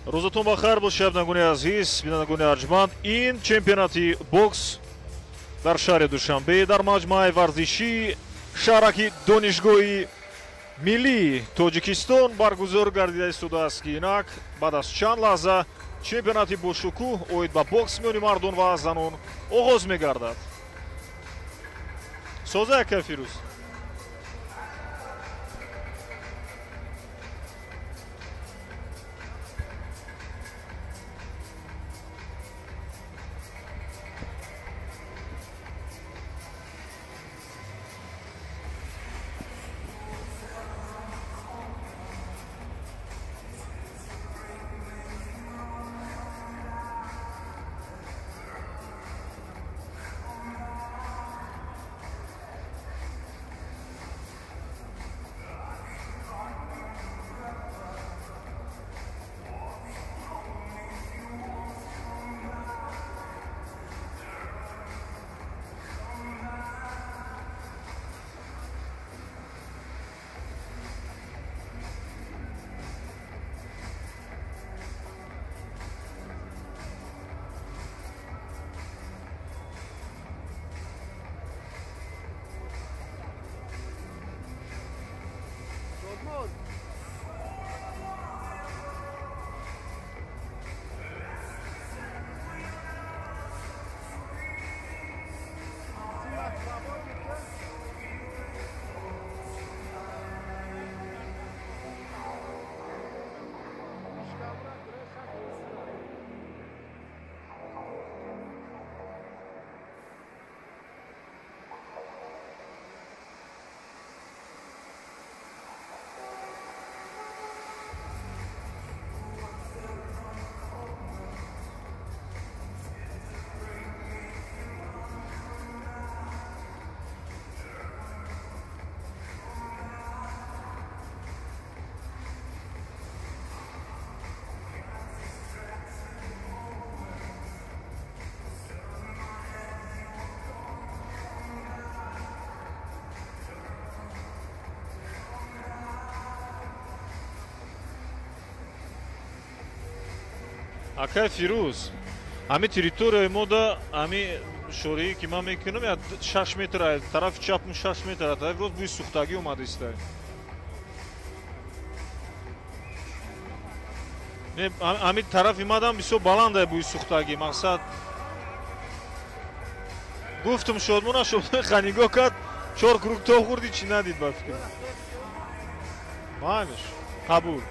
Рӯзатон ба хайр бошад, бинандагони азиз, бинандагони арҷманд. Ин чемпионати бокс дар шаҳри Душанбе дар маҷмӯаи варзишии шаҳраки Донишгоҳи миллии Тоҷикистон баргузор гардида истодааст, ки инак баъд аз чанд лаҳза чемпионати бошукӯҳ оид ба бокс миёни мардон ва занон оғоз мегардад. Соза яка Фирӯз. Акай Фирӯз, ҳами территорияи мода, ҳами шории ки ман мекунам, 6 метр, тарафи чапм 6 метр, тарафи рост бӯи сӯхтагӣ омада иста. Не, ҳами тарафи мадам бисёр баланда бӯи сӯхтагӣ, мақсад. Гуфтум шодмона, шодмона ханигоҳ кард, 4 круг то хӯрди, чӣ надид ба фикр. Маъниш, қабул.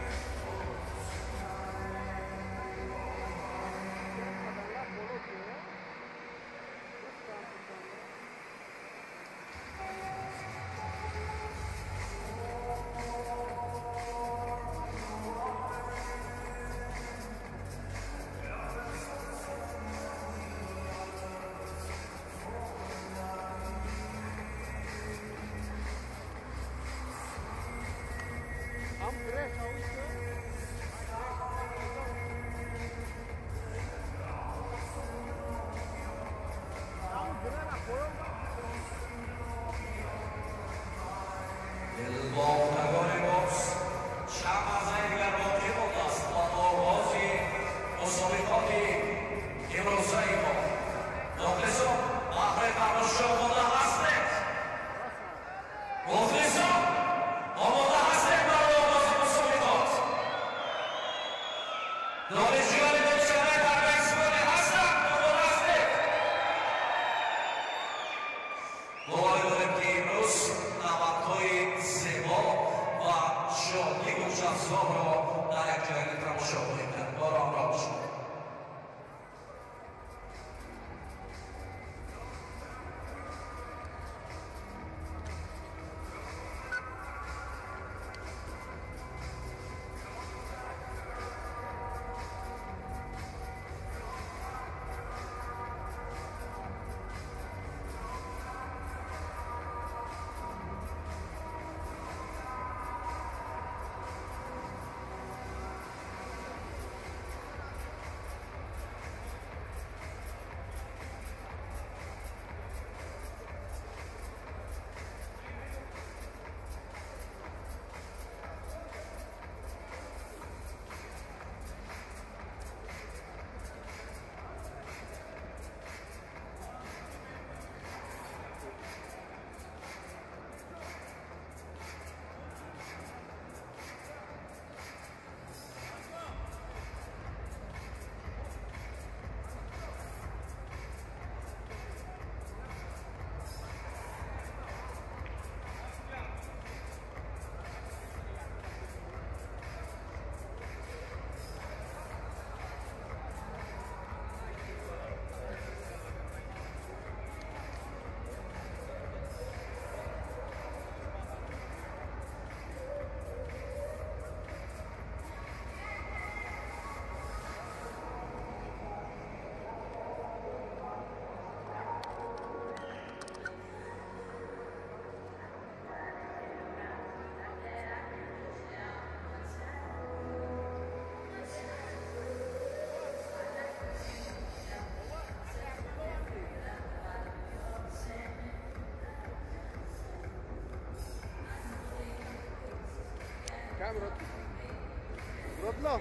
Родло.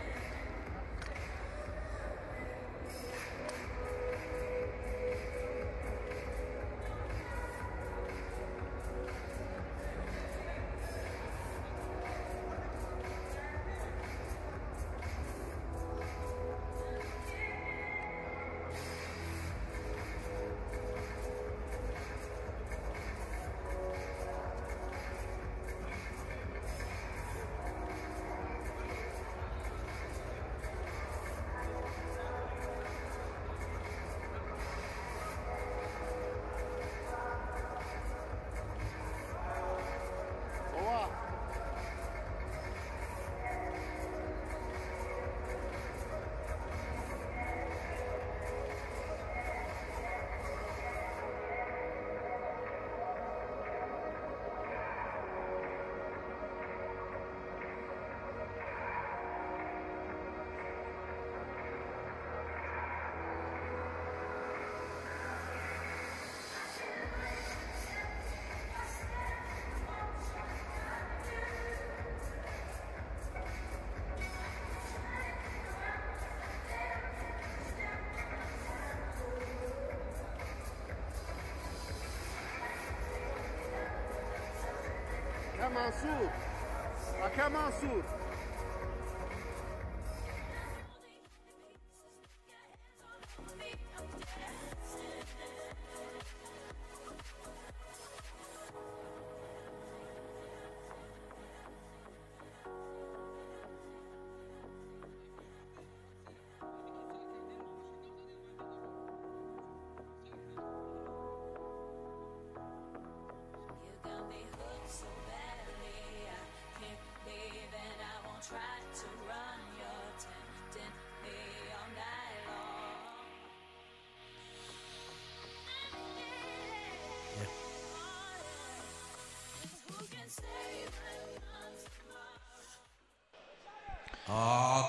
Мансур, ака Мансур.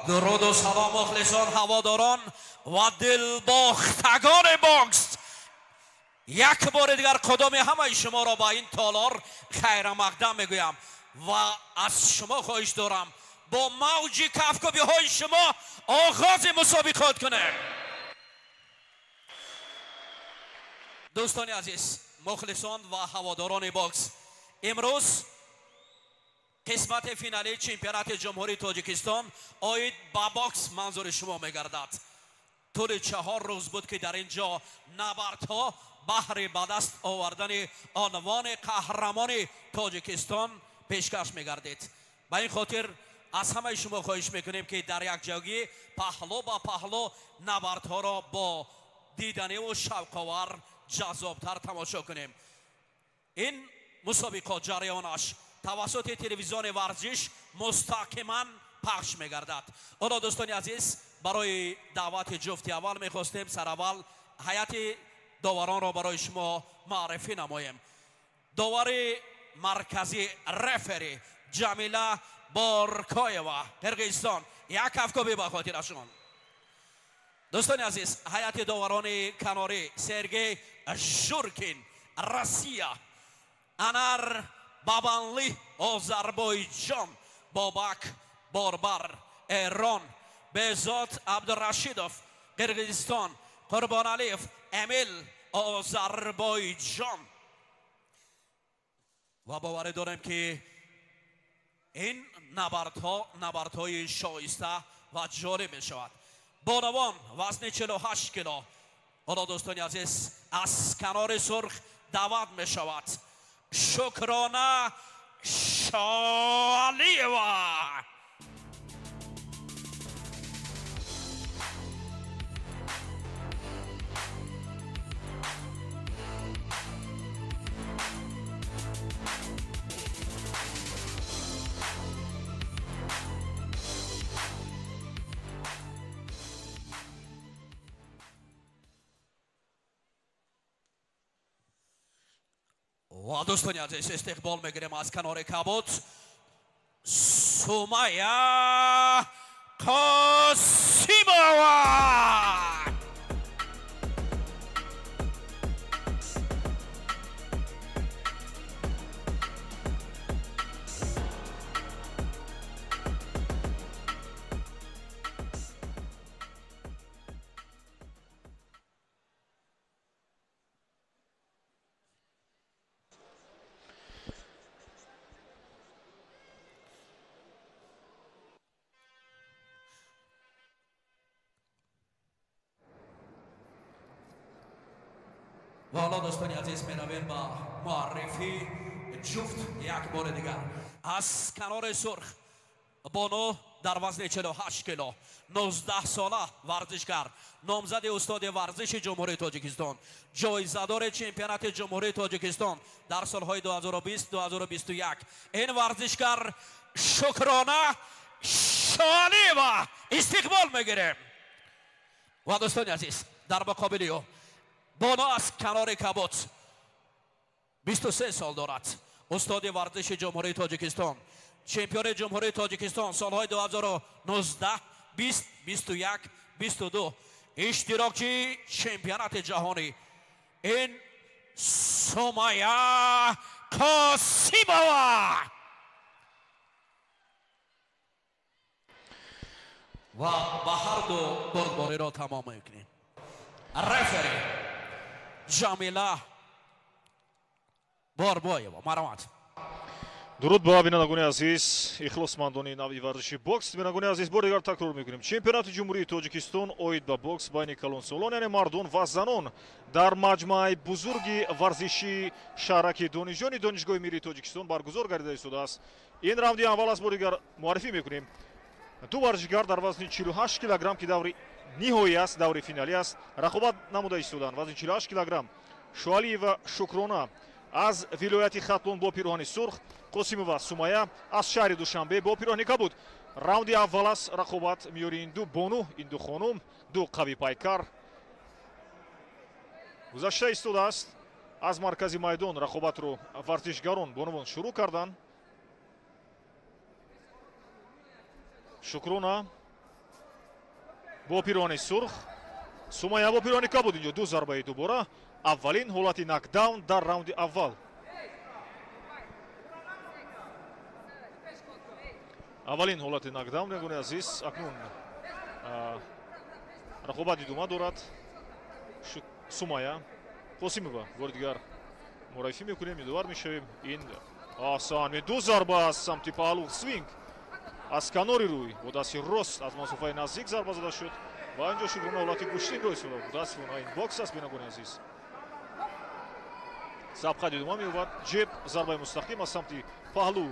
Дуруду салом мухлисон, ҳаводорон ва дилбохтагони бокс. Як бори дигар қудуми ҳамаи шуморо ба ин толор хайрамақдам мегӯям ва аз шумо хоҳиш дорам бо мавҷи кафкӯбиҳои шумо оғози мусобиқот кунем. Дӯстони азиз, мухлисон ва ҳаводорони бокс, имрӯз қисмати финалии чемпионати ҷумҳурии Тоҷикистон оид ба бокс манзури шумо мегардад. Тӯли 4 рӯз буд ки дар ин ҷо набардҳо баҳри ба даст овардани унвони қаҳрамони Тоҷикистон пешкаш мегардид. Ба ин хотир аз ҳамаи шумо хоҳиш мекунем ки дар якҷоягӣ паҳлӯ ба паҳлӯ набардҳоро бо диданиву шавқовар ҷаззобтар тамошо кунем. Ин мусобиқот ҷараёнаш тавассути телевизиони варзиш мустақиман пахш мегардад. Ҳоло дӯстони азиз, барои даъвати ҷуфти аввал мехостем сараввал ҳайати доваронро барои шумо маърифӣ намоем. Довари марказӣ рефери Ҷамила Боркоева, Қирғизистон. Як кафкӯбӣ ба хотирашон. Дӯстони азиз, ҳайати доварони канорӣ Сергей Журкин, Россия, Анар Бабанли, Озарбойҷон, Бобак Борбар, Эрон, Безод Абдурашидов, Қирғизистон, Қурбоналиев Эмил, Озарбойҷон. Ва боварӣ дорем ки ин набардҳо набардҳои шоиста ва ҷолиб мешавад. Бонувон вазни 48 кило. Ҳоло дӯстони азиз, аз канори сурх даъват мешавад Шукрона Шолиева. Ва дӯстони азиз, истиқбол мегирем аз канори кабуд Сумая Қосимова. Ва ҳоло дӯстони азиз, меравем ба муаррифии ҷуфт як бори дигар. Аз канори сурх бону дар вазни 48 кило, 19 сола варзишгар, номзади устоди варзиши Ҷумҳурии Тоҷикистон, ҷоизадори чемпионати Ҷумҳурии Тоҷикистон дар солҳои 2020-2021. Ин варзишгар Шукрона Шоалиева истиқбол мегирем. Ва дӯстони азиз, дар муқобили ӯ бону аз канори кабуд, 23 сол дорад, устоди варзиши Ҷумҳурии Тоҷикистон, чемпиони Ҷумҳурии Тоҷикистон солҳои 2019, 20, 21, 22, иштирокчии чемпионати ҷаҳонӣ, ин Сумая Қосимова. Ва ба ҳар ду бурдбориро тамом мекунем. Рефери Ҷамила Борбоева, марҳамат. Дуруд ба бинандагони азиз, ихлосмандони нави варзиши бокс. Бинандагони азиз, бори дигар такрор мекунем: чемпионати Ҷумҳурии Тоҷикистон оид ба бокс байни калонсолон, яъне мардон ва занон, дар маҷмӯаи бузурги варзишии шаҳраки донишҷӯёни Донишгоҳи Миллии Тоҷикистон баргузор гардида истодааст. Ин раунди аввал аст. Бори дигар муаррифӣ мекунем: ду варзишгар дар вазни 48 килограмм, ки даври ниҳоӣ аст, даври финалӣ аст, рақобат намуда истоданд. Вазни 48 килограмм Шуалиева Шукрона аз вилояти Хатлон бо пироҳани сурх, Қосимова Сумая аз шаҳри Душанбе бо пироҳани кабуд. Раунди аввал аст, рақобат миёни ин ду бону, ин ду хонум, ду қавипайкар гузашта истодааст. Аз маркази майдон рақобатро варзишгарон, бонувон шурӯъ карданд. Шукрона бо пироҳани сурх, Сумая бо пироҳани кабуд. Инҷо ду зарбаи дубора, аввалин ҳолати нокдаун дар раунди аввал. Аввалин ҳолати нокдаун, бинандагони азиз. Акнун рақобат идома дорад. Сумая Қосимова бори дигар муаррифӣ мекунем, ёдовар мешавем. Ин аҳсан, ду зарба аз самти паҳлӯ, свинг аз канори рӯй бо дасти рост аз масофаи наздик зарба зада шуд ва инҷо Шукрона ҳолати гӯштинро истифода бурд. Мутаассифона, ин бокс аст, бинандагони азиз. Сабқат идома меёбад. Ҷеб, зарбаи мустақим аз самти паҳлӯ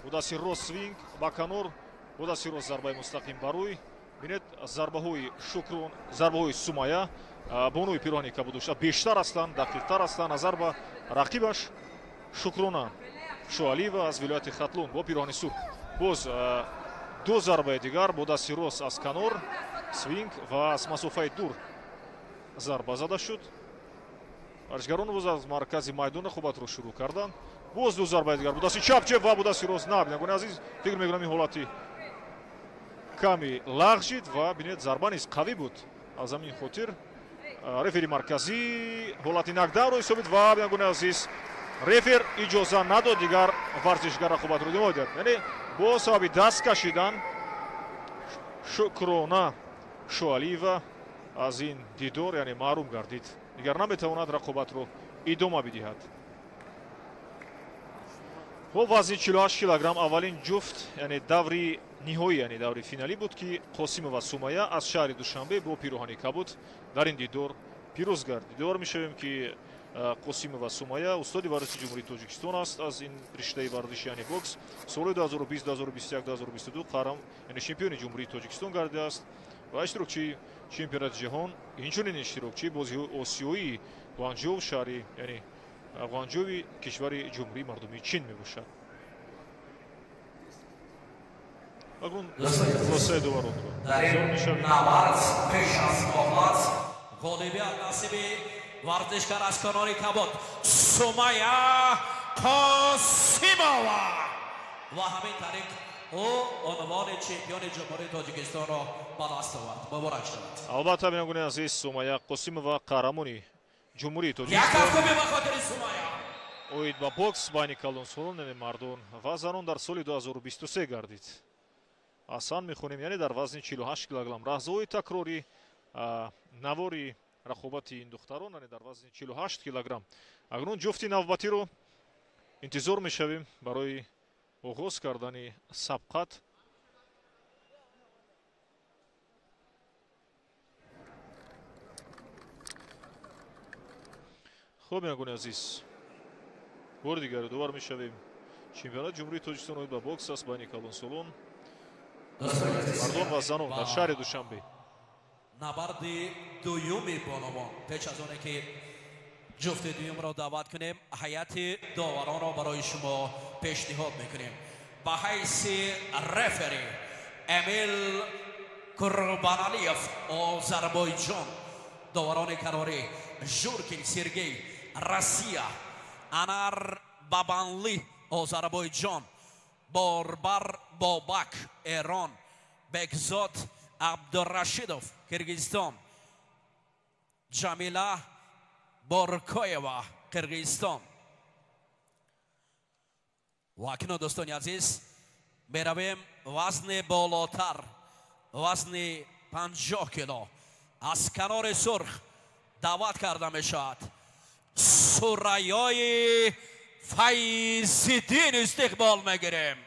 бо дасти рост, свинг ба канор, бо дасти рост зарбаи мустақим ба рӯй. Бинед, зарбаҳои Шукрон, зарбаҳои Сумая, бонуи пироҳани кабуд дошта, бештар ҳастанд, дақиқтар ҳастанд назар ба рақибаш Шукрона Шуалиева аз вилояти Хатлон бо пироҳани сурх. Боз ду зарбаи дигар бо дасти рост аз канор, свинг ва аз масофаи дур зарба зада шуд. Варзишгарон боз аз маркази майдон рақобатро шурӯъ карданд. Боз ду зарбаи дигар бо дасти чап, ҷеб ва бо дасти рост. На, бинандагони азиз, фикр мекунам, ин ҳолати ками лағжид ва бинед, зарба низ қавӣ буд. Аз ҳамин хотир рефери марказӣ ҳолати нокдаунро ҳисобид ва, бинандагони азиз, рефер иҷоза надод дигар варзишгар рақобатро идома диҳад. Яъне бо сабаби даст кашидан Шукрона Шуалиева аз ин дидор, яъне маҳрум гардид, дигар наметавонад рақобатро идома бидиҳад. Хуб, вазни 48 килограмм аввалин ҷуфт, яъне даври ниҳоӣ, яъне даври финалӣ буд, ки Қосимова Сумая аз шаҳри Душанбе бо пироҳани кабуд дар ин дидор пирӯз гардид. Дидор мешавем, ки Қосимова Сумая устоди варзиши Ҷумҳурии Тоҷикистон аст аз ин риштаи варзиши, яъне бокс. Соли 2020, 2021, 2022 қаҳрам, яъне чемпиони Ҷумҳурии Тоҷикистон гардидааст ва иштирокчии чемпионати ҷаҳон, инчунин иштирокчии бозиҳои осиёии Гуанҷоу, шаҳри, яъне Гуанҷови кишвари Ҷумҳурии Мардумии Чин мебошад. Акнун хулосаи дуваронро Дар ин набард пеш аз муҳлат ғолибият насиби варзишгар аз канори кабуд Сумая Қосимова ва ҳамин тариқ ӯ унвони чемпиони Ҷумҳурии Тоҷикистонро ба даст овард. Муборак шавад. Албатта, бинандагони азиз, Сумая Қосимова қаҳрамони Ҷумҳурии Як Тоҷикистон кафкӯбӣ ба хотири Сумая. оид ба бокс байни калонсолон, яъне мардон ва занон, дар соли 2023 гардид. Аҳсан мехонем, яъне дар вазни 48 килограмм. Лаҳзаҳои такрори навори рақобати ин духтарон, яъне дар вазни 48 килограмм. Акнун ҷуфти навбатиро интизор мешавем барои оғоз кардани сабқат. Хуб, бинандагони азиз, бори дигар ёдовар мешавем, чемпионати Ҷумҳурии Тоҷикистон оид ба бокс аст байни калонсолон, мардон ва занон дар шаҳри Душанбе. Набарди дуюми бонувон. Пеш аз оне ки ҷуфти дуюмро даъват кунем, ҳайати доваронро барои шумо пешниҳод мекунем. Ба ҳайси рефери Эмил Курбаналиев, Озарбойҷон, доварони канорӣ Журкин Сергей, Россия, Анар Бабанли, Озарбойҷон, Борбар Бобак, Эрон, Бекзод Абдурашидов, Киргизистон, Ҷамила Боркоева, Қирғизистон. Ва акнун, дӯстони азиз, меравем вазни болотар, вазни 50 кило. Аз канори сурх даъват карда мешавад Сурайёи Файзиддин, истиқбол мегирем.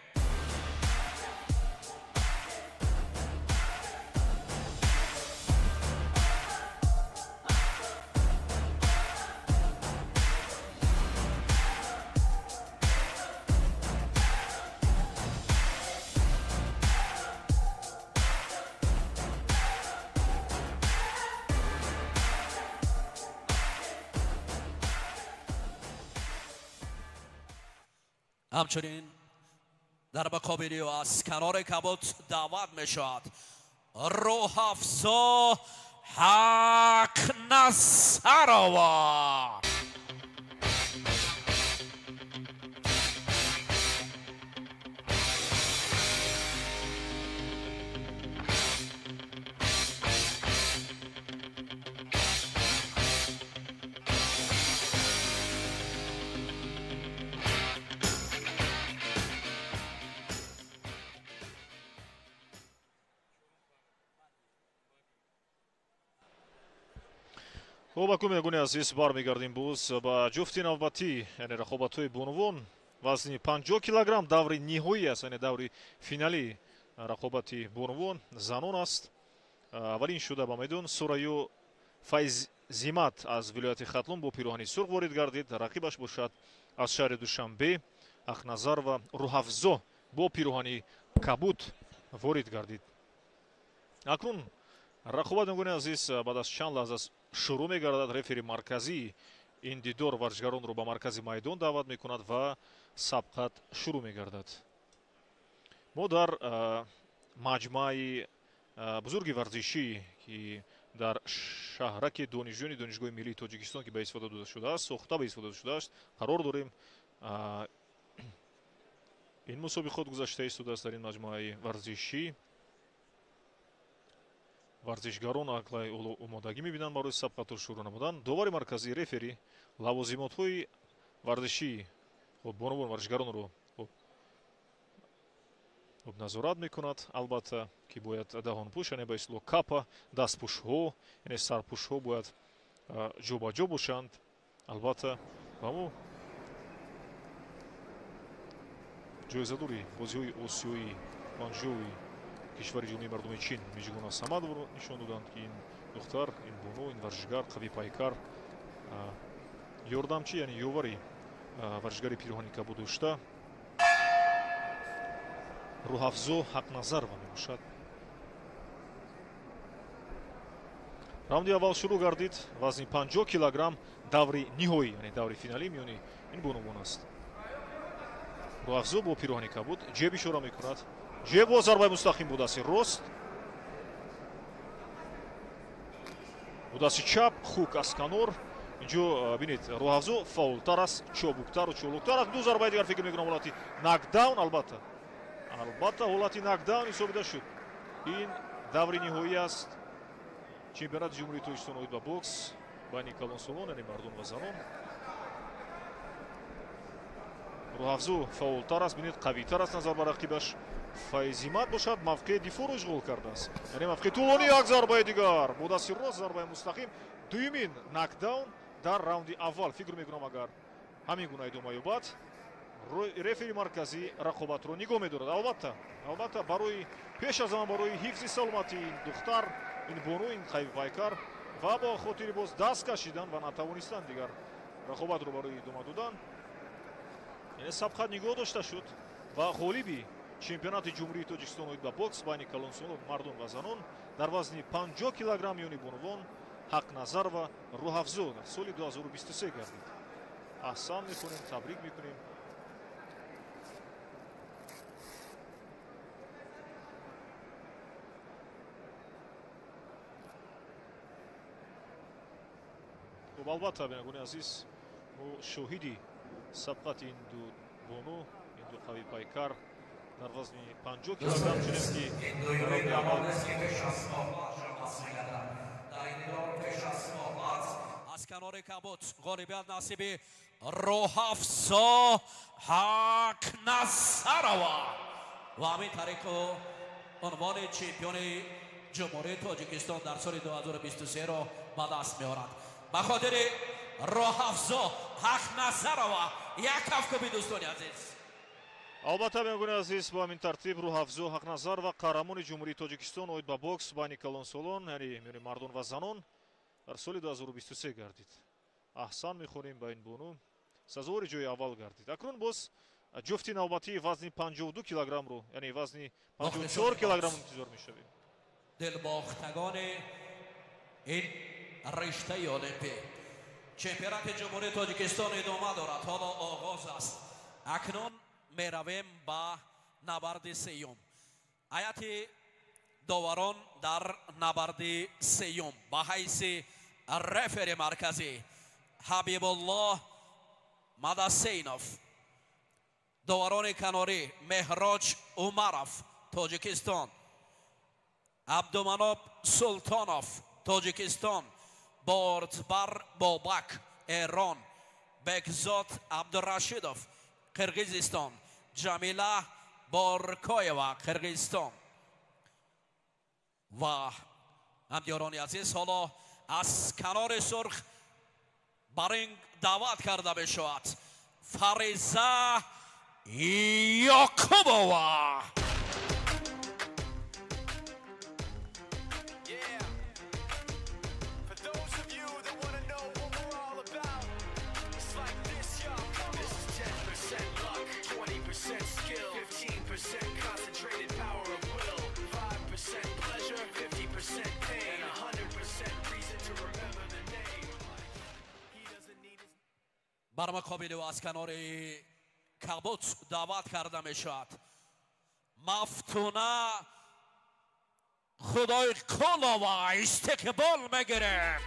Ҳамчунин дар муқобили ӯ аз канори кабуд даъват мешавад Рӯҳафзо Ҳақназарова. Хуб, акун, бинандагони азиз, бармегардем боз ба ҷуфти навбатӣ, яъне рақобатҳои бонувон вазни 50 килограмм, даври ниҳоӣ аст, яъне даври финалии рақобати бонувон занон аст. Аввалин шуда ба майдон Сурайё Файзимат аз вилояти Хатлон бо пироҳани сурх ворид гардид. Рақибаш бошад аз шаҳри Душанбе Ҳақназарова Рӯҳафзо бо пироҳани кабуд ворид гардид. Акнун рақобат, бинандагони азиз, баъд аз чанд лаҳза шурӯъ мегардад. Рефери марказии ин дидор варзишгаронро ба маркази майдон даъват мекунад ва сабқат шурӯъ мегардад. Мо дар маҷмӯаи бузурги варзишӣ, ки дар шаҳраки донишҷӯёни Донишгоҳи миллии Тоҷикистон, ки ба истифода дода шудааст, сохта ба истифода дода шудааст, қарор дорем. Ин мусобиқот гузашта истодааст дар ин маҷмӯаи варзишӣ. Варзишгарон ақлай омодагӣ мебинанд барои сабқатро шурӯъ намудан. Довари марказии рефери лавозимотҳои варзишии бонувон варзишгаронро хуб назорат мекунад. Албатта, ки бояд даҳонпӯш, яъне ба истилоҳ капа, дастпӯшҳо, яъне сарпӯшҳо бояд ҷобаҷо бошанд. Албатта, ва мо ҷоизадори бозиҳои осиёии Гуанчжоуи кишвари Ҷумҳурии мардуми Чин Мижгона Самадовро нишон доданд, ки ин духтар, ин бону, ин варзишгар қавипайкар, ёрдамчи, яъне ёвари варзишгари пироҳани кабуд дошта Рӯҳафзо Ҳақназарова мебошад. Раунди аввал шурӯъ гардид. Вазни 50 килограмм, даври ниҳоӣ, яъне даври финалӣ миёни ин бонувон аст. Рӯҳафзо бо пироҳани кабуд ҷеб ишора мекунад. Ҷеб бо зарбаи мустақим, бо дасти рост, бо дасти чап хук аз канор. Инҷо бинед, Рӯҳафзо фаъолтар аст, чобуктару чолуктар аст. Ду зарбаи дигар, фикр мекунам, ҳолати нокдаун, албатта ҳолати нокдаун ҳисобида шуд. Ин даври ниҳоӣ аст чемпионати Ҷумҳурии Тоҷикистон оид ба бокс байни калонсолон, яъне мардон ва занон. Рӯҳафзо фаъолтар аст, бинед, қавитар аст назар ба рақибаш. Файзимат бошад мавқеи дифоъро ишғол кардааст, яъне мавқеи тӯлонӣ. Як зарбаи дигар бо дасти рост, зарбаи мустақим, дуюмин нокдаун дар раунди аввал. Фикр мекунам, агар ҳамин гуна идома ёбад, рефери марказӣ рақобатро нигоҳ медорад. Албатта, барои пеш аз ҳама барои ҳифзи саломатии ин духтар, ин бону, ин қавипайкар ва бо хотири боз даст кашидан ва натавонистан дигар Рақобатро барои идома додан. Яъне сабқат нигоҳ дошта шуд ва ғолиби чемпионати Ҷумҳурии Тоҷикистон оид ба бокс байни калонсолон, мардон ва занон дар вазни 50 килограмм миёни бонувон Ҳақназарова Рӯҳафзо дар соли 2023 гардид. Аҳсан мекунем, табрик мекунем. Хуб, албатта, бинандагони азиз, мо шоҳиди сабқати ин ду бону, ин ду қавипайкар дар вазни 50 килограмм шудем, ки раунди аввал аз канори кабут ғолибият насиби Рӯҳафзо Ҳақназарова ва ҳамин тариқу унвони чемпиони Ҷумҳурии Тоҷикистон дар соли 2023-ро ба даст меорад. Ба хотири Рӯҳафзо Ҳақназарова як кафкӯби, дӯстони азиз. Албатта, бинандагони азиз, бо ҳамин тартиб Рӯҳафзо Ҳақназарова қаҳрамони Ҷумҳурии Тоҷикистон оид ба бокс байни калонсолон, яъне миёни мардон ва занон дар соли 2023 гардид. Аҳсан мехонем ба ин бону, сазовори ҷои аввал гардид. Акнун боз ҷуфти навбатии вазни 52 килограммро, яъне вазни 54 килограмм интизор мешавем. Дилбохтагони ин риштаи олимпӣ, чемпионати Ҷумҳурии Тоҷикистон идома дорад, ҳоло оғоз аст. Акнун меравем ба набарди сеюм. Ҳайати доварон дар набарди сеюм ба ҳайси рефери марказӣ Ҳабибуллоҳ Мадасейнов, доварони канорӣ Меҳроҷ Умаров, Тоҷикистон, Абдуманоб Султонов, Тоҷикистон, Бордбар Бобак, Эрон, Бекзод Абдурашидов, Қирғизистон, Ҷамила Боркоева, Қирғизистон. Ва ҳамдиёрони азиз, ҳоло аз канори сурх бар ринг даъват карда мешавад Фариза Ёқубова. Бар муқобили ӯ аз канори кабут даъват карда мешавад Мафтуна Худойқулова. Истиқбол мегирем.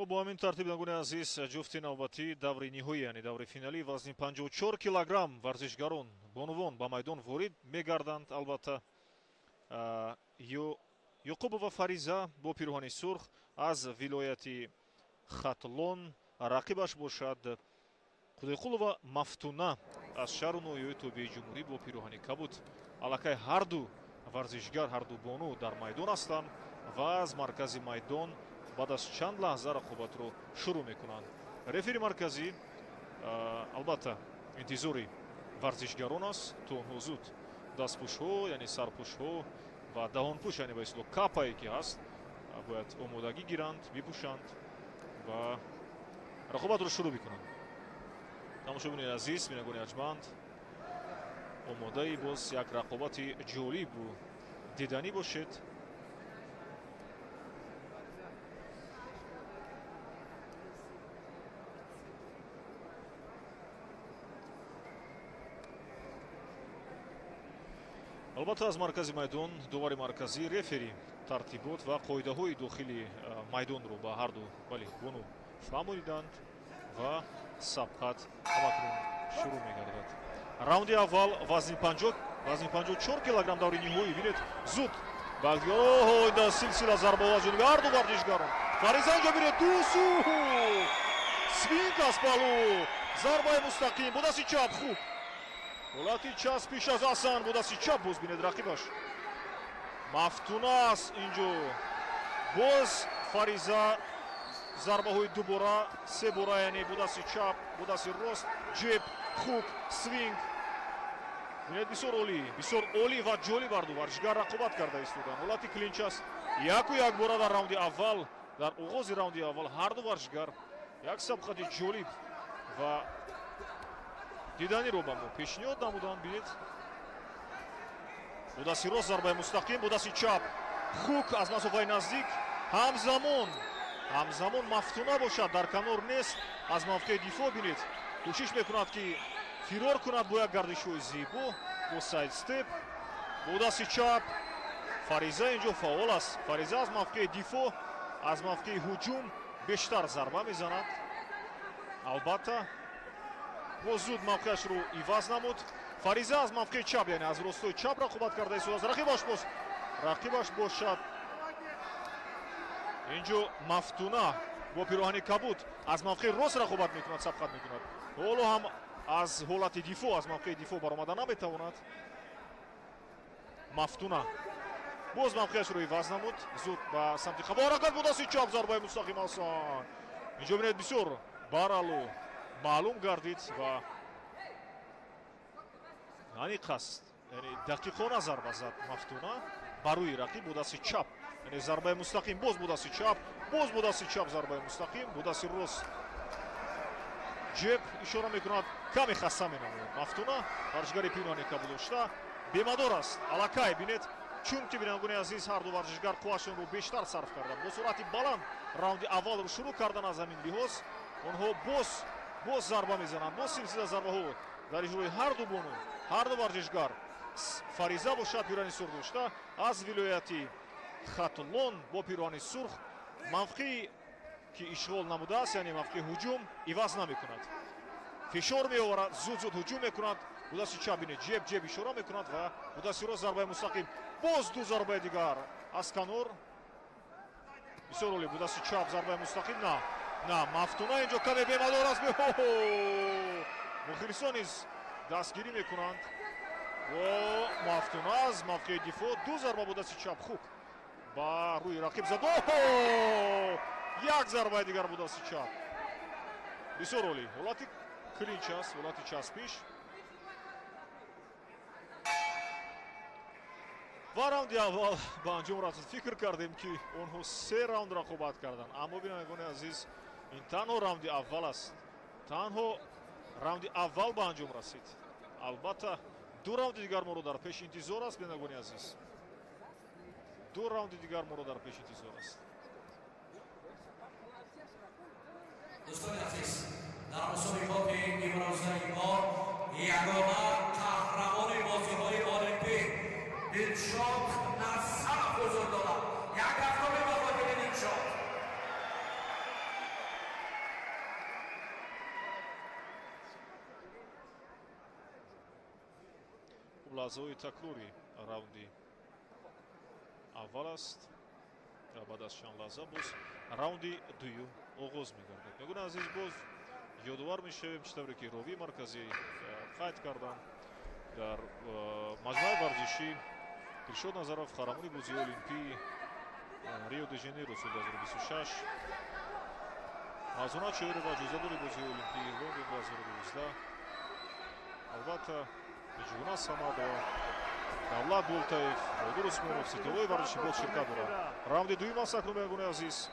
Бо ҳамин тартиб, бинандагони азиз, ҷуфти навбатӣ даври ниҳоӣ, яъне даври финалӣ вазни 54 килограмм варзишгарон бонувон ба майдон ворид мегарданд. Албатта, Ёқубова Фариза бо пирӯҳани сурх аз вилояти Хатлон, рақибаш бошад Худойқулова Мафтуна аз шаҳру ноҳияҳои тобеи ҷумҳурӣ бо пирӯҳани кабут. Аллакай ҳарду варзишгар, ҳарду бону дар майдон ҳастанд ва аз маркази майдон баъд аз чанд лаҳза рақобатро шурӯъ мекунанд. Рефери марказӣ албатта интизори варзишгарон аст, то онҳо зуд дастпӯшҳо, яъне сарпӯшҳо ва даҳонпӯш, яъне ба истилоҳ капае ки ҳаст, бояд омодагӣ гиранд, бипӯшанд ва рақобатро шурӯъ бикунанд. Тамошобинони азиз, бинандагони арҷманд, омодаи боз як рақобати ҷолибу диданӣ бошед. Албатта, аз маркази майдон довари марказӣ, рефери тартибот ва қоидаҳои дохили майдонро ба ҳарду бале бону фаҳмониданд ва сабқат ҳамакнун шурӯъ мегардад. Раунди аввал вазни 54 килограмм даври ниҳоӣ. Бинед, зуд оҳо, силсила зарбаҳо аз ҷониби ҳарду варзишгарон. Фариза инҷо бинед, ду су свинг аз паҳлӯ, зарбаи мустақим бо дасти чап, хуб ҳолати часпиш аз Ҳасан бо дасти чап. Боз бинед, рақибаш Мафтуна аст инҷо. Боз Фариза зарбаҳои дубора, се бора, яъне бо дасти чап, бо дасти рост, ҷеб, хук, свинг. Бинед, бисёр олӣ, бисёр олӣ ва ҷолиб ҳарду варзишгар рақобат карда истоданд. Ҳолати клинч аст. Яку якбора дар раунди аввал, дар оғози раунди аввал ҳарду варзишгар як сабқати ҷолиб ва диданиро ба мо пешниҳод намуданд. Бинед, бо дасти рост зарбаи мустақим, бо дасти чап хук аз масофаи наздик. Ҳамзамон Мафтуна бошад, дар канор нест, аз мавқеи дифоъ. Бинед, кӯшиш мекунад, ки фирор кунад бо як гардишҳои зебо, бо сайд степ, бо дасти чап. Фариза инҷо фаъол аст. Фариза аз мавқеи дифоъ, аз мавқеи ҳуҷум бештар зарба мезанад. Албатта, боз зуд мавқеашро иваз намуд. Фариза аз мавқеи чап, яъне аз ростои чап рақобат карда истодааст. Рақибаш боз, рақибаш бошад инҷо Мафтуна бо пироҳани кабуд аз мавқеи рост рақобат мекунад, сабқат мекунад. Ҳоло ҳам аз ҳолати дифоъ, аз мавқеи дифоъ баромада наметавонад. Мафтуна боз мавқеашро иваз намуд, зуд ба самти қафо ҳаракат, бо дасти чап зарбаи мустақим. Асан инҷо бинед, бисёр баралу маълум гардид ва аниқ аст, яъне дақиқона зарба зад Мафтуна ба рӯи рақиб бо дасти чап, яъне зарбаи мустақим, боз бо дасти чап, боз бо дасти чап зарбаи мустақим, бо дасти рост ҷеб ишора мекунад, каме хаста менамояд Мафтуна. Варзишгари пироҳани кабуд дошта бемадор аст аллакай. Бинед, чунки бинандагони азиз, ҳарду варзишгар қуввашонро бештар сарф карданд, бо суръати баланд раунди аввалро шурӯъ кардан. Аз ҳамин лиҳоз онҳо боз зарба мезананд, боз силсила зарбаҳо дар иҷрои ҳарду бону, ҳарду варзишгар. Фариза бошад пироҳани сурх дошта аз вилояти Хатлон бо пироҳани сурх мавқеи ки ишғол намудааст, яъне мавқеи ҳуҷум иваз намекунад, фишор меоварад, зуд зуд ҳуҷум мекунад. Бо дасти чап, бинед, ҷеб ҷеб ишора мекунад ва бо дасти рост зарбаи мустақим, боз ду зарбаи дигар аз канор. Бисёр олӣ, бо дасти чап зарбаи мустақим. На, на, Мафтуна инҷо каме бемадор аст. Мухлисон низ дастгирӣ мекунанд. Мафтуна аз мавқеи дифоъ ду зарба бо дасти чап, хук ба рӯи рақиб зад. Як зарбаи дигар бо дасти чап. Бисёр олӣ, ҳолати клинч аст, ҳолати часпиш. Ва раунди аввал ба анҷом расид. Фикр кардем, ки онҳо се раунд рақобат карданд, аммо бинандагони азиз, ин танҳо раунди аввал аст. Танҳо раунди аввал ба анҷом расид. Албатта, ду раунди дигар моро дар пеш интизор аст, бинандагони азиз. Ду раунди дигар моро дар пеш интизор аст. Дӯстони азиз, дар мусобиқоти имрӯзаи мо ягона қаҳрамони бозиҳои олимпӣ Дилшод Насаров ҳузур дорад. Як ҳафтоме ба хотири Дилшод. Лаҳзаҳои такрори раунди аввал аст ва баъд аз чанд лаҳза боз раунди дуюм оғоз мегардад. Мегӯянд азиз, боз ёдовар мешавем, чӣ тавре ки ровии марказӣ қайд карданд, дар маҷмӯаи варзишӣ Дилшод Назаров, қаҳрамони бозиҳои олимпии Рио де Жанейро соли 2026, Мавзуна Чоирова, ҷоизадори бозиҳои олимпии Лондон 2012, албатта Ҷуна Самадова, Давлат Болтаев, Бодур Усмонов, ситораҳои варзиши бокс ширкат доранд. Раунди дуюм аст акнун, бинандагони азиз.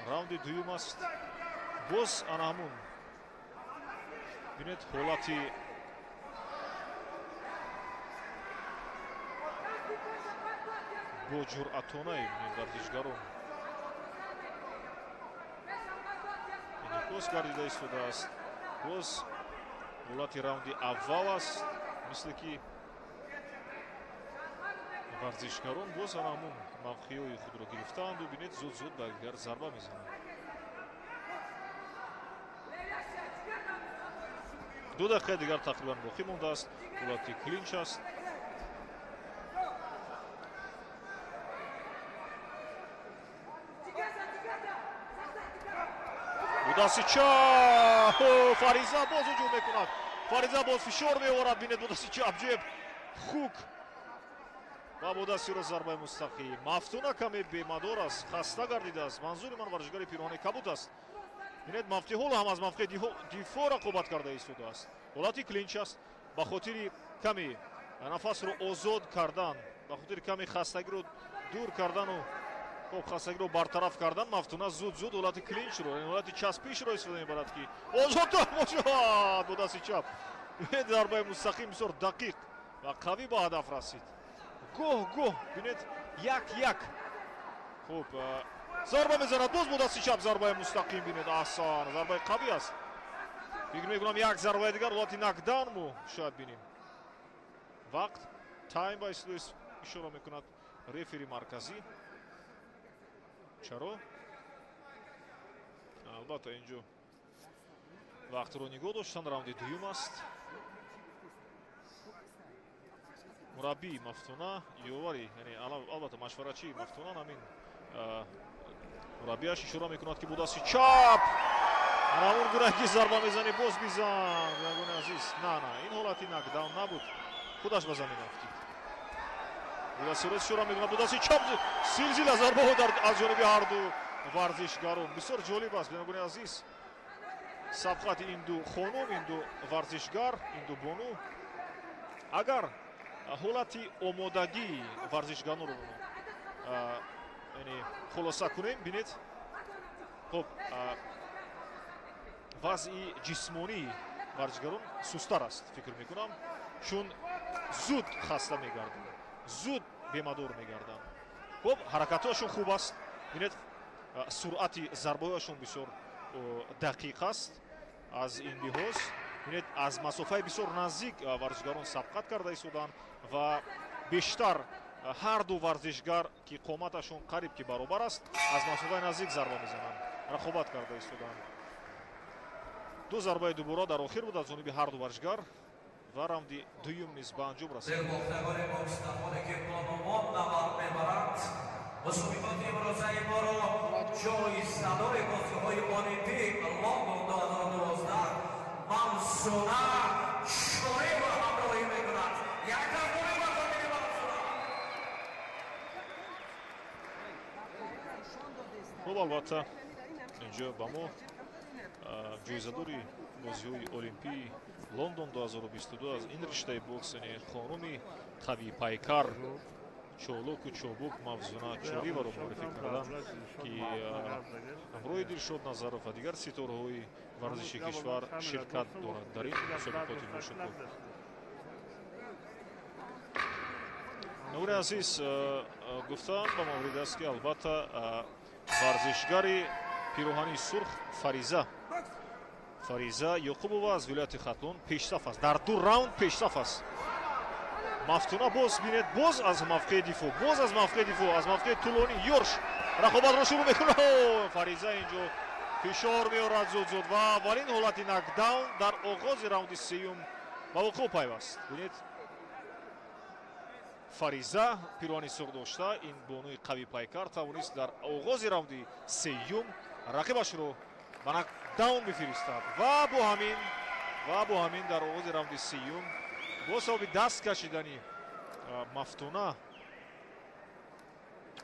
Раунди дуюм аст. Боз ана ҳамун, бинед, ҳолати бо ҷуръатонаи варзишгарон инъикос гардида истодааст. Боз ҳолати раунди аввал аст, мисле ки варзишгарон боз ана ҳамун мавқеъҳои худро гирифтаанду, бинед, зуд зуд ба якдигар зарба мезананд. 2 дақиқаи дигар тақрибан боқӣ мондааст. Ҳолати клинч аст. Бо дасти чап Фариза боз ҳуҷум мекунад. Фариза боз фишор меорад. Бинед, бо дасти чап ҷеб, хук. Ва бо дасти рост зарбаи мустақим. Мафтуна каме бемадор аст, хаста гардидааст. Манзури ман варзишгари пироҳани кабуд аст. Бинед, Мафти ҳоло ҳам аз мавқеи дифоъ рақобат карда истодааст. Ҳолати клинч аст. Ба хотири ками нафасро озод кардан, ба хотири ками хастагиро дур кардану хоб хастагиро бартараф кардан, Мафтуна зуд-зуд ҳолати клинчро, яъне ҳолати часпишро истифода мебарад, ки озодтар бошад бо дасти чап. Бинед, зарбаи мустақим бисёр дақиқ ва қавӣ ба ҳадаф расид. Гоҳ-гоҳ бинед, як-як хуб зарба мезанад, боз бо дасти чап зарбаи мустақим. Бинед, аҳсан, зарбаи қавӣ аст. Фикр мекунам, як зарбаи дигар ҳолати нокдаун мо шояд бинем. Вақт тайм ба истилоҳ ишора мекунад рефери марказӣ. Чаро? Албатта, инҷо вақтро нигоҳ доштан, раунди дуюм аст. Мураббии Мафтуна ёвари, яъне албатта машваратчии Мафтуна, ҳамин мураббиаш ишора мекунад, ки бо дасти чап ҳамон гуна ки зарба мезанӣ, боз бизан. Бинандагони азиз, на, на, ин ҳолати нокдаун набуд, худаш ба замин афтид. Бо дасти рост ишора мекунад, бо дасти чап. Силсила зарбаҳо аз ҷониби ҳарду варзишгарон бисёр ҷолиб аст, бинандагони азиз. Сабқати ин ду хонум, ин ду варзишгар, ин ду бону. Агар ҳолати омодагии варзишгаронро яъне хулоса кунем, бинед, хуб, вазъи ҷисмонии варзишгарон сустар аст, фикр мекунам, чун зуд хаста мегарданд, зуд бемадор мегарданд. Хуб, ҳаракатҳояшон хуб аст. Бинед, суръати зарбаҳояшон бисёр дақиқ аст. Аз ин лиҳоз, бинед, аз масофаи бисёр наздик варзишгарон сабқат карда истоданд ва бештар ҳар ду варзишгар, ки қоматашон қариб ки баробар аст, аз масофаи наздик зарба мезананд, рақобат карда истоданд. Ду зарбаи дубора дар охир буд аз ҷониби ҳар ду варзишгар ва раунди дуюм низ ба анҷом расид. Дилбохтагони боксдамоне, ки бонувон набард мебаранд, мусобиқоти имрӯзаи моро ҷоизадори бозиҳои Олимпӣ Лондон 2012 Мавзуна Чориева ҳамроҳӣ мекунад. Як дафъа ба хотири Мавзуна. Хуб, албатта, инҷо ба мо ҷоизадори бозиҳои Олимпии Лондон 2022 аз ин риштаи бокс, яъне хонуми қавипайкар, чолоку чобук Мавзуна Чориеваро муаррифӣ карданд, ки ҳамроҳи Дилшод Назаров ва дигар ситораҳои варзиши кишвар ширкат дорад дар ин мусобиқоти бошукӯҳ. Нури азиз, гуфтан ба маврид аст, ки албатта варзишгари пироҳани сурх Фариза Ёқубова аз вилояти Хатлон пешсаф аст, дар ду раунд пешсаф аст. Мафтуна боз, бинед, боз аз мавқеи дифоъ, боз аз мавқеи дифоъ, аз мавқеи тӯлонӣ ёрш рақобатро шурӯъ мекунад. Фариза инҷо фишор меорад зуд-зуд ва аввалин ҳолати нокдаун дар оғози раунди сеюм ба вуқӯъ пайваст. Бинед, Фариза пироҳани сурх дошта, ин бонуи қавипайкар тавонист дар оғози раунди сеюм рақибашро ба нокдаун бифиристад ва бо ҳамин дар оғози раунди сеюм бо сабаби даст кашидани Мафтуна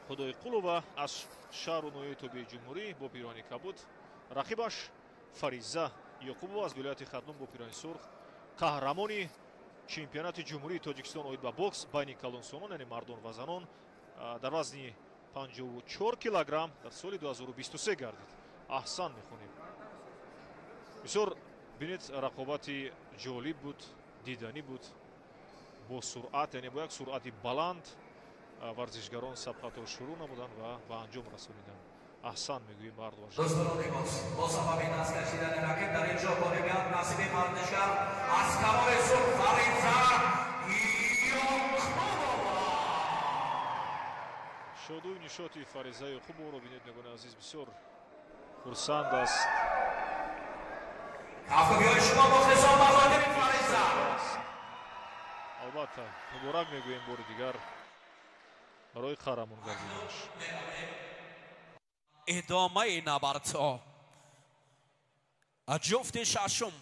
Худойқулова аз шаҳру ноҳияи тобеи ҷумҳурӣ бо пироҳани кабуд, рақибаш Фариза Ёқубова аз вилояти Хатлон бо пироҳани сурх қаҳрамони чемпионати ҷумҳурии Тоҷикистон оид ба бокс байни калонсолон, яъне мардон ва занон, дар вазни 54 килограмм дар соли 2023 гардид. Аҳсан мехонем. Бисёр, бинед, рақобати ҷолиб буд, диданӣ буд, бо суръат, яъне бо як суръати баланд варзишгарон сабқатро шурӯъ намуданд ва ба анҷом расониданд. Аҳсан мегӯем ба ҳарду варзишгар. Дӯстони бокс, бо сабаби даст кашидани рақиб дар ин ҷо ғолибият насиби варзишгар аз канори сурх Фариза Ёқубова. Шодуи нишоти Фариза Ёқубоваро бинед, бинандагони азиз, бисёр хурсанд аст. Кафкӯбиҳои шумо, мухлисон, ба хотири Фариза. Албатта, муборак мегӯем бори дигар барои қаҳрамон гардиданаш. Идомаи набардҳо. Ҷуфти шашум,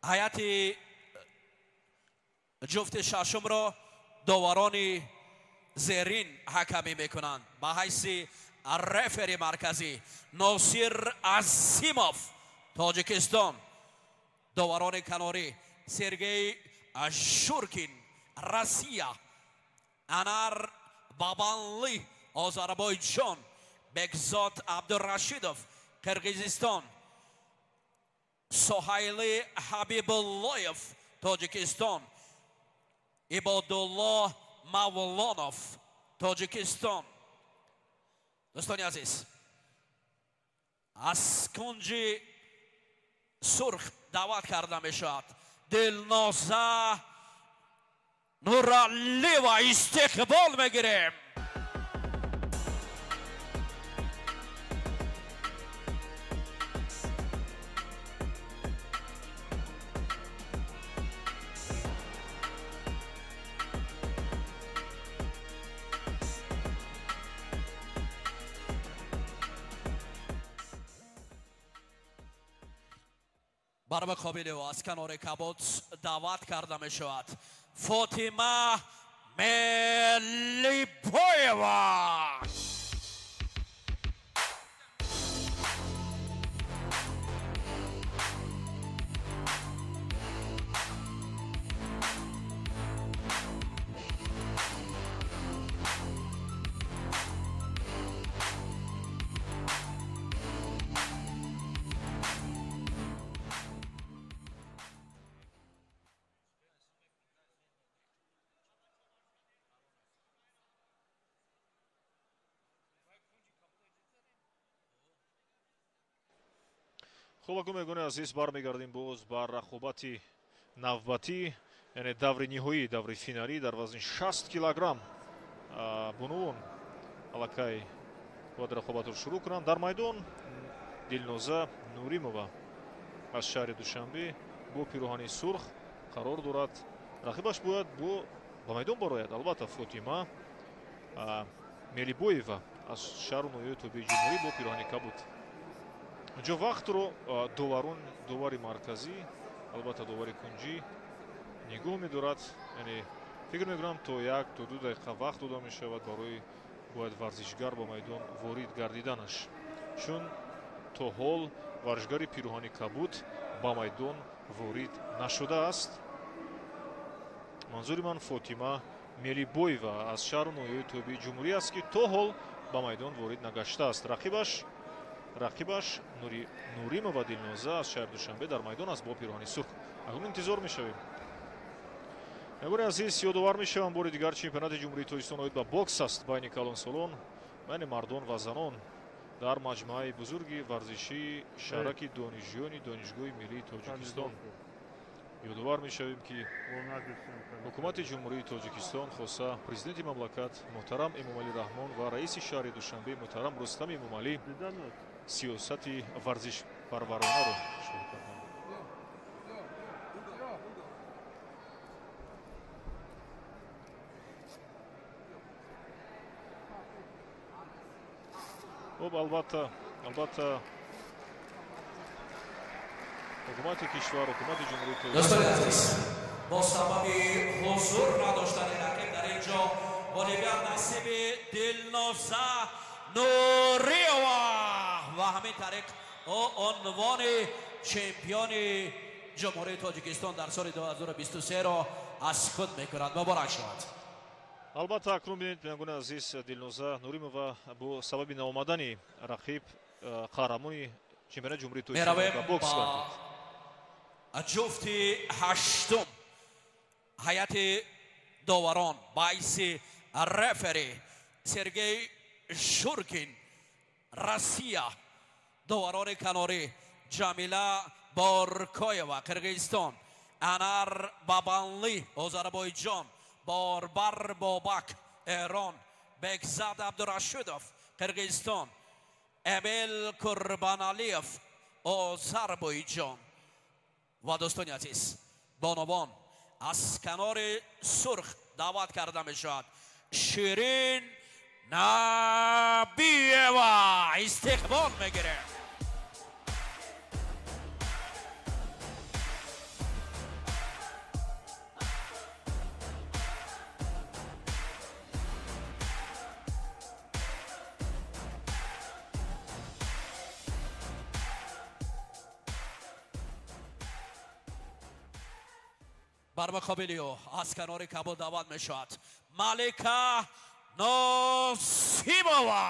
ҳайати ҷуфти шашумро доварони зерин ҳакамӣ мекунанд. Ба ҳайси рефери марказӣ Носир Азимов, Тоҷикистон. Доварони канорӣ Сергей Шуркин, Россия. Анар Бабанли, Озарбойҷон. Бекзод Абдурашидов, Қирғизистон. Соҳайли Ҳабибуллоев, Тоҷикистон. Ибодулло Мавлонов, Тоҷикистон. Дӯстони азиз, аз кунҷи сурх даъват карда мешавад Дилноза Нуралиева. Истиқбол мегирем. Бар муқобили ӯ аз канори кабуд даъват карда мешавад Фотима Мелибоева. Хуб, акун мегӯни азиз, бармегардем боз ба рақобати навбатӣ, яъне даври ниҳоӣ, даври финалӣ дар вазни 60 килограмм. Бонувон аллакай бояд рақобатро шурӯъ кунанд. Дар майдон Дилноза Нуримова аз шаҳри Душанбе бо пироҳани сурх қарор дорад. Рақибаш бояд ба майдон барояд, албатта Фотима Мелибоева аз шаҳру ноҳияи тобеи ҷумҳурӣ бо пироҳани кабуд. Инҷо вақтро доварон, довари марказӣ, албатта довари кунҷӣ нигоҳ медорад. Яъне фикр мекунам то 1 то 2 дақиқа вақт дода мешавад барои бояд варзишгар ба майдон ворид гардиданаш, чун то ҳол варзишгари пироҳани кабуд ба майдон ворид нашудааст. Манзури ман Фотима Мелибоева аз шаҳру ноҳияи тобеи ҷумҳурӣ аст, ки то ҳол ба майдон ворид нагаштааст. Рақибаш Нуримова Дилноза аз шаҳри Душанбе дар майдон аст бо пироҳани сурх. Акнун интизор мешавем. Бинандагони азиз, ёдовар мешавам бори дигар чемпионати Ҷумҳурии Тоҷикистон оид ба бокс аст байни калонсолон, байни мардон ва занон дар маҷмӯаи бузурги варзишии шаҳраки донишҷӯёни Донишгоҳи миллии Тоҷикистон. Ёдовар мешавем, ки ҳукумати Ҷумҳурии Тоҷикистон, хоса президенти мамлакат муҳтарам Эмомалӣ Раҳмон ва раиси шаҳри Душанбе муҳтарам Рустам Эмомалӣ сиёсати варзишпарваронаро шурӯъ карданд. Хуб, албатта ҳукумати кишвар, ҳукумати Ҷумҳурии Тоҷикистон дӯстони азиз, бо сабаби ҳузур надоштани рақиб дар ин ҷо ғолибият насиби Дилноза Нуриева ва ҳамин тариқ ӯ унвони чемпиони Ҷумҳурии Тоҷикистон дар соли 2023-ро аз худ мекунад. Муборак шавад. Албатта, акнун бинед, бинандагони азиз, Дилноза Нуримова бо сабаби наомадани рақиб қаҳрамони чемпионати Ҷумҳурии Тоҷикистон ба бокс гардид. Ҷуфти ҳаштум ҳайати доварон ба ҳайси рефери Сергей Шуркин, Россия. Доварони канорӣ Ҷамила Боркоева, Қирғизистон. Анар Бабанли, Озарбойҷон. Борбар Бобак, Эрон. Бекзад Абдурашидов, Қирғизистон. Эмил Курбаналиев, Озарбойҷон. Ва дӯстони азиз, бонувон аз канори сурх даъват карда мешавад Ширин Набиева. Истиқбол мегирем. Бар муқобили ӯ аз канори кабуд даъват мешавад Малика Носимова.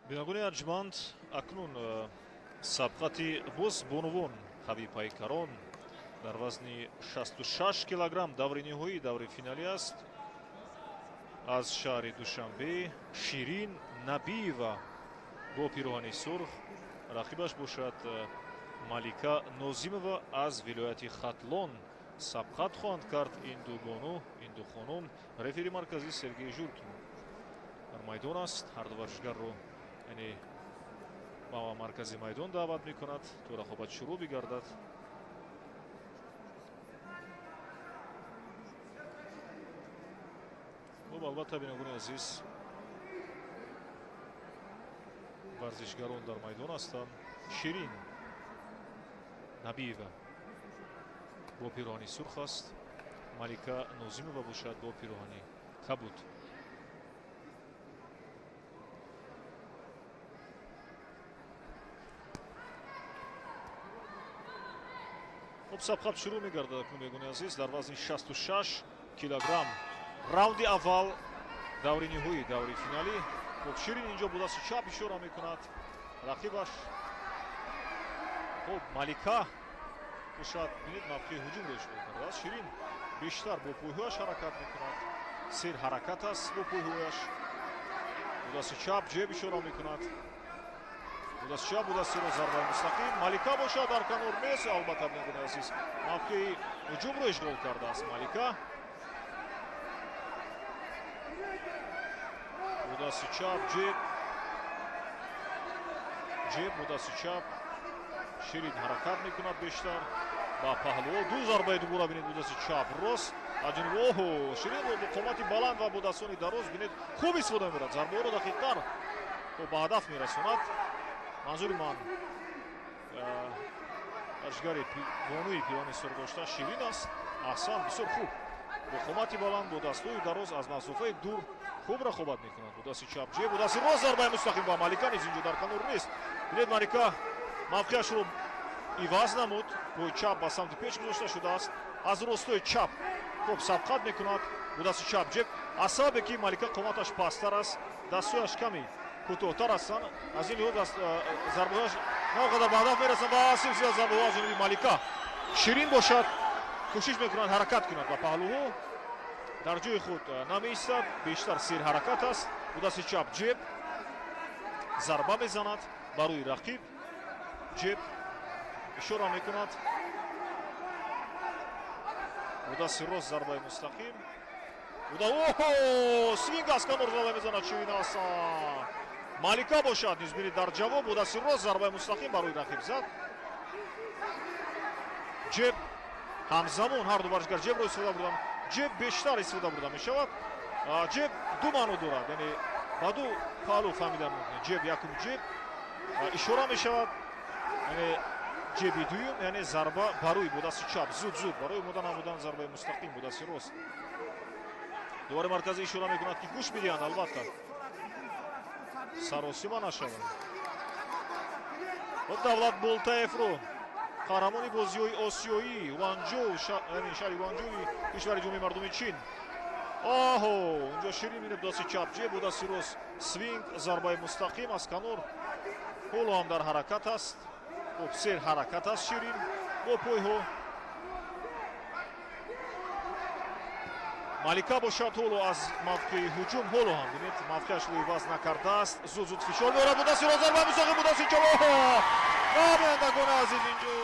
Бинандагони арҷманд, акнун сабқати боз бонувон қавипайкарон дар вазни 66 килограмм даври ниҳоӣ, даври финалӣ аст. Аз шаҳри Душанбе Ширин Набиева бо пироҳани сурх, рақибаш бошад Малика Нозимова аз вилояти Хатлон. Сабқат хоҳанд кард ин ду бону, ин ду хонум. Рефери марказӣ Сергей Журкин дар майдон аст. Ҳар ду варзишгарро яъне ба маркази майдон даъват мекунад то рақобат шурӯъ бигардад. Хуб, албатта, бинандагони азиз, варзишгарон дар майдон ҳастанд. Ширин Набиева бо пироҳани сурх аст, Малика Нозимова бошад бо пироҳани кабуд. Хуб, сабқат шурӯъ мегардад, бинандагони азиз, дар вазни 66 килограмм. Раунди аввал, даври ниҳоӣ, даври финалӣ. Хуб, Ширин инҷо бо дасти чап ишора мекунад рақибаш. Хуб, Малика бошад, бинед, мавқеи ҳуҷумро ишғол кардааст. Ширин бештар бо пойҳояш ҳаракат мекунад, сер ҳаракат аст бо пойҳояш. Бо дасти чап ҷеб ишора мекунад, бо дасти чап, бо дасти рост зарбаи мустақим. Малика бошад дар канор нест. Албатта, бинандагони азиз, мавқеи ҳуҷумро ишғол кардааст Малика. Бо дасти чап ҷеб, ҷеб, бо дасти чап Ширин ҳаракат мекунад бештар ба паҳлӯ. Ду зарбаи дубора, бинед, бо дасти чап, рост аз ҷониби оҳо Ширин бо қомати баланд ва бо дастони дароз, бинед, хуб истифода мебарад, зарбаҳоро дақиқтар ба ҳадаф мерасонад. Манзури ман варзишгари бонуи пироҳани сурх дошта Ширин аст. Аҳсан, бисёр хуб бо қомати баланд, бо дастҳои дароз аз масофаи дур хуб рақобат мекунад. Бо дасти чап ҷеб, бо дасти рост зарбаи мустақим ба Малика низ инҷо дар канор нест. Бинед, Малика мавқеашро иваз намуд, пои чап ба самти пеш гузошта шудааст, аз ростои чап хуб сабқат мекунад. Бо дасти чап ҷеб. Аз сабабе ки Малика қоматаш пасттар аст, дастҳояш каме кӯтоҳтар ҳастанд, аз ин лиҳоз зарбаҳояш на он қадар ба ҳадаф мерасанд ва силсила зарбаҳо аз ҷониби Малика. Ширин бошад кӯшиш мекунад ҳаракат кунад ба паҳлӯҳо, дар ҷои худ намеистад, бештар серҳаракат аст. Бо дасти чап ҷеб зарба мезанад ба рӯи рақиб, ҷеб ишора мекунад, бо дасти рост зарбаи мустақим. Оҳо, свинг аз канор зарба мезанад Ширин Ҳасан. Малика бошад низ, бинед, дар ҷавоб бо дасти рост зарбаи мустақим ба рӯи рақиб зад. Ҷеб ҳамзамон ҳар ду варзишгар ҷебро истифода бурданд. Ҷеб бештар истифода бурда мешавад. Ҷеб ду маъно дорад, яъне ба ду паҳлӯ фаҳмидан мумкин. Ҷеб якум ҷеб ишора мешавад, яъне ҷеби дуюм, яъне зарба ба рӯи бо дасти чап зуд зуд барои омода намудан зарбаи мустақим бо дасти рост. Довари марказӣ ишора мекунад ки гӯш бидиҳанд, албатта саросима нашаванд. Хуб, Давлат Болтаевро, қаҳрамони бозиҳои осиёӣ Ванҷоу, яъне шаҳри Ванҷоуи кишвари Ҷумҳурии Мардумии Чин. Оҳо, инҷо Ширин, бинед, бо дасти чап ҷеб, бо дасти рост свинг, зарбаи мустақим аз канор. Ҳоло ҳам дар ҳаракат аст. Хуб, сер ҳаракат аст Ширин бо пойҳо. Малика бошад ҳоло аз мавқеи ҳуҷум, ҳоло ҳам бинед, мавқеашро иваз накардааст, зуд зуд фишор меорад. Бо дасти рост зарбаи мустақим, бо дасти чап. Оҳо, бинандагони азиз, инҷо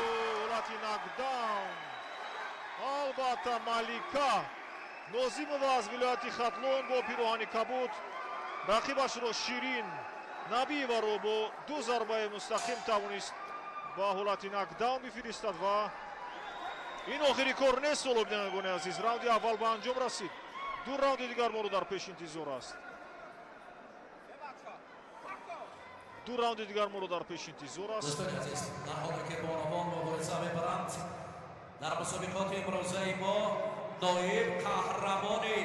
ҳолати нокдаун. Албатта, Малика Нозимова аз вилояти Хатлон бо пироҳани кабуд рақибашро Ширин Набиеваро бо ду зарбаи мустақим тавонист ба ҳолати нокдаун бифиристад ва ин охири кор нест. Ҳоло, бинандагони азиз, раунди аввал ба анҷом расид. Ду раунди дигар моро дар пеш интизор аст. Ду раунди дигар моро дар пеш интизор аст. Дӯстони азиз, дар ҳоле ки бонувон мубориза мебаранд дар мусобиқоти имрӯзаи мо, ноиб қаҳрамони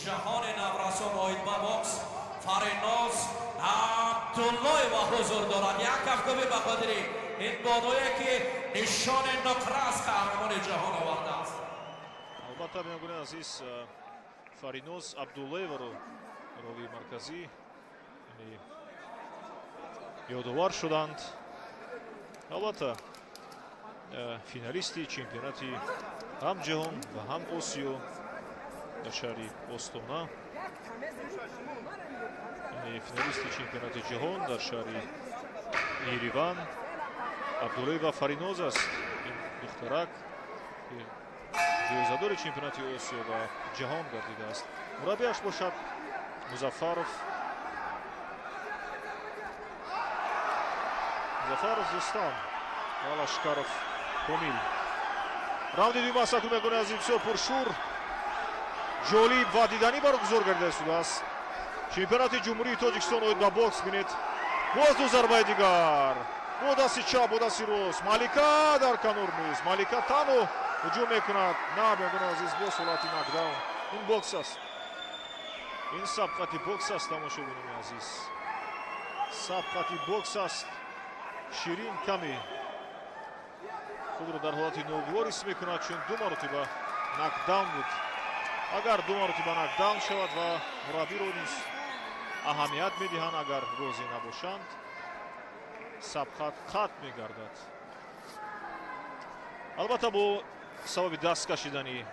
ҷаҳони наврасон оид ба бокс Фариноз Абдуллоева ҳузур дорад. Як кафкӯбӣ ба хотири ин бонуе, ки нишони нуқра аз қаҳрамони ҷаҳон овардааст. Албатта, бинандагони азиз, Фариноз Абдуллоеваро ровии марказӣ ёдовар шуданд. Албатта, финалисти чемпионати ҳам ҷаҳон ва ҳам Осиё дар шаҳри Остона, финалисти чемпионати ҷаҳон дар шаҳри Ереван Абдуллоева Фариноз аст. Ин духтарак ҷоизадори чемпионати Осиё ва ҷаҳон гардидааст. Мураббиаш бошад Музаффаров, Музаффаров Рустам ва Лашкаров Комил. Раунди дуюм аст акнун, бинандагони азиз, бисёр пуршӯр, ҷолиб ва диданӣ баргузор гардида истодааст чемпионати Ҷумҳурии Тоҷикистон оид ба бокс. Бинед, боз ду зарбаи дигар, бо дасти чап, бо дасти рост. Малика дар канор низ, Малика танҳо ҳуҷум мекунад. На, бинандагони азиз, боз ҳолати нокдаун. Ин бокс аст, ин сабқати бокс аст, тамошобинони азиз, сабқати бокс аст. Ширин каме худро дар ҳолати ногувор ҳис мекунад, чун ду маротиба нокдаун буд. Агар ду маротиба нокдаун шавад ва мураббиро низ аҳамият медиҳанд, агар розӣ набошанд, сабқат қатъ мегардад. Албатта, бо сабаби даст кашидани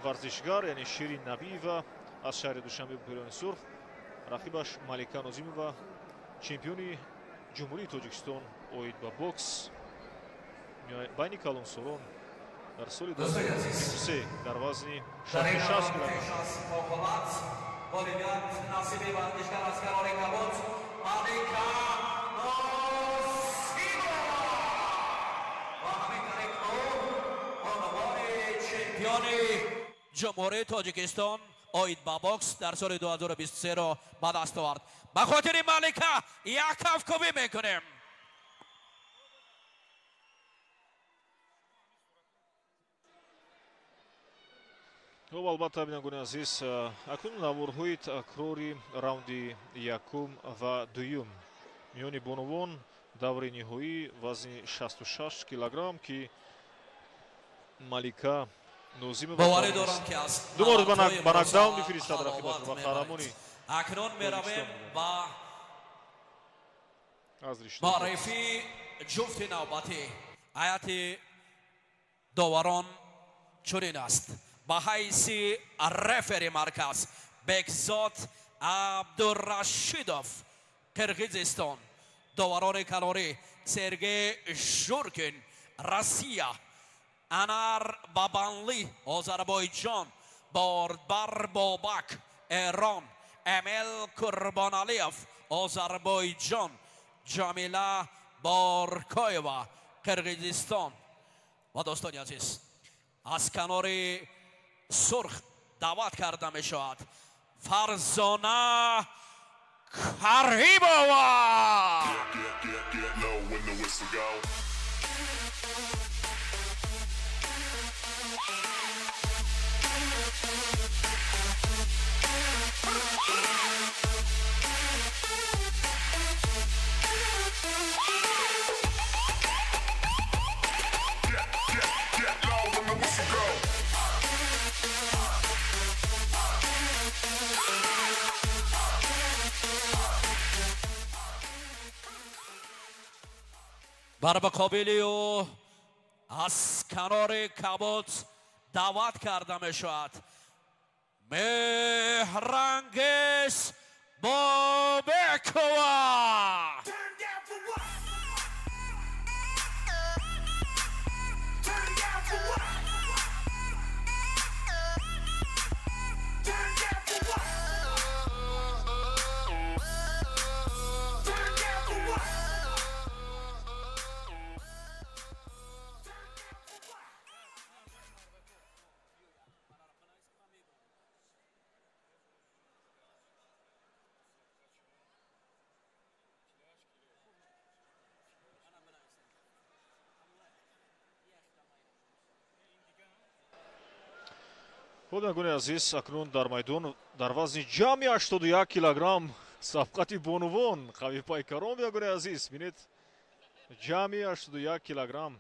варзишгар, яъне Ширин Набиева аз шаҳри Душанбе, пирони сурх, рақибаш Малика Нозимова, чемпиони Ҷумҳурии Тоҷикистон оид ба бокс байни калонсолон дар соли 2023 дар вазни 66 килограмм. Ғолибият насиби варзишгар аз канори кабуд Малика Нозимова ва ҳамин тариқ ӯ унвони чемпиони Ҷумҳурии Тоҷикистон оид ба бокс дар соли 2023-ро ба даст овард. Ба хотири Малика як кафкӯбӣ мекунем. Хуб, албатта, бинандагони азиз, акнун наворҳои такрори раунди якум ва дуюм миёни бонувон даври ниҳоӣ вазни 66 килограмм, ки Малика Нозимова Боварӣ дорам, ки аз ду маротиба ба нокдаун мефиристад рақибашро ва қаҳрамони Акнун меравем ба аз ришта маърифии ҷуфти навбатӣ. Ҳайати доварон чунин аст: ба ҳайси рефери марказ Бекзод Абдурашидов, Қирғизистон; доварони канорӣ Сергей Журкин, Россия; Анар Бабанлӣ, Озарбойҷон; Борбар Бобак, Эрон; Эмил Курбоналиев, Озарбойҷон; Ҷамила Боркоева, Қирғизистон. Ва дӯстони азиз, аз канори сурх даъват карда мешавад Фарзона Каримова. Get low when the whistle go. Get, get, get low when the whistle go. Бар муқобили ӯ аз канори кабуд даъват карда мешавад Меҳрангез Бобекова. Turn down for what? Turn down for what? Turn down for what? Turn down for what? Хуб, бинандагони азиз, акнун дар майдон дар вазни ҷамъи 81 килограмм сабқати бонувон қавипайкарон. Бинандагони азиз, бинед, ҷамъи 81 килограмм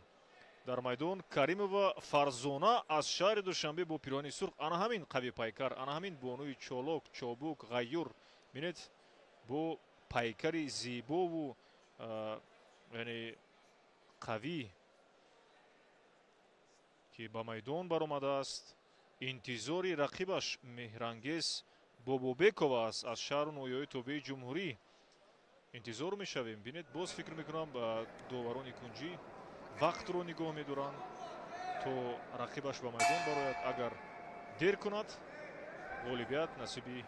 дар майдон Каримова Фарзона аз шаҳри Душанбе бо пирони сурх. Ана ҳамин қавипайкар, ана ҳамин бонуи чолок, чобук, ғайюр, бинед, бо пайкари зебову яъне қавӣ, ки ба майдон баромадааст. Интизори рақибаш Меҳрангез Бобобекова аст аз шаҳру ноҳияҳои тобеи ҷумҳурӣ. Интизор мешавем. Бинед, боз фикр мекунам, доварони кунҷӣ вақтро нигоҳ медоранд, то рақибаш ба майдон барояд. Агар дер кунад, ғолибият насиби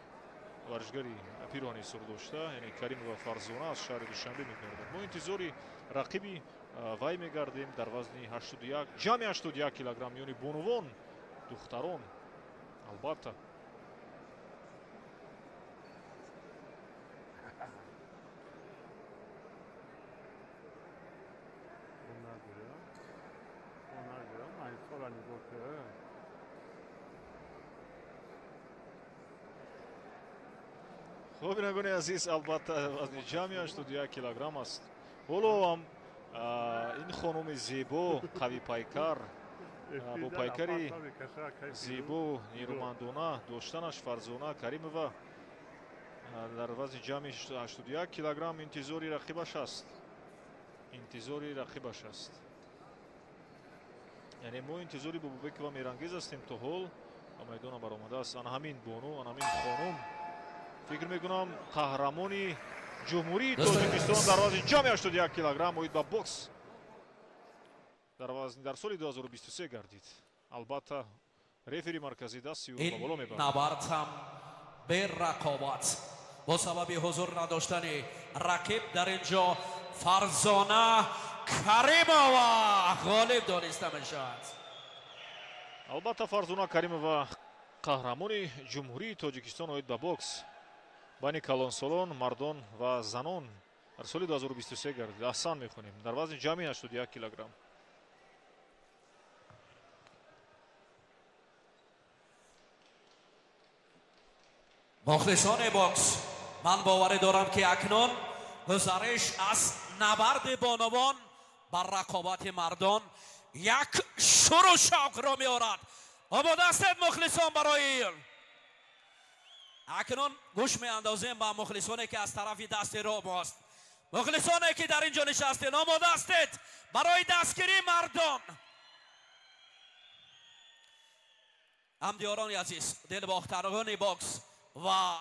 варзишгари пирони сурх дошта, яъне Каримова Фарзона аз шаҳри Душанбе мегардад. Мо интизори рақиби вай мегардем дар вазни 81, ҷамъи 81 килограмм миёни бонувон, духтарон, албатта. Хуб, бинандагони азиз, албатта, вазни ҷамъи 81 килограмм аст. Ҳоло ҳам ин хонуми зебо, қавипайкар, бо пайкари зебо, нерӯмандона доштанаш Фарзона Каримова дар вазни ҷамъи 81 килограмм интизори рақибаш аст. Интизори рақибаш аст. Яъне мо интизори Бобобекова Меҳрангез ҳастем, то ҳол ба майдона баромадааст. Ана ҳамин бону, ана ҳамин хонум, фикр мекунам, қаҳрамони ҷумҳурии Тоҷикистон дар вазни ҷамъи 81 килограмм оид ба бокс дар вазни дар соли 2023 гардид. Албатта, рефери марказӣ дасти ӯ ба боло мебарад. Набард ҳам берақобат бо сабаби ҳузур надоштани рақиб дар ин ҷо Фарзона Каримова ғолиб дониста мешавад. Албатта, Фарзона Каримова қаҳрамони ҷумҳурии Тоҷикистон оид ба бокс байни калонсолон, мардон ва занон дар соли 2023 гардид. Аҳсан мехонем дар вазни ҷамъи 81 килограмм. Мухлисони бокс, ман боварӣ дорам, ки акнун гузариш аз набарди бонувон бар рақобати мардон як шуру шавқро меорад. Омода ҳастед, мухлисон, барои акнун гӯш меандозем ба мухлисоне, ки аз тарафи дасти ромост. Мухлисоне, ки дар ин ҷо нишастед, омода ҳастед барои дастгирии мардон? Ҳамдиёрони азиз, дилбохтарони бокс ва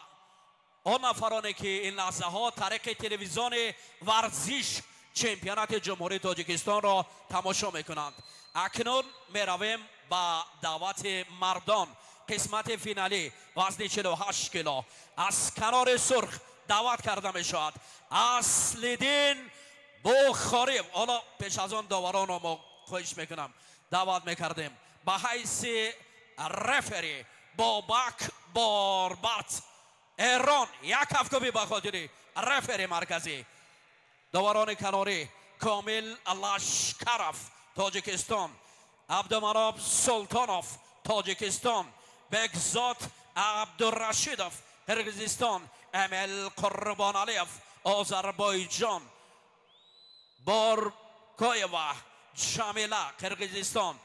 он нафароне, ки ин лаҳзаҳо тариқи телевизиони варзиш чемпионати ҷумҳурии Тоҷикистонро тамошо мекунанд, акнун меравем ба даъвати мардон, қисмати финалӣ, вазни 48 кило. Аз канори сурх даъват карда мешавад Аслиддин Бухориев. Ҳоло пеш аз он доваронро мо хоҳиш мекунам, даъват мекардем ба ҳайси рефери Бобак Борбат, Эрон. Як ҳафткӯбӣ ба хотири рефери марказӣ. Доварони канорӣ: Комил Лашкаров, Тоҷикистон, Абдумароб Султонов, Тоҷикистон, Бекзод Абдурашидов, Қирғизистон, Эмил Қурбоналиев, Озарбойҷон, Боркоева Ҷамила, Қирғизистон.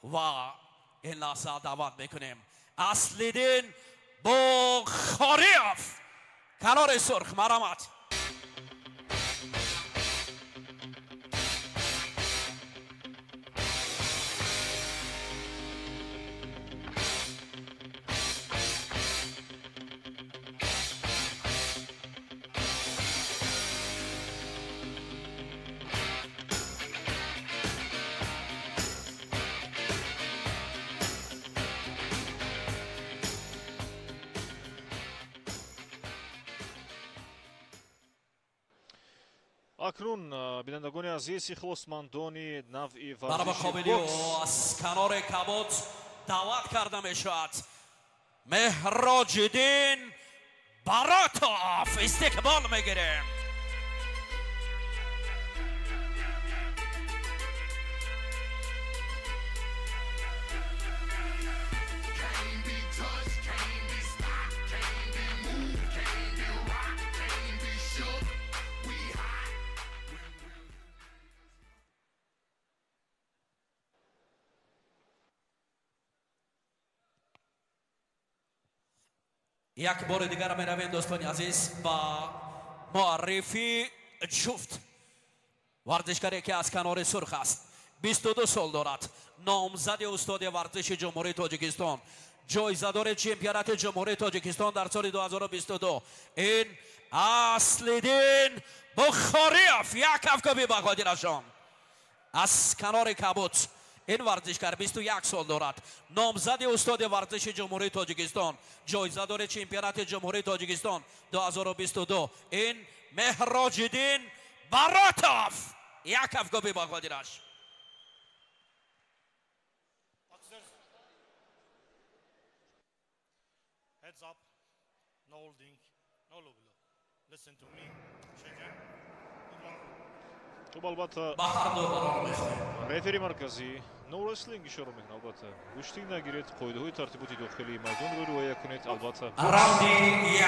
Ва ин лаҳза даъват мекунем Аслиддин Бухориев, канори сурх, марҳамат. Акнун, бинандагони азиз, ихлосмандони навъи Бар варзиши муқобили бокс, ӯ аз канори кабуд даъват карда мешавад Меҳроҷиддин Баротов. Истиқбол мегирем. Can't be Як бори дигар меравем, дӯстони азиз, ба муаррифи ҷуфт. Варзишгаре ки аз канори сурх аст, 22 сол дорад, номзади устоди варзиши Ҷумҳурии Тоҷикистон, ҷоизадори чемпионати Ҷумҳурии Тоҷикистон дар соли 2022, ин Аслиддин Бухориев. Як кафкӯби ба хотирашон. Аз канори кабуд ин варзишгар 21 сол дорад, номзади устоди варзиши Ҷумҳурии Тоҷикистон, ҷоизадори чемпионати Ҷумҳурии Тоҷикистон 2022, ин Меҳроҷиддин Баротов. Як кафкӯби ба хотираш. Heads up, no holding, no low blow. Listen to me, shake hand. Good luck. Хуб, албатта, ба ҳар ду барор мехоҳем. Рефери марказӣ no wrestling ишора мекунад. Албатта, гӯштӣ нагиред, қоидаҳои тартиботи дохилии майдонро риоя кунед, албатта. Раунди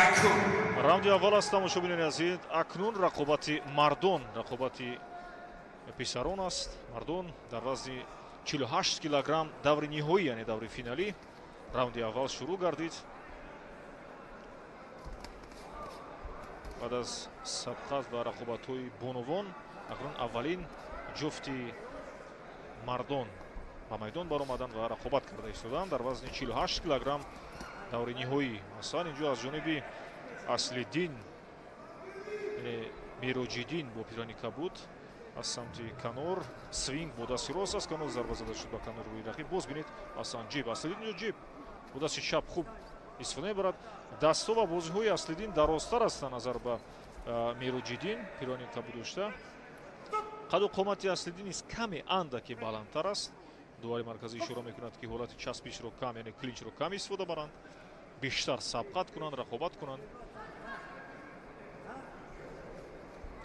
якум. Раунди аввал аст, тамошобинони азиз. Акнун рақобати мардон, рақобати писарон аст. Мардон дар вазни 48 килограмм, даври ниҳоӣ, яъне даври финалӣ. Раунди аввал шурӯъ гардид. Баъд аз сабқат ва рақобатҳои бонувон, акнун аввалин ҷуфти мардон ба майдон баромаданд ва рақобат карда истоданд дар вазни 48 килограмм, даври ниҳоӣ. Масалан, инҷо аз ҷониби Аслиддин, яъне Мероҷиддин бо пирани кабуд аз самти канор свинг бо дасти рост аз канор зарба зада шуд ба канори рӯи рақиб. Боз бинед, асан ҷеб, Аслиддин инҷо ҷеб бо дасти чап хуб истифода мебарад. Дастҳо ва бозиҳои Аслиддин дарозтар ҳастанд назар ба Мероҷиддин пирони кабуд дошта. Қаду қомати Аслиддин низ каме андаке баландтар аст. Дувари марказӣ ишора мекунад, ки ҳолати часпишро кам, яъне клинчро кам истифода баранд, бештар сабқат кунанд, рақобат кунанд.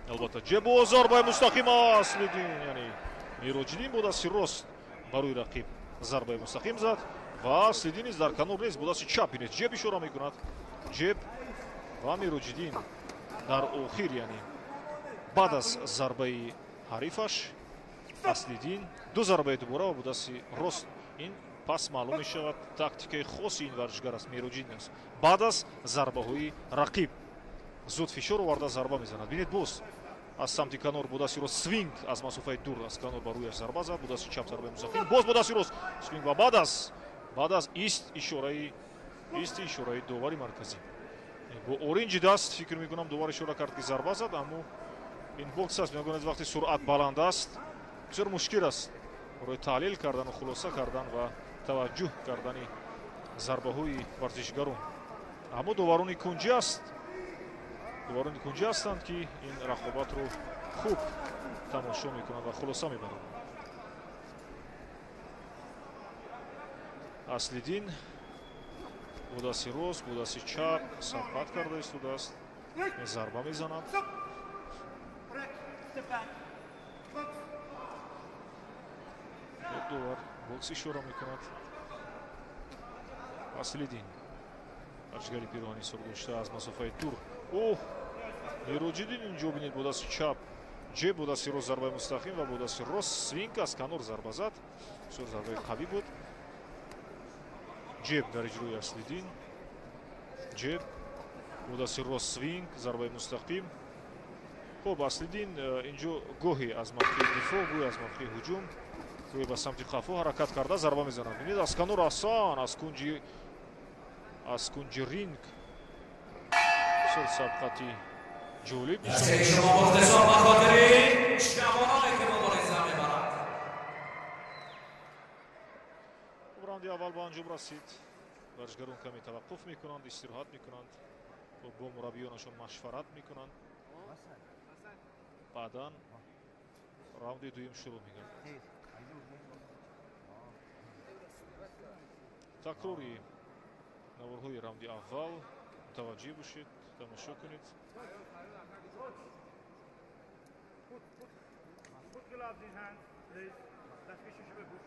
Албатта, ҷебу зарбаи мустақим Аслиддин, яъне Мероҷиддин бо дасти рост ба рӯи рақиб зарбаи мустақим зад ва Аслиддин низ дар канор нест, бо дасти чап, бинед, ҷеб ишора мекунад, ҷеб ва Мероҷиддин дар охир, яъне баъд аз зарбаи ҳарифаш Аслиддин ду зарбаи дубора ва бо дасти рост. Ин пас маълум мешавад, тактикаи хоси ин варзишгар аст, Мероҷиддин аст. Баъд аз зарбаҳои рақиб зуд фишор оварда зарба мезанад. Бинед, боз аз самти канор бо дасти рост свинг аз масофаи дур аз канор ба рӯяш зарба зад, бо дасти чап зарбаи мустақим, боз бо дасти рост свинг ва баъд аз ист ишораи довари марказӣ бо оринҷи даст, фикр мекунам, довар ишора кард, ки зарба зад. Аммо ин бокс аст, мегӯянд, вақти суръат баланд аст, бисёр мушкил аст барои таҳлил кардану хулоса кардан ва таваҷҷӯҳ кардани зарбаҳои варзишгарон. Аммо доварони кунҷӣ ҳастанд, ки ин рақобатро хуб тамошо мекунанд ва хулоса мебаранд. Аслиддин бо дасти рост, бо дасти чап сабқат карда истодааст, зарба мезанад. Break. Step back. Box. Довар бокс ишора мекунад. Аслиддин, варзишгари пироҳани сурх дошта, аз масофаи дур. Оҳ, Мероҷиддин инҷо, бинед, бо дасти чап ҷеб, бо дасти рост зарбаи мустақим ва бо дасти рост свинг аз канор зарба зад. Бисёр зарбаи қавӣ буд. Ҷеб дар иҷрои Аслиддин, ҷеб, бо дасти рост свинг, зарбаи мустақим. Хуб, Аслиддин инҷо гоҳе аз мавқеи дифоъ, гоҳе аз мавқеи ҳуҷум, гоҳе ба самти қафо ҳаракат карда зарба мезанад. Бинед, аз канор асан аз кунҷи ринг бисёр сабқати ҷолиб. Дастаи шумо мухлисон ба хотири ҷавононе ки мубориза мебаранд. Хуб, раунди аввал ба анҷом расид. Варзишгарон каме таваққуф мекунанд, истироҳат мекунанд, хуб, бо мураббиёнашон машварат мекунанд. Баъдан раунди дуюм шурӯъ мегардад. Такрори наворҳои раунди аввал, мутаваҷҷеҳ бошед, тамошо кунед. Put gloves in hand, please. دستکشش بپوش.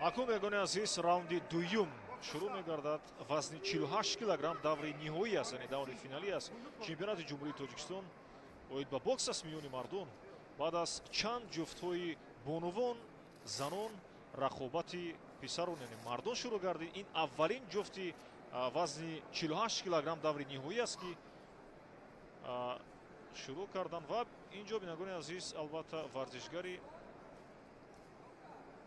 Акнун, бинандагони азиз, раунди дуюм шурӯъ мегардад. Вазни 48 килограмм даври ниҳоӣ аст, яъне даври финалӣ аст. Чемпионати Ҷумҳурии Тоҷикистон оид ба бокс аст миёни мардон. Баъд аз чанд ҷуфтҳои бонувон, занон, рақобати писарон, яъне мардон шурӯъ гардид. Ин аввалин ҷуфти вазни 48 килограмм даври ниҳоӣ аст, ки шурӯъ карданд. Ва инҷо, бинандагони азиз, албатта, варзишгари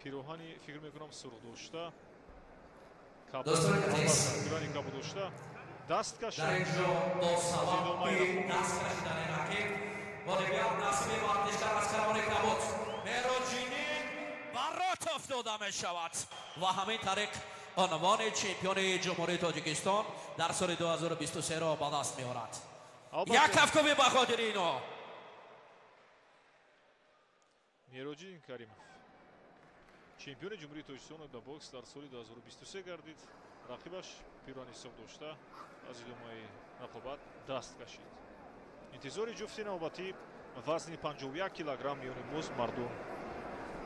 пироҳани, фикр мекунам, сурх дошта, пироҳани кабуд дошта даст кашид. Дар инҷо бо сабаби даст кашидани рақиб ғолибият насиби варзишгар аз канори кабуд Мероҷиддин Баротов дода мешавад ва ҳамин тариқ унвони чемпиони Ҷумҳурии Тоҷикистон дар соли 2023-ро ба даст меорад. Як кафкӯбӣ ба хотири ино. Мероҷиддин Каримов чемпиони Ҷумҳурии Тоҷикистон ба бокс дар соли 2023 гардид. Рақибаш пироҳани сурх дошта аз идомаи рақобат даст кашид. Интизори ҷуфти навбатӣ вазни 51 килограмм миёни боз мардон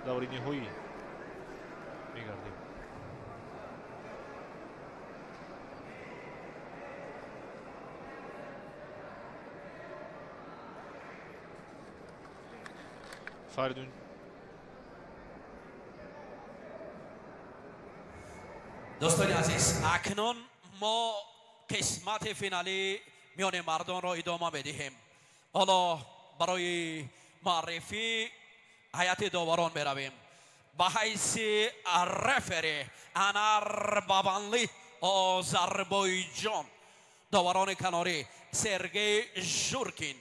даври ниҳоӣ мегардем. Фаридун. Дӯстони азиз, акнун мо қисмати финалӣ миёни мардонро идома медиҳем. Ҳоло барои муаррифӣ ҳайати доварон меравем. Ба ҳайси рефери Анар Бабанли, Озарбойҷон, доварони канорӣ Сергей Журкин,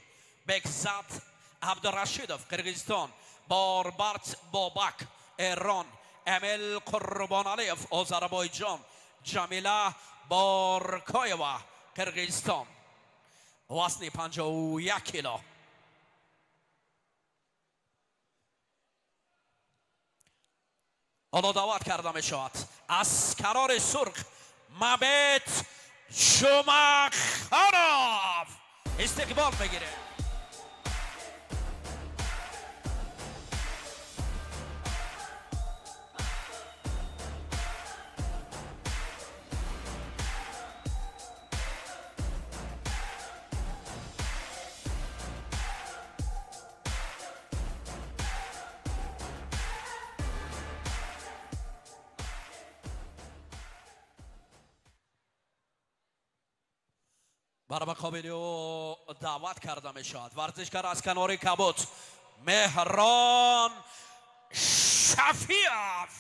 Бекзат Абдурашидов, Қирғизистон, Борбарт Бобак, Эрон, Эмил Қурбоналиев, Озарбойҷон, Ҷамила Боркоева, Қирғизистон. Вазни 51 кило. Ҳоло даъват карда мешавад аз канори сурх Мабет Ҷумахонов истиқбол мегирад. Бар муқобили ӯ даъват карда мешавад варзишгар аз канори кабуд Меҳрон Шафиев.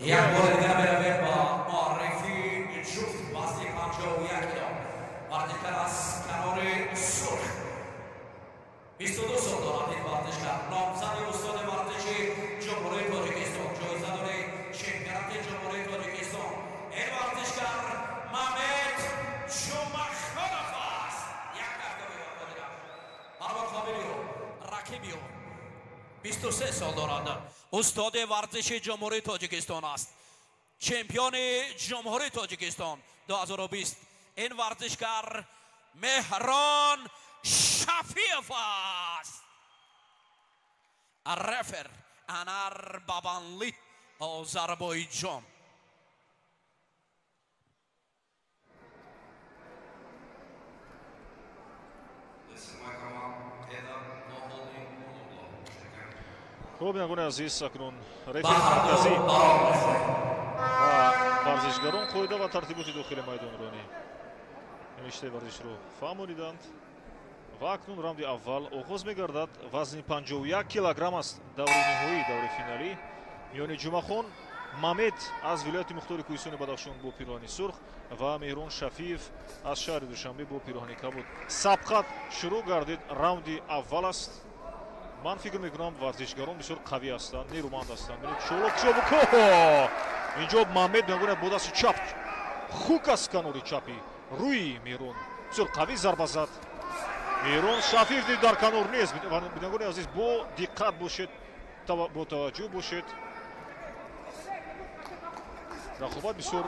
Як бори дигар меравем ба муаррифии ҷуфт вазни 51 кило. Варзишгар аз канори сурх 22 сол дорад. Ин варзишгар номзади устоди варзиши Ҷумҳурии Тоҷикистон, ҷоизадори чемпионати Ҷумҳурии Тоҷикистон. Ин варзишгар Мамед Ҷумахонов аст. Як кафкӯбӣ ба хотираш. Бар муқобили ӯ рақиби ӯ 23 сол дорад, устоди варзиши Ҷумҳурии Тоҷикистон аст, чемпиони Ҷумҳурии Тоҷикистон 2020. Ин варзишгар Меҳрон Шафиев аст. Рефер Анар Бабанли, Озарбойҷон. Хуб, бинандагони азиз, акнун рефери марказӣ ва варзишгарон қоида ва тартиботи дохили майдонро, риштаи варзишро фаҳмониданд Ва акнун раунди аввал оғоз мегардад. Вазни 51 килограмм аст даври ниҳоӣ, даври финалӣ миёни Ҷумъахон Мамед аз вилояти мухтори Кӯҳистони Бадахшон бо пироҳани сурх ва Меҳрон Шафиев аз шаҳри Душанбе бо пироҳани кабуд. Сабқат шурӯъ гардид. Раунди аввал аст. Ман фикр мекунам, варзишгарон бисёр қавӣ ҳастанд, нерӯманд ҳастанд. Чолок чобуко инҷо Мамед мегӯяд бо дасти чап хук аз канори чапи рӯи Меҳрон бисёр қавӣ зарба зад. Меҳрон Шафиев дар канор нест. Бинандагони азиз, бо диққат бошед, бо таваҷҷӯҳ бошед. Рақобат бисёр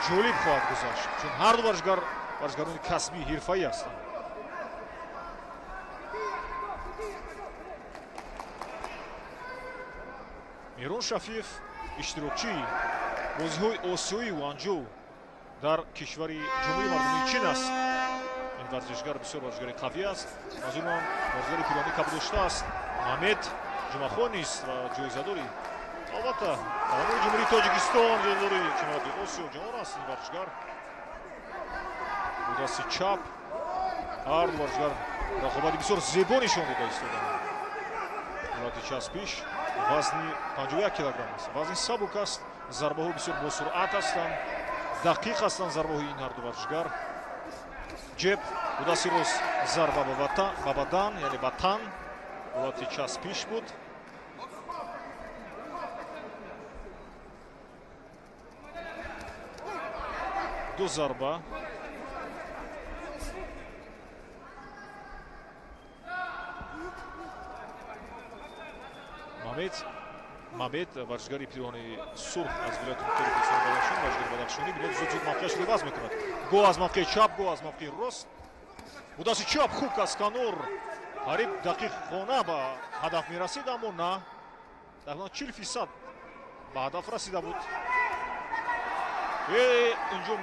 ҷолиб хоҳад гузашт, чун ҳар ду варзишгар варзишгарони касбӣ, ҳирфаӣ ҳастанд. Меҳрон Шафиев иштирокчии бозиҳои осиёии Гуанҷоу дар кишвари Ҷумҳурии Мардумии Чин аст. Ин варзишгар бисёр варзишгари қавӣ аст. Манзурам, варзишгари пироҳани кабуд доштааст. Мамед Ҷумъахон низ ва ҷоизадори, албатта, қаҳрамони Ҷумҳурии Тоҷикистон, ҷоизадори чемпионати Осиё, ҷаҳон аст ин варзишгар. Бо дасти чап ҳар ду варзишгар рақобати бисёр зебо нишон дода истоданд. Ҳолати часпиш вазни 51 килограмм аст. Вазни сабук аст, зарбаҳо бисёр босуръат ҳастанд, дақиқ ҳастанд зарбаҳои ин ҳарду варзишгар. Ҷеб, бо дасти рост зарба ба бадан, яъне ба тан, ҳолати часпиш буд. Ду зарба. Мамед варзишгари пироҳани сурх аз вилояти мухтори Кӯҳистони Бадахшон, варзишгари бадахшонӣ, бинед, зуд зуд мавқеашро иваз мекунад. Гоҳ аз мавқеи чап, гоҳ аз мавқеи рост. Бо дасти чап хук аз канор, қариб дақиқона ба ҳадаф мерасид, аммо на, тақрибан 40% ба ҳадаф расида буд. Инҷо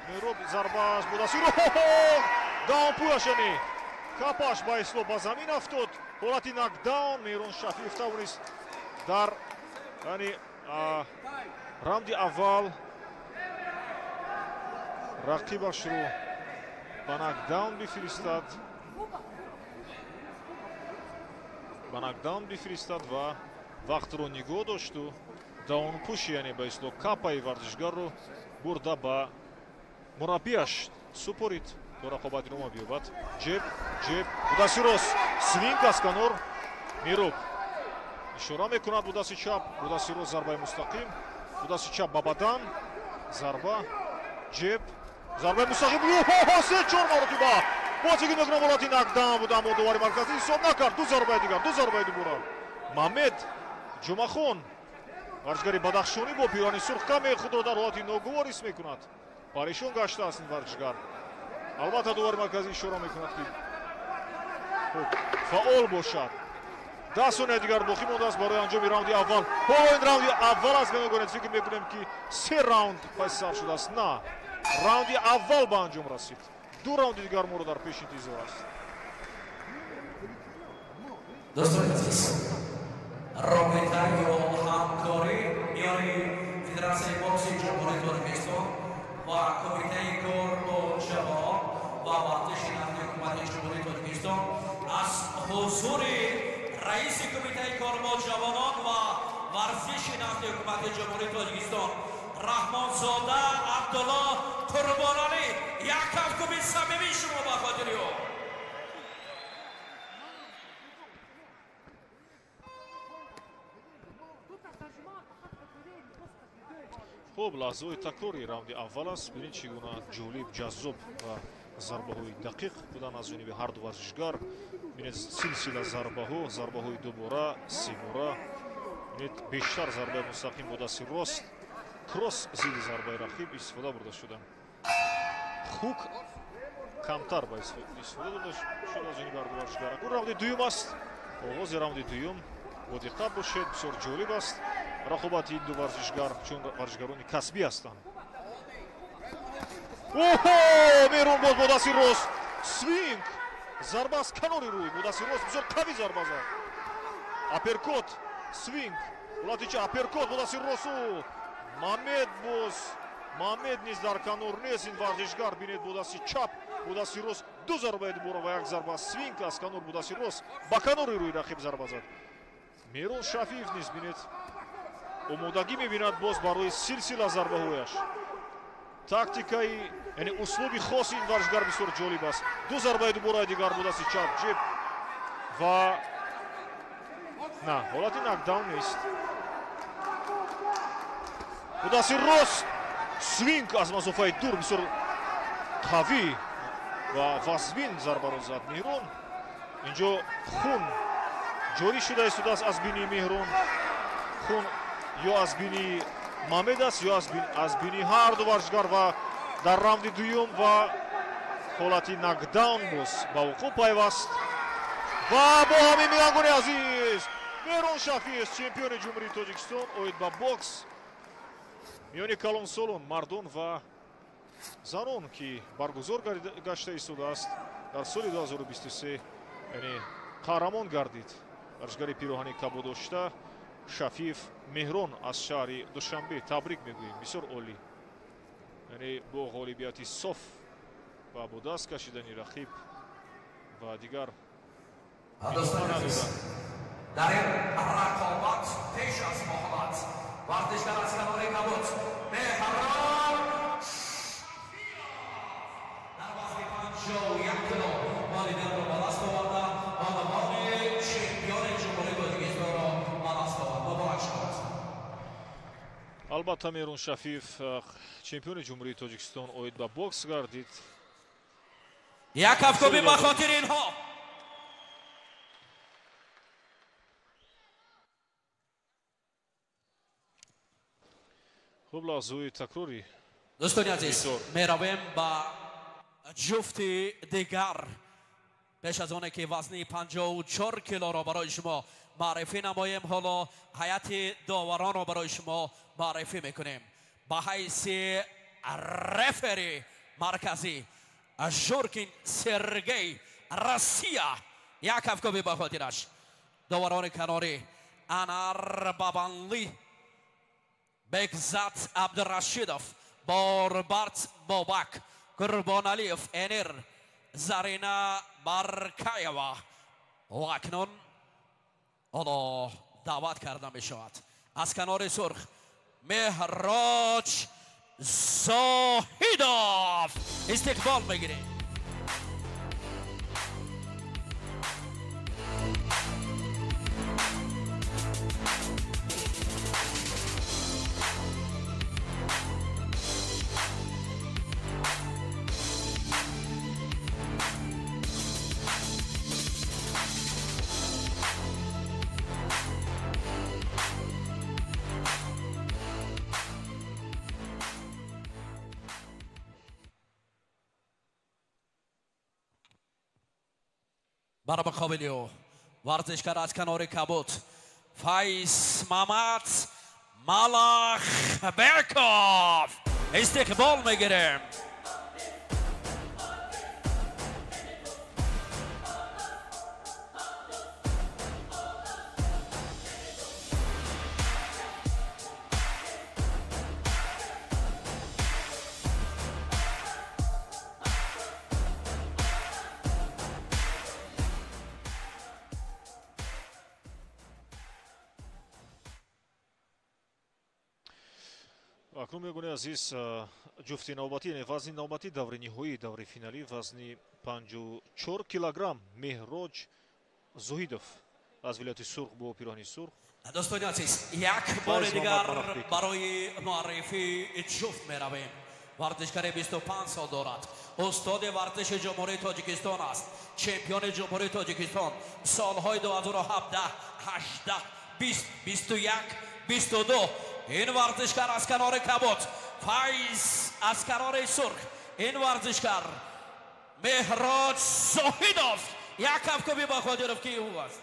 Меҳроб зарбааш бо дасти даунпӯяш, яъне капаш ба ислоҳ ба замин афтод. Ҳолати нокдаун Меҳрон Шафиев тавонист дар, яъне, раунди аввал рақибашро ба нокдаун бифиристад, ба нокдаун бифиристад ва вақтро нигоҳ дошту даунпӯши, яъне ба ислоҳ капаи варзишгарро бурда ба мураббиаш супорид то рақобат идома биёбад. Ҷеб, ҷеб, бо дасти рост свинг аз канор. Меҳроб ишора мекунад бо дасти чап, бо дасти рост зарбаи мустақим, бо дасти чап ба бадан зарба, ҷеб, зарбаи мустақим, се чор маротиба. Боз фикр мекунам, ҳолати нокдаун буд, аммо довари марказӣ ҳисоб накард. Ду зарбаи дигар, ду зарбаи дубора. Мамед Ҷумъахон варзишгари бадахшонӣ бо пироҳани сурх каме худро дар ҳолати ногувор ҳис мекунад. Парешон гаштааст ин варзишгар. Албатта, довари марказӣ ишора мекунад, ки фаъол бошад. 10 сония дигар боқӣ мондааст барои анҷоми раунди аввал. Ҳоло ин раунди аввал аст, мегӯяд, фикр мекунем, ки се раунд паси сар шудааст. На, раунди аввал ба анҷом расид. Ду раунди дигар моро дар пеш интизор аст. Дӯстони азиз, робита ё ҳамкорӣ миёни Федератсияи бокси Ҷумҳурии Тоҷикистон ва Кумитаи кор бо ҷавонон ва варзиши назди Ҳукумати Ҷумҳурии Тоҷикистон аз ҳузури раиси Кумитаи кор бо ҷавонон ва варзиши назди Ҳукумати Ҷумҳурии Тоҷикистон Раҳмонзода Абдулло Қурбоналӣ як кафкуби самимии шумо ба хотири ӯ. Хуб, лаҳзаҳои такрори раунди аввал аст. Бинед, чӣ гуна ҷолиб, ҷаззоб ва зарбаҳои дақиқ буданд аз ҷониби ҳарду варзишгар. Бинед, силсила зарбаҳо, зарбаҳои дубора, себора. Бинед, бештар зарбаи мустақим бо дасти рост, кросс зидди зарбаи рақиб истифода бурда шуда. Хук камтар ба истифода бурда шуд аз ҷониби ҳарду варзишгар. Акнун раунди дуюм аст. Оғози раунди дуюм. Бо диққат бошед, бисёр ҷолиб аст рақобати ин ду варзишгар, чун варзишгарони касбӣ ҳастанд. Оҳо, Меҳрон боз бо дасти рост свинг, зарба аз канори рӯй, бо дасти рост бисёр қавӣ зарба зад. Апперкот, свинг, ҳолати ча апперкот бо дасти росту. Мамед боз, Мамед низ дар канор нест ин варзишгар. Бинед, бо дасти чап Бо дасти рост ду зарбаи дубора ва як зарба свинг аз канор бо дасти рост ба канори рӯи рақиб зарба зад. Меҳрон Шафиев низ бинед омодагӣ мебинад боз барои силсила зарбаҳояш. Тактикаи, яъне услуби хоси ин варзишгар бисёр ҷолиб аст. Ду зарбаи дубораи дигар бо дасти чап ҷеб ва на, ҳолати нокдаун нест. Бо дасти рост свинг аз масофаи дур бисёр қавӣ ва вазмин зарбаро зад Меҳрон. Инҷо хун ҷорӣ шуда истодааст аз бинии Меҳрон. Хун ё аз бинии Мамед аст, ё аз бинии ҳар ду варзишгар ва дар раунди дуюм ва ҳолати нокдаун боз ба вуқӯъ пайваст. Ва бо ҳамин, бинандагони азиз, Меҳрон Шафиев чемпиони Ҷумҳурии Тоҷикистон оид ба бокс миёни калонсолон, мардон ва занон, ки баргузор гашта истодааст дар соли 2023, яъне қаҳрамон гардид варзишгари пироҳани кабудошта Шафиев Меҳрон аз шаҳри Душанбе. Табрик мегӯем, бисёр олӣ, яъне бо ғолибияти соф ва бо даст кашидани рақиб ва дигар. Дар ин рақобат пеш аз муҳлат варзишгар аз канори кабуд Меҳрон дар вазни 51 кило ғолибиятро ба даст оварда, унвони чемпиони Ҷумҳурии Тоҷикистонро ба даст овард. Муборак шавад. Албатта, Меҳрон Шафиев чемпиони Ҷумҳурии Тоҷикистон оид ба бокс гардид. Як кафкӯбӣ ба хотири инҳо. Хуб, лаҳзаҳои такрорӣ. Дӯстони азиз, меравем ба ҷуфти дигар. Пеш аз оне ки вазни 54 килоро барои шумо муаррифӣ намоем, ҳоло ҳайати доваронро барои шумо муаррифӣ мекунем. Ба ҳайси рефери марказӣ Журкин Сергей, Россия, як кафкӯбӣ ба хотираш. Доварони канорӣ Анар Бабанлӣ, Бекзат Абдурашидов, Борбарт Бобак, Қурбоналиев Энир, Зарина Баркаева. Ва акнун ҳоло даъват карда мешавад аз канори сурх Меҳроҷ Зоҳидов. Истиқбол мегирем. Бар муқобили ӯ варзишгар аз канори кабуд Файз Мамад Малахбеков. Истиқбол мегирем. Акнун, мегӯни азиз, ҷуфти навбатӣ, яъне вазни навбатӣ даври ниҳоии даври финалӣ вазни 54 килограмм Меҳроҷ Зоҳидов аз вилояти Сурх бо пироҳани сурх. Дӯстони азиз, як бори дигар барои муаррифии ҷуфт меравем. Варзишгари 25 сол дорад, устоди варзиши Ҷумҳурии Тоҷикистон аст, чемпиони Ҷумҳурии Тоҷикистон солҳои 2017, 18, 20, 21, 22. Ин варзишгар аз канори кабуд Файз аз канори сурх. Ин варзишгар Меҳроҷ Зоҳидов. Як кафкӯбӣ ба хотиров, ки ӯ аст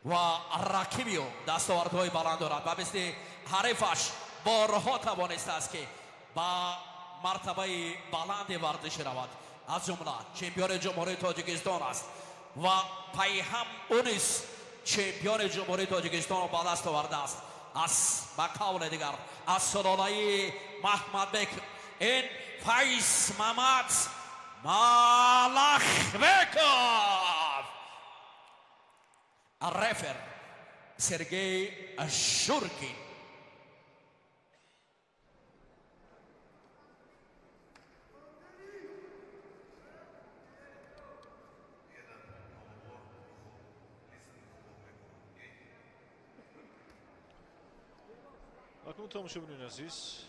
ва рақиби ӯ дастовардҳои баланд дорад ва мисли ҳарифаш борҳо тавонистааст, ки ба мартабаи баланди варзишӣ равад. Аз ҷумла чемпиони Ҷумҳурии Тоҷикистон аст ва пайҳам ӯ низ чемпиони Ҷумҳурии Тоҷикистонро ба даст овардааст. Аз ба қавли дигар аз сулолаи Маҳмадбек ин Файз Мамад Малахбеков. Рефер Сергей Журкин. Акнун тамошобинони азиз,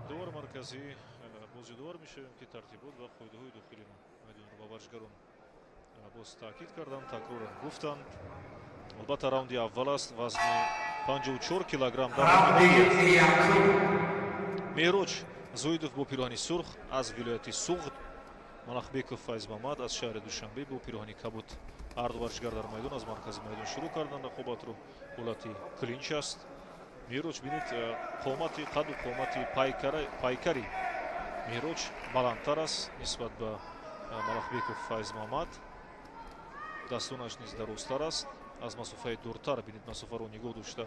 довар марказӣ боз ёдовар мешавем, ки тартибот ва қоидаҳои дохили майдонро ба варзишгарон боз таъкид карданд, такроран гуфтанд. Албатта, раунди аввал аст, вазни 54 килограмм дар Меҳроҷ Зоидов бо пироҳани сурх аз вилояти Суғд, Малахбеков Файзмамад аз шаҳри Душанбе бо пироҳани кабуд. Ҳарду варзишгар дар майдон аз маркази майдон шурӯъ карданд рақобатро. Ҳолати клинч аст. Меҳроҷ, бинед, қомати, қаду қомати пайкари Меҳроҷ баландтар аст нисбат ба Малахбеков Файзмамад. Дастонаш низ дарозтар аст. Аз масофаи дуртар, бинед, масофаро нигоҳ дошта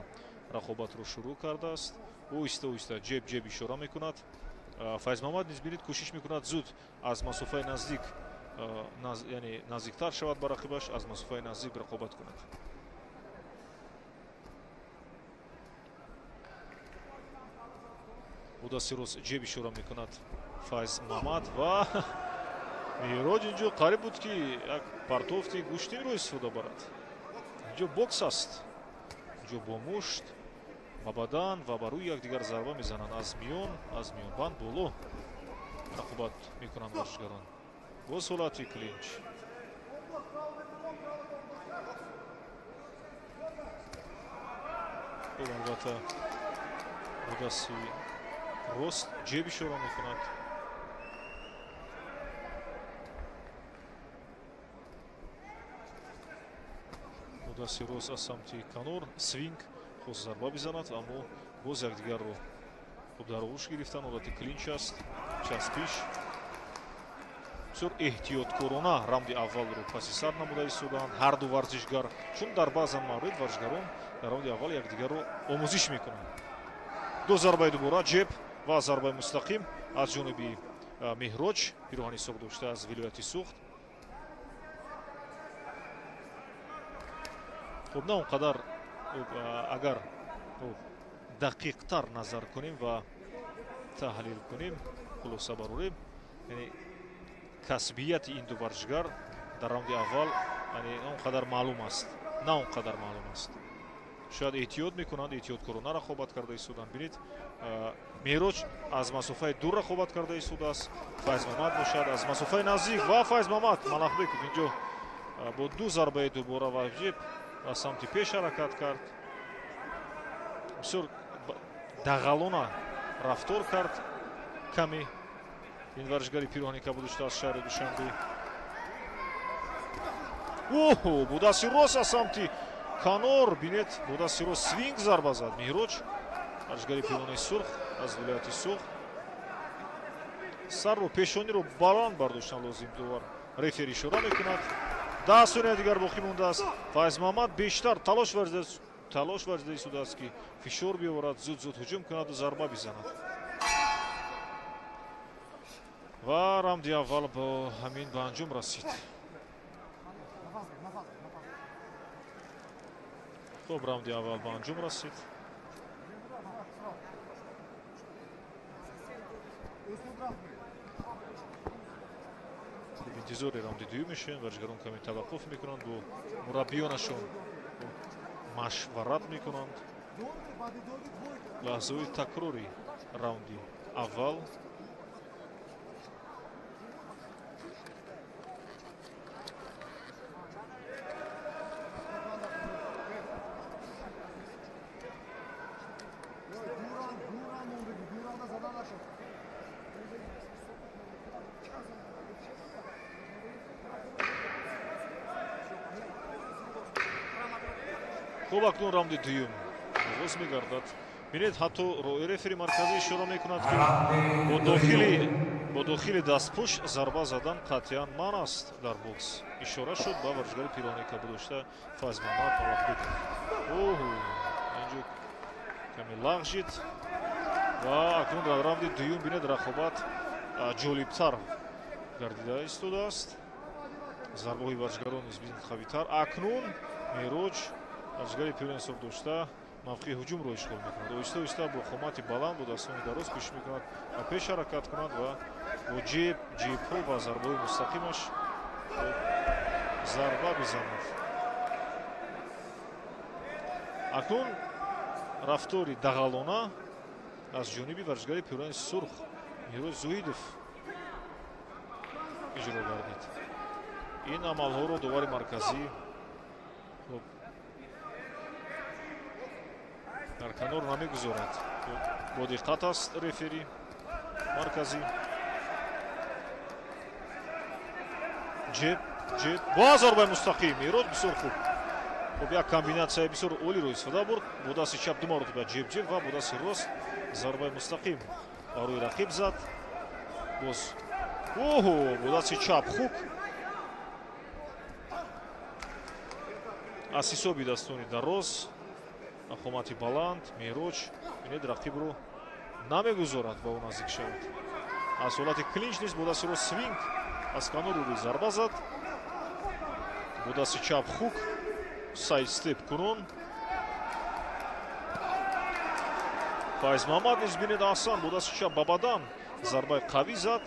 рақобатро шурӯъ кардааст. Оҳиста оҳиста ҷеб ҷеб ишора мекунад. Файзмамад низ, бинед, кӯшиш мекунад зуд аз масофаи наздик, яъне наздиктар шавад ба рақибаш, аз масофаи наздик рақобат кунад. Бо дасти рост ҷеб ишора мекунад Файзмамад ва Меҳроҷ инҷо қариб буд, ки як партофти гӯштинро истифода барад. Инҷо бокс аст, инҷо бо мушт ба бадан ва ба рӯи якдигар зарба мезананд. Аз миён, аз миёнбанд боло рақобат мекунанд варзишгарон. Боз ҳолати клинч. Хуб, албатта, бо дасти рост ҷеб ишора мекунад. Бо дасти рост аз самти канор свинг хост зарба бизанад, аммо боз якдигарро хуб дар оғӯш гирифтан. Ҳолати клинч аст, часпиш. Бисёр эҳтиёткорона раунди аввалро паси сар намуда истодаанд ҳарду варзишгар, чун дар баъзан маврид варзишгарон дар раунди аввал якдигарро омӯзиш мекунанд. Ду зарбаи дубора, ҷеб ва зарбаи мустақим аз ҷониби Меҳроҷ, пироҳани сурх дошта аз вилояти Суғд. Хуб, на он қадар, агар дақиқтар назар кунем ва таҳлил кунем, хулоса барорем, яъне касбияти ин ду варзишгар дар раунди аввал, яъне он қадар маълум аст, на он қадар маълум аст. Шояд эҳтиёт мекунанд, эҳтиёткорона рақобат карда истоданд. Бинед, Меҳроҷ аз масофаи дур рақобат карда истодааст, Файзмамад бошад аз масофаи наздик ва Файзмамад Малахбеков инҷо бо ду зарбаи дубора ва ҷеб ба самти пеш ҳаракат кард. Бисёр дағалона рафтор кард каме ин варзишгари пироҳани кабуд дошта аз шаҳри Душанбе. Оҳо, бо дасти рост аз самти канор, бинед, бо дасти рост свинг зарба зад Меҳроҷ, варзишгари пироҳани сурх аз вилояти Суғд. Сарро, пешониро баланд бардоштан лозим. Довар рефер ишора мекунад. 10 сония дигар боқӣ мондааст. Файзмамад бештар талош варзида истодааст, ки фишор биёварад, зуд зуд ҳуҷум кунаду зарба бизанад. Ва раунди аввал бо ҳамин ба анҷом расид. Хуб, раунди аввал ба анҷом расид. Интизори раунди дуюм мешавем. Варзишгарон каме таваққуф мекунанд, бо мураббиёнашон машварат мекунанд. Лаҳзаҳои такрори раунди аввал. Хуб, акнун раунди дуюм оғоз мегардад. Бинед, ҳатто рефери марказӣ ишора мекунад, ки бо дохили дастпӯш зарба задан қатъиян манъ аст дар бокс. Ишора шуд ба варзишгари пироҳани кабуд дошта Файзмамад Малахбеков. Оҳ, инҷо каме лағжид ва акнун дар раунди дуюм, бинед, рақобат ҷолибтар Гардида истодааст. Зарбаҳои варзишгарон низ бинед қавитар. Акнун Мероҷ варзишгари пирӯни сурх дошта мавқеи ҳуҷумро ишғол мекунад. Оҳиста оҳиста бо қомати баланд, бо дастони дароз кӯшиш мекунад ва пеш ҳаракат кунад ва бо ҷеб, ҷебҳо ва зарбаҳои мустақимаш зарба бизанад. Акнун рафтори дағалона аз ҷониби варзишгари пирӯни сурх Мироҷ Зоҳидов иҷро гардид. Ин амалҳоро довари марказӣ дар канор намегузорад. Бо диққат аст рефери марказӣ. Ҷеб, ҷеб ва зарбаи мустақим. Мироҷ бисёр хуб. Хуб, як комбинатсияи бисёр олиро истифода бурд. Бо дасти чап ду маротиба ҷеб ҷеб ва бо дасти рост зарбаи мустақим барои рақиб зад. Боз оҳо, бо дасти чап хук аз ҳисоби дастони дароз, қомати баланд Меҳроҷ бинед рақибро намегузорад ба ӯ наздик шавад. Аз ҳолати клинч низ бо дасти рост свинг аз канор рӯи зарба зад. Бо дасти чап хук сайд степ кунон. Файзмамад низ бинед аҳсан бо дасти чап ба бадан зарбаи қавӣ зад.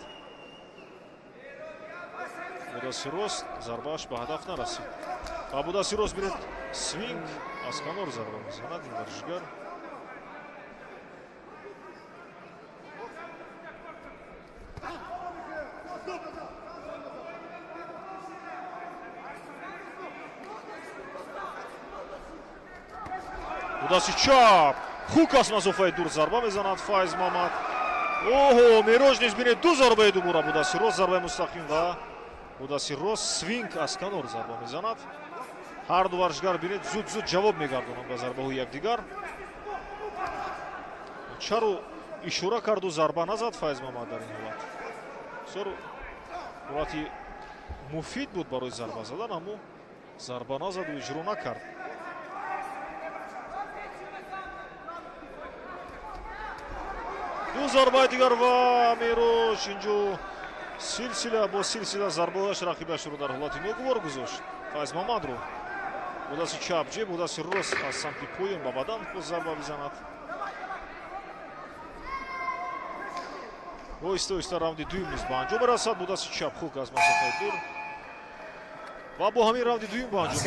Бо дасти рост зарбааш ба ҳадаф нарасид. Ва бо дасти рост бинед свинг аз канор зарба мезанад ин варзишгар. Бо дасти чап хук аз масофаи дур зарба мезанад Файзмамад. Оҳо, Мероҷ низ бинед ду зарбаи дубора бо дасти рост зарбаи мустақим ва бо дасти рост свинг аз канор зарба мезанад. Ҳар ду варзишгар бинед зуд-зуд ҷавоб мегардонанд ба зарбаҳои якдигар. Чаро ишора карду зарба назад Файзмамад дар ин ҳолат? Бисёр ҳолати муфид буд барои зарба задан, аммо зарба назаду иҷро накард. Ду зарбаи дигар ва Мероҷ инҷо силсила бо силсила зарбаҳояш рақибашро дар ҳолати ногувор гузошт. Файзмамадро бо дасти чап ҷеб, бо дасти рост аз самти поён ба бадан хост зарба бизанад. Оҳиста оҳиста раунди дуюм низ ба анҷом мерасад. Бо дасти чап хук аз масофаи дур ва бо ҳамин раунди дуюм ба анҷом.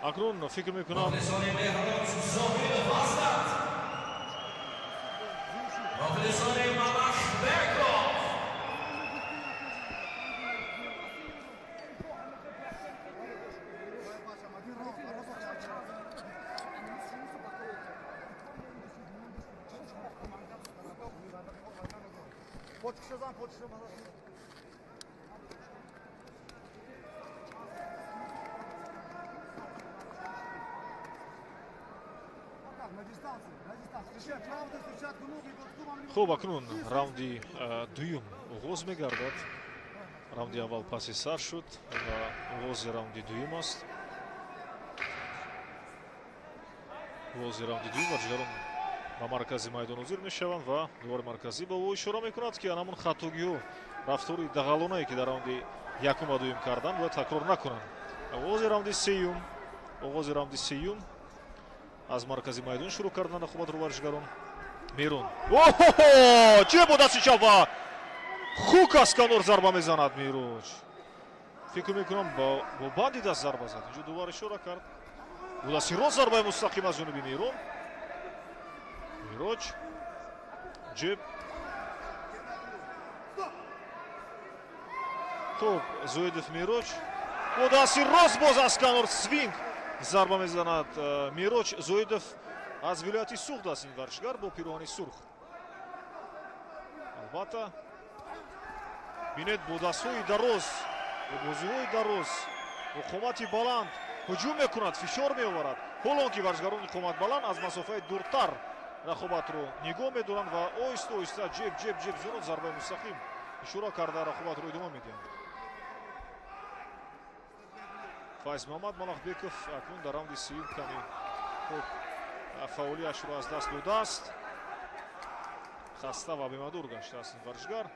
Акнун фикр мекунам Хуб, акнун раунди дуюм оғоз мегардад. Раунди аввал паси сар шуд ва оғози раунди дуюм аст. Оғози раунди дуюм варзишгарон ба маркази майдон ҳозир мешаванд ва довари марказӣ ба ӯ ишора мекунад, ки анамун хатогиҳо, рафтори дағалонае, ки дар раунди якум ва дуюм карданд, бояд такрор накунанд. Оғози раунди сеюм, оғози раунди сеюм аз маркази майдон шурӯъ карданд рақобатро варзишгарон. Мирон. Оҳо! Чӣ бо дасти чап ва хук аз канор зарба мезанад Мироҷ. Фикр мекунам бо банди даст зарба зад. Инҷо дувар ишора кард. Бо дасти рост зарбаи мустақим аз ҷониби Мирон. Мироҷ. Ҷеб. Хуб, Зоидов Мироҷ. Бо дасти рост боз аз канор свинг зарба мезанад Мироҷ. Зоидов аз вилояти Суғд аст ин варзишгар бо пироҳани сурх. Албатта бинед бо дастҳои дароз, бо бозуҳои дароз, бо қомати баланд ҳуҷум мекунад, фишор меоварад. Ҳолон ки варзишгарони қоматбаланд аз масофаи дуртар рақобатро нигоҳ медоранд ва оҳиста оҳиста ҷеб ҷеб ҷеб зурот зарбаи мустақим ишора карда рақобатро идома медиҳанд. Файзмамад Малахбеков акнун дар раунди сеюм каме хуб Фаъолиашро аз даст додааст. Хаста ва бемадор гаштааст ин варзишгар.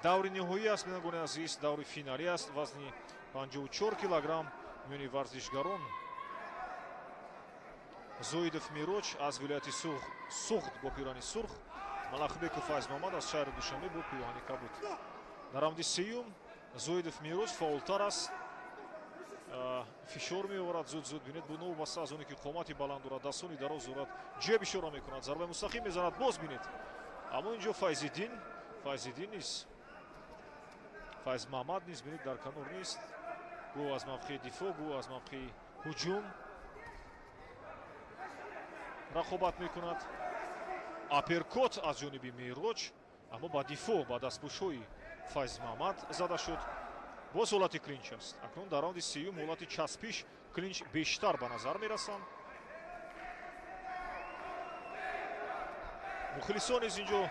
Даври ниҳоӣ аст, бинандагони азиз, даври финалӣ аст. Вазни 54 килограмм миёни варзишгарон. Зоидов Мироҷ аз вилояти Суғд бо пироҳани сурх, Малахбеков Файзмамад аз шаҳри Душанбе бо пироҳани кабуд. Дар раунди сеюм Зоидов Мироҷ фаъолтар аст, фишор меоварад зуд-зуд. Бинед, бо новобаста аз оне ки қомати баланд дорад, дастони дароз дорад, ҷеб ишора мекунад, зарбаи мустақим мезанад, боз бинед. Аммо инҷо Файзиддин низ, Файзмамад низ бинед дар канор нест. Гӯ аз мавқеи дифоъ, гӯ аз мавқеи ҳуҷум рақобат мекунад. Аперкот аз ҷониби Меҳроҷ, аммо ба дифоъ, ба дастпӯшҳои Файзмамад зада шуд. Боз ҳолати клинч аст. Акнун дар раунди сеюм ҳолати часпиш, клинч бештар ба назар мерасанд. Мухлисон низ инҷо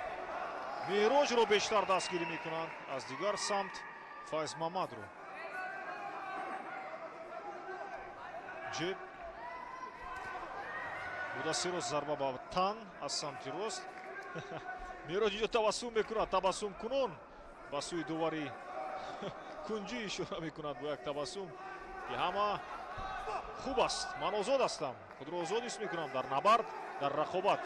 Меҳроҷро бештар дастгирӣ мекунанд, аз дигар самт Файзмамадро. Ҷеб будасти рост, зарба ба тан аз самти рост. Меҳроҷ инҷо табассум мекунад, табассумкунон ба сӯи дувари кунҷӣ ишора мекунад бо як табассум, ки ҳама хуб аст, ман озод ҳастам, худро озод ҳис мекунам дар набард, дар рақобат.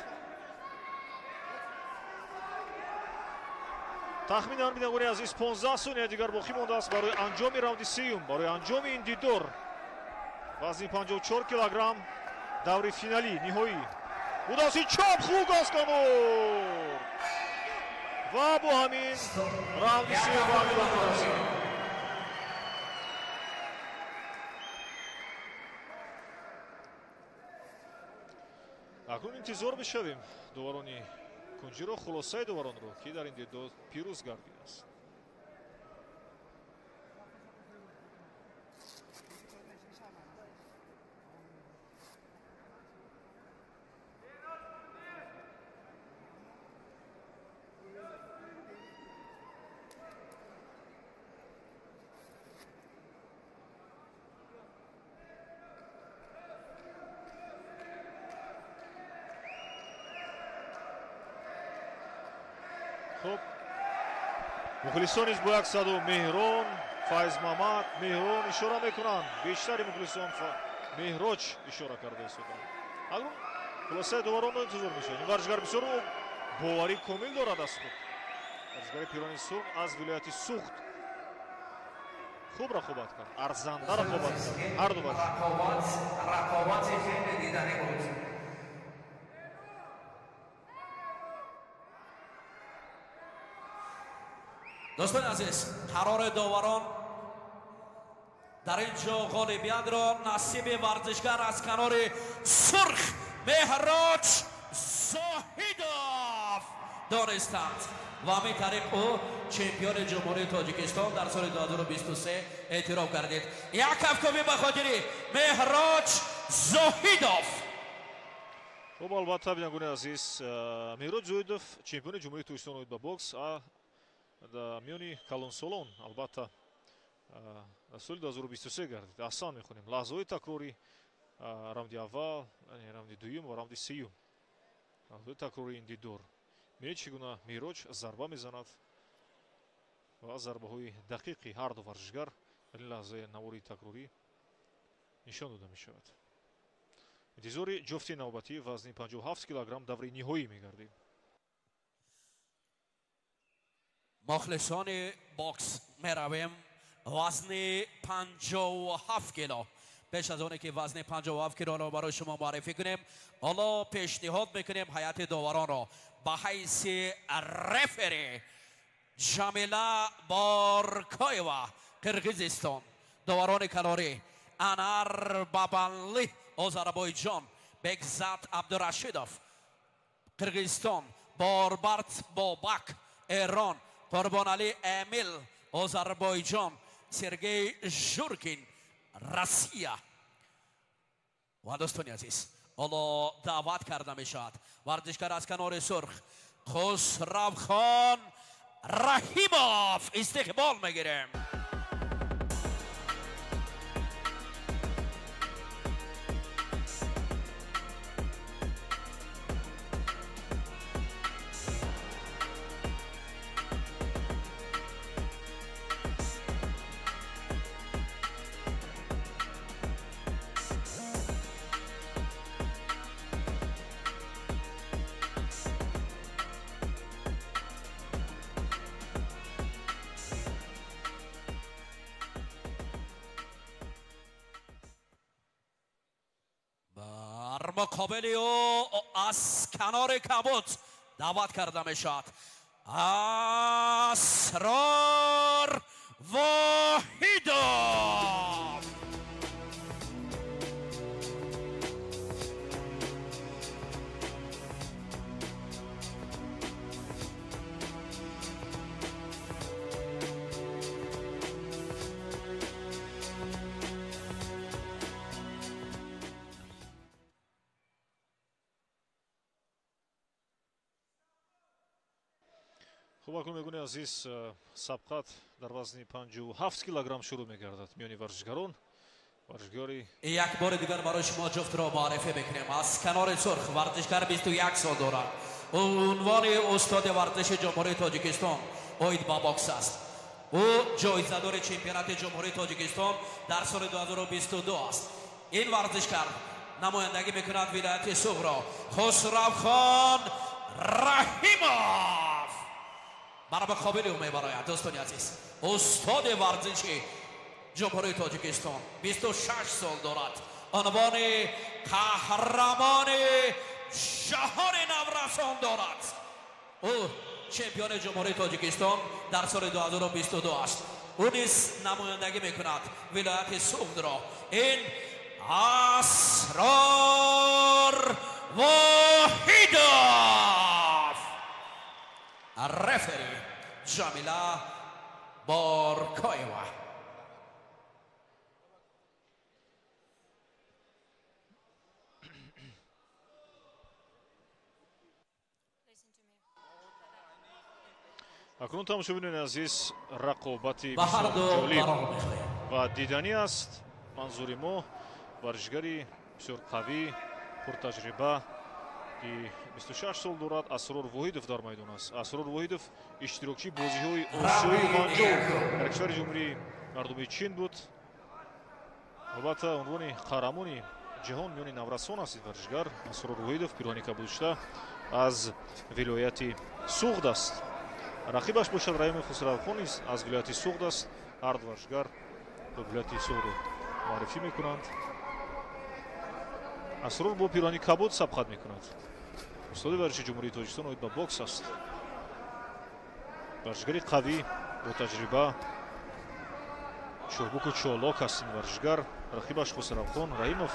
Тахминан, бинандагони азиз, 15 сония дигар боқӣ мондааст барои анҷоми раунди сеюм, барои анҷоми ин дидор. Вазни 54 килограмм, даври финалӣ, ниҳоӣ. Будаси чап хук аз канор ва бо ҳамин раунди сеюм ба анҷом мерасад. Акнун интизор мешавем доварони кунҷиро, хулосаи доваронро, ки дар ин дидор пирӯз гардидааст. Хуб, мухлисон низ бо як саду Меҳрон, Файзмамад, Меҳрон ишора мекунанд. Бештари мухлисон Меҳроҷ ишора карда истоданд. Акнун хулосаи доваронро интизор мешавем. Ин варзишгар бисёр боварӣ комил дорад аз худ. Варзишгари пирони сурх аз вилояти Суғд хуб рақобат кард, арзанда рақобат кард. Ҳар ду варзишгар. Рақобати хеле диданӣ буд. Дӯстони азиз, қарори доварон дар ин ҷо ғолибиятро насиби варзишгар аз канори сурх Меҳроҷ Зоҳидов донистанд ва ҳамин тариқ ӯ чемпиони Ҷумҳурии Тоҷикистон дар соли 2023 эътироф гардид. Як кафкӯбӣ ба хотири Меҳроҷ Зоҳидов. Хуб, албатта, бинандагони азиз, Меҳроҷ Зоҳидов чемпиони Ҷумҳурии Тоҷикистон оид ба бокс дар миёни калонсолон, албатта, дар соли 2023 гардид. Аҳсан мехонем. Лаҳзаҳои такрори раунди аввал, раунди дуюм ва раунди сеюм. Лаҳзаҳои такрори ин дидор. Бинед, чӣ гуна Меҳроҷ зарба мезанад ва зарбаҳои дақиқи ҳар ду варзишгар дар ин лаҳзаи навори такрорӣ нишон дода мешавад. Интизори ҷуфти навбатӣ вазни 57 килограмм даври ниҳоӣ мегардем. Мухлисони бокс, меравем вазни 57 кило. Пеш аз оне ки вазни 57 килоро барои шумо муаррифӣ кунем, ҳоло пешниҳод мекунем ҳайати доваронро ба ҳайси рефери Ҷамила Боркоева, Қирғизистон, доварони канорӣ Анар Бабанли, Озарбойҷон, Бекзад Абдурашидов, Қирғизистон, Борбарт Бобак, Эрон, Қурбоналӣ Эмил, Озарбойҷон, Сергей Журкин, Россия. Ва дӯстони азиз, ҳоло даъват карда мешавад варзишгар аз канори сурх Хусравхон Раҳимов, истиқбол мегирем. مقابل او از کنار کبوت دعوت کرده می شود اسرار واحیدوف. Хуб, акнун мегӯни азиз, сабқат дар вазни 57 килограмм шурӯъ мегардад миёни варзишгарон. Варзишгари як бори дигар барои шумо ҷуфтро муаррифӣ мекунем. Аз канори сурх варзишгар 21 сол дорад. Унвони устоди варзиши Ҷумҳурии Тоҷикистон оид ба бокс аст. Ӯ ҷоизадори чемпионати Ҷумҳурии Тоҷикистон дар соли 2022 аст. Ин варзишгар намояндагӣ мекунад вилояти Суғдро. Хусравхон Раҳимов бар муқобили ӯ мебарояд. Дӯстони азиз, устоди варзиши Ҷумҳурии Тоҷикистон 26 сол дорад. Унвони қаҳрамони ҷаҳони наврасон дорад. Ӯ чемпиони Ҷумҳурии Тоҷикистон дар соли 2022 аст. Ӯ низ намояндагӣ мекунад вилояти Суғдро. Ин Асрор Воҳидов. Рефери Ҷамила Боркоева. Акнун тамошобинони азиз, рақобати ҷолиб ва диданӣ аст. Манзури мо варзишгари бисёр қавӣ, пуртаҷриба ки 26 сол дорад, Асрор Воҳидов дар майдон аст. Асрор Воҳидов иштирокчии бозиҳои Осиёи Гуанҷоу дар кишвари Ҷумҳурии Мардумии Чин буд. Албатта, унвони қаҳрамони ҷаҳон миёни наврасон аст ин варзишгар. Асрор Воҳидов пироҳани кабудшуда аз вилояти Суғд аст. Рақибаш бошад Раҳими Хусравхон низ аз вилояти Суғд аст. Ҳар ду варзишгар ба вилояти Суғдро муаррифӣ мекунанд. Асрор бо пироҳани кабуд сабқат мекунад. Устоди варзиши Ҷумҳурии Тоҷикистон оид ба бокс аст. Варзишгари қавӣ, бо таҷриба, чобуку чолок аст ин варзишгар. Рақибаш Хусравхон Раҳимов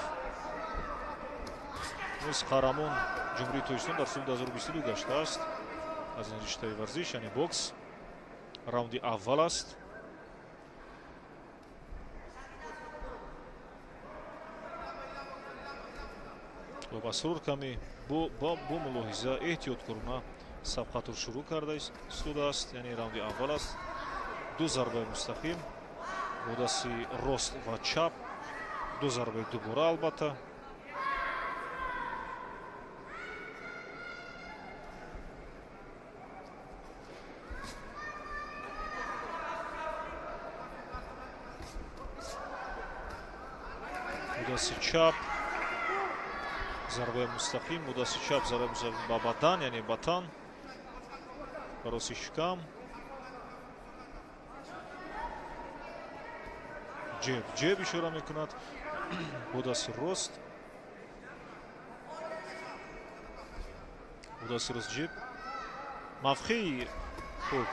низ қаҳрамон Ҷумҳурии Тоҷикистон дар соли 2022 гаштааст. Аз ин риштаи варзиш, яъне бокс, раунди аввал аст. Хуб, Асрор каме бо мулоҳиза эҳтиёткорона сабқатро шурӯъ карда истодааст, яъне раунди аввал аст. Ду зарбаи мустақим бо дасти рост ва чап, ду зарбаи дубора албатта. Бо дасти чап зарбаи мустақим, бо дасти чап зарбаи мустақим ба бадан, яъне ба тан, ба рости шикам. Ҷеб ҷеб ишора мекунад бо дасти рост, бо дасти рост ҷеб. Мавқеи хуб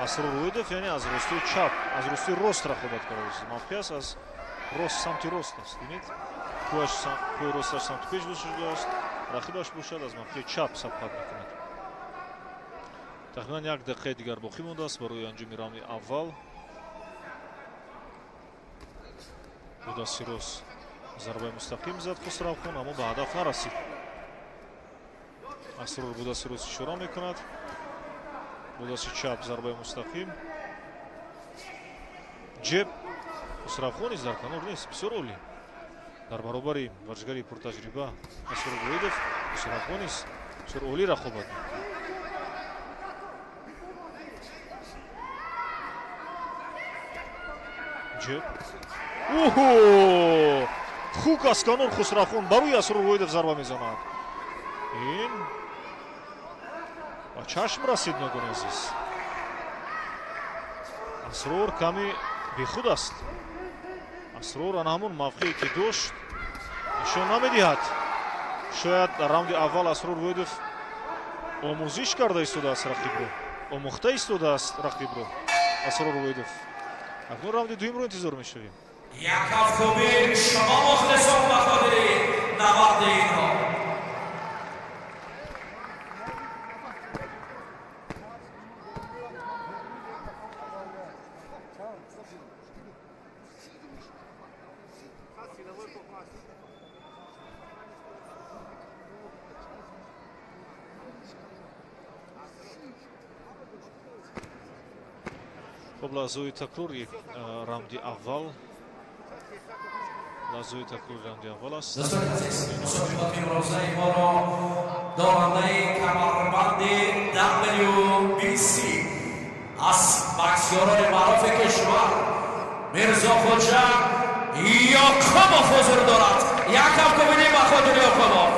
Асрор Воҳидов, яъне аз рости чап, аз рости рост рақобат кардааст. Мавқеъ аст аз рост, самти рост аст. Бинед, пӯи росташ самти пеш шудааст, рақибаш бошад аз мавқеи чап сабқат мекунад. Тахминан як дақиқаи дигар боқӣ мондааст барои анҷоми раунди аввал. Бо дасти рост зарбаи мустақим зад Хусравхон, аммо ба ҳадаф нарасид. Асрор бо дасти рост ишора мекунад, бо дасти чап зарбаи мустақим. Ҷеб. Хусравхон низ дар канор нест, бисёр олӣ. Дар баробари варзишгари пуртаҷриба Асрор Воҳидов, Хусравхон низ бисёр олӣ рақобат мекунад. Ҷеб. Оҳо! Хук аз канор Хусравхон ба рӯи Асрор Воҳидов зарба мезанад. Ин ба чашм расид, ногони азиз. Асрор каме бехуд аст. Асрор ана ҳамон мавқее ки дошт, Нишон намедиҳад. Шояд дар раунди аввал Асрор Воҳидов омӯзиш карда истодааст рақибро, омӯхта истодааст рақибро Асрор Воҳидов. Акнун раунди дуюмро интизор мешавем. Як кафкӯбӣ шумо мухлисон ба хотири набарди инҳо. Хуб, лаҳзаҳои такрори раунди аввал, лаҳзаҳои такрори раунди аввал аст. Дӯстони азиз, мусобиқоти имрӯзаи моро дорандаи камарбанди WBC аз боксёрони маъруфи кишвар Мирзохоҷа Ёқубов ҳузур дорад. Як кафкӯбӣ ба хотири Ёқубов.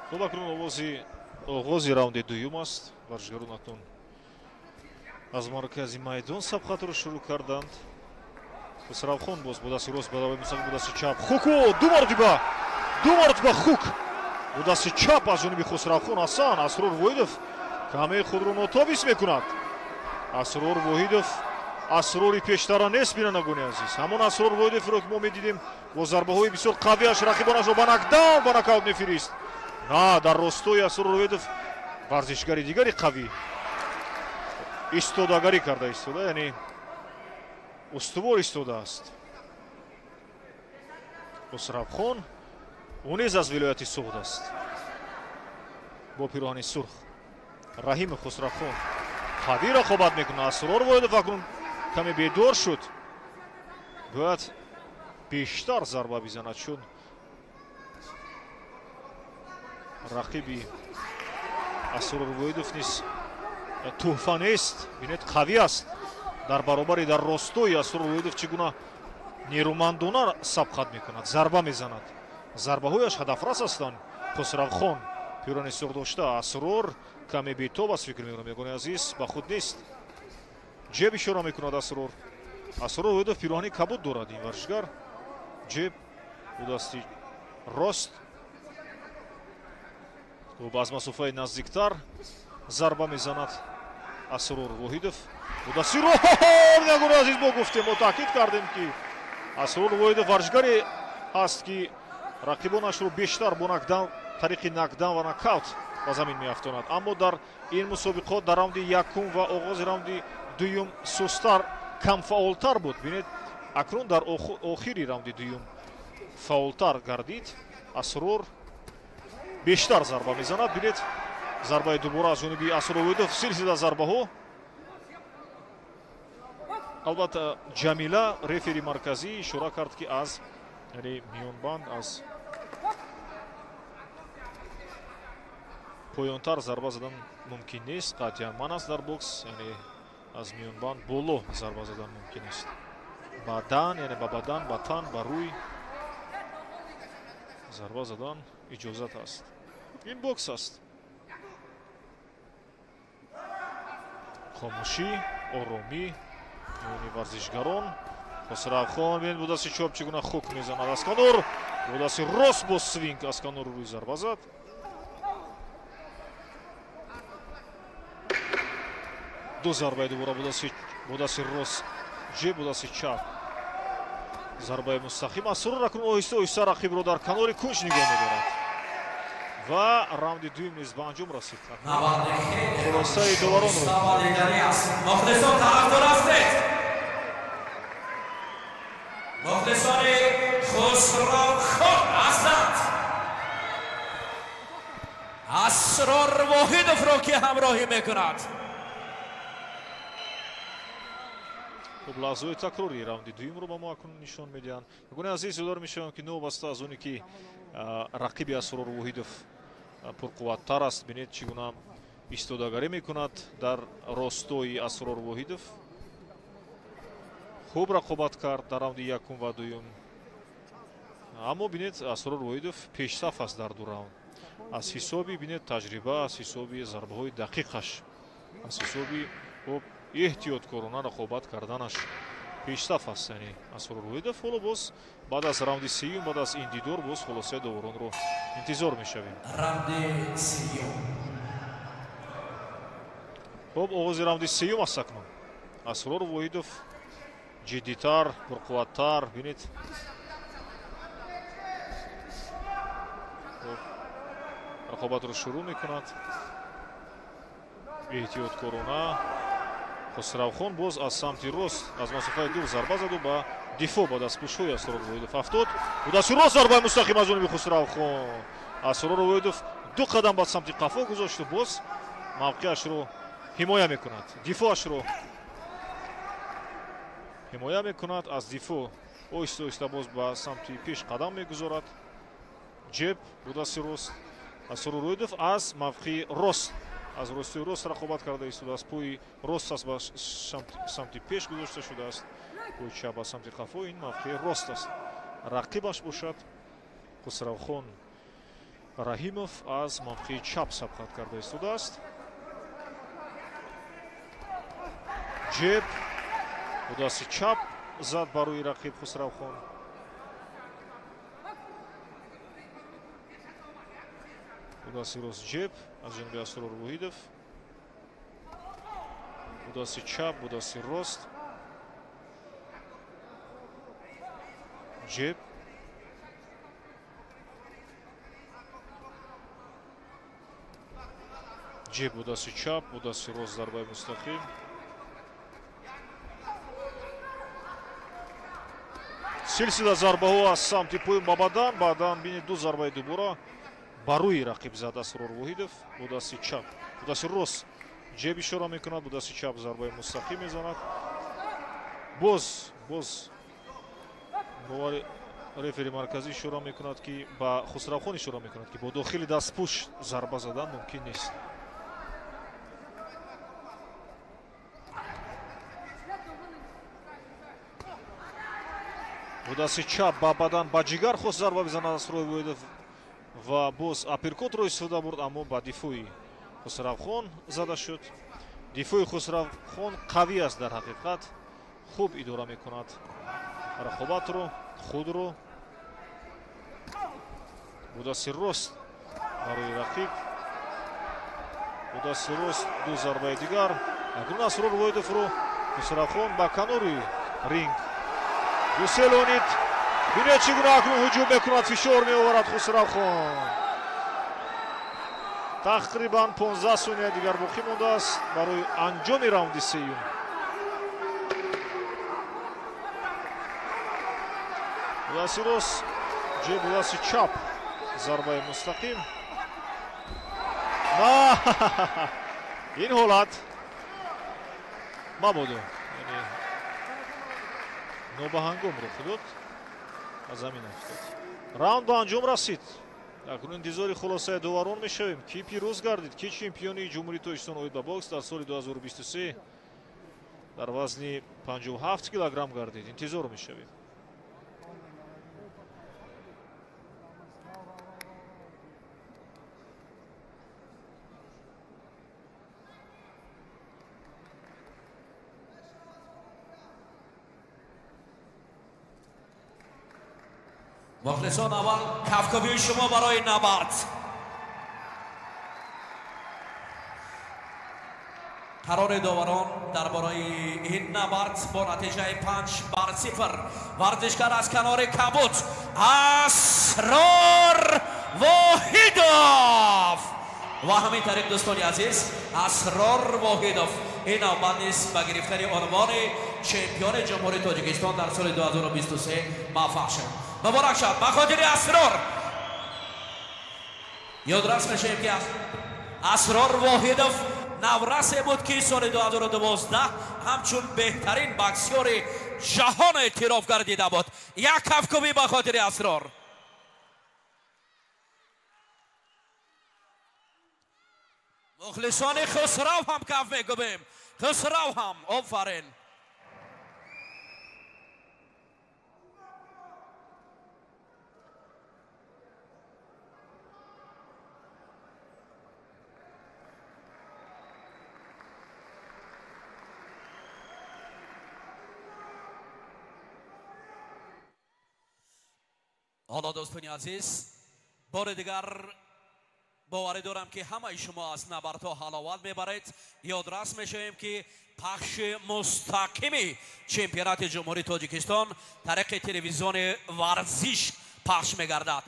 Хуб, акнун оғози раунди дуюм аст. Варзишгарон акнун аз маркази майдон сабқатро шурӯъ карданд. Хусравхон боз бо дасти рост ба давои мустақим, бо дасти чап хуку, ду маротиба хук бо дасти чап аз ҷониби Хусравхон. Ҳасан Асрор Воҳидов каме худро нотоб ҳис мекунад. Асрор Воҳидов асрори пештара нест, бинандагони азиз. Ҳамон Асрор Воҳидовро ки мо медидем бо зарбаҳои бисёр қавиаш рақибонашро ба нокдаун, ба нокаут мефирист. На, дар ростои Асрор Воҳидов варзишгари дигари қавӣ истодагарӣ карда истода, яъне устувор истодааст. Хусравхон ӯ низ аз вилояти Суғд аст бо пироҳани сурх. Раҳимов Хусравхон қавӣ рақобат мекунад. Асрор Воҳидов акнун каме бедор шуд, бояд бештар зарба бизанад, чун рақиби Асрор Воҳидов низ тӯҳфа нест. Бинед, қавӣ аст. Дар баробари, дар ростои Асрор Воҳидов чӣ гуна нерӯмандона сабқат мекунад, зарба мезанад. Зарбаҳояш ҳадафрас ҳастанд. Хусравхон пирони сурх дошта, Асрор каме бетоб аст, фикр мекунам, ягони азиз, ба худ нест. Ҷеб ишора мекунад Асрор. Асрор Воҳидов пироҳани кабуд дорад ин варзишгар. Ҷеб бо дасти рост. Хуб, аз масофаи наздиктар зарба мезанад Асрор Воҳидов. Бо дасти рост, ягони азиз, мо гуфтем, мо таъкид кардем, ки Асрор Воҳидов варзишгаре ҳаст, ки рақибонашро бештар бо нокдаун, тариқи нокдаун ва нокаут ба замин меафтонад. Аммо дар ин мусобиқот дар раунди якум ва оғози раунди дуюм сустар, камфаъолтар буд. Бинед, акнун дар охири раунди дуюм фаъолтар гардид. Асрор бештар зарба мезанад. Бинед, зарбаи дубора аз ҷониби Асрор Воҳидов, силсила зарбаҳо. Албатта, Ҷамила, рефери марказӣ, ишора кард, ки аз, яъне миёнбанд, аз поёнтар зарба задан мумкин нест, қатъиян ман аст дар бокс, яъне аз миёнбанд боло зарба задан мумкин аст. Бадан, яъне ба бадан, ба тан, ба рӯй зарба задан иҷозат аст. Ин бокс аст. Хомӯшӣ, оромӣ миёни варзишгарон. Хусравхон бинед бо дасти чоп чӣ гуна хук мезанад аз канор, бо дасти рост бо свинг аз канор рӯй зарба зад. Ду зарбаи дубора бо дасти рост ҷеб, бо дасти чап зарбаи мустақим. Асрор акнун оҳиста оҳиста рақибро дар канори кунҷ нигоҳ медорад ва раунди дуюм низ ба анҷом расид. Хулосаи доваронро мухлисон тарафдор ҳастед. Мухлисони Хусравхон ҳастанд. Асрор Воҳидовро ки ҳамроҳӣ мекунад. Хуб, лаҳзаҳои такрори раунди дуюмро ба мо акнун нишон медиҳанд. Ягони азиз, ёдор мешавам, ки новобаста аз оне ки рақиби Асрор Воҳидов пурқувваттар аст, бинед чӣ гуна истодагарӣ мекунад дар ростои Асрор Воҳидов. Хуб рақобат кард дар раунди якум ва дуюм, аммо бинед, Асрор Воҳидов пешсаф аст дар ду раунд. Аз ҳисоби бинед таҷриба, аз ҳисоби зарбаҳои дақиқаш, аз ҳисоби хуб эҳтиёткорона рақобат карданаш пешсаф аст. Яъне Асрор Воҳидов ҳоло боз баъд аз раунди сеюм, баъд аз ин дидор боз хулосаи доваронро интизор мешавем. Раунди сеюм. Хуб, оғози раунди сеюм аст акнун. Асрор Воҳидов ҷиддитар, пурқувваттар, бинед. Рақобатро шурӯъ мекунад эҳтиёткорона. Хусравхон боз аз самти рост аз масофаи дур зарба заду ба дифоъ ба дастпӯшҳои Асрор Воҳидов афтод. Дасти рост зарбаи мустақим аз ҷониби Хусравхон. Асрор Воҳидов ду қадам ба самти қафо гузошту боз мавқеашро ҳимоя мекунад, дифоашро ҳимоя мекунад. Аз дифоъ оҳиста оҳиста боз ба самти пеш қадам мегузорад. Ҷеб бо дасти рост. Асрор Воҳидов аз мавқеи рост, аз рости рост рақобат карда истодааст. Пои рост аст ба самти пеш гузошта шудааст, пои чап ба самти қафо. Ин мавқеи рост аст. Рақибаш бошад Хусравхон Раҳимов аз мавқеи чап сабқат карда истодааст. Ҷеб бо дасти чап зад ба рӯи рақиб Хусравхон. Бо дасти рост ҷеб аз ҷониби Асрор Воҳидов. Бо дасти чап, бо дасти рост ҷеб. Ҷеб бо дасти чап, бо дасти рост зарбаи мустақим. Силсила зарбаҳо аз самти пои ба бадан, баъдан бинед ду зарбаи дубора ба рӯи рақиб зад Асрор Воҳидов. Бо дасти чап, бо дасти рост ҷеб ишора мекунад, бо дасти чап зарбаи мустақим мезанад. Боз бовари рефери марказӣ ишора мекунад, ки ба Хусравхон ишора мекунад, ки бо дохили дастпӯш зарба задан мумкин нест. Бо дасти чап ба бадан, ба ҷигар хост зарба бизанад Асрор Воҳидов ва боз апперкотро истифода бурд, аммо ба дифои Хусравхон зада шуд. Дифои Хусравхон қавӣ аст дар ҳақиқат, хуб идора мекунад рақобатро, худро. Бо дасти рост барои рақиб, бо дасти рост ду зарбаи дигар. Акнун Асрор Воҳидовро Хусравхон ба канори ринг гуселонид. Бинед чӣ гуна акнун ҳуҷум мекунад, фишор меоварад Хусравхон. Тақрибан 15 сония дигар боқӣ мондааст барои анҷоми раунди сеюм. Бо дасти рост ҷеб, бо дасти чап зарбаи мустақим. На, ин ҳолат мабодо, яъне нобаҳангом рух дод, аз замин афтод. Раунд ба анҷом расид. Акнун интизори хулосаи доварон мешавем, ки пирӯз гардид, ки чемпиони Ҷумҳурии Тоҷикистон оид ба бокс дар соли 2023 дар вазни 57 килограмм гардид. Интизор мешавем. Мухлисон, аввал кафкобии шумо барои набард. Қарори доварон дар бораи ин набард бо натиҷаи 5-0 варзишгар аз канори кабуд Асрор Воҳидов. Ва ҳамин тариқ, дӯстони азиз, Асрор Воҳидов ин навбат низ ба гирифтани унвони чемпиони Ҷумҳурии Тоҷикистон дар соли 2023 муваффақ шуд. Муборак шад ба хотири Асрор. Ёдрас мешавем, ки Асрор Воҳидов наврасе буд, ки соли 2012 ҳамчун беҳтарин боксёри ҷаҳон эътироф гардида буд. Як кафкӯбӣ ба хотири Асрор. Мухлисони Хусрав ҳам каф мекӯбем. Хусрав ҳам офарин. Ҳоло дӯстони азиз, бори дигар боварӣ дорам, ки ҳамаи шумо аз набардҳо ҳаловат мебаред. Ёдрас мешавем, ки пахши мустақими чемпионати Ҷумҳурии Тоҷикистон тариқи телевизиони Варзиш пахш мегардад.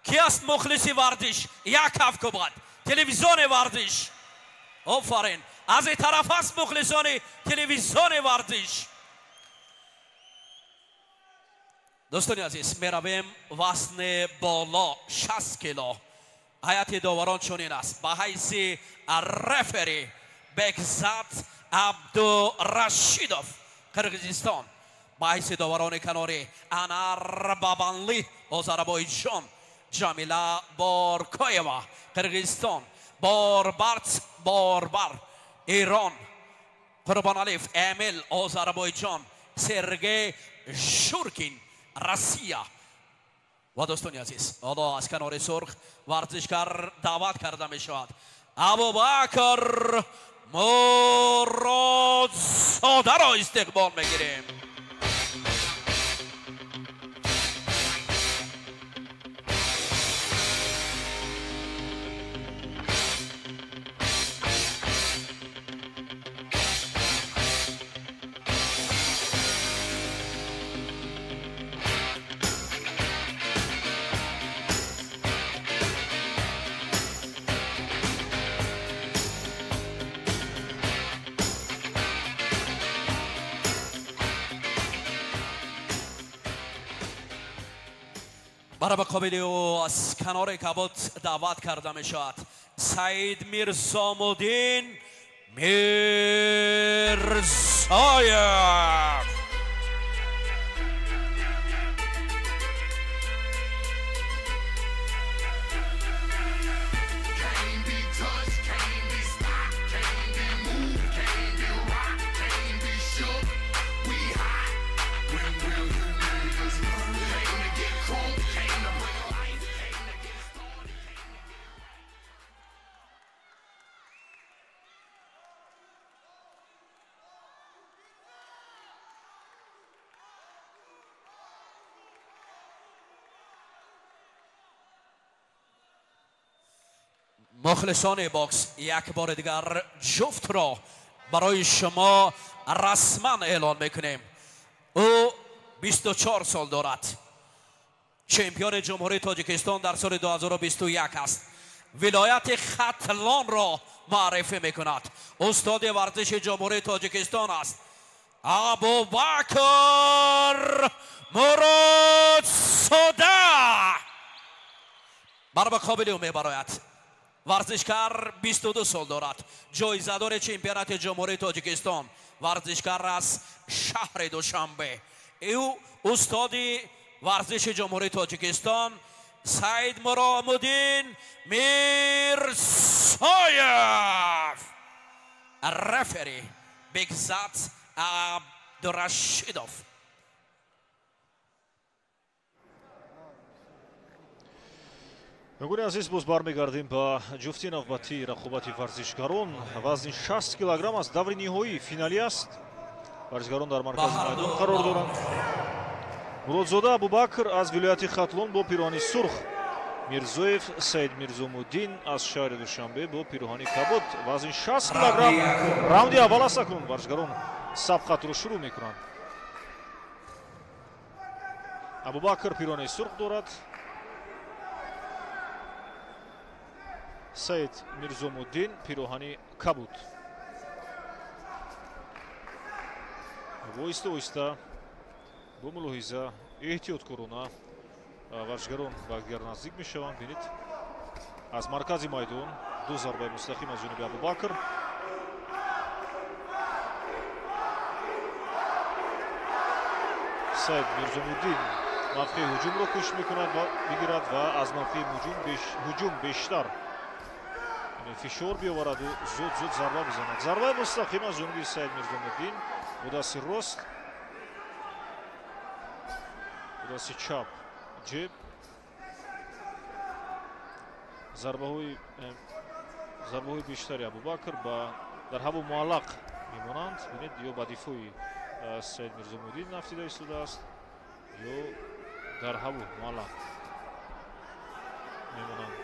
Ки аст мухлиси варзиш? Як ҳафт кубад телевизиони Варзиш. Офарин! Аз ин тараф аст мухлисони телевизиони Варзиш. Дӯстони азиз, меравем вазни боло, 60 кило. Ҳайати доварон чунин аст: ба ҳайси рефери Бекзад Абдурашидов, Қирғизистон, ба ҳайси доварони канорӣ Анар Бабанли, Озарбойҷон, Ҷамила Боркоева, Қирғизистон, Борбарт Борбар, Эрон, Қурбоналиев Эмил, Озарбойҷон, Сергей Журкин, Россия. Ва дӯстони азиз, ҳоло аз канори сурх варзишгар даъват карда мешавад, Абубакр Муродзодаро истиқбол мегирем. Барои муқобили ӯ аз канори кабуд даъват карда мешавад Саид Мирзомуддин Мирзоев. Can't be touched, can't be stopped, can't be moved, can't be rocked, can't be shook. We hot. When will you niggas learn? Came to get crunk, came to bring life, came to get started, came to get right. Мухлисони бокс, як бори дигар ҷуфтро барои шумо расман эълон мекунем. Ӯ 24 сол дорад, чемпиони Ҷумҳурии Тоҷикистон дар соли 2021 аст, вилояти Хатлонро муаррифӣ мекунад, устоди варзиши Ҷумҳурии Тоҷикистон аст, Абубакр Муродзода. Бар муқобили ӯ мебарояд варзишкар 22 сол дорад, ҷоизадори чемпионати Ҷумҳурии Тоҷикистон, варзишкар аз шаҳри Душанбе, ӯ устоди варзиши Ҷумҳурии Тоҷикистон, Саид Муромуддин Мирзоев. Рефери Бекзад Абдурашидов. Бинандагони азиз, боз бармегардем ба ҷуфти навбатии рақобати варзишгарон. Вазни 60 килограмм аст, даври ниҳоӣ, финалӣ аст. Варзишгарон дар маркази майдон қарор доранд. Муродзода Абубакр аз вилояти Хатлон бо пироҳани сурх, Мирзоев Саид Мирзомуддин аз шаҳри Душанбе бо пироҳани кабуд. Вазни 60 килограмм, раунди аввал аст. Акнун варзишгарон сабқатро шурӯъ мекунанд. Абубакр пироҳани сурх дорад, Саид Мирзомуддин пироҳани кабуд. Оҳиста оҳиста, бо мулоҳиза, эҳтиёткорона варзишгарон ба якдигар наздик мешаванд. Бинед, аз маркази майдон ду зарбаи мустақим аз ҷониби Абубакр. Саид Мирзомуддин мавқеи ҳуҷумро кӯшиш мекунад ва бигирад ва аз мавқеи ҳуҷум бештар фишор биёвараду зуд зуд зарба бизанад. Зарбаи мустақим аз ҷониби Саид Мирзомуддин бо дасти рост, бо дасти чап ҷеб. Зарбаҳои бештари Абубакр ба дар ҳаво муаллақ мемонанд. Бинед, ё ба дифои Саид Мирзомуддин нафтида истодааст, ё дар ҳаво муаллақ. мемонанд.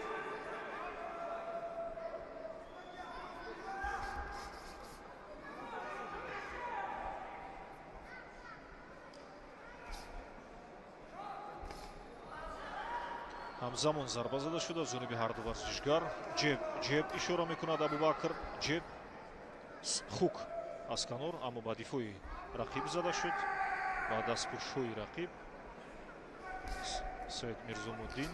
Ҳамзамон зарба зада шуда аз ҷониби ҳарду варзишгар. Ҷеб, ҷеб ишора мекунад Абубакр. Ҷеб, хук аз канор, аммо ба дифои рақиб зада шуд, ба дастпӯшҳои рақиб. Саид Мирзомуддин.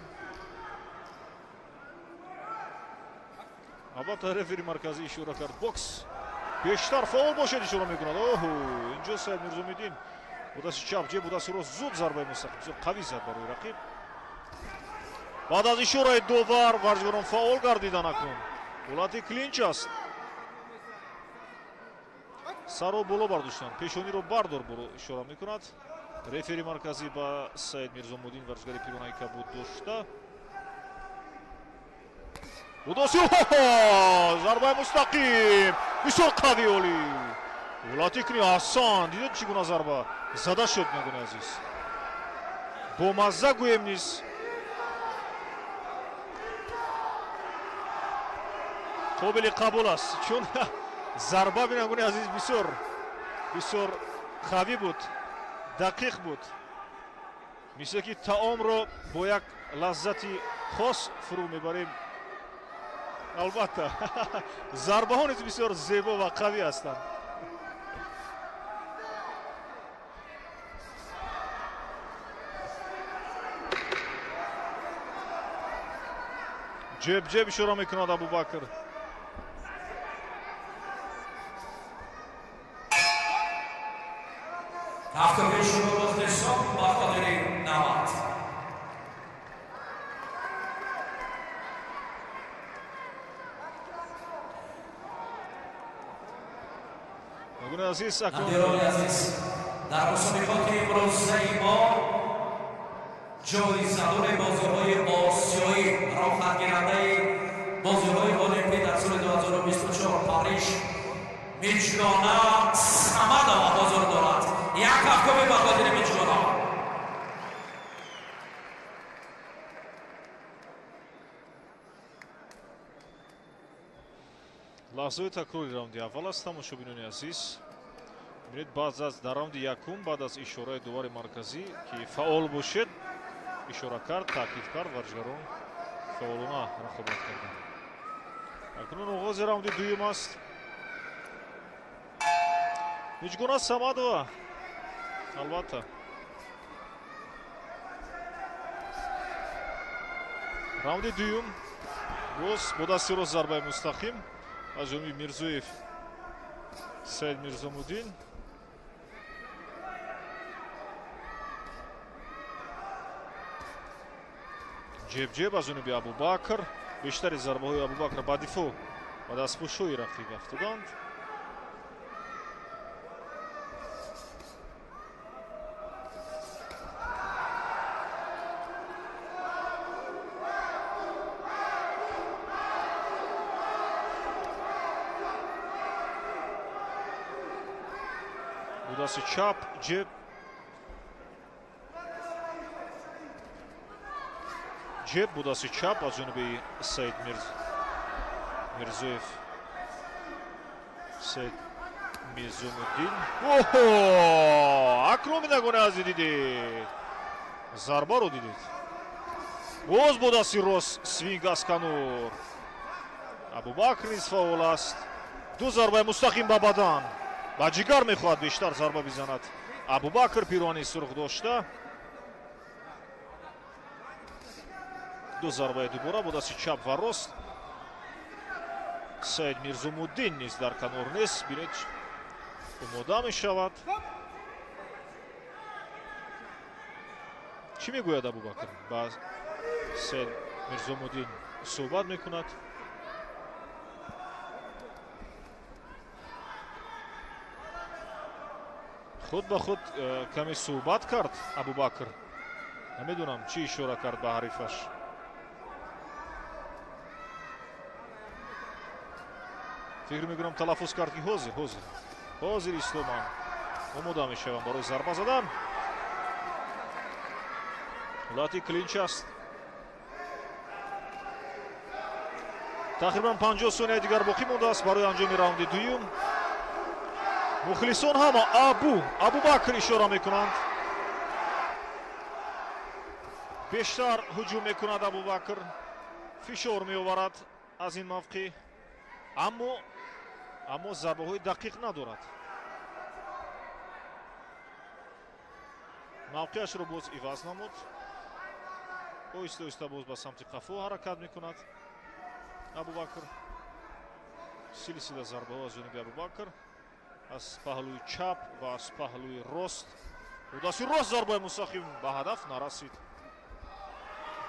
Албатта, рефери марказӣ ишора кард. Бокс бештар фаъол бошад, ишора мекунад. Оҳу, инҷо Саид Мирзомуддин бо дасти чап ҷеб, бо дасти рост зуд зарбаи мустақим бисёр қавӣ зад барои рақиб. Баъд аз ишораи довар варзишгарон фаъол гардидан. Акнун ҳолати клинч аст. Сарро боло бардоштан, пешониро бардор ишора мекунад рефери марказӣ ба Саид Мирзомуддин, варзишгари пиронаи кабуд дошта. Будоси зарбаи мустақим бисёр қавӣ, олӣ. Ҳолати клинч аҳсан. Дидед, чӣ гуна зарба зада шуд, нагуни азиз, бомазза гӯем низ. Қобили қабул аст, чун зарба, бинандагони азиз, бисёр бисёр қавӣ буд, дақиқ буд, мисле ки таомро бо як лаззати хос фурӯ мебарем. Албатта, зарбаҳо низ бисёр зебо ва қавӣ ҳастанд. Ҷеб, ҷеб ишора мекунад Абубакр. Кафкаби шумо мухлисон ба қадри 90. Нагуни азиз, акнун Надирони азиз, дар мусобиқоти имрӯзаи мо ҷоизадори бозиҳои осиёӣ, роҳхатгирандаи бозиҳои олимпӣ дар соли 2024 Париж Миҷгона Самадова ҳозир дорад. Як кафкоби ба хотири Миҷгона. Лаҳзаи такрори раунди аввал аст, тамошобинони азиз. Бинед, баъд аз дар раунди якум, баъд аз ишораи довари марказӣ, ки фаъол бошед, ишора кард, таъкид кард, варзишгарон фаъолона рақобат карданд. Акнун оғози раунди дуюм аст. Миҷгона Самадова, албатта, раунди дуюм боз бо дасти рост зарбаи мустақим аз ҷониби Мирзоев Саид Мирзомуддин. Ҷеб, ҷеб аз ҷониби Абубакр. Бештари зарбаҳои Абубакр ба дифоъ ва дастпӯшҳои рақиб афтоданд. Бо дасти чап ҷеб, ҷеб бо дасти чап аз ҷониби Саид Мирзоев Саид Мирзомуддин. Оҳо, акнун, бинандагони азиз, дидед, зарбаро дидед. Боз бо дасти рост свинг аз канор. Абубакр низ фаъол аст. Ду зарбаи мустақим ба бадан, ба ҷигар мехоҳад бештар зарба бизанад Абубакр, пирони сурх дошта. Ду зарбаи дубора бо дасти чап ва рост. Саид Мирзомуддин низ дар канор нест, бинед, омода мешавад. Чӣ мегӯяд Абубакр? Ба Саид Мирзомуддин суҳбат мекунад. Худ ба худ каме суҳбат кард Абубакр. Намедонам, чӣ ишора кард ба ҳарифаш. Фикр мекунам, талаффуз кард, ки ҳозир, ҳозир, ҳозир истоман омода мешавам барои зарба задан. Ҳолати клинч аст. Тақрибан 50 сонияи дигар боқӣ мондааст барои анҷоми раунди дуюм. Мухлисон ҳама Абубакр ишора мекунанд. Бештар ҳуҷум мекунад Абубакр, фишор меоварад аз ин мавқеъ, аммо зарбаҳои дақиқ надорад. Мавқеашро боз иваз намуд. Оҳиста оҳиста боз ба самти қафо ҳаракат мекунад Абубакр. Силсила зарбаҳо аз ҷониби Абубакр аз паҳлӯи чап ва аз паҳлӯи рост. Дасти рост зарбаи мустақим ба ҳадаф нарасид.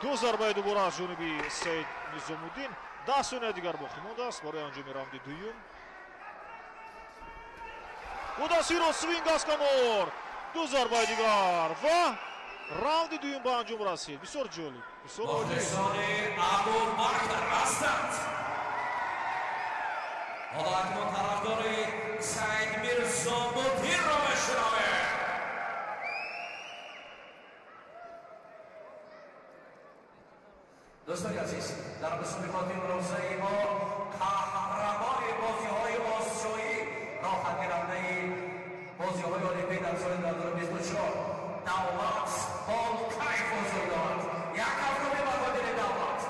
Ду зарбаи дубора аз ҷониби Саид Низомуддин. 10 сония дигар боқӣ мондааст барои анҷоми раунди дуюм. Дасти рост свинг аз канор. Ду зарбаи дигар ва раунди дуюм ба анҷом расид. Бисёр ҷолиб, бисёр олӣ. Мухлисони Абубакр ҳастанд. Ҳоло акнун тарафдори Саид Мирзомуддинро мешунавем. Дӯстони азиз, дар мусобиқоти имрӯзаи мо қаҳрамони бозиҳои осиёӣ, роҳатгирандаи бозиҳои олимпӣ дар соли 2024 Давлат Болкаев ҳузур дорад. Як ҳафтуми ба хотири Давлат.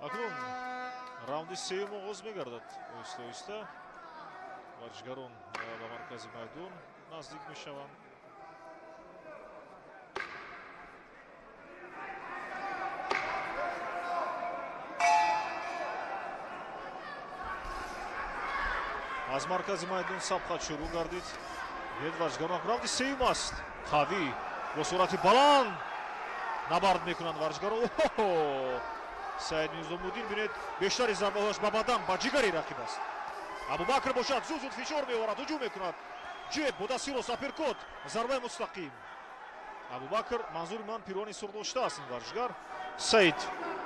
Акнун раунди сеюм оғоз мегардад. Оҳиста оҳиста варзишгарон ба маркази майдон наздик мешаванд. Аз маркази майдон сабқат шурӯъ гардид. Бед варзишгарон раунди сеюм аст. Қавӣ бо суръати баланд набард мекунанд варзишгарон. Саид Низомуддин бинед, бештари зарбаҳояш ба бадан, ба ҷигари рақиб аст. Абубакр бошад зуд зуд фишор меоварад, ҳуҷум мекунад. Ҷеб бо дасти рост апперкот, зарбаи мустақим. Абубакр, манзури ман пироҳани сурх доштааст ин варзишгар. Саид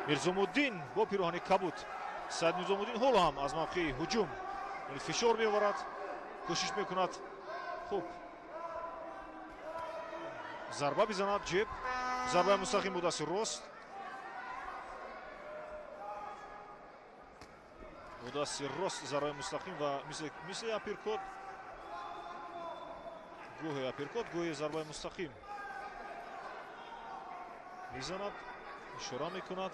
Мирзомуддин бо пироҳани кабуд. Саид Мирзомуддин ҳоло ҳам аз мавқеи ҳуҷум фишор меоварад, кӯшиш мекунад хуб зарба бизанад. Ҷеб, зарбаи мустақим бо дасти рост. Бо дасти рост зарбаи мустақим ва мисли апперкот, гоҳе апперкот, гоҳе зарбаи мустақим мезанад, ишора мекунад.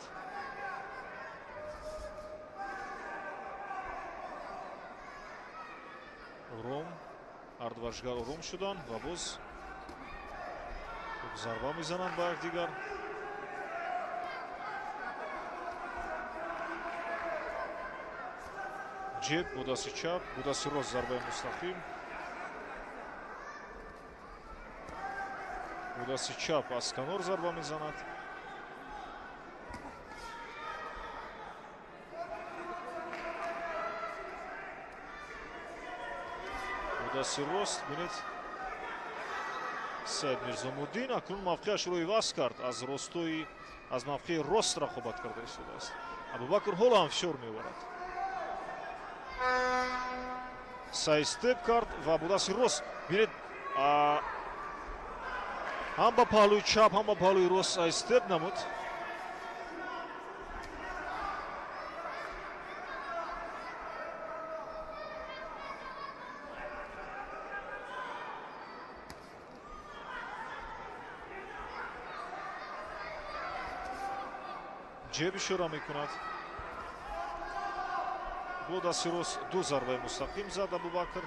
Ором, ҳарду варзишгар ором шуданд ва боз зарба мезананд ба якдигар. Ҷеб бо дасти чап, бо дасти рост зарбаи мустақим. Бо дасти чап аз канор зарба мезанад. Бо дасти рост бинед Саид Мирзомуддин акнун мавқеашро иваз кард, аз ростои аз мавқеи рост рақобат карда истодааст. Абубакр ҳоло ҳам фишор меоварад. Сайдстеп кард ва бо дасти рост бинед ҳам ба паҳлӯи чап, ҳам ба паҳлӯи рост сайдстеп намуд. Ҷеб ишора мекунад. Бо дасти рост ду зарбаи мустақим зад Абубакр.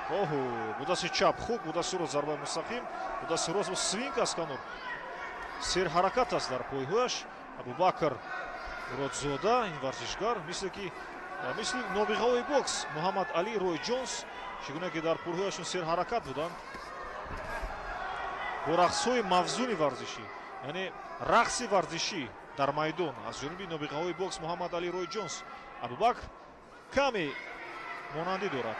Оҳо, бо дасти чап хуб, бо дасти рост зарбаи мустақим, бо дасти рост свинг аз канор. Серҳаракат аст дар пойҳояш Абубакр Муродзода, ин варзишгар, мисли нобиғаҳои бокс Муҳаммад Али, Рой Ҷонс, чӣ гуна ки дар пойҳояшон серҳаракат буданд. Бо рақсҳои мавзуни варзишӣ, яъне рақси варзишӣ дар майдон аз ҷониби нобиғаҳои бокс Муҳаммад Али, Рой Ҷонс, Абубакр каме монандӣ дорад.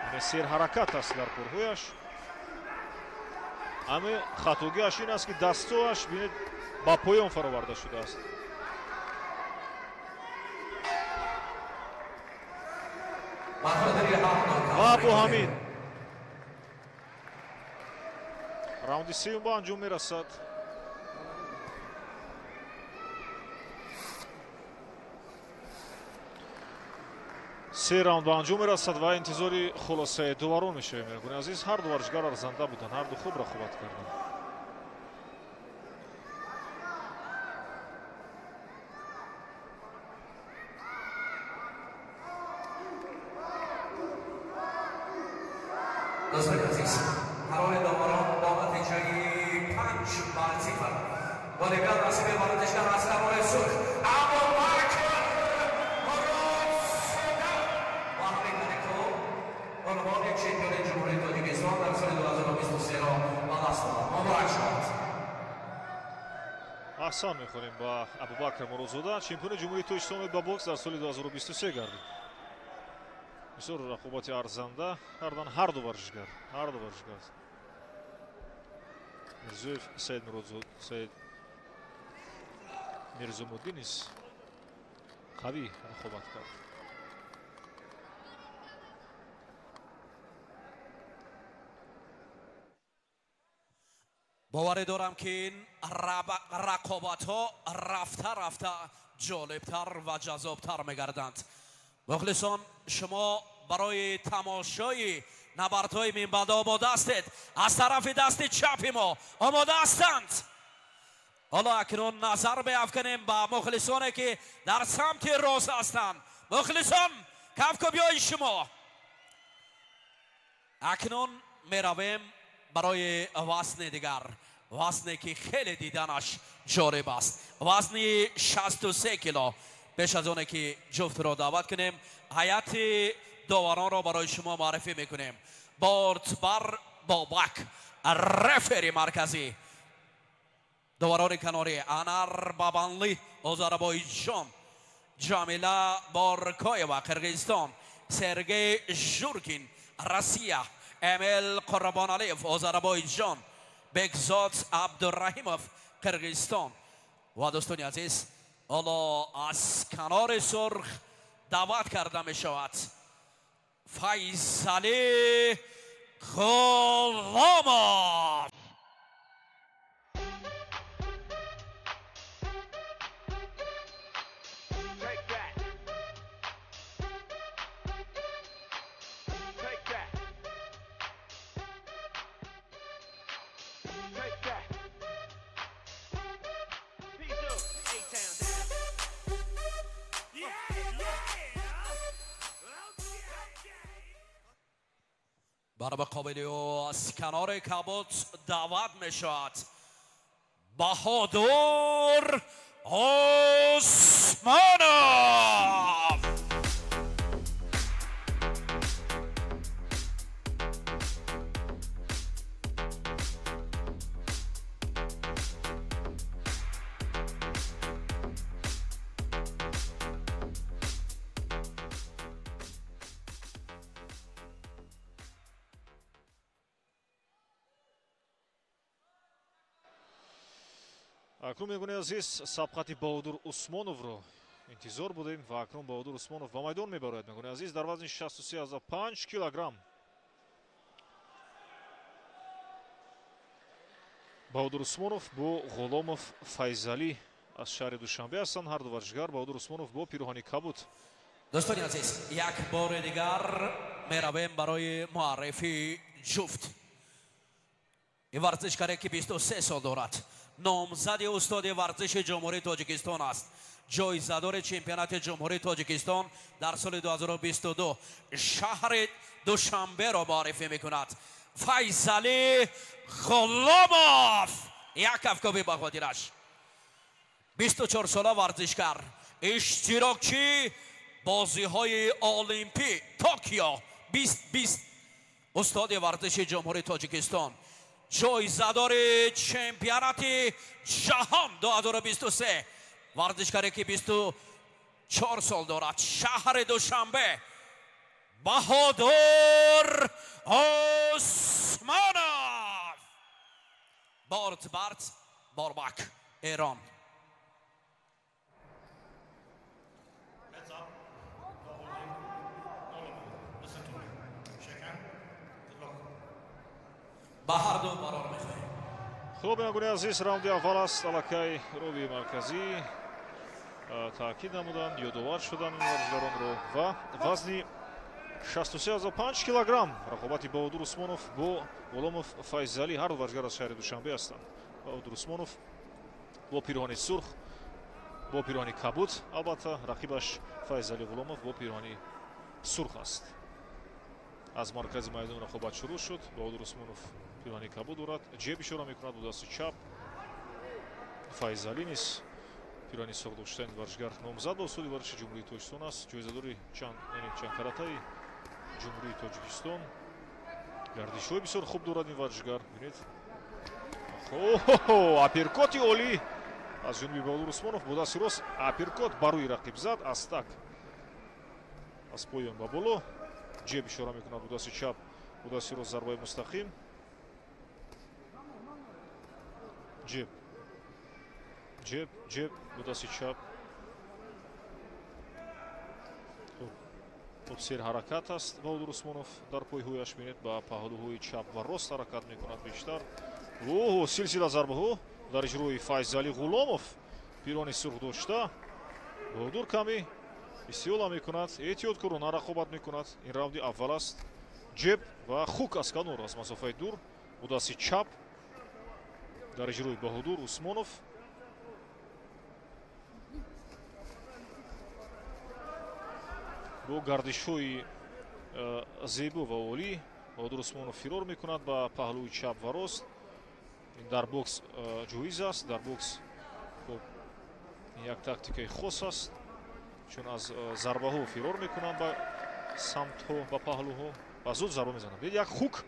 Яъне серҳаракат аст дар корҳояш. Аме хатогиаш ин аст, ки дастҳояш бинед ба поён фароварда шудааст. Ва Абдуҳамид. Раунди сеюм ба анҷом мерасад. Се раунд ба анҷом мерасад ва интизори хулосаи дуварон мешавем. Меҳрубони азиз, ҳар ду варзишгар арзанда буданд, ҳар ду хуб рақобат карданд. Дӯстони азиз, қарори доварон бо натиҷаи 5-0 ғолибият насиби варзишгар аз навори сурх Абубакр Муродзода ва ҳамин тариқо унвони чемпиони Ҷумҳурии Тоҷикистон дар соли 2023-ро ба даст овард. Муборак шавад. Аҳсан мехонем ба Абубакр Муродзода, чемпиони Ҷумҳурии Тоҷикистон ба бокс дар соли 2023 гардид. Бисёр рақобати арзанда кардан ҳар ду варзишгар, ҳар ду варзишгар. Мирзоев Саид Муродзода, Саид Мирзомуддин низ қавӣ рақобат кард. Боварӣ дорам, ки ин рақобатҳо рафта рафта ҷолибтар ва ҷаззобтар мегарданд. Мухлисон, шумо барои тамошои набардҳои минбаъда омода ҳастед? Аз тарафи дасти чапи мо омода ҳастанд. Ҳоло акнун назар меафканем ба мухлисоне, ки дар самти рост ҳастанд. Мухлисон, кафкӯбиҳои шумо. Акнун меравем барои вазни дигар, вазне ки хеле диданаш ҷолиб аст, вазни 63 кило. Пеш аз оне ки ҷуфтро даъват кунем, ҳайати доваронро барои шумо муаррифӣ мекунем. Бортбар Бобак, рефери марказӣ. Доварони канорӣ: Анар Бабанлӣ, Озарбойҷон, Ҷамила Боркоева, Қирғизистон, Сергей Журкин, Россия, Эмил Қурбоналиев, Озарбойҷон, Бекзод Абдураҳимов, Қирғизистон. Ва дӯстони азиз, ҳоло аз канори сурх даъват карда мешавад Файзалӣ Ғуломов. Бар муқобили ӯ аз канори кабуд даъват мешавад Баҳодур Усмонов. Акнун, мегӯни азиз, сабқати Баҳодур Усмоновро интизор будем ва акнун Баҳодур Усмонов ба майдон мебарояд. Мегӯни азиз, дар вазни 63,5 килограмм Баҳодур Усмонов бо Ғуломов Файзалӣ аз шаҳри Душанбе ҳастанд. Ҳар ду варзишгар. Баҳодур Усмонов бо пироҳани кабуд. Дӯстони азиз, як бори дигар меравем барои муаррифии ҷуфт. Ин варзишгаре, ки 23 сол дорад, номзади устоди варзиши Ҷумҳурии Тоҷикистон аст, ҷоизадори чемпионати Ҷумҳурии Тоҷикистон дар соли 2022, шаҳри Душанберо муаррифӣ мекунад. Файзалӣ Ғуломов. Як кафкӯбӣ ба хотираш. 24 сола варзишгар, иштирокчии бозиҳои Олимпӣ Токио 2020, устоди варзиши Ҷумҳурии Тоҷикистон, ҷоизадори чемпионати ҷаҳон 2023, варзишгаре, ки 24 сол дорад, шаҳри Душанбе, Баҳодур Усмонов. Бортбарт Борбак, Эрон. Heads up. No holding. No low blow. Ҳарду барор мехоҳем. Хуб, бинандагони азиз, раунди аввал аст. Аллакай рови марказӣ таъкид намуданд, ёдовар шуданд варзишгаронро ва вазни 63,5 килограмм рақобати Баҳодур Усмонов бо Ғуломов Файзалӣ. Ҳар ду варзишгар аз шаҳри Душанбе ҳастанд. Баҳодур Усмонов бо пироҳани сурх, бо пироҳани кабуд, албатта рақибаш Файзалӣ Ғуломов бо пироҳани сурх аст. Аз маркази майдон рақобат шурӯъ шуд. Баҳодур Усмонов пироҳани кабуд дорад, ҷеб ишора мекунад бо дасти чап. Файзалӣ низ пироҳани сурх доштани варзишгар номзад ба устоди варзиши Ҷумҳурии Тоҷикистон аст, ҷоизадори чанд каратаи Ҷумҳурии Тоҷикистон. Гардишҳои бисёр хуб дорад ин варзишгар. Бинед, апперкоти олӣ аз ҷониби Баҳодур Усмонов бо дасти рост апперкот ба рӯи рақиб зад, астак аз поён ба боло. Ҷеб ишора мекунад бо дасти чап, бо дасти рост зарбаи мустақим. Ҷеб, ҷеб, ҷеб бо дасти чап. Хуб, серҳаракат аст Баҳодур Усмонов дар пойҳояш. Бинед, ба паҳлӯҳои чап ва рост ҳаракат мекунад бештар. Оҳо, силсила зарбаҳо дар иҷрои Файзалӣ Ғуломов, пирони сурх дошта. Баҳодур каме истиёла мекунад, эҳтиёткорона рақобат мекунад. Ин раунди аввал аст. Ҷеб ва хук аз канор, аз масофаи дур бо дасти чап дар иҷрои Баҳодур Усмонов. Бо гардишҳои зебо ва олӣ Баҳодур Усмонов фирор мекунад ба паҳлӯи чап ва рост. Дар бокс ҷоиз аст, дар бокс хуб як тактикаи хос аст, чун аз зарбаҳо фирор мекунанд ба самтҳо, ба паҳлӯҳо ва зуд зарба мезананд. Бинед, як хук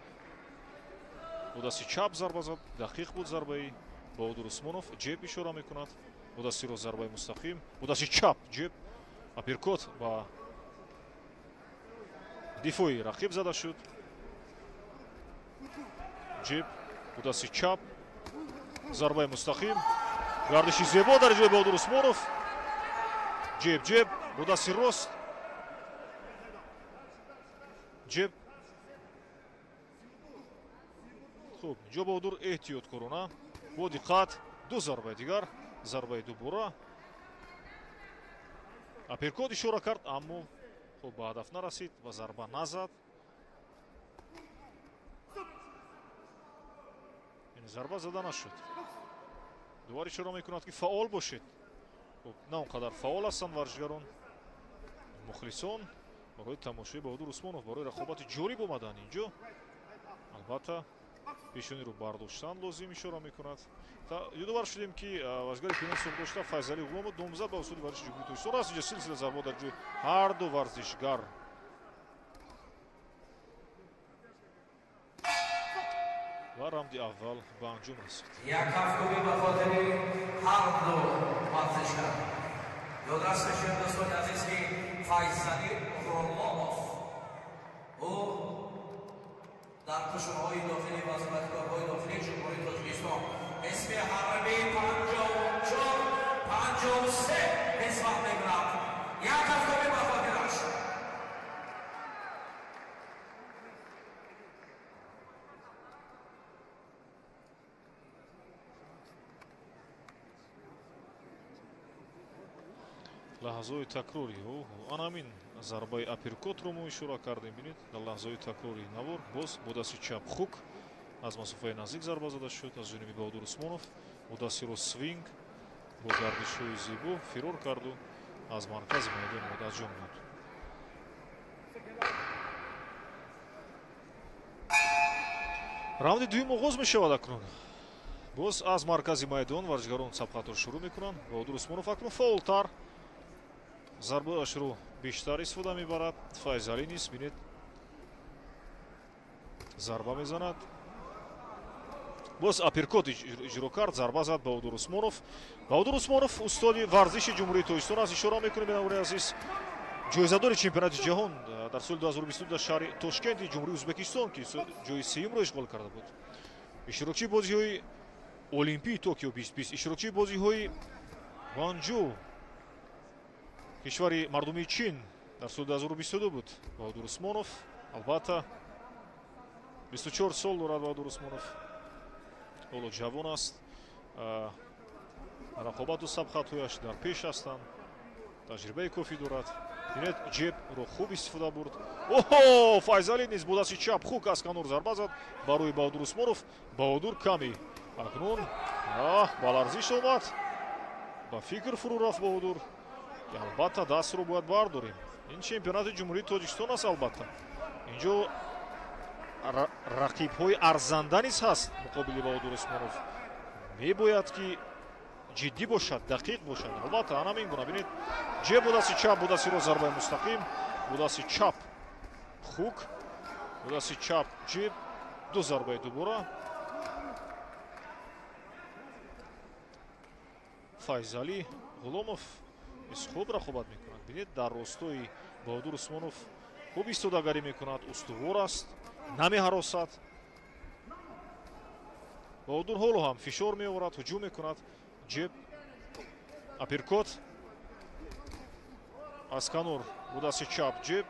бо дасти чап зарба зад, дақиқ буд зарбаи Баҳодур Усмонов. Ҷеб ишора мекунад бо дасти рост зарбаи мустақим, бо дасти чап ҷеб, апперкот ба дифои рақиб зада шуд. Ҷеб бо дасти чап зарбаи мустақим, гардиши зебо дар ҷои Баҳодур Усмонов. Ҷеб, ҷеб бо дасти рост, ҷеб. Хуб, инҷо Баҳодур эҳтиёткорона бо диққат ду зарбаи дигар, зарбаи дубора, апперкот ишора кард, аммо хуб ба ҳадаф нарасид ва зарба назад. Яъне зарба зада нашуд. Дувар ишора мекунад, ки фаъол бошед. Хуб, на он қадар фаъол ҳастанд варзишгарон. Мухлисон барои тамошои Баҳодур Усмонов, барои рақобати ҷолиб омаданд инҷо. Албатта пешониро бардоштан лозим ишора мекунад. Ёдовар шудем, ки варзишгари пирони сурх дошта Файзалӣ Ғуломов номзад ба устоди варзиши Ҷумҳурии Тоҷикистон аст. Инҷо силсила зарбаҳо дар ҷои ҳар ду варзишгар. Ва раунди аввал ба анҷом расид. Як ҳафтуми ба хотири ҳар ду варзишгар. Ёдрас мешавем, дӯстони азиз, ки Файзалӣ Ғуломов ӯ дар қушунҳои дохилӣ Вазорати корҳои дохилии Ҷумҳурии Тоҷикистон қисми ҳарбӣ 54-53 хизмат мекунад. Як ҳафтуми ба хотираш. Лаҳзаҳои такрори ана ҳамин зарбаи апперкотро мо ишора кардем. Бинед, дар лаҳзаҳои такрори навор боз бо дасти чап хук аз масофаи наздик зарба зада шуд аз ҷониби Баҳодур Усмонов. Бо дасти рост свинг бо гардишҳои зебо фирор карду аз маркази майдон омада аз ҷон дод. Раунди дуюм оғоз мешавад акнун. Боз аз маркази майдон варзишгарон сабқатро шурӯъ мекунанд. Баҳодур Усмонов акнун фаъолтар, зарбаашро бештар истифода мебарад. Файзалӣ низ, бинед, зарба мезанад. Боз апперкот иҷро кард, зарба зад Баҳодур Усмонов. Баҳодур Усмонов устоди варзиши Ҷумҳурии Тоҷикистон аст. Ишора мекунем, бинандагони азиз, ҷоизадори чемпионати ҷаҳон дар соли 2022 дар шаҳри Тошкенти Ҷумҳурии Ӯзбекистон, ки ҷои сеюмро ишғол карда буд. Иштирокчии бозиҳои Олимпии Токио 2020, иштирокчии бозиҳои Гуанҷу, кишвари мардумии Чин дар соли 2022 буд. Баҳодур Усмонов, албатта, 24 сол дорад Баҳодур Усмонов. Ҳоло ҷавон аст, рақобату сабқатҳояш дар пеш ҳастанд, таҷрибаи кофӣ дорад. Бинед, ҷебро хуб истифода бурд. Оҳо, Файзалӣ низ бо дасти чап хук аз канор зарба зад ба рӯи Баҳодур Усмонов. Баҳодур ками акнун ба ларзиш омад, ба фикр фурӯ рафт Баҳодур. Албатта дастро бояд бардорем. Ин чемпионати Ҷумҳурии Тоҷикистон аст, албатта. Инҷо рақибҳои арзанда низ ҳаст муқобили Баҳодур Усмонов. Мебояд ки ҷиддӣ бошад, дақиқ бошад. Албатта ана ҳамин гуна. Бинед, ҷеб бо дасти чап, бо дасти рост зарбаи мустақим, бо дасти чап хук, бо дасти чап ҷеб, ду зарбаи дубора. Файзалӣ Ғуломов низ хуб рақобат мекунад. Бинед, дар ростои Баҳодур Усмонов хуб истодагарӣ мекунад, устувор аст, намеҳаросад. Баҳодур ҳоло ҳам фишор меорад, ҳуҷум мекунад. Ҷеб, апперкот аз канор бо дасти чап ҷеб,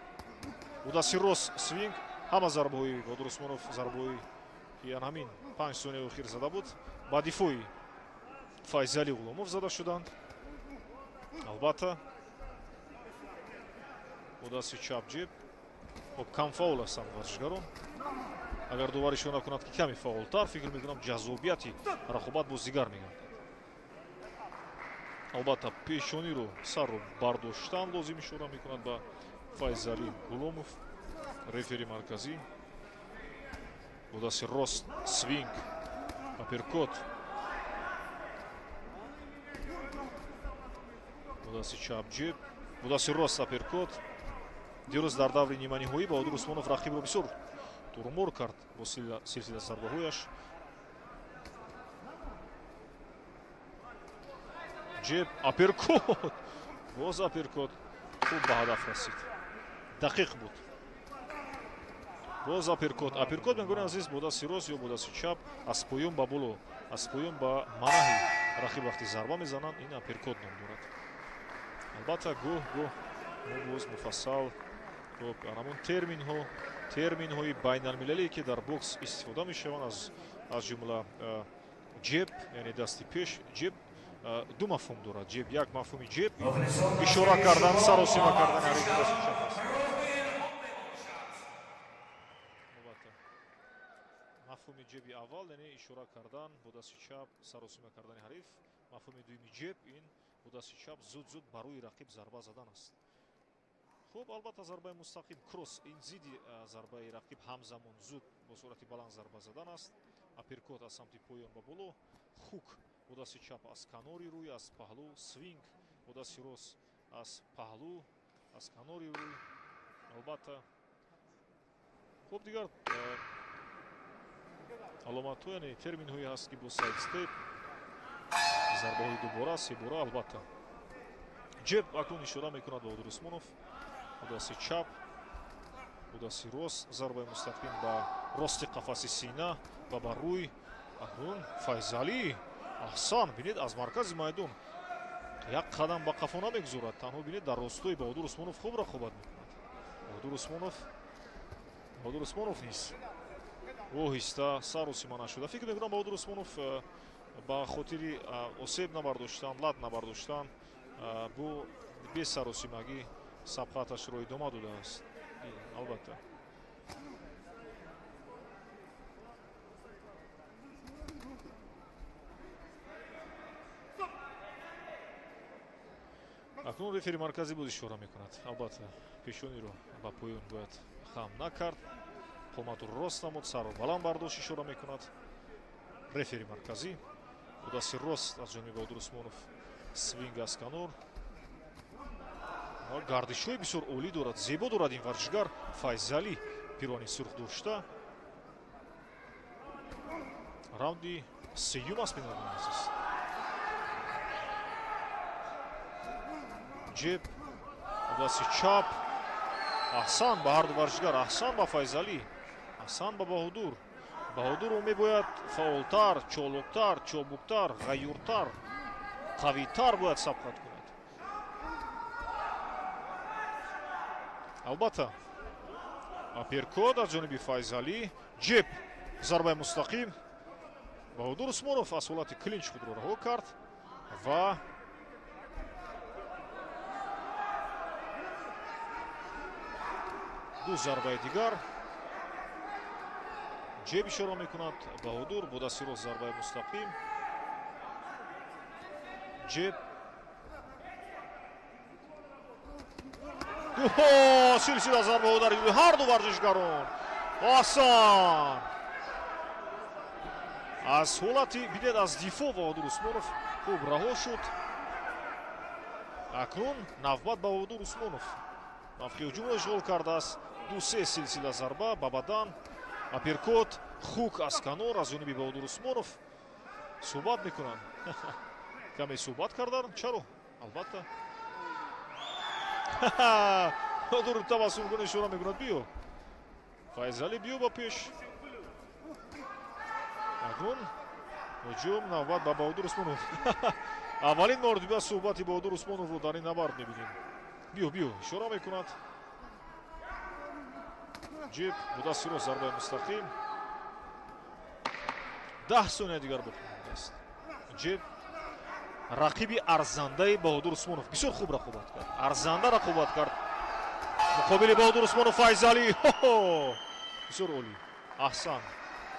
бо дасти рост свинг. Ҳама зарбаҳои Баҳодур Усмонов зарбаҳои ки ан ҳамин 5 сонияи охир зада буд, ба дифои Файзалӣ Ғуломов зада шуданд. Албатта бо дасти чап ҷеб. Хоб, кам фаъол ҳастанд варзишгарон. Агар довар ишора кунад ки каме фаъолтар, фикр мекунам ҷаззобияти рақобат боз дигар мегардад. Албатта пешониро, сарро бардоштан лозим ишора мекунад ба Файзалӣ Ғуломов, рефери марказӣ. Бо дасти рост свинг, апперкот, бо дасти чап ҷеб, бо дасти рост апперкот. Дирӯз дар даври ниманиҳоӣ Баҳодур Усмонов рақибро бисёр турмор кард бо силсила зарбаҳояш. Ҷеб, апперкот, боз апперкот, хуб ба ҳадаф расид, дақиқ буд. Боз апперкот, апперкот мегӯянд азиз, бо дасти рост ё бо дасти чап аз поён ба боло, аз поён ба манаҳи рақиб вақти зарба мезананд, ин апперкот ном дорад. Албатта гоҳ гоҳ мо боз муфассал ҳамон терминҳои байналмилалие ки дар бокс истифода мешаванд, аз ҷумла ҷеб, яъне дасти пеш. Ҷеб ду мафҳум дорад. Ҷеб як мафҳуми ҷеб ишора кардан, саросима кардан ҳарифи дасти чап аст. Албатта мафҳуми ҷеби аввал яъне ишора кардан бо дасти чап, саросима кардани ҳариф. Мафҳуми дуюми ҷеб ин бо дасти чап зуд-зуд ба рӯи рақиб зарба задан аст. Хуб, албатта зарбаи мустақим кросс ин зидди зарбаи рақиб ҳамзамон зуд бо суръати баланд зарба задан аст. Апперкот аз самти поён ба боло, хук бо дасти чап аз канори рӯй, аз паҳлӯ, свинг бо дасти рост аз паҳлӯ, аз канори рӯй. Албатта хуб, дигар аломатҳо яъне терминҳое ҳаст ки бо сайдстеп, зарбаҳои дубора, себора. Албатта ҷеб акнун ишора мекунад Баҳодур Усмонов бо дасти чап, бо дасти рост зарбаи мустақим ба рости қафаси сина ва ба рӯй. Акнун Файзалӣ аҳсан, бинед, аз маркази майдон як қадам ба қафо намегузорад. Танҳо бинед, дар ростои Баҳодур Усмонов хуб рақобат мекунад. Баҳодур Усмонов низ оҳиста саросима нашуда. Фикр мекунам Баҳодур Усмонов ба хотири осеб набардоштан, лат набардоштан бо бесаросимагӣ сабқаташро идома додааст. Албатта акнун рефери марказӣ боз ишора мекунад. Албатта пешониро ба поён бояд хам накард, қоматро рост намуд, сарро баланд бардошт, ишора мекунад рефери марказӣ. Бо дасти рост аз ҷониби Баҳодур Усмонов свинг аз канор. Гардишҳои бисёр олӣ дорад, зебо дорад ин варзишгар Файзалӣ, пирони сурх дошта. Раунди сеюм аст, бинандагони азиз. Ҷеб бо дасти чап, аҳсан ба ҳарду варзишгар, аҳсан ба Файзалӣ, аҳсан ба Баҳодур. Баҳодурро мебояд фаъолтар, чолоктар, чобуктар, ғаюртар, қавитар бояд сабқат кунад. Албатта апперкот аз ҷониби Файзалӣ, ҷеб, зарбаи мустақим Баҳодур Усмонов аз ҳолати клинч худро раҳо кард ва ду зарбаи дигар ҷеб ишора мекунад. Баҳодур бо дасти рост зарбаи мустақим, ҷеб, силсила зарбаҳо дар ҳар ду варзишгарон. Осон аз ҳолати бидед аз дифоъ Баҳодур Усмонов хуб раҳо шуд. Акнун навбат Баҳодур Усмонов мавқеи ҳуҷумро ишғол кардааст. Ду-се силсила зарба ба бадан, апперкот, хук аз канор аз ҷониби Баҳодур Усмонов. Суҳбат мекунанд, каме суҳбат карданд. Чаро? Албатта Баҳодур табассумкун ишора мекунад: биё Файзалӣ, биё ба пеш. Акнун ҳуҷум навбат ба Баҳодур Усмонов. Аввалин мартиба суҳбати Баҳодур Усмоновро дар ин набард мебинем. Биё, биё ишора мекунад. Ҷеб бо дасти рост зарбаи мустақим. 10 сония дигар боқӣ мондааст. Ҷеб рақиби арзандаи Баҳодур Усмонов бисёр хуб рақобат кард, арзанда рақобат кард муқобили Баҳодур Усмонов. Файзалӣ бисёр олӣ, аҳсан.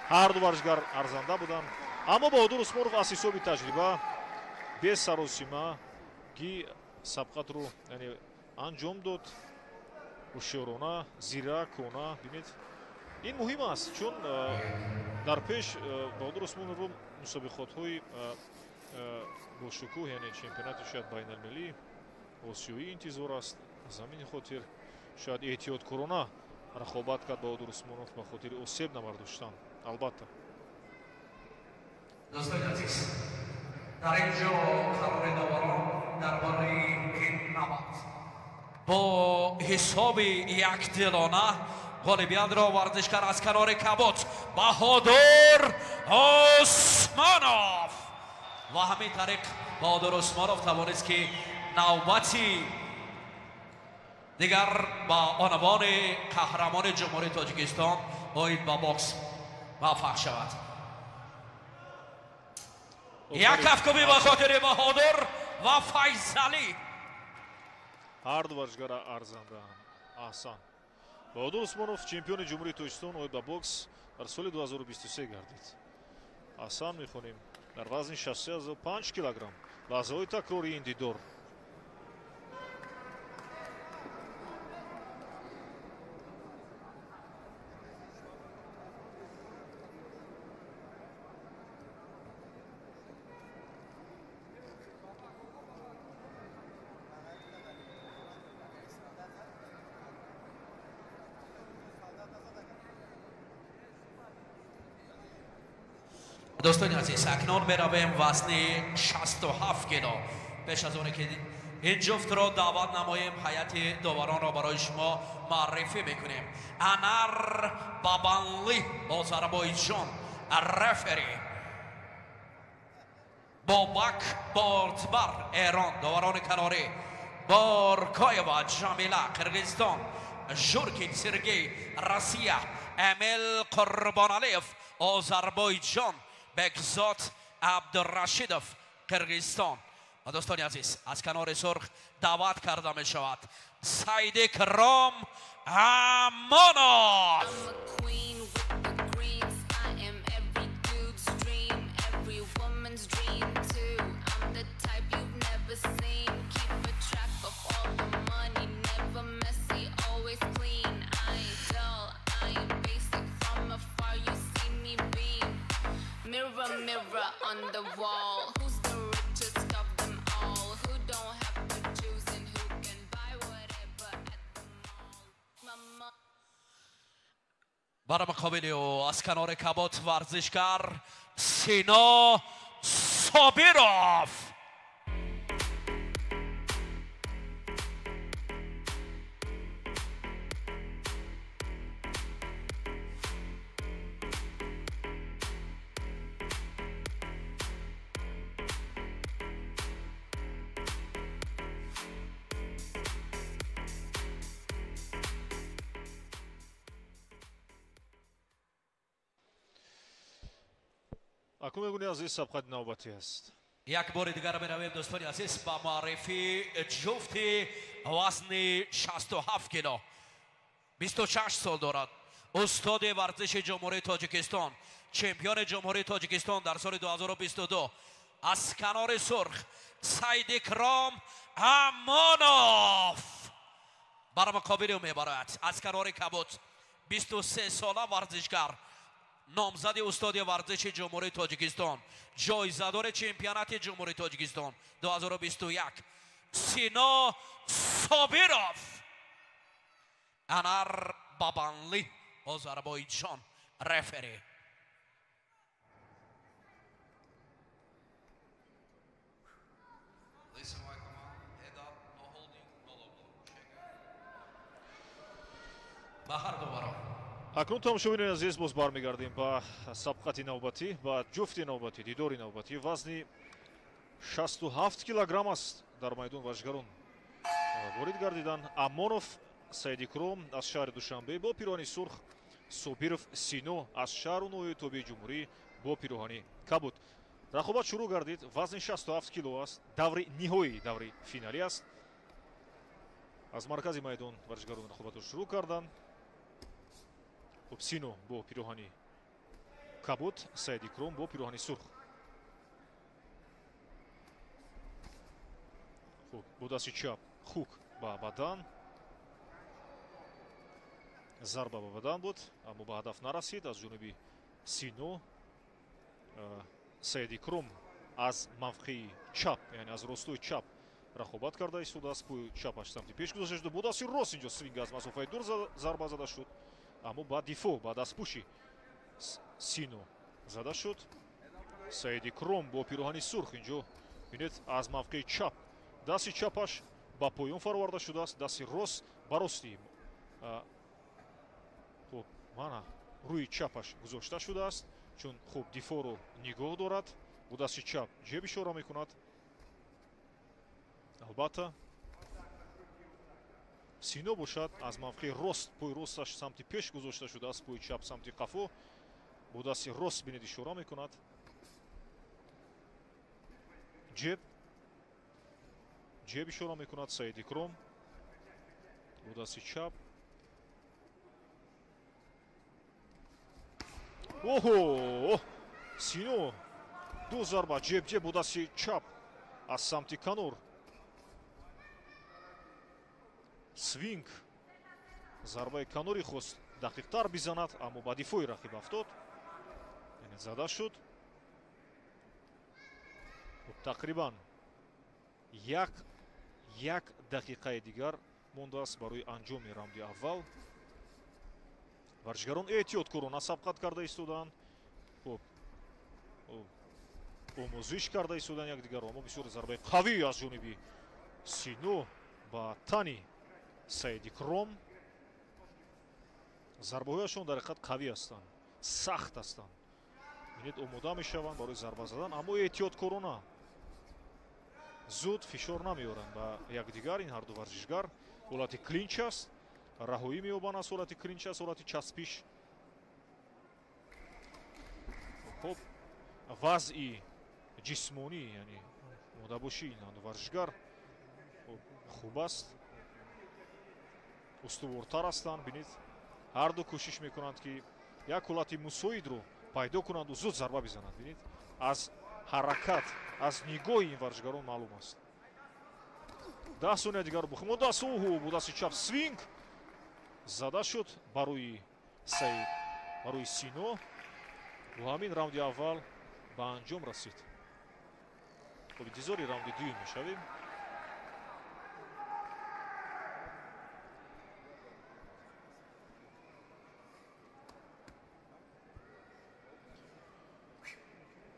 Ҳар ду варзишгар арзанда буданд, аммо Баҳодур Усмонов аз ҳисоби таҷриба бесаросимагӣ сабқатро яъне анҷом дод. Ҳушёрона, зиракона. Бинед, ин муҳим аст, чун дар пеш Баҳодур Усмоновро мусобиқотҳои бошукӯҳ, яъне чемпионати шояд байналмилалӣ, осиёӣ интизор аст. Аз ҳамин хотир шояд эҳтиёткорона рақобат кард Баҳодур Усмонов ба хотири осеб набардоштан. Албатта дӯстони азиз, дар ин ҷо қарори доварон дар бораи ин набард бо ҳисоби якдилона ғолибиятро варзишгар аз канори кабот Баҳодур Усмонов. Ва ҳамин тариқ Баҳодур Усмонов тавонист, ки навбати дигар ба унвони қаҳрамони Ҷумҳурии Тоҷикистон оид ба бокс муваффақ шавад. Як кафкӯбӣ ба хотири Баҳодур ва Файзалӣ. Ҳар ду варзишгар арзандаанд. Аҳсан. Баҳодур Усмонов чемпиони Ҷумҳурии Тоҷикистон оид ба бокс дар соли 2023 гардид. Аҳсан мехонем дар вазни 65 килограмм. Лаҳзаҳои такрори ин дидор. Дӯстони азиз, акнун меравем вазни 67 кило. Пеш аз оне ки ин ҷуфтро даъват намоем, ҳайати доваронро барои шумо муаррифӣ мекунем. Анар Бабанлӣ, Озарбойҷон, рефери. Бобак Бордбар, Эрон, доварони канорӣ. Боркоева Ҷамила, Қирғизистон. Журкин Сергей, Россия. Эмил Қурбоналиев, Озарбойҷон. Бекзод Абдурашидов, Қирғизистон. Ва дӯстони азиз, аз канори сурх даъват карда мешавад Сайдикром Амонов. Mirror, mirror on the wall, who's the richest of them all? Who don't have to choose and who can buy whatever at the mall? Mama. بر مقابل او از کنار کبات ورزشگر سینا صابیروف. Акнун мегӯни азиз, сабқати навбатӣ аст. Як бори дигар меравем, дӯстони азиз, ба муаррифии ҷуфти вазни 67 кило. 26 сол дорад. Устоди варзиши Ҷумҳурии Тоҷикистон, чемпиони Ҷумҳурии Тоҷикистон дар соли 2022, аз канори сурх Саидикром Амонов бар муқобили ӯ мебарояд. Аз канори кабуд 23 сола варзишгар, номзади устоди варзиши Ҷумҳурии Тоҷикистон, ҷоизадори чемпионати Ҷумҳурии Тоҷикистон 2021 Сино Собиров. Анар Бабанли, Озарбойҷон, рефери. Ба ҳар ду баробар. Акнун тамошобинони азиз, боз бармегардем ба сабқати навбатӣ, ба ҷуфти навбатӣ, дидори навбатӣ. Вазни 67 килограмм аст дар майдон варзишгарон ворид гардиданд. Амонов Саидикром аз шаҳри Душанбе бо пироҳани сурх, Собиров Сино аз шаҳру ноҳияи тобеи ҷумҳурӣ бо пироҳани кабуд. Рақобат шурӯъ гардид. Вазни 67 кило аст. Даври ниҳоӣ, даври финалӣ аст. Аз маркази майдон варзишгарон рақобатро шурӯъ карданд. Хуб, Сино бо пироҳани кабуд, Саидикром бо пироҳани сурх. Хуб, бо дасти чап хук ба бадан, зарба ба бадан буд, аммо ба ҳадаф нарасид аз ҷониби Сино. Саидикром аз мавқеи чап, яъне аз ростои чап рақобат карда истодааст. Пӯи чапаш самти пеш гузошта шуд. Бо дасти рост инҷо свинг аз масофаи дур зарба зада шуд, аммо ба дифоъ, ба дастпӯши Сино зада шуд. Саидикром бо пироҳани сурх инҷо бинед, аз мавқеи чап дасти чапаш ба поён фароварда шудааст, дасти рост ба рости, хуб, мана рӯи чапаш гузошта шудааст, чун хуб дифоъро нигоҳ дорад. Бо дасти чап ҷеб ишора мекунад. Албатта, Сино бошад аз мавқеи рост, пӯи росташ самти пеш гузошта шудааст, пӯи чап самти қафо. Бо дасти рост бинед ишора мекунад. Ҷеб, ҷеб ишора мекунад Саидикром бо дасти чап. Оҳо! Сино ду зарба ҷеб ҷеб бо дасти чап аз самти канор. Свинг, зарбаи канори хост дақиқтар бизанад, аммо ба дифои рақиб афтод, яъне зада шуд. Тақрибан як дақиқаи дигар мондааст барои анҷоми раунди аввал. Варзишгарон эҳтиёткорона сабқат карда истодаанд, хуб омӯзиш карда истодаанд якдигарро, аммо бисёр зарбаи қавӣ аз ҷониби Сино ба тани Саидикром. Зарбаҳояшон дар ҳақиқат қавӣ ҳастанд, сахт ҳастанд. Бинед, омода мешаванд барои зарба задан, аммо эҳтиёткорона, зуд фишор намеоранд ба якдигар. Ин ҳарду варзишгар ҳолати клинч аст, раҳоӣ меёбанд аз ҳолати клинч, аз ҳолати часпиш. Хуб, вазъи ҷисмонӣ, яъне омодабошии ин ҳарду варзишгар хуб аст, устувортар ҳастанд. Бинед, ҳарду кӯшиш мекунанд, ки як ҳолати мусоидро пайдо кунанду зуд зарба бизананд. Бинед, аз ҳаракат, аз нигоҳи ин варзишгарон маълум аст. 10 сония дигар боқӣ мондааст. Оҳо, бо дасти чап свинг зада шуд барои Саид, барои Сино. Бо ҳамин раунди аввал ба анҷом расид. Хуб, интизори раунди дуюм мешавем.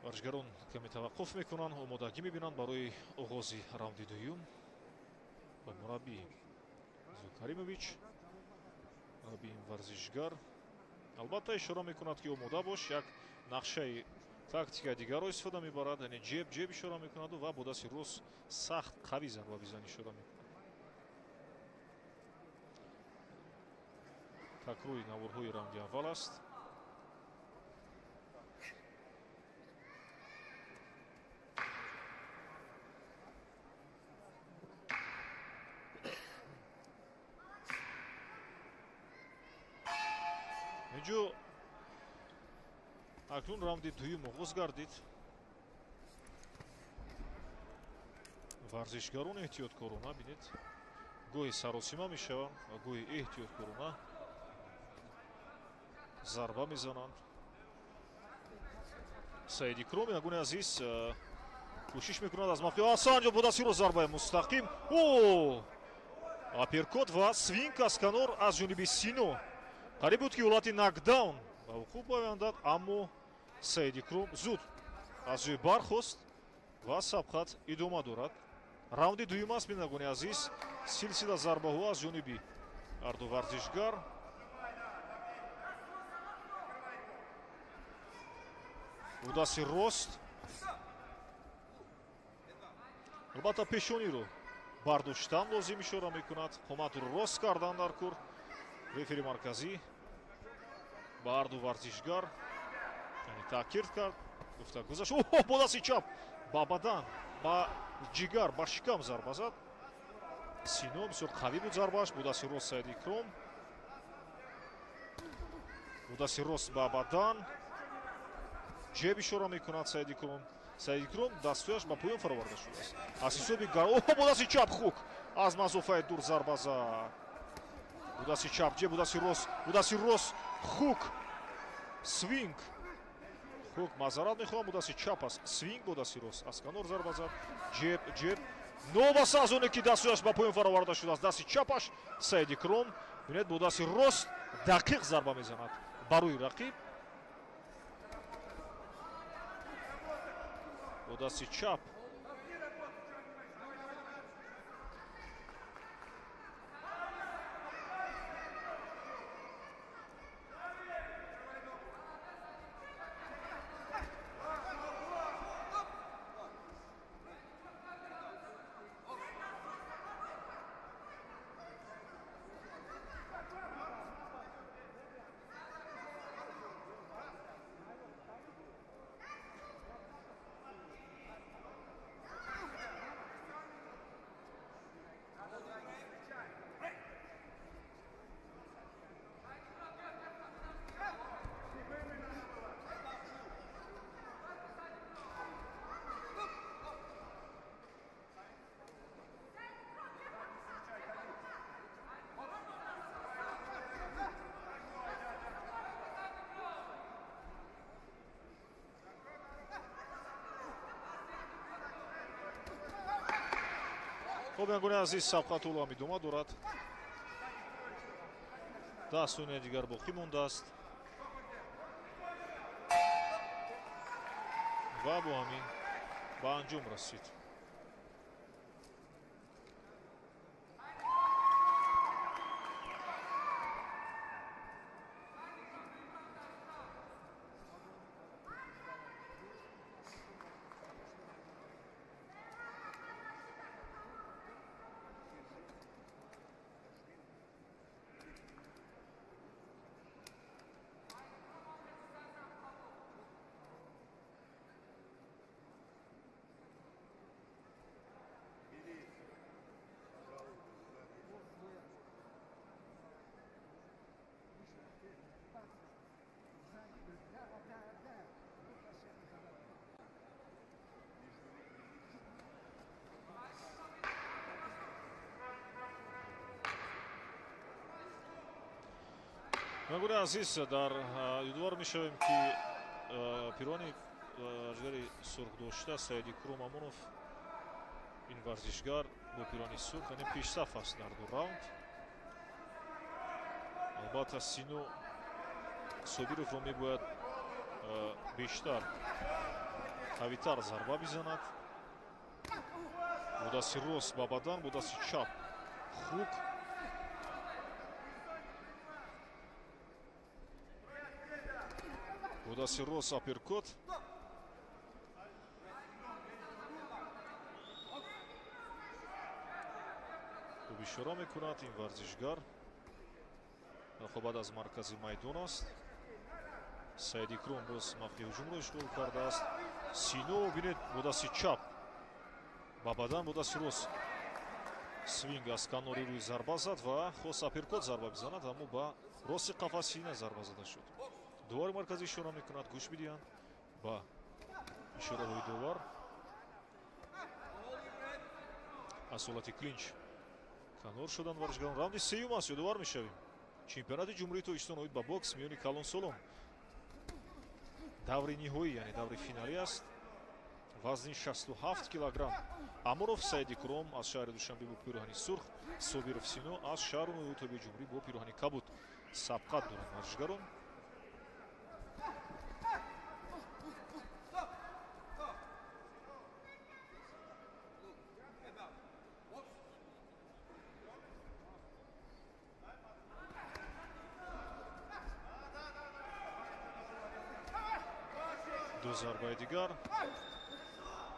Варзишгарон каме таваққуф мекунанд, омодагӣ мебинанд барои оғози раунди дуюм. Ба мураббӣ Зукаримович, мураббии ин варзишгар, албатта ишора мекунад, ки омода бош, як нақшаи тактикаи дигарро истифода мебарад, яъне ҷеб ҷеб ишора мекунаду ва бо дасти рост сахт қавӣ зарба бизан ишора мекунад. Такрори наворҳои раунди аввал аст. Инҷо акнун раунди дуюм оғоз гардид. Варзишгарон эҳтиёткорона, бинед, гоҳи саросима мешаванд ва гоҳи эҳтиёткорона зарба мезананд. Саид Икром, ягони азиз, кӯшиш мекунад аз мавқеъ. Асан ҷо бо дасти рост зарбаи мустақим. О! Аперкот ва свинг аз канор аз ҷониби Сино. Қариб буд ки ҳолати нокдаун ба вуқӯъ пайвандад, аммо Саид Икром зуд аз ҷой бархост ва сабқат идома дорад. Раунди дуюм аст, бинандагони азиз. Силсила зарбаҳо аз ҷониби ҳарду варзишгар. Бо дасти рост, албатта, пешониро бардоштан лозим ишора мекунад. Қоматро рост кардан дар кор. Рефери марказӣ ба ҳарду варзишгар, яъне таъкид кард, гуфта гузашт. О, бо дасти чап ба бадан, ба ҷигар, ба шикам зарба зад Сино. Бисёр қавӣ буд зарбааш. Бо дасти рост Саид Икром, бо дасти рост ба бадан ҷеб ишора мекунад Саид Икром. Саид Икром дастҳояш ба поён фароварда шудааст аз ҳисоби гар. О, бо дасти чап хук аз масофаи дур зарба зад. Бо дасти чап ҷеб, бо дасти рост, бо дасти рост хук, свинг, хук. Маъзарат мехоҳам, бо дасти чап аст свинг, бо дасти рост аз канор зарба зад. Ҷеб, ҷеб. Новобаста аз оне ки дастҳояш ба поён фароварда шудааст, дасти чапаш Саид Икром, бинед, бо дасти рост дақиқ зарба мезанад ба рӯи рақиб. Бо дасти чап Хуб, ягони азиз, сабқат ҳоло ҳам идома дорад. 10 сония дигар боқӣ мондааст ва бо ҳамин ба анҷом расид. Нагури азиз, дар ёдовар мешавем, ки пирони варзишгари сурх дошта Саид Икром Амонов, ин варзишгар бо пирони сурх, яъне пешсаф аст дар ду раунд. Албатта, Сино Собировро мебояд бештар, қавитар зарба бизанад. Бо дасти рост ба бадан, бо дасти чап хук. Бо дасти рост апперкот. Хуб ишора мекунад ин варзишгар. Рақобат аз маркази майдон аст. Саид Икром боз мавқеи ҳуҷумро ишғол кардааст. Сино, бинед, бо дасти чап ба бадан, бо дасти рост Свинг аз канори рӯи зарба зад ва хост апперкот зарба бизанад, аммо ба рости қафаси сина зарба зада шуд. Довари марказӣ ишора мекунад, гӯш бидиҳанд ба ишораҳои довар. Аз ҳолати клинч канор шуданд варзишгарон. Раунди сеюм аст, ёдовар мешавем. Чемпионати Ҷумҳурии Тоҷикистон оид ба бокс миёни калонсолон. Даври ниҳоӣ, яъне даври финалӣ аст. Вазни 67 килограмм. Амуров Саидикром аз шаҳри Душанбе бо пироҳани сурх, Собиров Сино аз шаҳру ноҳияи тобеи ҷумҳурӣ бо пироҳани кабуд сабқат доранд варзишгарон. Ду зарбаи дигар.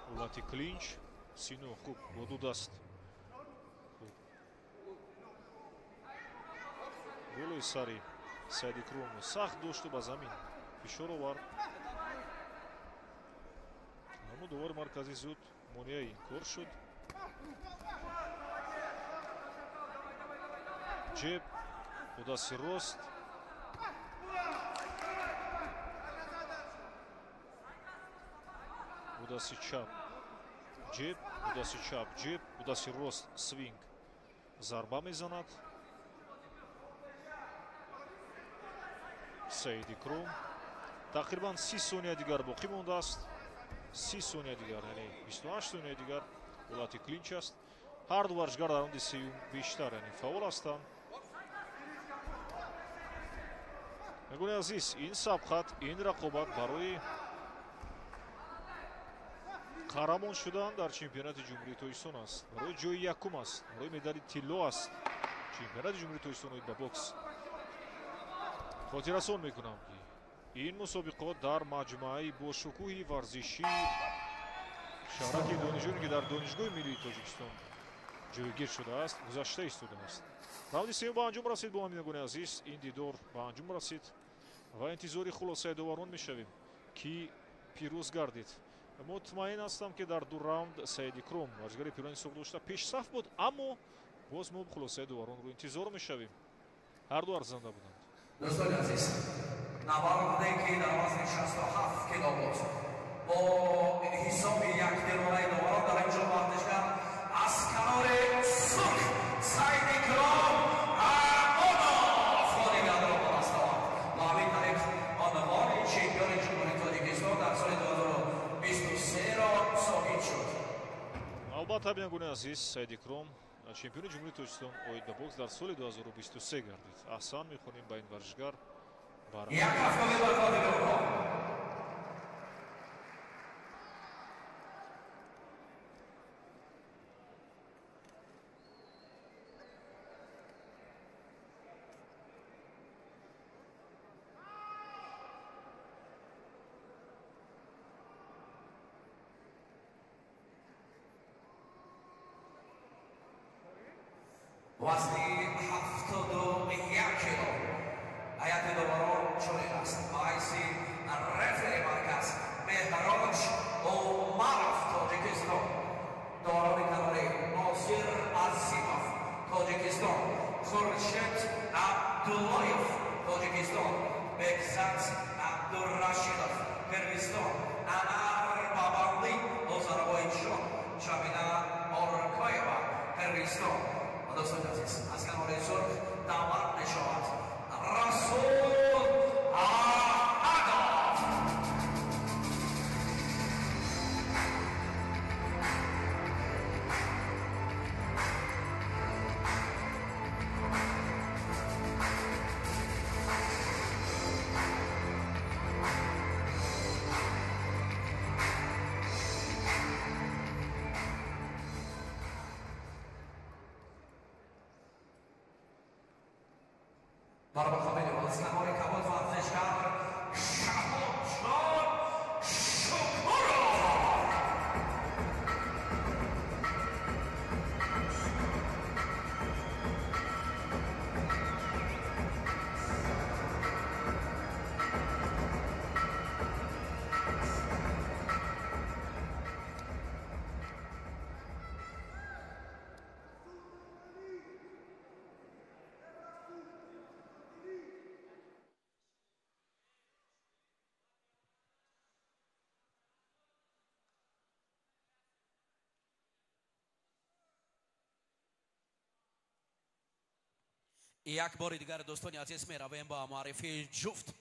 Ҳолати клинч. Сино хуб бо ду даст болои сари Саидикромро сахт дошту ба замин фишор овард. Аммо довари марказӣ зуд монеаи ин кор шуд. Ҷеб бо дасти рост. Бо дасти чап ҷеб, бо дасти чап ҷеб, бо дасти рост свинг зарба мезанад. Саидикром тақрибан 30 сония дигар боқӣ мондааст. 30 сония дигар, яъне 28 сония дигар ҳолати клинч аст. Ҳар ду варзишгар дар раунди сеюм бештар, яъне фаъол ҳастанд. Нагуни азиз, ин сабқат, ин рақобат барои қаҳрамон шудан дар чемпионати Ҷумҳурии Тоҷикистон аст. Барои ҷои якум аст, барои медали тилло аст. Чемпионати Ҷумҳурии Тоҷикистон оид ба бокс. Хотиррасон мекунам, ки ин мусобиқот дар маҷмӯаи бошукӯҳи варзишии шаҳраки донишҷӯёне, ки дар Донишгоҳи миллии Тоҷикистон ҷойгир шудааст, гузашта истодааст. Раунди сеюм ба анҷом расид. Бо ҳаминагони азиз, ин дидор ба анҷом расид ва интизори хулосаи доварон мешавем, ки пирӯз гардид. Мутмаин ҳастам, ки дар ду раунд Саидикром варзишгари пирони сурх дошта пешсаф буд, аммо боз мо хулосаи доваронро интизор мешавем. Ҳар ду арзанда буданд. Дӯстони азиз, набарде ки дар вазни 67 кило буд бо ҳисоби якдилонаи доварон дар инҷо варзишгар аз канори сурх Саидикром Амонов ғолибиятро ба даст овард. Ба ҳамин тариқ унвони чемпиони Ҷумҳурии Тоҷикистон дар соли 2023-ро соҳиб шуд. Албатта, бинандагони азиз, Саидикром чемпиони Ҷумҳурии Тоҷикистон оид ба бокс дар соли 2023 гардид. Аҳсан мехонем ба ин варзишгар. Як ҳафтаи бар хотири онҳо. Вазни 71 кило. Ҳайати доварон чунин аст: ба ҳайси рефери марказ Меҳроҷ Умаров, Тоҷикистон. Доварони канорӣ Носир Азимов, Тоҷикистон. Хуршед Абдуллоев, Тоҷикистон. Бекзат Абдурашидов, Қирғизистон. Анар Бабанли, Озарбойҷон. Шамина Оркоева, Қирғизистон. Дӯстони азиз, аз канори сурх даъват мешавад Расул Аҳмадов. Бар муқобили аз канори кабуд варзишгар Шаҳобҷон Шукуров. Як бори дигар, дӯстони азиз, меравем ба муаррифии ҷуфт.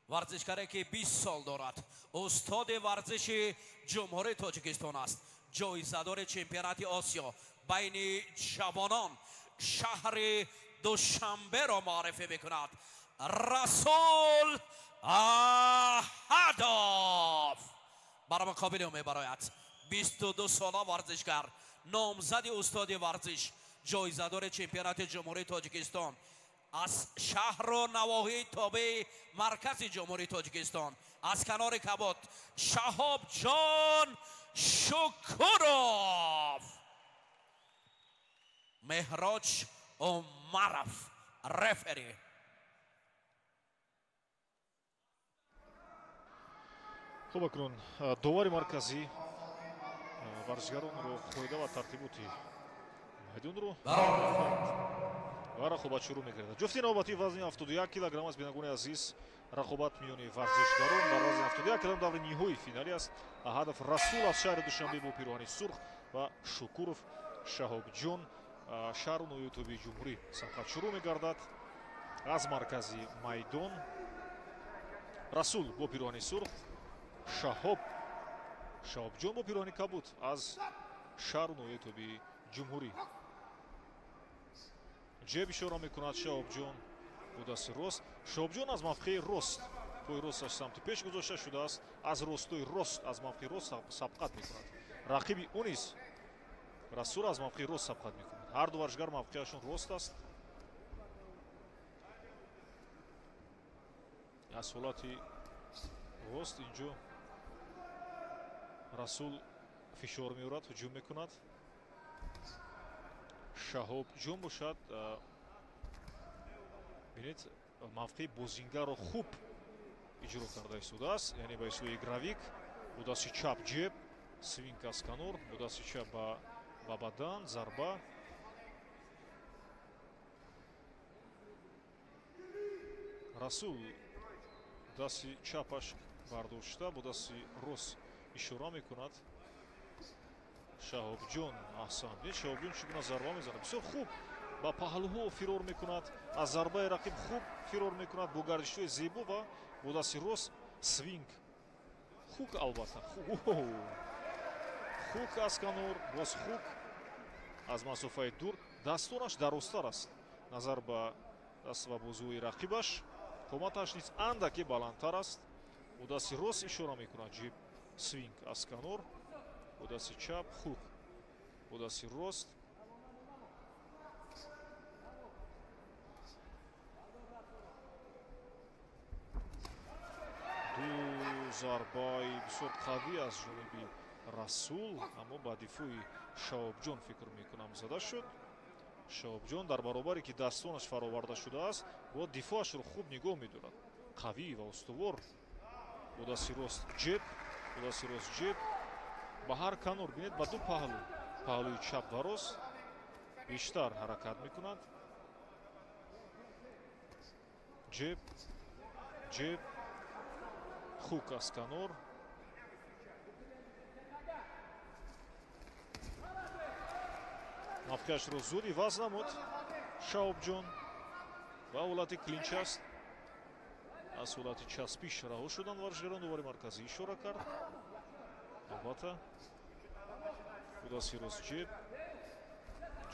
Варзишгаре ки 20 сол дорад, устоди варзиши Ҷумҳурии Тоҷикистон аст, ҷоизадори чемпионати Осиё байни ҷавонон шаҳри Душанберо муаррифӣ мекунад. Расул Аҳадов бар муқобили ӯ мебарояд. 22 сола варзишгар, номзади устоди варзиш, ҷоизадори чемпионати Ҷумҳурии Тоҷикистон аз шаҳру навоҳии тобеи маркази Ҷумҳурии Тоҷикистон, аз канори Кабот, Шаҳобҷон Шукуров. Меҳроҷ Умаров рефери. Хуб, акнун довари марказӣ варзишгаронро қоида ва тартиботи майдонро ва рақобат шурӯъ мекардад. Ҷуфти навбатии вазни 71 килограмм аст, бинандагони азиз. Рақобат миёни варзишгарон бар вазни 71 килограмм даври ниҳоии финалӣ аст. Аҳадов Расул аз шаҳри Душанбе бо пироҳани сурх ва Шукуров Шаҳобҷон, шаҳру ноҳияи тобеи ҷумҳурӣ. Сабқат шурӯъ мегардад аз маркази майдон. Расул бо пироҳани сурх, Шаҳобҷон бо пироҳани кабуд аз шаҳру ноҳияи тобеи ҷумҳурӣ. Ҷеб ишора мекунад Шаҳобҷон бо дасти рост. Шаҳобҷон аз мавқеи рост, пои росташ самти пеш гузошта шудааст, аз ростои рост, аз мавқеи рост сабқат мекунад. Рақиби ӯ низ Расул аз мавқеи рост сабқат мекунад. Ҳар ду варзишгар мавқеашон рост аст. Аз ҳолати рост инҷо Расул фишор меорад, ҳуҷум мекунад. Шаҳобҷон бошад, бинед, мавқеи бозингарро хуб иҷро карда истодааст, яъне ба ислоҳи игровик, бо дасти чап ҷеб, свинг аз канор, бо дасти чап ба бадан зарба. Расул дасти чапаш бардошта, бо дасти рост ишора мекунад. Шаҳобҷон аҳсан. Бинед, Шаҳобҷон чӣ гуна зарба мезанад. Бисёр хуб ба паҳлӯҳо фирор мекунад, аз зарбаи рақиб хуб фирор мекунад бо гардишҳои зебо ва бо дасти рост свинг. Хук албатта. Хук аз канор, боз хук аз масофаи дур. Дастонаш дарозтар аст назар ба даст ва бозуи рақибаш. Қоматаш низ андаке баландтар аст. Бо дасти рост ишора мекунад ҷеб, свинг аз канор, бо дасти чап хук, бо дасти рост. Ду зарбаи бисёр қавӣ аз ҷониби Расул, аммо ба дифои Шаҳобҷон фикр мекунам зада шуд. Шаҳобҷон дар баробаре ки дастонаш фароварда шудааст, бо дифоашро хуб нигоҳ медорад. Қавӣ ва устувор. Бо дасти рост ҷеб, бо дасти рост ҷеб ба ҳар канор, бинед, ба ду паҳлӯ, паҳлӯи чап ва рост бештар ҳаракат мекунад. Ҷеб, ҷеб, хук аз канор. Мавқеашро зуд иваз намуд Шаҳобҷон ва ҳолати клинч аст. Аз ҳолати часпиш раҳо шуданд варзишгарон. Довари марказӣ ишора кард. Албатта бо дасти рост ҷеб,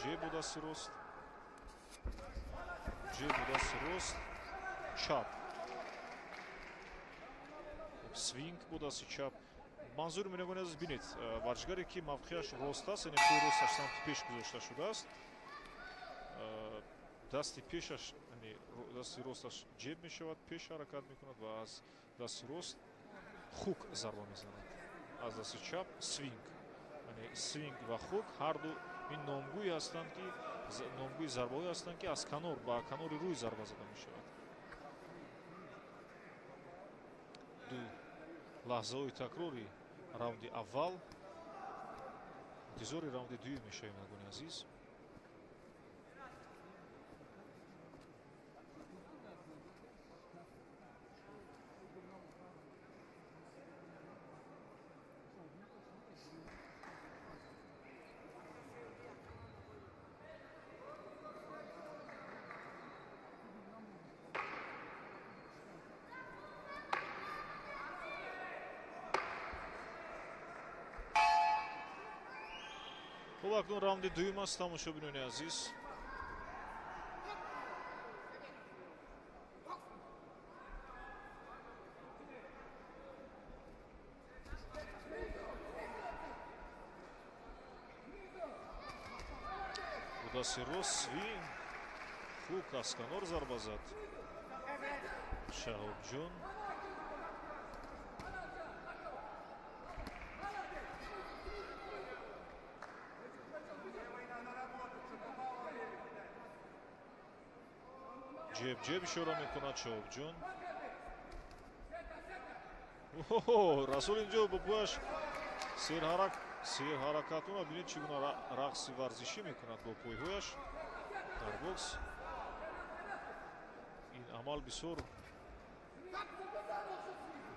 ҷеб бо дасти рост, ҷеб бо дасти рост, чап, свинг бо дасти чап. Манзури бинандагони азиз, бинед, варзишгаре ки мавқеаш рост аст, яъне пои росташ самти пеш гузошта шудааст, дасти пешаш, яъне дасти росташ ҷеб мешавад, пеш ҳаракат мекунад ва аз дасти рост хук зарба мезанад. Аз дасти чап свинг, яъне свинг ва хук ҳар ду ин номгӯи ҳастанд ки номгӯи зарбаҳое ҳастанд ки аз канор ба канори рӯй зарба зада мешавад. Ду лаҳзаҳои такрори раунди аввал, интизори раунди дуюм мешавем, бинандагони азиз. Хуб, акнун раунди дуюм аст, тамошобинони азиз. Бо дасти рост свинг, хук аз канор зарба зад Шаҳобҷон. Ҷеб ҷеб ишора мекунад Шаҳобҷон. Расул инҷо бо пояш серҳаракатона, бинед чӣ гуна рақси варзишӣ мекунад бо пойҳояш дар бокс. Ин амал бисёр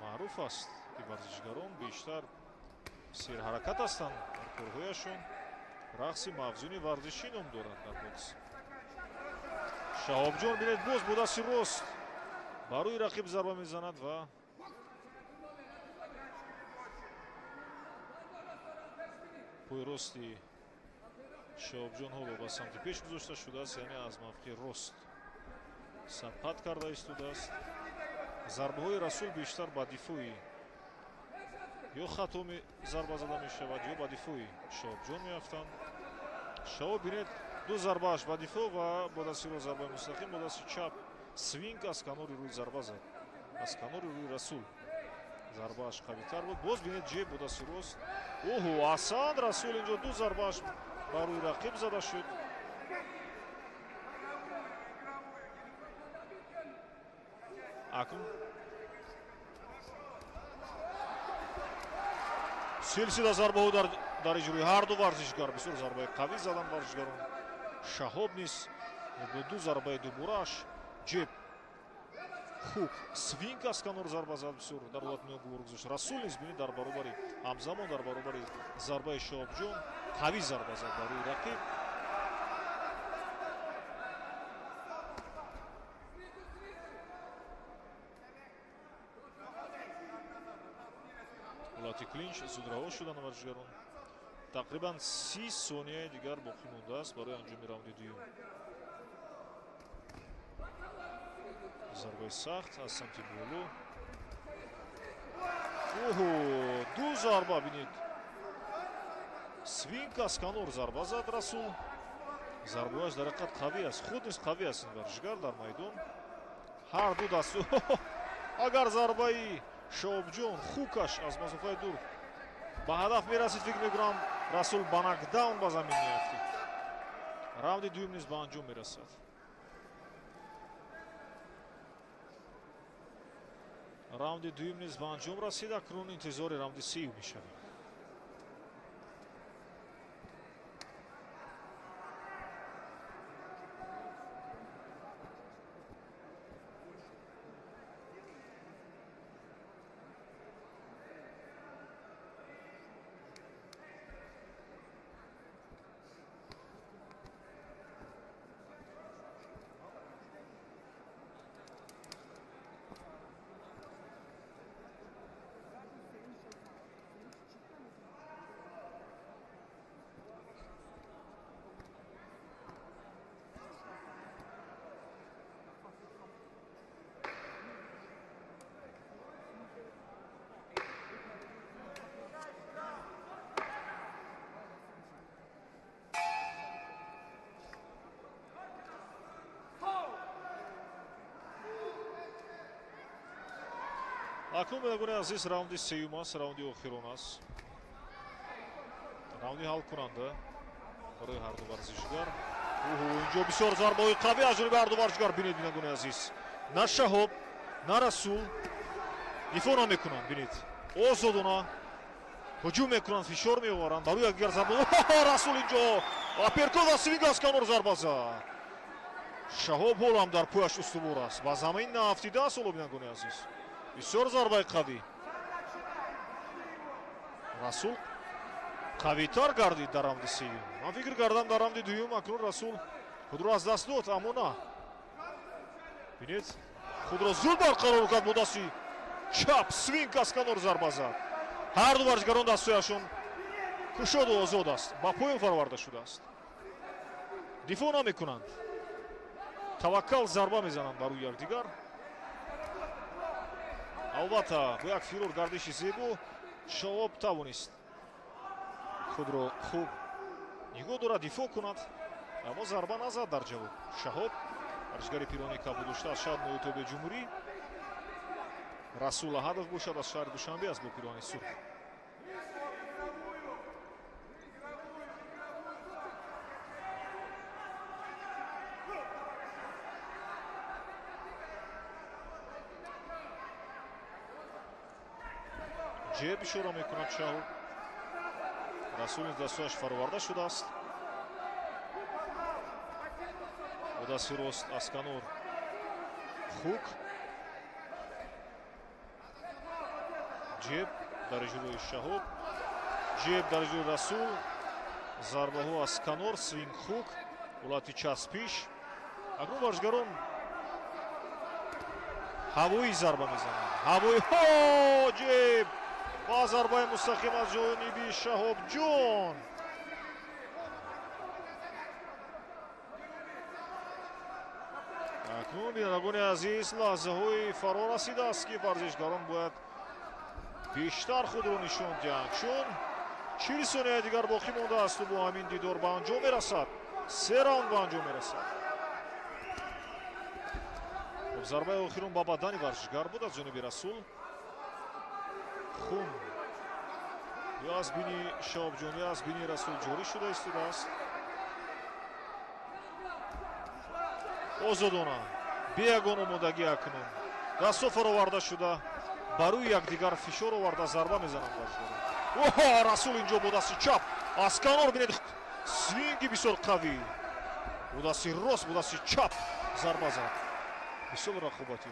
маъруф аст, ки варзишгарон бештар серҳаракат ҳастанд дар корҳояшон. Рақси мавзуни варзишӣ ном дорад дар бокс. Шаҳобҷон бинед боз бо дасти рост ба рӯи рақиб зарба мезанад ва пои рости Шаҳобҷон ҳоло ба самти пеш гузошта шудааст, яъне аз мавқеи рост сабқат карда истодааст. Зарбаҳои Расул бештар ба дифои ё хато зарба зада мешавад, ё ба дифои Шаҳобҷон меафтанд. Шаҳоб бинед ду зарбааш ба дифоъ ва бо дасти рост зарбаи мустақим, бо дасти чап свинг аз канори рӯи зарба зад, аз канори рӯи Расул зарбааш қавитар буд. Боз бинед ҷеб бо дасти рост. Оҳо, аҳсан, Расул инҷо ду зарбааш ба рӯи рақиб зада шуд. Акнун силсила зарбаҳо дар иҷрои ҳар ду варзишгар. Бисёр зарбаи қавӣ заданд варзишгарон. Шаҳоб низ бо ду зарбаи дуборааш ҷеб, хук, свинг аз канор зарба зад, бисёр дар ҳолати ногувор гузошт. Расул низ бинед дар баробари ҳамзамон дар баробари зарбаи Шаҳобҷон қавӣ зарба зад ба рӯи рақиб. Ҳолати клинч зуд раҳо шуданд варзишгарон. Тақрибан 30 сонияи дигар боқӣ мондааст барои анҷоми раунди дуюм. Зарбаи сахт аз самти боло. Оҳо, ду зарба бинед. Свинг аз канор зарба зад Расул. Зарбааш дар ҳақиқат қавӣ аст. Худ низ қавӣ аст ин варзишгар дар майдон. Ҳар ду даст. Агар зарбаи Шаҳобҷон хукаш аз масофаи дур ба ҳадаф мерасид, фикр мекунам Расул ба нокдаун ба замин меафтид. Раунди дуюм низ ба анҷом мерасад. Раунди дуюм низ ба анҷом расид. Акнун интизори раунди сеюм мешавем. Акнун бинандагони азиз, раунди сеюм аст, раунди охирон аст, раунди ҳалкунанда барои ҳар ду варзишгар. Инҷо бисёр зарбаҳои қавӣ аз ҷониби ҳар ду варзишгар. Бинед бинандагони азиз, на Шаҳоб, на Расул дифоъ намекунанд. Бинед, озодона ҳуҷум мекунанд, фишор меоваранд ба рӯи якдигар зарба. Расул инҷо апперкот ва свинг аз канор зарба зад. Шаҳоб ҳолам дар пояш устувор аст, ба замин наафтидааст. Ҳоло бинандагони азиз, бисёр зарбаи қавӣ. Расул қавитар гардид дар раунди сеюм. Ман фикр кардам дар раунди дуюм акнун Расул худро аз даст дод, аммо на. Бинед, худро зуд барқарор кард бо дасти чап, свинг аз канор зарба зад. Ҳар ду варзишгарон дастҳояшон Кушоду озод аст, ба поён фароварда шудааст. Дифоъ намекунанд. Таваккал зарба мезананд бар рӯи якдигар. Албатта, бо як фирор гардиши зебо Шаҳоб тавонист худро хуб нигоҳ дорад, дифоъ кунад, аммо зарба назад дар ҷавоб. Шаҳоб варзишгари пирони кабуд дошта аз шаҳр Ноитоби ҷумҳурӣ, Расул Аҳадов бошад аз шаҳри Душанбе аст бо пирони сурх. Ҷеб ишора мекунад Шаҳоб. Расул низ дастҳояш фароварда шудааст. Бо дасти рост аз канор хук. Ҷеб дар иҷрои Шаҳоб. Ҷеб дар иҷрои Расул. Зарбаҳо аз канор, свинг хук, ҳолати часпиш. Акнун варзишгарон ҳавоӣ зарба мезананд. Ҳавои ҳо ҷеб ва зарбаи мустақим аз ҷониби Шаҳобҷон. Акнун бинандагони азиз, лаҳзаҳои фаро расидааст, ки варзишгарон бояд бештар худро нишон диҳанд, чун 40 сонияи дигар боқӣ мондаасту бо ҳамин дидор ба анҷом мерасад. Се раунд ба анҷом мерасад. Зарбаи охирон ба бадани варзишгар буд аз ҷониби Расул. Хун ё аз бини Шаҳобҷон, ё аз бини Расул ҷорӣ шуда истодааст. Озодона, бе ягон омодагӣ акнун дастҳо фароварда шуда, ба рӯи якдигар фишор оварда зарба мезананд варзишгарон. Оҳо, Расул инҷо бо дасти чап аз канор, бинед, свинги бисёр қавӣ. Бо дасти рост, бо дасти чап зарба зад. Бисёр рақобати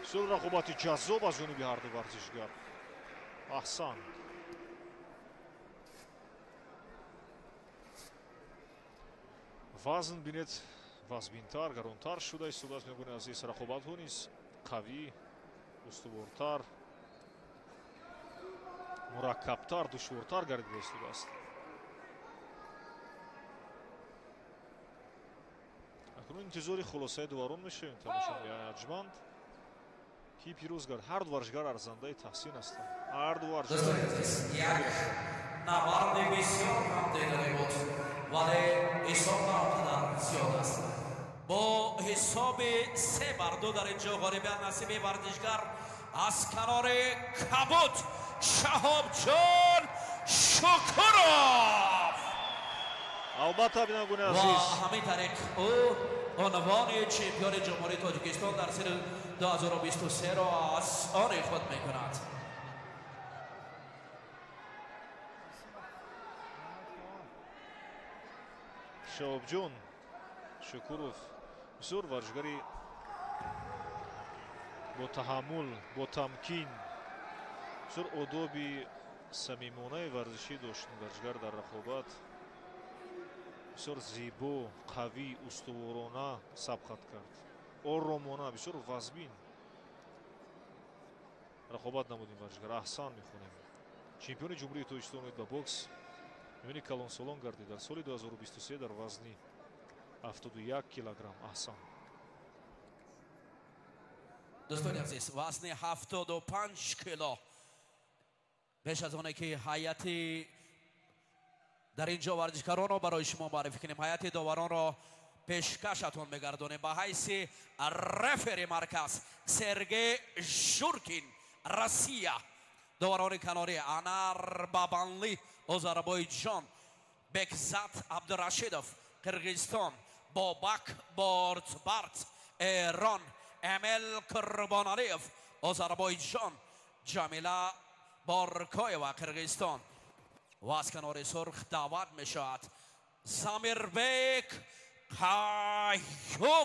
бисёр рақобати ҷаззоб аз ҷониби ҳарду варзишгар. Аҳсан. Вазн бинед, вазбинтар, гаронтар шуда истодааст. Мегӯянд азиз, рақобатҳо низ қавӣ, устувортар, мураккабтар, душвортар гардида истодааст. Акнун интизори хулосаи дуварон мешавем, тамошобинони арҷманд, ки пирӯз гард. Ҳар ду варзишгар арзандаи таҳсин ҳастанд. Ҳар ду варзишгар. Як набарди бисёр ҳам диданӣ буд, вале ҳисоб на он қадар зиёд аст. Бо ҳисоби 3-2 дар инҷо ғолибият насиби варзишгар аз канори кабуд Шаҳобҷон Шукуров. Албатта, бинандагони азиз, ва ҳамин тариқ ӯ унвони чемпиони ҷумҳурии Тоҷикистон дар соли 2023 ро аз они худ мекунад. Шаҳобҷон Шукуров бисёр варзишгари бо таҳаммул, бо тамкин, бисёр одоби самимонаи варзишӣ дошт. Варзишгар дар рақобат бисёр зебо, қавӣ, устуворона сабқат кард. Оромона, бисёр вазбин рақобат намуд ин варзишгар. Аҳсан мехонем. Чемпиони ҷумҳурии Тоҷикистон оид ба бокс миёни калонсолон гардид дар соли 2023 дар вазни 71 килограмм. Аҳсан. Дӯстони азиз, вазни 75 кило. Пеш аз оне ки ҳайати дар инҷо варзишгаронро барои шумо муаррифӣ кунем, ҳайати доваронро пешкашатон мегардонем. Ба ҳайси рефери марказ Сергей Журкин, Россия. Доварони канорӣ Анар Бабанли, Озарбойҷон, Бекзат Абдурашидов, Қирғизистон, Бобак Бортбарт, Эрон, Эмел Қурбоналиев, Озарбойҷон, Ҷамила Боркоева, Қирғизистон. Ва аз канори сурх даъват мешавад Замирбек Қаюмов.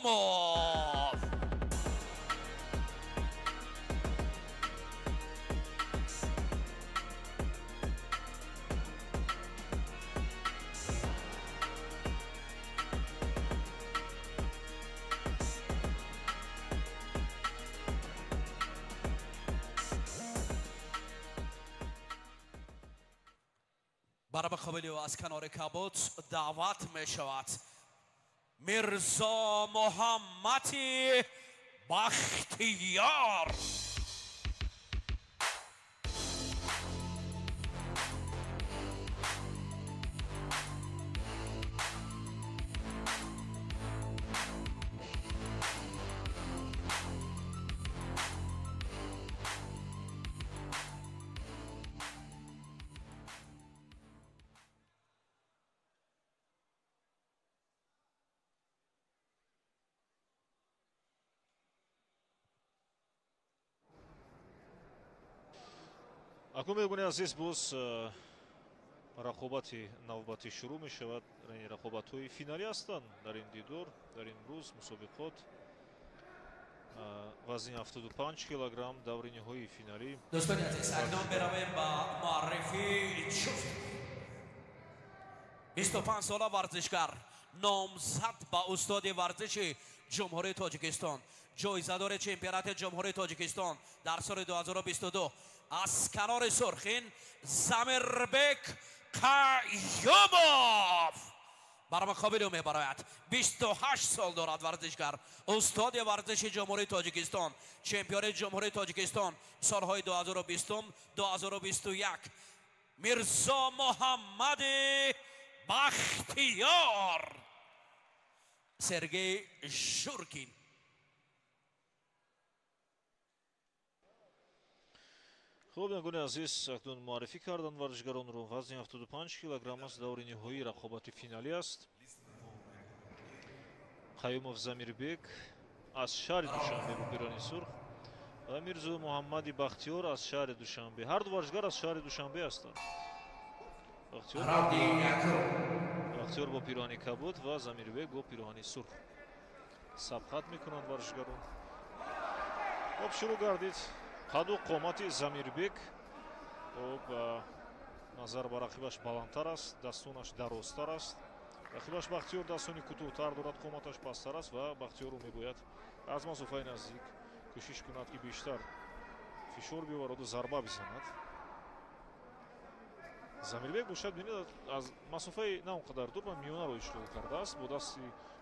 Бар муқобили ӯ аз канори кабуд даъват мешавад Мирзо Муҳаммади Бахтиёр. Акнун бинандагони азиз, боз рақобати навбатӣ шурӯъ мешавад. Яъне рақобатҳои финалӣ ҳастанд дар ин дидор, дар ин рӯз мусобиқот. Вазни 75 килограмм, даври ниҳоии финалӣ. Дӯстони азиз, акнун меравем ба муаррифии ҷуфт. 25 сола варзишгар, номзад ба устоди варзиши Ҷумҳурии Тоҷикистон, ҷоизадори чемпионати Ҷумҳурии Тоҷикистон дар соли 2022 аз канори сурхин Замирбек Қаюмов. Бар муқобили ӯ мебарояд. 28 сол дорад варзишгар, устоди варзиши Ҷумҳурии Тоҷикистон, чемпиони Ҷумҳурии Тоҷикистон солҳои 2020 2021 Мирзо Муҳаммади Бахтиёр. Сергей Журкин. Хуб, бинандагони азиз, акнун муаррифӣ карданд варзишгаронро. Вазни 75 килограмм аст, даври ниҳоии рақобати финалӣ аст. Қаюмов Замирбек аз шаҳри Душанбе бо пирони сурх ва Мирзо Муҳаммади Бахтиёр аз шаҳри Душанбе. Ҳар ду варзишгар аз шаҳри Душанбе ҳастанд. Бахтиёр бо пироҳани кабуд ва Замирбек бо пироҳани сурх сабқат мекунанд варзишгарон. Хуб, шурӯъ гардид. Қаду қомати Замирбек хуб назар ба рақибаш баландтар аст, дастонаш дарозтар аст. Рақибаш Бахтиёр дастони кӯтоҳтар дорад, қоматаш пасттар аст ва Бахтиёру мебояд аз масофаи наздик кӯшиш кунад, ки бештар фишор биёвараду зарба бизанад. Замирбек бошад, бинед, аз масофаи на он қадар дур ва миёнаро ишғол кардааст, бо дасти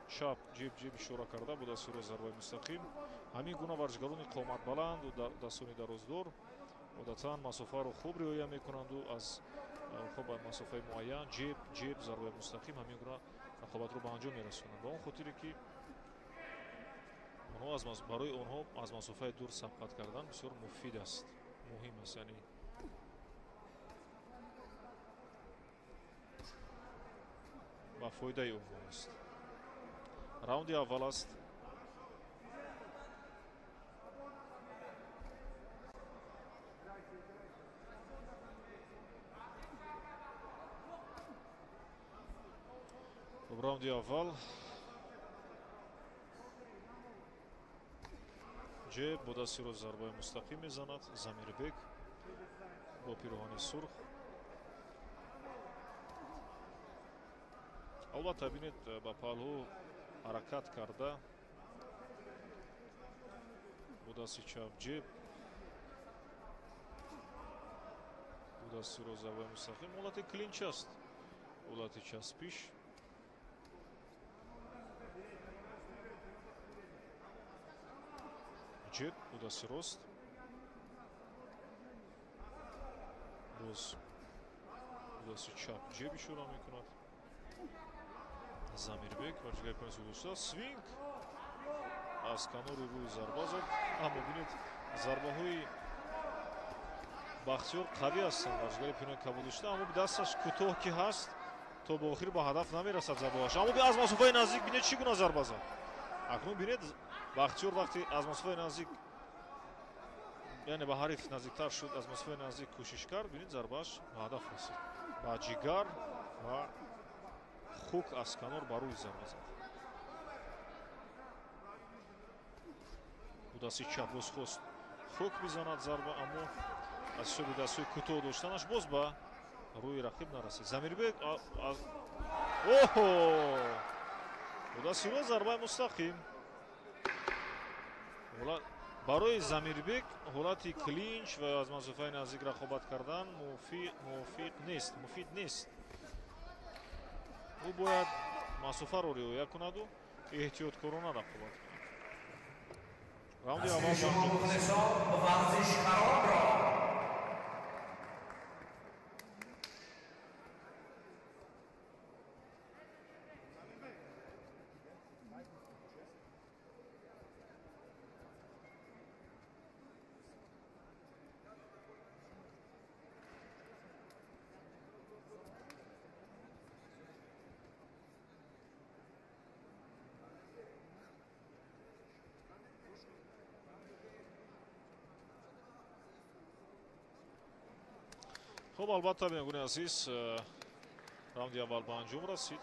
чап ҷеб ҷеб ишора карда, бо дасти рост зарбаи мустақим. Ҳамин гуна варзишгарони қоматбаланду дастони дароздор одатан масофаро хуб риоя мекунанду аз хуб масофаи муайян ҷеб ҷеб зарбаи мустақим ҳамин гуна рақобатро ба анҷом мерасонанд. Ба он хотире ки онҳо барои онҳо аз масофаи дур сабқат кардан бисёр муфид аст, муҳим аст, яъне ба фоидаи онҳо аст. Раунди аввал аст. Раунди аввал ҷеб бо дасти рост зарбаи мустақим мезанад Замирбек бо пироҳани сурх. Албатта, бинед, ба паҳлӯ ҳаракат карда бо дасти чап ҷеб, бо дасти рост зарбаи мустақим. Ҳолати клинч аст, ҳолати часпиш. Ҷеб бо дасти рост, боз бо дасти чап ҷеб ишора мекунад Замирбек. Варзишгари пирони сурх дошта свинг аз канори рӯи зарба зад, аммо бинед, зарбаҳои Бахтиёр қавӣ ҳастанд. Варзишгари пирони кабуд дошта, аммо дасташ кӯтоҳ ки ҳаст, то ба охир ба ҳадаф намерасад зарбааш. Аммо аз масофаи наздик бинед чӣ гуна зарба зад. Акнун бинед, Бахтиёр вақте аз масофаи наздик, яъне ба ҳариф наздиктар шуд, аз масофаи наздик кӯшиш кард, бинед, зарбааш ба ҳадаф расид, ба ҷигар ва хук аз канор ба рӯи зарба зад. Бо дасти чап боз хост хук бизанад зарба, аммо аз ҳисоби дастҳои кӯтоҳ доштанаш боз ба рӯи рақиб нарасид. Замирбек оҳо, бо дасти рост зарбаи мустақим. Барои Замирбек ҳолати клинч ва аз масофаи наздик рақобат кардан мувофиқ нест, муфид нест. Ӯ бояд масофаро риоя кунаду эҳтиёткорона рақобат кунад. Раунди аввал варзишкаронро Хуб, албатта, бинандагони азиз, раунди аввал ба анҷом расид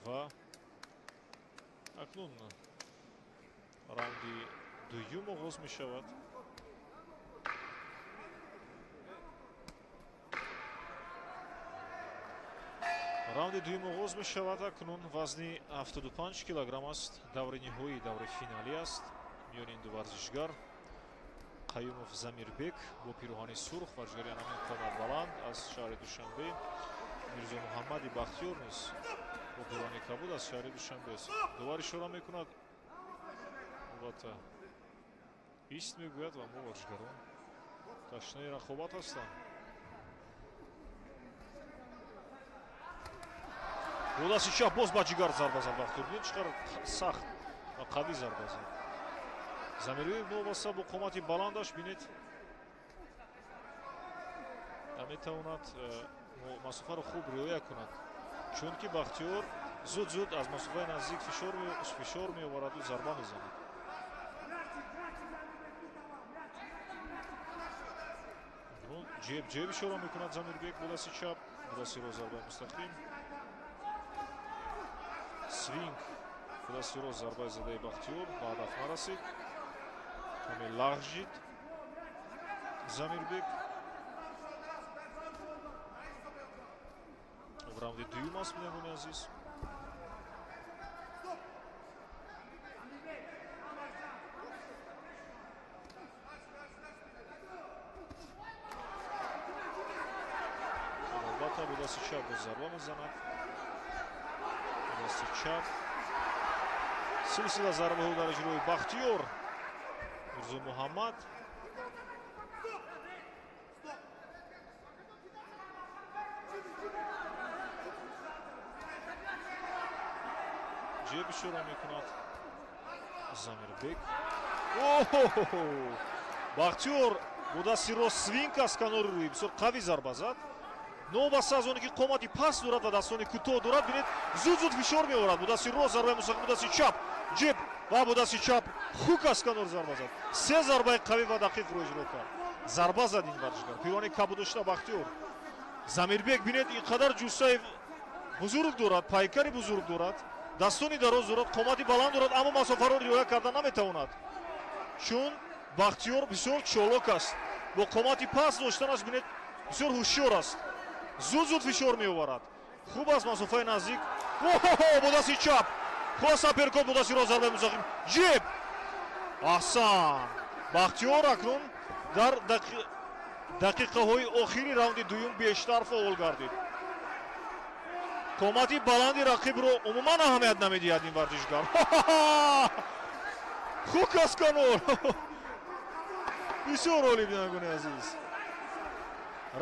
ва акнун раунди дуюм оғоз мешавад. Раунди дуюм оғоз мешавад. Акнун вазни 75 килограмм аст. Даври ниҳоӣ, даври финалӣ аст миёни ин ду варзишгар. Қаюмов Замирбек бо пироҳани сурх, варзишгари анамин қоматбаланд аз шаҳри Душанбе. Мирзо Муҳаммади Бахтиёр низ бо пироҳани кабуд аз шаҳри Душанбе аст. Довар ишора мекунад, албатта ист мегӯяд ва мо варзишгарон ташнаи рақобат ҳастанд. Бо дасти чап боз ба ҷигар зарба зад Бахтиёр. Бинед, чӣ қадар сахт ва қавӣ зарба зад. Замирбек новобаста бо қомати баландаш, бинед, метавонад масофаро хуб риоя кунад, чунки Бахтиёр зуд-зуд аз масофаи наздик фишор меовараду зарба мезанад. Ҷеб-ҷеб ишора мекунад Замирбек бо дасти чап, бо дасти рост зарбаи мустақим. Свинг бо дасти рост зарбаи задаи Бахтиёр ба ҳадаф нарасид. Каме лағжид Замирбек. Раунди дуюм аст, бинандагони азиз. Албатта, бо дасти чап боз зарба мезанад. Бо дасти чап силсила зарбаҳо дар иҷрои Бахтиёр Мирзо Муҳаммад. Ҷеб ишора мекунад Замирбек. Оҳо! Бахтиёр бо дасти рост свинг аз канори рӯй бисёр қавӣ зарба зад. Новобаста аз оне ки қомати паст дорад ва дастони кӯтоҳ дорад, бинед, зуд-зуд фишор меорад. Бо дасти рост зарбаи мустақим, бо дасти чап ҷеб ва бо дасти чап хук аз канор зарба зад. Се зарбаи қавӣ ва дақиқро иҷро кард. Зарба зад ин варзишгар. Пирони кабуд дошта Бахтиёр. Замирбек, бинед, ин қадар ҷуссаи бузург дорад, пайкари бузург дорад, дастони дароз дорад, қомати баланд дорад, аммо масофаро риоя карда наметавонад. Чун Бахтиёр бисёр чолок аст. Бо қомати паст доштанаш, бинед, бисёр ҳушёр аст. Зуд-зуд фишор меоварад. Хуб аст масофаи наздик. Оҳо, бо дасти чап. Хос апперкот, бо дасти рост зарбаи мустақим. Ҷеб! Аҳсан! Бахтиёр акнун дар дақиқаҳои охири раунди дуюм бештар фаъол гардид. Қомати баланди рақибро умуман аҳамият намедиҳад ин варзишгар. Хук аз канор. Бисёр олӣ, бинандагони азиз.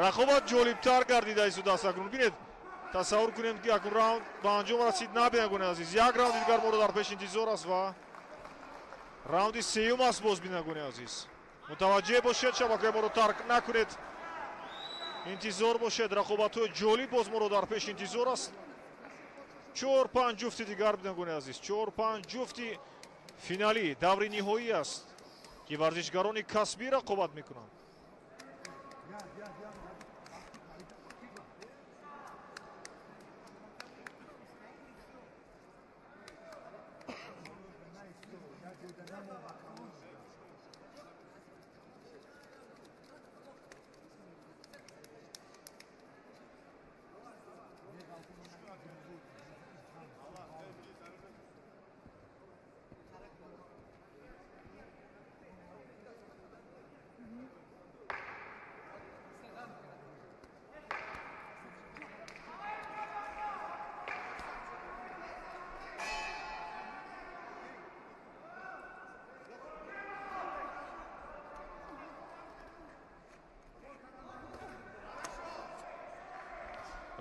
Рақобат ҷолибтар гардида истодааст акнун. Бинед, тасаввур кунем ки акнун раунд ба анҷом расид. На, бинандагони азиз, як раунди дигар моро дар пеш интизор аст ва раунди сеюм аст боз, бинандагони азиз. Мутаваҷҷеҳ бошед, шабакаи моро тарк накунед. Интизор бошед, рақобатҳои ҷолиб боз моро дар пеш интизор аст. 4-5 ҷуфти дигар, бинандагони азиз, 4-5 ҷуфти финалӣ, даври ниҳоӣ аст ки варзишгарони касбӣ рақобат мекунанд.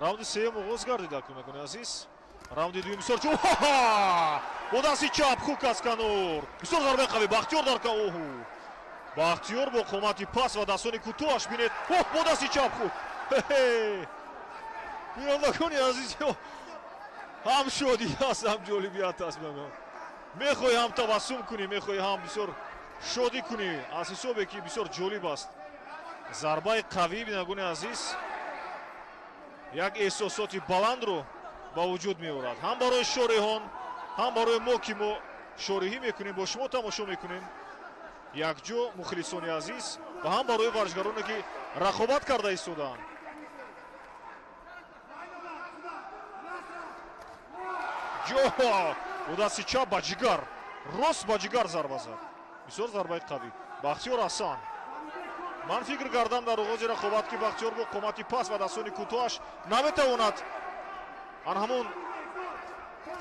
Раунди сеюм оғоз гардид, акнун азиз. Раунди дуюм бисёр бо дасти чап хук аз канор. Бисёр зарбаи қавӣ. Бахтиёр дар оҳу. Бахтиёр бо қомати пас ва дастони кӯтоҳаш бинед. Оҳ, бо дасти чап хук. Бинандагони азиз, ҳам шодӣ аст, ҳам ҷолибият аст. Мехоҳӣ ҳам табассум кунӣ, мехоҳӣ ҳам бисёр шодӣ кунӣ аз ҳисобе ки бисёр ҷолиб аст. Зарбаи қавӣ, бинандагони азиз, як эҳсосоти баландро ба вуҷуд меорад, ҳам барои шореҳон, ҳам барои мо, ки мо шореҳӣ мекунем, бо шумо тамошо мекунем якҷо, мухлисони азиз, ва ҳам барои варзишгароне ки рақобат карда истодаанд. Ҷо бо дасти чап ба ҷигар, рост ба ҷигар зарба зад. Бисёр зарбаи қавӣ. Бахтиёр Ҳасан. Ман фикр кардам дар оғози рақобат, ки Бахтиёр бо қомати пас ва дастони кӯтоҳаш наметавонад ан ҳамон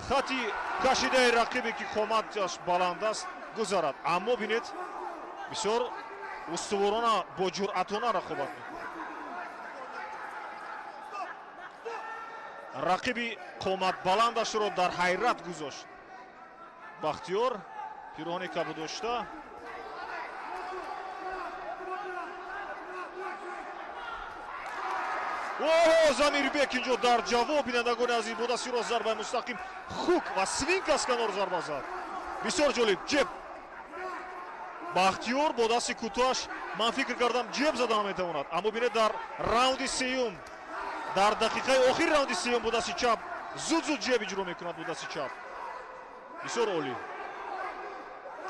хати кашидаи рақибе, ки қоматаш баланд аст, гузарад. Аммо бинед, бисёр устуворона, бо ҷуръатона рақобат мекунад. Рақиби қоматбаландашро дар ҳайрат гузошт. Бахтиёр пироҳани кабуд дошта. Оҳо, Замирбек инҷо дар ҷавоб, бинандагони азиз, бо дасти рост зарбаи мустақим, хук ва свинг аз канор зарба зад. Бисёр ҷолиб. Ҷеб. Бахтиёр бо дасти кӯтоҳаш, ман фикр кардам, ҷеб зада наметавонад, аммо бинед, дар раунди сеюм, дар дақиқаи охири раунди сеюм бо дасти чап зуд-зуд ҷеб иҷро мекунад бо дасти чап. Бисёр олӣ.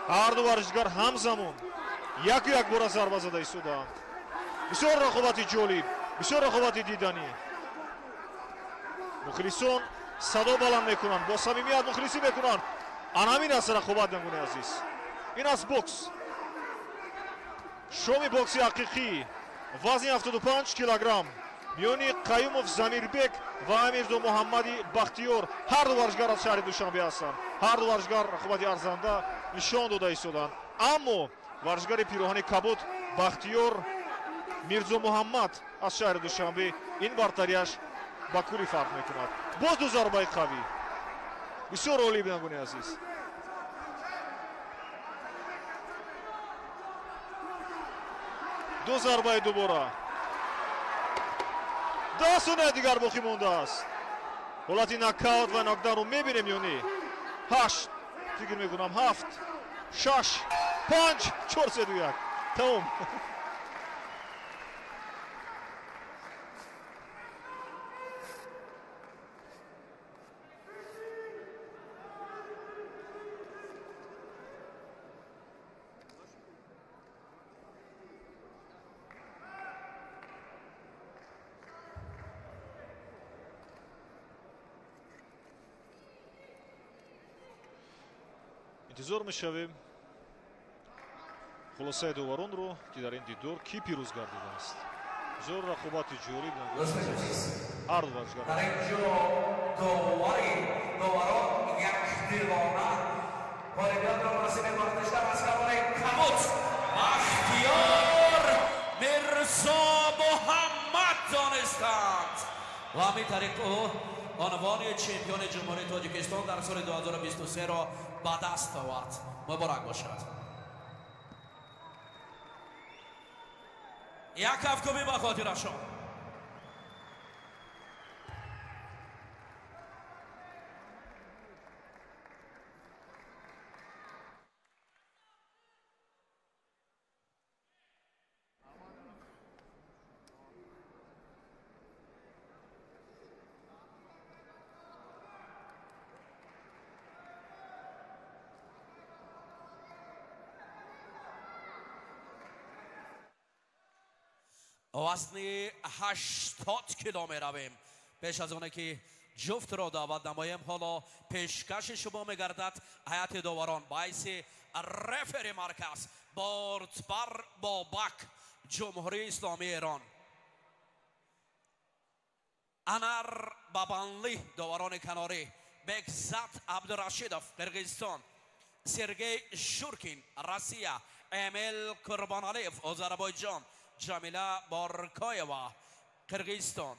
Ҳар ду варзишгар ҳамзамон яку якбора зарба зада истодаанд. Бисёр рақобати ҷолиб, бисёр рақобати диданӣ. Мухлисон садо баланд мекунанд, бо самимият мухлисӣ мекунанд. Ан ҳамин аст рақобат, бинандагони азиз. Ин аст бокс. Шоми бокси ҳақиқӣ, вазни 75 килограмм, миёни Қаюмов Замирбек ва Амирзо Муҳаммади Бахтиёр. Ҳар ду варзишгар аз шаҳри Душанбе ҳастанд. Ҳар ду варзишгар рақобати арзанда нишон дода истоданд. Аммо варзишгари пироҳани кабуд Бахтиёр Мирзо Муҳаммад аз шаҳри Душанбе, ин бартариаш ба куллӣ фарқ мекунад. Боз ду зарбаи қавӣ. Бисёр олӣ, бинандагони азиз. Ду зарбаи дубора. 10 сония дигар боқӣ мондааст. Ҳолати нокаут ва нокдаунро мебинем ё не? 8, фикр мекунам 7, 6, 5, 4, 3, 2, 1. Тамом. Интизор мешавем хулосаи доваронро, ки дар ин дидор кӣ пирӯз гардидааст. Бисёр рақобати ҷолиб, ҳар ду варзишгар. Дар ин ҷо доварон якдилона ғолибиятро насиби варзишгар аз камони кабуд Бахтиёр Мирзо Муҳаммад донистанд ва ҳамин тариқ ӯ унвони чемпиони Ҷумҳурии Тоҷикистон дар соли 2023-ро ба даст овард. Муборак бошад. Як кафкӯбӣ ба хотирашон. وزن 80 کیلو می رویم. پیش از آنه که جفت را دعوت نماییم، حالا پیشکش شما میگردد هیئت داوران باعث رفری مرکز بردبر بابک جمهوری اسلامی ایران، انر بابانلی داوران کناری، بگزاد عبدالرشیدов قرقیزستان، سرگی شورکین روسیه، امیل قربانعلیف آذربایجان، جمیله بارکایوا قرقیزستان،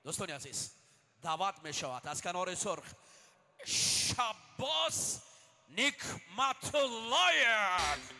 Дӯстони азиз, даъват мешавад аз канори сурх Шаббоз Никматуллоев.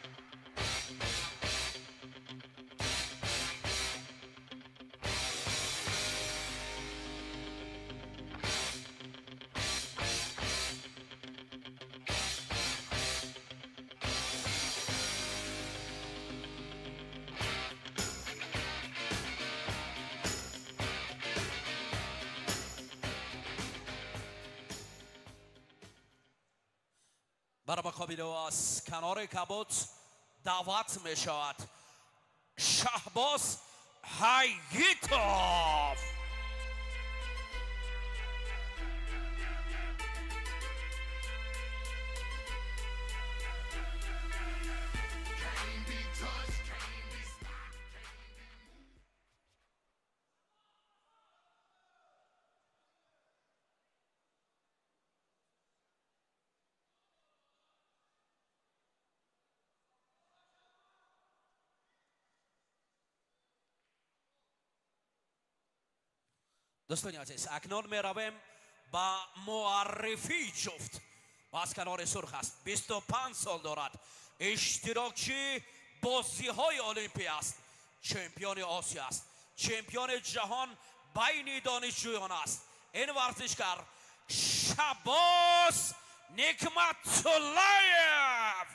Бар муқобили ӯ аз канори кабуд даъват мешавад Шаҳбоз Ҳайитов. Дӯстони азиз, акнун меравем ба муаррифии ҷуфт. Аз канори сурх аст, 25 сол дорад, иштирокчии бозиҳои олимпӣ аст, чемпиони Осиё аст, чемпиони ҷаҳон байни донишҷӯён аст. Ин варзишгар Шаббоз Никматуллоев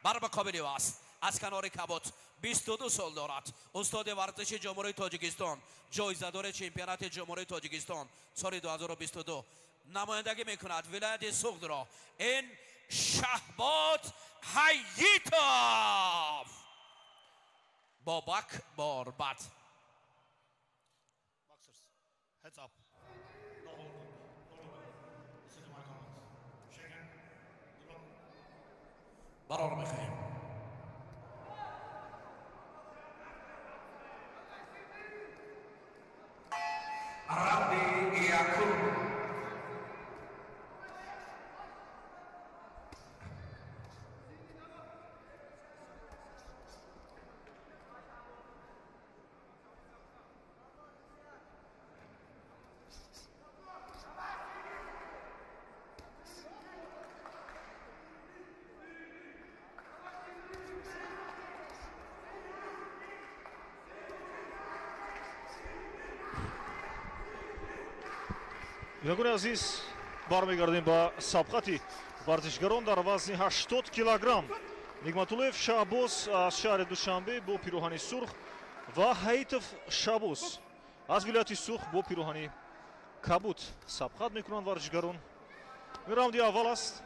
бар муқобили ӯ аст. Аз канори кабуд 22 сол дорад, устоди варзиши Ҷумҳурии Тоҷикистон, ҷоизадори чемпионати Ҷумҳурии Тоҷикистон соли 2022, намояндагӣ мекунад вилояти Суғдро. Ин Шаҳбоз Ҳайитов. Бобак Борбад. Heads up. No holding. No holding. Listen to my commands. Shake hand. Good luck. Барор мехоҳем. Раунди якум. Бинандагони азиз, бармегардем ба сабқати варзишгарон дар вазни 80 килограмм. Нигматуллоев Шаҳбоз аз шаҳри Душанбе бо пироҳани сурх ва Ҳаитов Шабоз аз вилояти Суғд бо пироҳани кабуд сабқат мекунанд варзишгарон. Ин раунди аввал аст.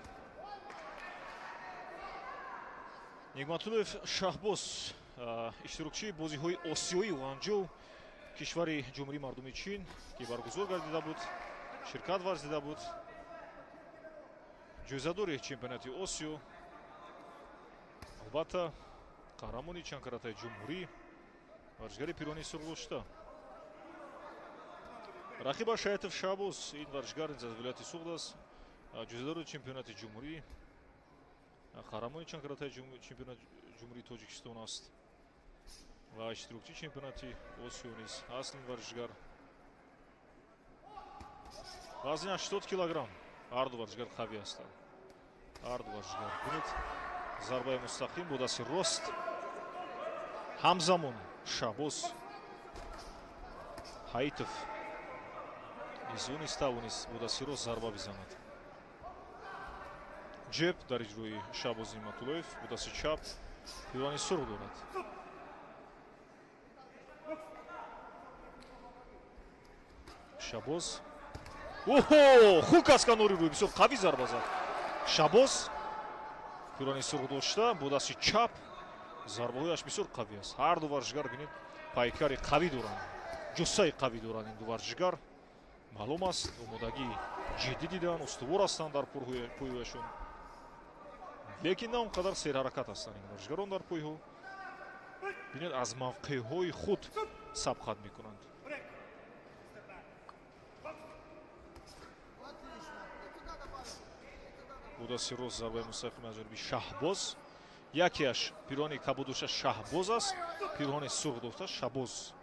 Нигматуллоев Шаҳбоз иштирокчии бозиҳои осиёӣ Гуанҷоу, кишвари Ҷумҳурии Мардумии Чин, ки баргузор гардида буд, ширкат варзида буд, ҷоизадори чемпионати Осиё, албатта қаҳрамони чандкаратаи ҷумҳурӣ, варзишгари пирони сурх дошта. Рақибаш Ҳаитов Шаҳбоз, ин варзишгар низ аз вилояти Суғд аст, ҷоизадори чемпионати ҷумҳурӣ, қаҳрамони чандкаратаи чемпионати Ҷумҳурии Тоҷикистон аст ва иштирокчии чемпионати Осиё низ ҳаст ин варзишгар. Вазни 80 килограмм. Ҳар ду варзишгар қавӣ ҳастанд. Ҳар ду варзишгар. Бинед, зарбаи мустақим бо дасти рост. Ҳамзамон Шаҳбоз Ҳаитов низ ӯ низ тавонист бо дасти рост зарба бизанад. Ҷеб дар иҷрои Шаҳбоз Ниматуллоев бо дасти чап пироҳани сурх дорад. Шаҳбоз. Оҳо, хук аз канори рӯй бисёр қавӣ зарба зад. Шаҳбоз пироҳани сурх дошта бо дасти чап зарбаҳояш бисёр қавӣ аст. Ҳар ду варзишгар бинед пайкари қавӣ доранд, ҷуссаи қавӣ доранд ин ду варзишгар. Маълум аст, омодагии ҷиддӣ диданд, устувор ҳастанд дар пойҳояшон, лекин на он қадар серҳаракат ҳастанд ин варзишгарон дар пойҳо. Бинед, аз мавқеъҳои худ сабқат мекунанд. Бо дасти рост зарбаи мустақим аз ҷониби Шаҳбоз. Якеаш пироҳани кабуд дошта Шаҳбоз аст, пироҳани сурх дошта Шабоз.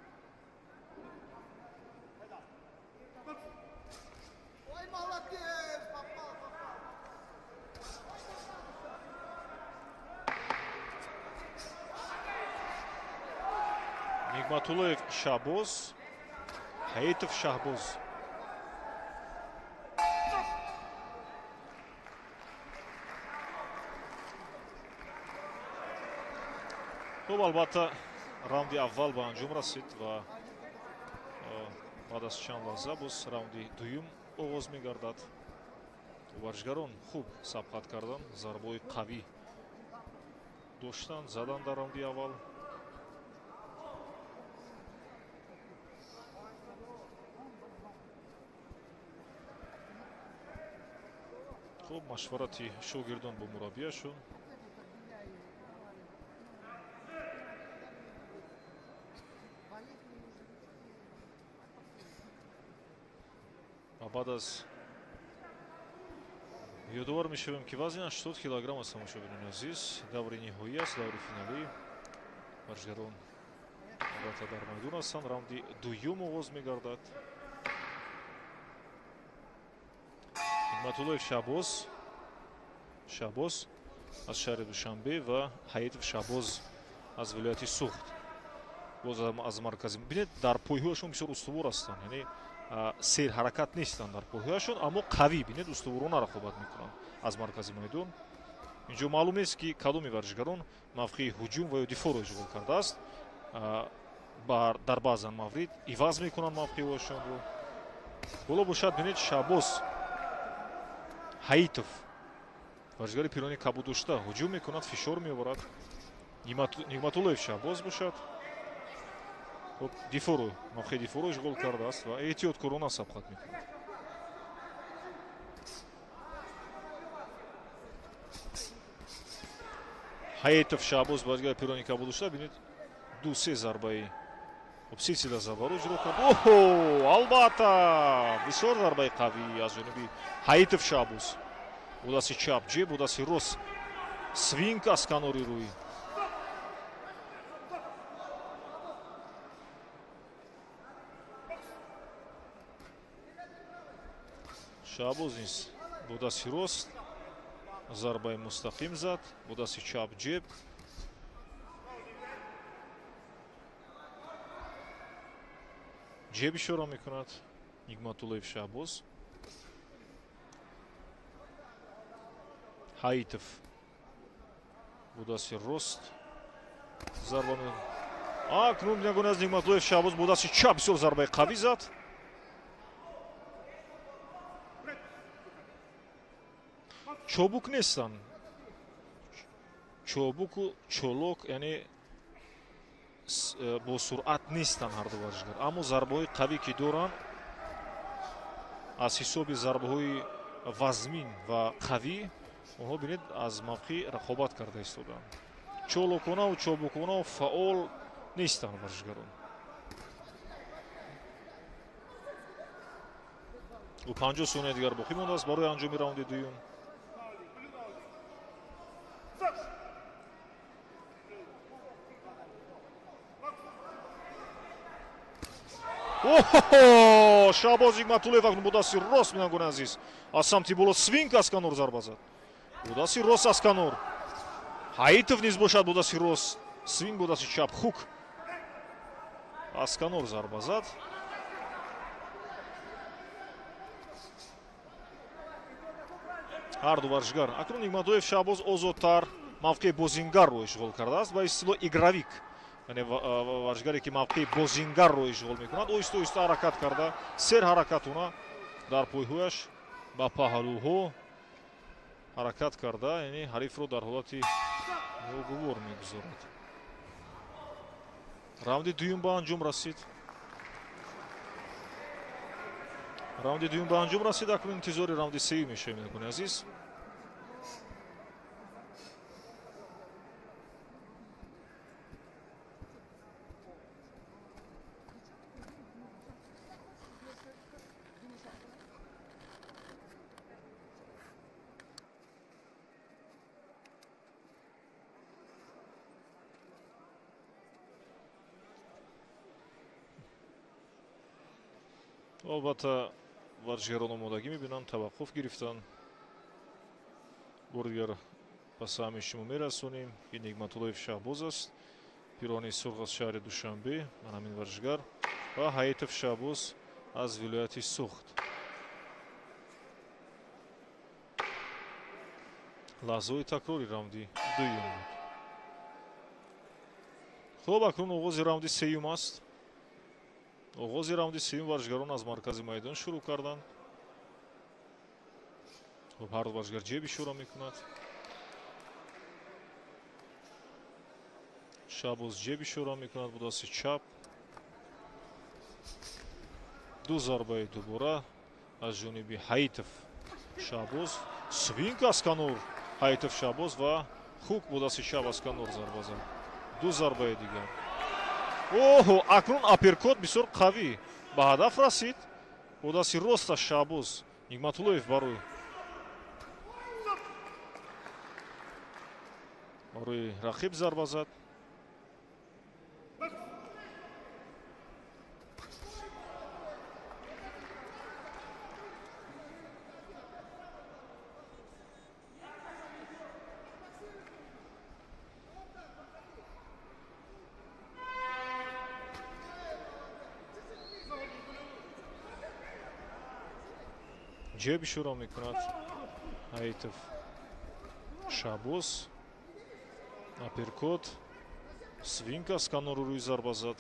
Нигматуллоев Шаҳбоз, Ҳаитов Шаҳбоз. Хуб, албатта раунди аввал ба анҷом расид ва баъд аз чанд лаҳза боз раунди дуюм оғоз мегардад. Варзишгарон хуб сабқат карданд, зарбаҳои қавӣ доштанд, задан дар раунди аввал. Хуб, машварати шогирдон бо мураббияшон. Ва баъд аз ёдовар мешавем, ки вазни 80 килограмм аст, тамошобинони азиз. Даври ниҳоӣ аст, даври финалӣ. Варзишгарон албатта дар майдон ҳастанд. Раунди дуюм оғоз мегардад. Нигматуллоев Шаҳбоз аз шаҳри Душанбе ва Ҳаитов Шаҳбоз аз вилояти Суғд. Боз аз маркази. Бинед, дар пойҳояшон бисёр устувор ҳастанд, яъне серҳаракат нестанд дар пойҳояшон, аммо қавӣ, бинед, устуворона рақобат мекунанд аз маркази майдон. Инҷо маълум нест, ки кадоми варзишгарон мавқеи ҳуҷум ва ё дифоъро ишғол кардааст. Дар баъзан маврид иваз мекунанд мавқеҳояшонро. Боло бошад, бинед, Шаҳбоз Ҳаитов, варзишгари пирони кабуд дошта, ҳуҷум мекунад, фишор меоварад. Нигматуллоев Шаҳбоз бошад, хуб, дифоъро, мавқеи дифоъро ишғол кардааст ва эҳтиёткорона сабқат мекунад. Ҳаитов Шаҳбоз, варзишгари пирони кабуд дошта, бинед, ду-се зарбаи, хуб, силсила зарбаро иҷро кард. Оҳо, албатта, бисёр зарбаи қавӣ аз ҷониби Ҳаитов Шаҳбоз. Бо дасти чап ҷеб, бо дасти рост свинг аз канори рӯй. Шаҳбоз низ бо дасти рост зарбаи мустақим зад, бо дасти чап ҷеб. Ҷеб ишора мекунад Нигматуллоев Шаҳбоз. Ҳаитов бо дасти рост зарба. Акнун бинагони аз Нигматуллоев Шаҳбоз бо дасти чап бисёр зарбаи қавӣ зад. Чобук нестанд, чобуку чолок, яъне бо суръат нестанд ҳарду варзишгар, аммо зарбаҳои қавӣ ки доранд, аз ҳисоби зарбаҳои вазмин ва қавӣ онҳо, бинед, аз мавқеъ рақобат карда истоданд. Чолоконаву чобуконаву фаъол нестанд варзишгарон. 50 сония дигар боқӣ мондааст барои анҷоми раунди дуюм. Оҳо, Шаҳбоз Нигматуллоев акнун бо дасти рост, бинандагони азиз, аз самти боло свинг аз канор зарба зад. Бо дасти рост аз канор. Ҳаитов низ бошад бо дасти рост свинг, бо дасти чап хук аз канор зарба зад. Ҳарду варзишгар. Акнун Нигматуллоев Шаҳбоз озодтар мавқеи бозингарро ишғол кардааст, ба истилоҳ игровик. Яъне варзишгаре ки мавқеи бозингарро ишғол мекунад, оҳиста оҳиста ҳаракат карда, серҳаракатона дар пойҳояш ба паҳлӯҳо ҳаракат карда, яъне ҳарифро дар ҳолати ногувор мегузорад. Раунди дуюм ба анҷом расид. Раунди дуюм ба анҷом расид. Акнун интизори раунди сеюм мешавем, бинандагони азиз. Албатта, варзишгарон омодагӣ мебинанд, таваққуф гирифтанд. Бори дигар ба саҳми шумо мерасонем, ки Нигматуллоев Шаҳбоз аст Пирони сурх аз шаҳри Душанбе, ман ҳамин варзишгар, ва Ҳаитов Шаҳбоз аз вилояти Суғд. Лаҳзаҳои такрори раунди дуюм буд. Хуб, акнун оғози раунди сеюм аст. Оғози раунди сеюм варзишгарон аз маркази майдон шурӯъ карданд. Хуб, ҳар ду варзишгар ҷеб ишора мекунад. Шаҳбоз ҷеб ишора мекунад бо дасти чап. Ду зарбаи дубора аз ҷониби Ҳаитов Шаҳбоз. Свинг аз канор Ҳаитов Шаҳбоз ва хук бо дасти чап аз канор зарба зад. Ду зарбаи дигар. Оҳо, акнун апперкот бисёр қавӣ ба ҳадаф расид. Бо дасти роста Шаҳбоз Нигматуллоев барои рақиб зарба зад. Ҷеб ишора мекунад Ҳаитов Шаҳбоз. Апперкот, свинг аз канору рӯи зарба зад.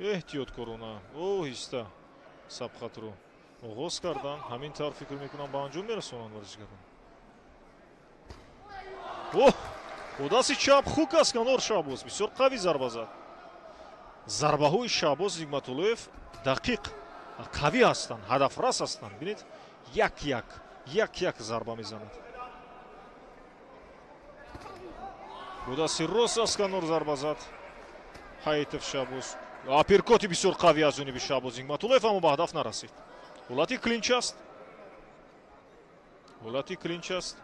Эҳтиёткорона оҳиста сабқатро оғоз карданд. Ҳамин тавр фикр мекунам ба анҷом мерасонанд варзишгарон. Оҳ, бо дасти чап хук аз канор Шаҳбоз бисёр қавӣ зарба зад. Зарбаҳои Шаҳбоз Нигматуллоев дақиқ қавӣ ҳастанд, ҳадафрас ҳастанд. Бинед, як як як як зарба мезанад. Бо дасти рост аз канор зарба зад Ҳаитов Шаҳбоз. Апперкоти бисёр қавӣ аз ҷониби Шаҳбоз Нигматуллоев, аммо ба ҳадаф нарасид. Ҳолати клинч аст. Ҳолати клинч аст.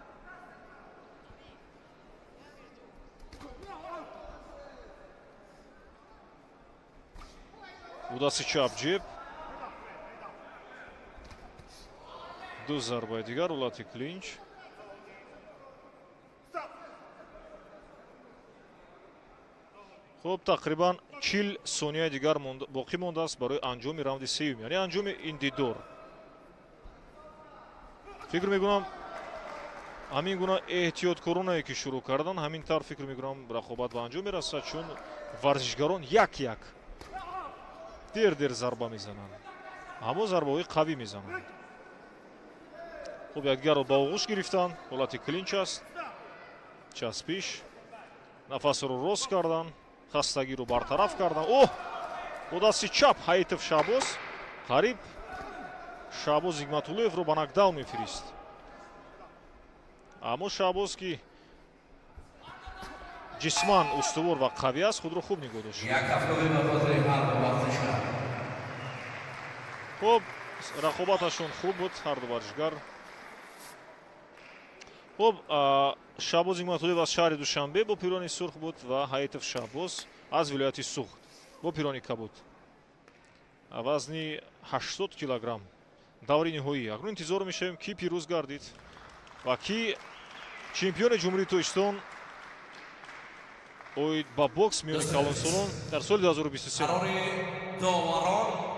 Бо дасти чап ҷеб. Ду зарбаи дигар, ҳолати клинч. Хуб, тақрибан 40 сонияи дигар боқӣ мондааст барои анҷоми раунди сеюм, яъне анҷоми ин дидор. Фикр мекунам ҳамин гуна эҳтиёткоронае ки шурӯъ карданд, ҳамин тавр фикр мекунам рақобат ба анҷом мерасад, чун варзишгарон як як дер дер зарба мезананд, аммо зарбаҳои қавӣ мезананд. Хуб, якдигарро ба оғӯш гирифтанд. Ҳолати клинч аст. Часпиш. Нафасро рост карданд, хастагиро бартараф карданд. Оҳ, бо дасти чап Ҳаитов Шаҳбоз қариб Шаҳбоз Нигматуллоевро ба нокдаун мефирист. Аммо Шаҳбоз, ки ҷисман устувор ва қавӣ аст, худро хуб нигоҳ дошт. Хуб, рақобаташон хуб буд ҳар ду варзишгар. Хуб, Шаҳбоз Нигматуллоев аз шаҳри Душанбе бо пирони сурх буд ва Ҳаитов Шаҳбоз аз вилояти Суғд бо пирони кабуд. Вазни 80 килограмм. Даври ниҳоӣ. Акнун интизор мешавем, ки пирӯз гардид ва ки чемпиони Ҷумҳурии Тоҷикистон оид ба бокс миёни калонсолон дар соли 2023. Қарори доварон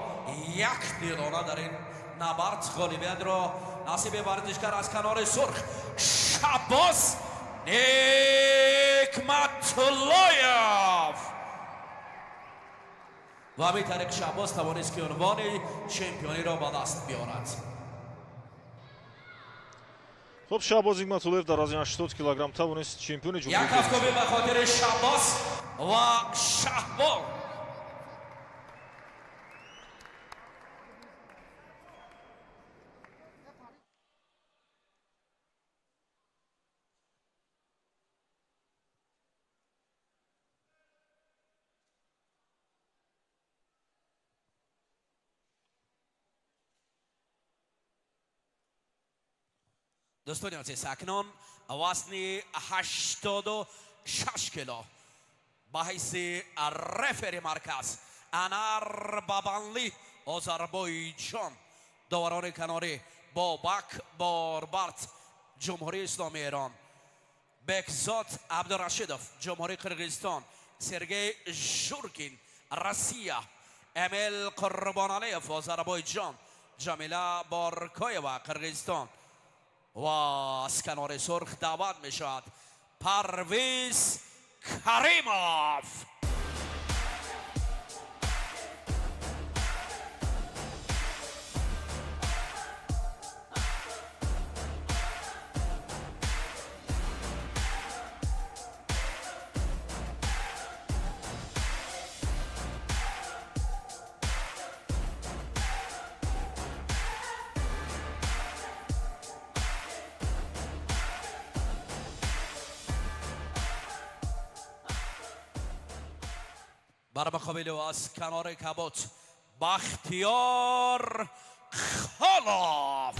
як дилона дар ин набард ғолибиятро насиби варзишгар аз канори сурх Шаҳбоз Нигматуллоев. Ва ҳамин тариқ Шаҳбоз тавонист, ки унвони чемпиониро ба даст биёрад. Хуб, Шаҳбоз Нигматуллоев дар вазни 80 килограмм тавонист чемпиони ҷумҳурии Як кафкӯбӣ ба хотири Шаҳбоз ва Шаҳбоз. Дӯстони азиз, акнун вазни 86 кило ба ҳайси рефери марказ Анар Бабанли Озарбойҷон, доварони канорӣ Бобак Борбард, Ҷумҳурии Исломии Эрон, Бекзод Абдурашидов, Ҷумҳурии Қирғизистон, Сергей Журкин, Россия, Эмил Қурбоналиев, Озарбойҷон, Ҷамила Боркоева, Қирғизистон. Ва аз канори сурх даъват мешавад Парвиз Каримов. بر مقابل او از کنار کبوت بختیار خالов.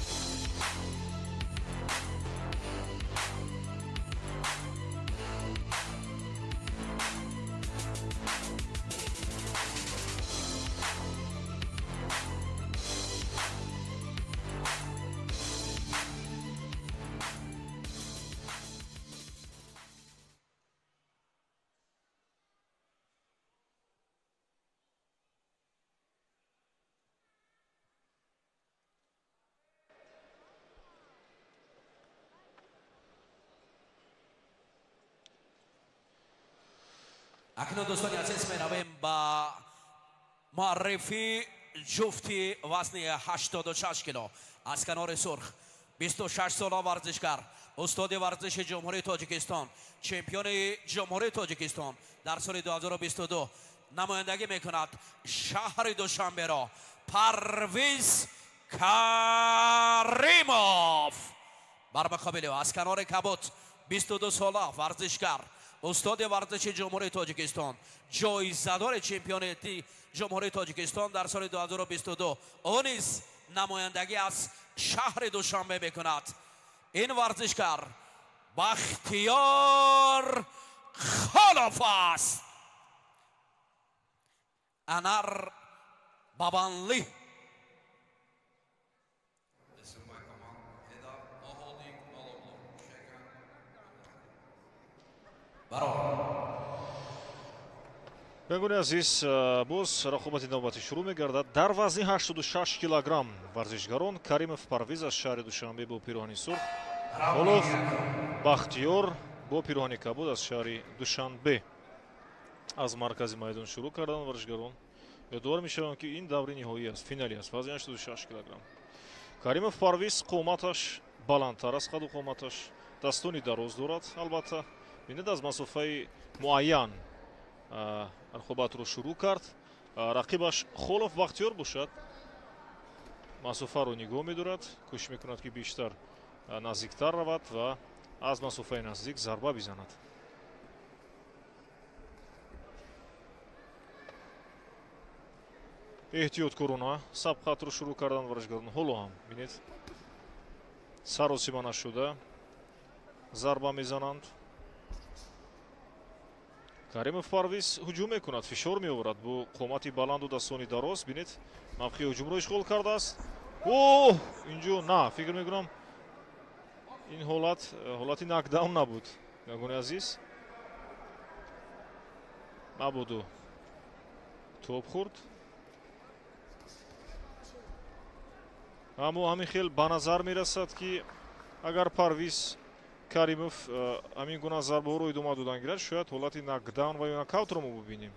Акнун дӯстони азиз меравем ба муаррифи ҷуфти вазни 86 кило. Аз канори сурх 26 сола варзишгар, устоди варзиши Ҷумҳурии Тоҷикистон, чемпиони Ҷумҳурии Тоҷикистон дар соли 2022 намояндагӣ мекунад шаҳри Душанберо Парвиз Каримов. Бар муқобили ӯ аз канори кабут 22 сола варзишгар, устоди варзиши Ҷумҳурии Тоҷикистон, ҷоизадори чемпионати Ҷумҳурии Тоҷикистон дар соли 2022, ӯ низ намояндагӣ аз шаҳри Душанбе мекунад. Ин варзишгар Бахтиёр Холов аст. Анар Бабанли. Бинандагони азиз, боз рақобати навбатӣ шурӯъ мегардад. Дар вазни 86 килограмм варзишгарон Каримов Парвиз аз шаҳри Душанбе бо пироҳани сурх, Холов Бахтиёр бо пироҳани кабуд аз шаҳри Душанбе аз маркази майдон шурӯъ карданд варзишгарон. Ёдовар мешаванд, ки ин даври ниҳоӣ аст, финалӣ аст, вазни 86 килограмм. Каримов Парвиз қоматаш баландтар аст, қаду қоматаш, дастони дароз дорад. Албатта бинед, аз масофаи муайян рақобатро шурӯъ кард. Рақибаш Холов Бахтиёр бошад, масофаро нигоҳ медорад, кӯшиш мекунад, ки бештар наздиктар равад ва аз масофаи наздик зарба бизанад. Эҳтиёткорона сабқатро шурӯъ карданд варзишгарон. Ҳоло ҳам бинед, саросима нашуда зарба мезананд. Каримов Парвиз ҳуҷум мекунад, фишор меоварад бо қомати баланду дастони дароз. Бинед, мавқеи ҳуҷумро ишғол кардааст. Оҳ, инҷо на, фикр мекунам ин ҳолат ҳолати нокдаун набуд. Бинандагони азиз, мабоду топ хӯрд, аммо ҳамин хел ба назар мерасад, ки агар Парвиз Каримов ҳамин гуна зарбаҳоро идома додан гирад, шояд ҳолати нокдаун ва ё нокаутро мо бубинем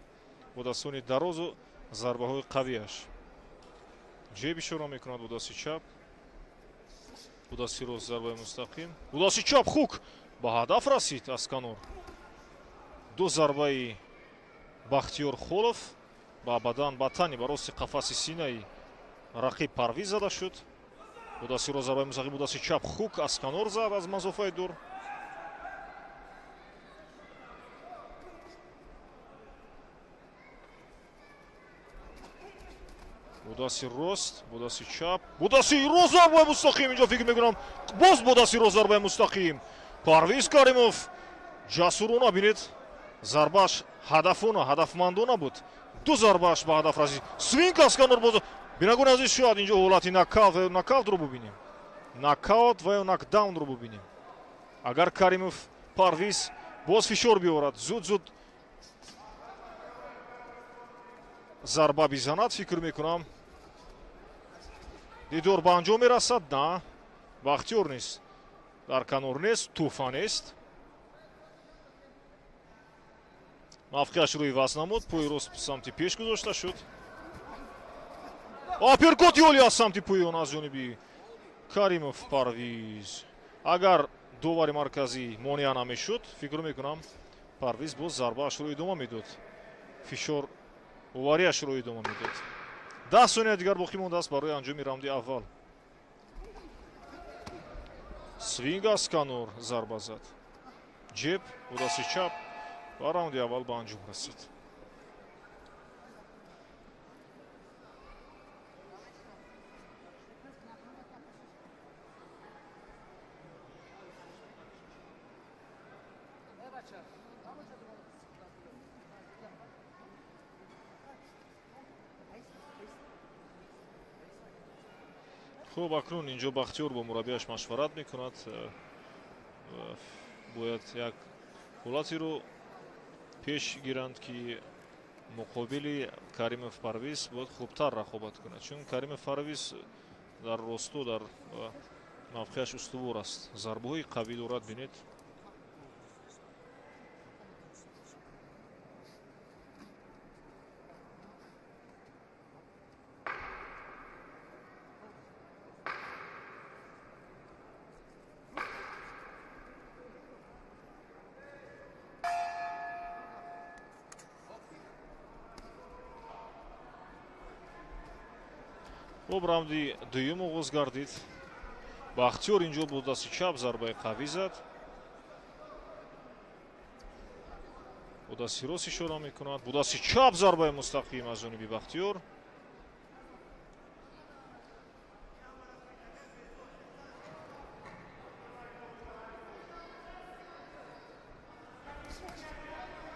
бо дастони дарозу зарбаҳои қавиаш. Ҷеб ишора мекунад бо дасти чап, бо дасти рост зарбаи мустақим, бо дасти чап хук ба ҳадаф расид аз канор. Ду зарбаи Бахтиёр Холов ба бадан, ба тани, ба рости қафаси синаи рақиб Парвиз зада шуд. Бо дасти рост зарбаи мустақим, бо дасти чап хук аз канор зад аз масофаи дур. Бо дасти рост, бо дасти чап, бо дасти рост зарбаи мустақим. Инҷо фикр мекунам боз бо дасти рост зарбаи мустақим. Парвиз Каримов ҷасурона, бинед, зарбааш ҳадафона, ҳадафмандона буд. Ду зарбааш ба ҳадаф расид. Свинг аз канор боз. Бинандагони азиз, шояд инҷо ҳолати нокаутро бубинем, нокаут ва ё нокдаунро бубинем. Агар Каримов Парвиз боз фишор биёрад, зуд зуд зарба бизанад, фикр мекунам дидор ба анҷом мерасад. На, Бахтиёр нест, дар канор нест, тӯҳфа нест. Мавқеаш рӯи вазн намуд, пои рост самти пеш гузошта шуд. Апперкоти олӣ аз самти поён аз ҷониби Каримов Парвиз. Агар довари марказӣ монеа намешуд, фикр мекунам Парвиз боз зарбаашро идома медод, фишор овариашро идома медод. 10 сония дигар боқӣ мондааст барои анҷоми раунди аввал. Свинг аз канор зарба зад, ҷеб бо дасти чап ва раунди аввал ба анҷом расид. Хуб, акнун инҷо Бахтиёр бо мураббияш машварат мекунад. Бояд як ҳолатеро пеш гиранд, ки муқобили Каримов Парвиз бояд хубтар рақобат кунад, чун Каримов Парвиз дар росто дар мавқеаш устувор аст, зарбаҳои қавӣ дорад. Бинед, хуб, раунди дуюм оғоз гардид. Бахтиёр инҷо бо дасти чап зарбаи қавӣ зад, бо дасти рост ишора мекунад, бо дасти чап зарбаи мустақим аз ҷониби Бахтиёр.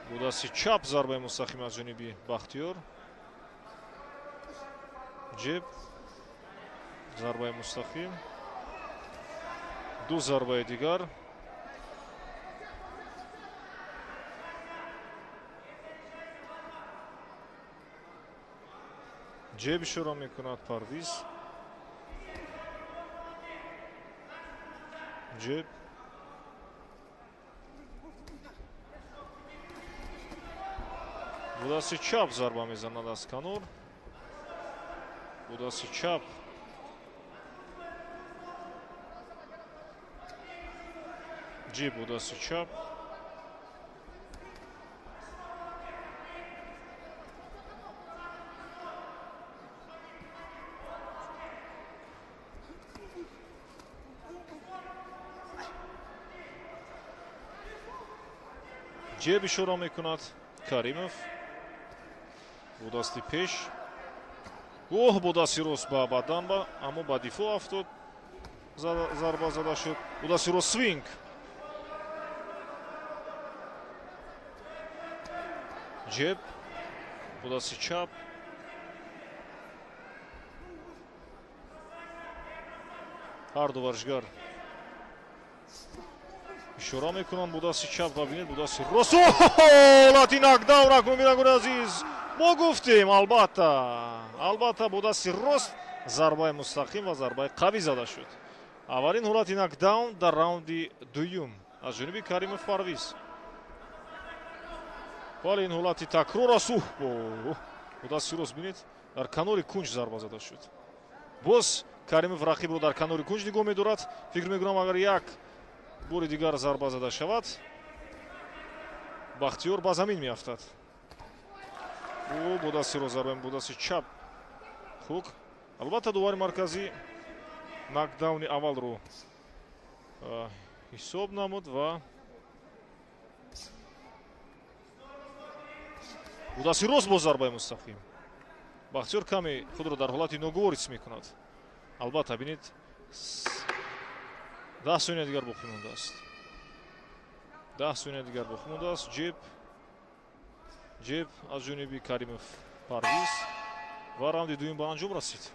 Бо дасти чап зарбаи мустақим аз ҷониби Бахтиёр. Ҷеб, зарбаи мустақим, ду зарбаи дигар. Ҷеб ишора мекунад Парвиз. Ҷеб, бо дасти чап зарба мезанад аз канор, бо дасти чап ҷеб, бо дасти чап. Ҷеб ишора мекунад Каримов бо дасти пеш. Гоҳ бо дасти рост ба бадан, аммо ба дифоъ афтод, зарба зада шуд. Бо дасти рост свинг. Ҷеб, бо дасти чап. Ҳар ду варзишгар ишора мекунанд бо дасти чап ва бинед бо дасти рост. Ҳолати нокдаун акнун, бинандагони азиз, мо гуфтем, албатта, албатта бо дасти рост зарбаи мустақим ва зарбаи қавӣ зада шуд. Аввалин ҳолати нокдаун дар раунди дуюм аз ҷониби Каримов Парвиз. Вале ин ҳолати такрор аст. Бо дасти рост бинед, дар канори кунҷ зарба зада шуд. Боз Каримов рақибро дар канори кунҷ нигоҳ медорад. Фикр мекунам, агар як бори дигар зарба зада шавад, Бахтиёр ба замин меафтад. Бо дасти рост зарба, бо дасти чап хук. Албатта довари марказӣ нокдауни аввалро ҳисоб намуд ва бо дасти рост бо зарбаи мустақим. Бахтиёр каме худро дар ҳолати ногувор ҳис мекунад. Албатта бинед, 10 сония дигар боқӣ мондааст. 10 сония дигар боқӣ мондааст. Ҷеб, ҷеб аз ҷониби Каримов Парвиз ва раунди дуюм ба анҷом расид.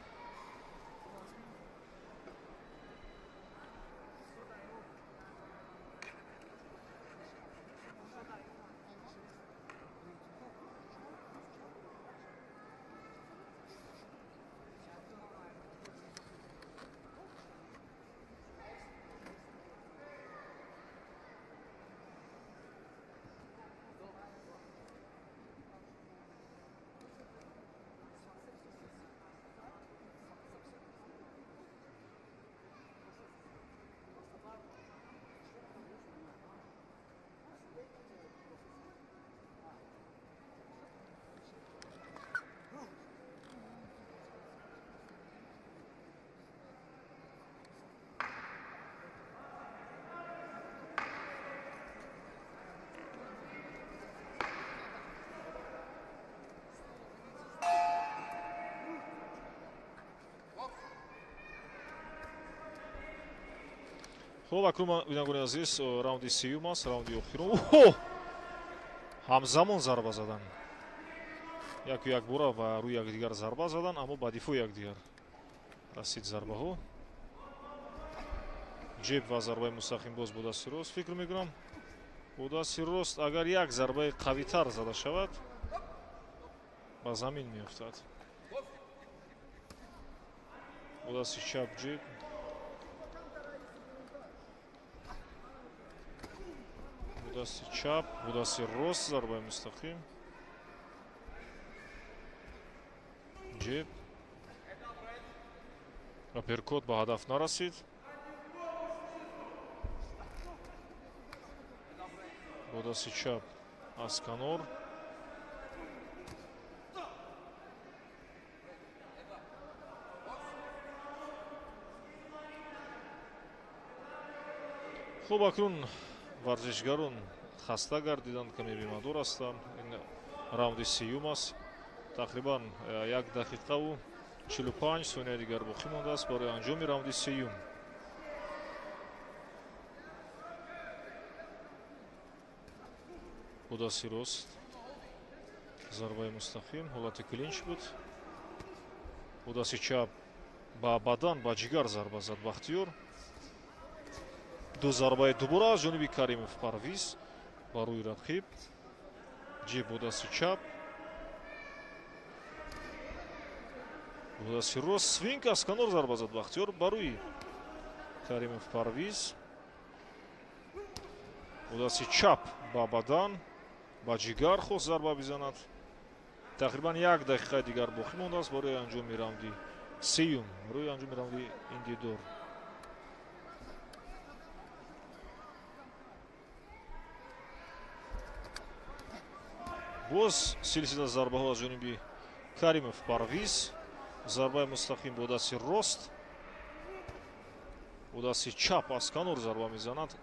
Хуб, акнун бинандагони азиз, раунди сеюм аст, раунди охирон. Оҳ! Ҳамзамон зарба задан. Яку якбора ва рӯи якдигар зарба задан, аммо ба дифои якдигар расид зарбаҳо. Ҷеб ва зарбаи мустақим боз бо дасти рост. Фикр мекунам, бо дасти рост агар як зарбаи қавитар зада шавад, ба замин меафтад. Бо дасти чап ҷеб. Бо дасти чап, бо дасти рост зарбаи мустақим. Ҷеб. Аперкот ба ҳадаф нарасид. Бо дасти чап аз канор. Хуб, акнун варзишгарон хаста гардиданд, каме бемадор ҳастанд. Ин раунди сеюм аст. Тақрибан 1 дақиқаву 45 сонияи дигар боқӣ мондааст барои анҷоми раунди сеюм. Бо дасти рост зарбаи мустақим, ҳолати клинч буд. Бо дасти чап ба бадан, ба ҷигар зарба зад Бахтиёр. Ду зарбаи дубора аз ҷониби Каримов Парвиз ба рӯи рақиб. Ҷеб бо дасти чап. Бо дасти рост свинг аз канор зарба зад Бахтиёр ба рӯи Каримов Парвиз. Бо дасти чап ба бадан, ба ҷигар хост зарба бизанад. Тақрибан 1 дақиқаи дигар боқӣ мондааст барои анҷоми раунди сеюм, барои анҷоми раунди ин дидор. Боз силсила зарбаҳо аз ҷониби Каримов Парвиз. Зарбаи мустақим бо дасти рост, бо дасти чап аз канор зарба мезанад.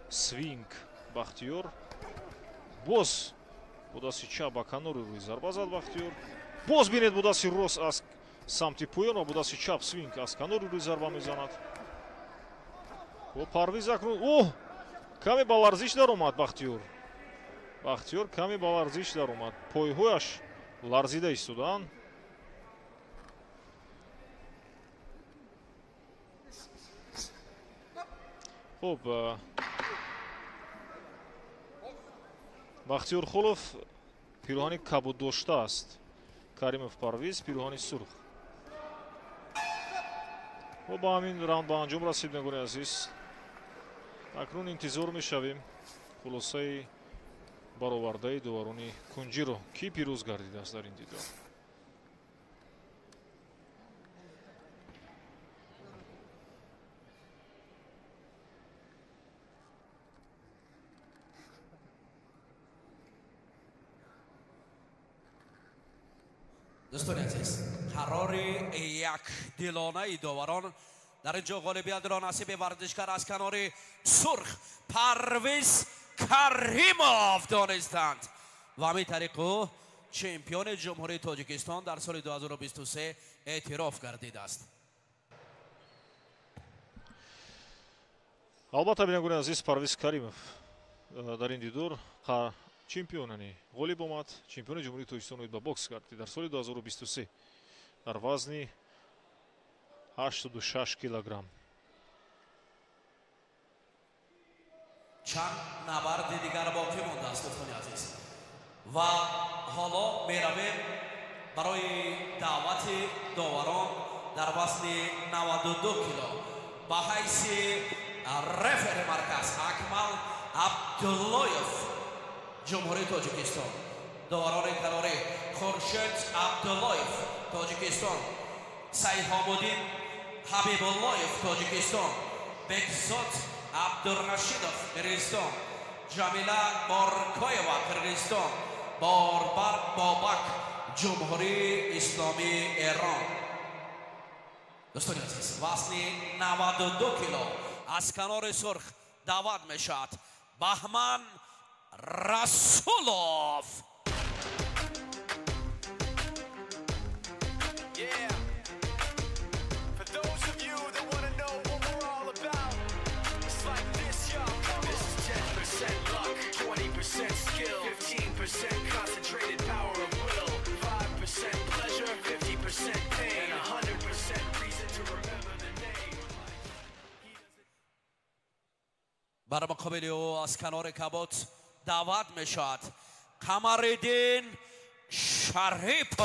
Свинг Бахтиёр. Боз бо дасти чап ба канори рӯи зарба зад Бахтиёр. Боз бинед, бо дасти рост аз самти поён ва бо дасти чап свинг аз канори рӯи зарба мезанад. Бо Парвиз акнун, оҳ, каме ба ларзиш даромад Бахтиёр. Бахтиёр каме ба ларзиш даромад. Пойҳояш ларзида истодаанд. Хуб, Бахтиёр Холов пироҳани кабуд доштааст. Каримов Парвиз пироҳани сурх. Хуб, ба ҳамин раунд ба анҷом расид, бинандагони азиз. Акнун интизор мешавем хулосаи баровардаи доварони кунҷиро, ки пирӯз гардидааст дар ин дидор. Дӯстони азиз, қарори якдилонаи доварон дар ин ҷо ғолибиятро насиби варзишгар аз канори сурх Парвиз Каримов донистанд ва ҳамин тариқ ӯ чемпиони Ҷумҳурии Тоҷикистон дар соли 2023 эътироф гардидааст. Албатта, бинандагони азиз, Парвиз Каримов дар ин дидор чемпионани ғолиб омад. Чемпиони Ҷумҳурии Тоҷикистон оид ба бокс гардид дар соли 2023 дар вазни 86 килограмм. Чанд набарди дигар боқӣ мондааст, дӯстони азиз, ва ҳоло меравем барои даъвати доварон дар вазни 92 кило ба ҳайси рефери марказ Акмал Абдуллоев, Ҷумҳурии Тоҷикистон. Доварони канорӣ Хуршед Абдуллоев, Тоҷикистон, Сайҳобуддин Ҳабибуллоев, Тоҷикистон, Бекзод Абдурашидов, Қирғизистон, Ҷамила Боркоева, Қирғизистон, Борбар Бобак, Ҷумҳурии Исломии Эрон. Дӯстони азиз, вазни 92 кило аз канори сурх даъват мешавад Баҳман Расулов. Yeah. For those of you that want to know what we're all Бар муқобили ӯ аз канори кабуд даъват мешавад Қамариддин Шарипов.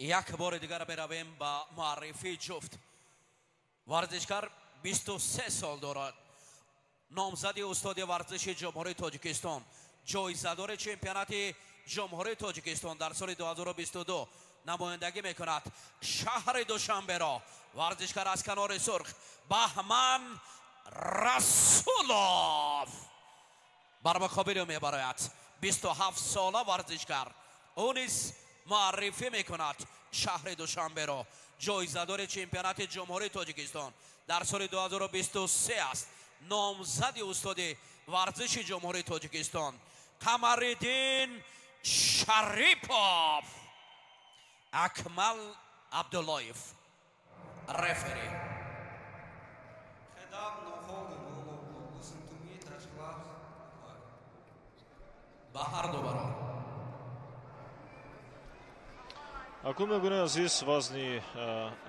Як бори дигар меравем ба муаррифии ҷуфт. Варзишгар 23 сол дорад. Номзади устоди варзиши Ҷумҳурии Тоҷикистон, ҷоизадори чемпионати Ҷумҳурии Тоҷикистон дар соли 2022 намояндагӣ мекунад шаҳри Душанберо. Варзишгар аз канори сурх Баҳман Расулов бар муқобили ӯ мебарояд. 27 сола варзишгар. Ӯ низ муаррифӣ мекунад шаҳри Душанберо. Ҷоизадори чемпионати Ҷумҳурии Тоҷикистон дар соли 2023 аст. Номзади устоди варзиши Ҷумҳурии Тоҷикистон Қамариддин Шарипов. Акмал Абдуллоев рефери. Ба ҳар ду барор. Акун мегӯяд азиз, вазни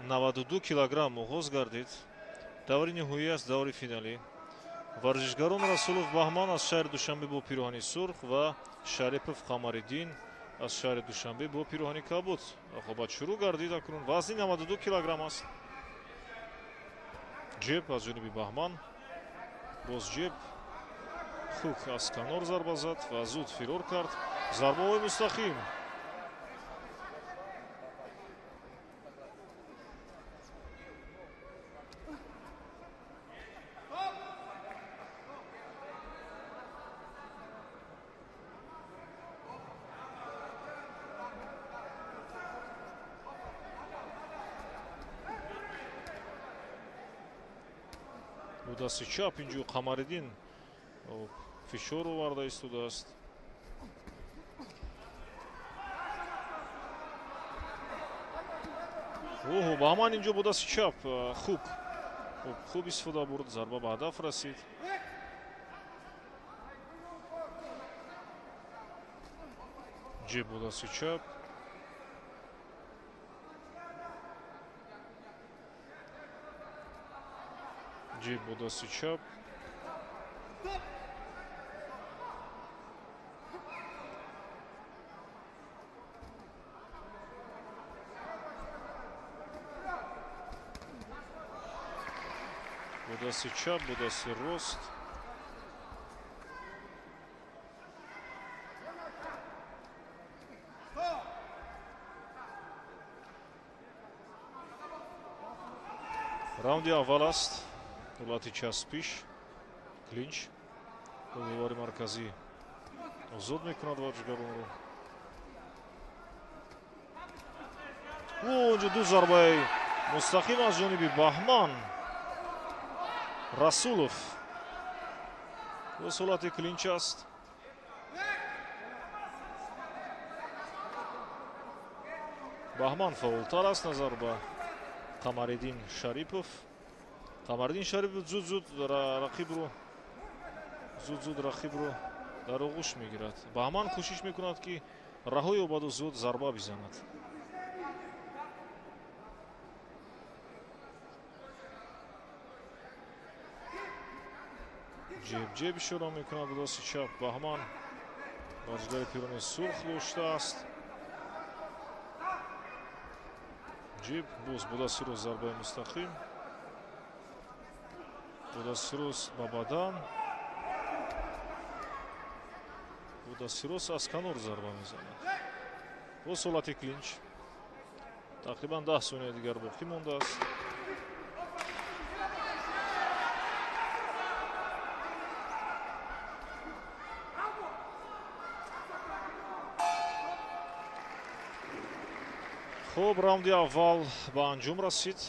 92 килограмм оғоз гардид. Даври ниҳоӣ аст, даври финалӣ. Варзишгарон Расулов Баҳман аз шаҳри Душанбе бо пироҳани сурх ва Шарипов Қамариддин аз шаҳри Душанбе бо пироҳани кабуд. Рақобат шурӯъ гардид. Акнун вазни 92 килограмм аст. Ҷеб аз ҷониби Баҳман, боз ҷеб, хук аз канор зарба зад ва зуд фирор кард. Зарбаҳои мустақим. Дасти чап инҷо Қамариддин фишор оварда истодааст. Оҳо, Баҳман инҷо бо дасти чап хук хуб истифода бурд, зарба ба ҳадаф расид. Ҷеб бо дасти чап. Ҷеб бо дасти чап. Бо дасти чап, бо дасти рост. Раунди аввал аст. Ҳолати часпиш, клинч. Девори марказӣ озод мекунад варзишгаронро. Онҷо ду зарбаи мустақим аз ҷониби Баҳман Расулов. Боз ҳолати клинч аст. Баҳман фаъолтар аст назар ба Қамариддин Шарипов. Қамариддин Шарипов зуд-зуд рақибро дар оғӯш мегирад. Баҳман кӯшиш мекунад, ки раҳо ёбаду зуд зарба бизанад. Ҷеб-ҷеб ишора мекунад бо дасти чап Баҳман. Варзишгари пирони сурх доштааст. Ҷеб боз бо дасти рост зарбаи мустақим. Бо дасти рост ба бадан. Бо дасти рост аз канор зарба мезанад. Боз ҳолати клинч. Тақрибан 10 сонияи дигар боқӣ мондааст. Хуб, раунди аввал ба анҷом расид.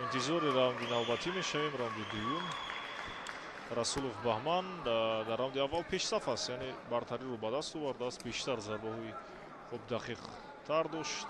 Интизори раунди навбатӣ мешавем, раунди дуюм. Расулов Баҳман дар раунди аввал пешсаф аст, яъне бартариро ба даст овардааст, бештар зарбаҳои хуб дақиқтар дошт.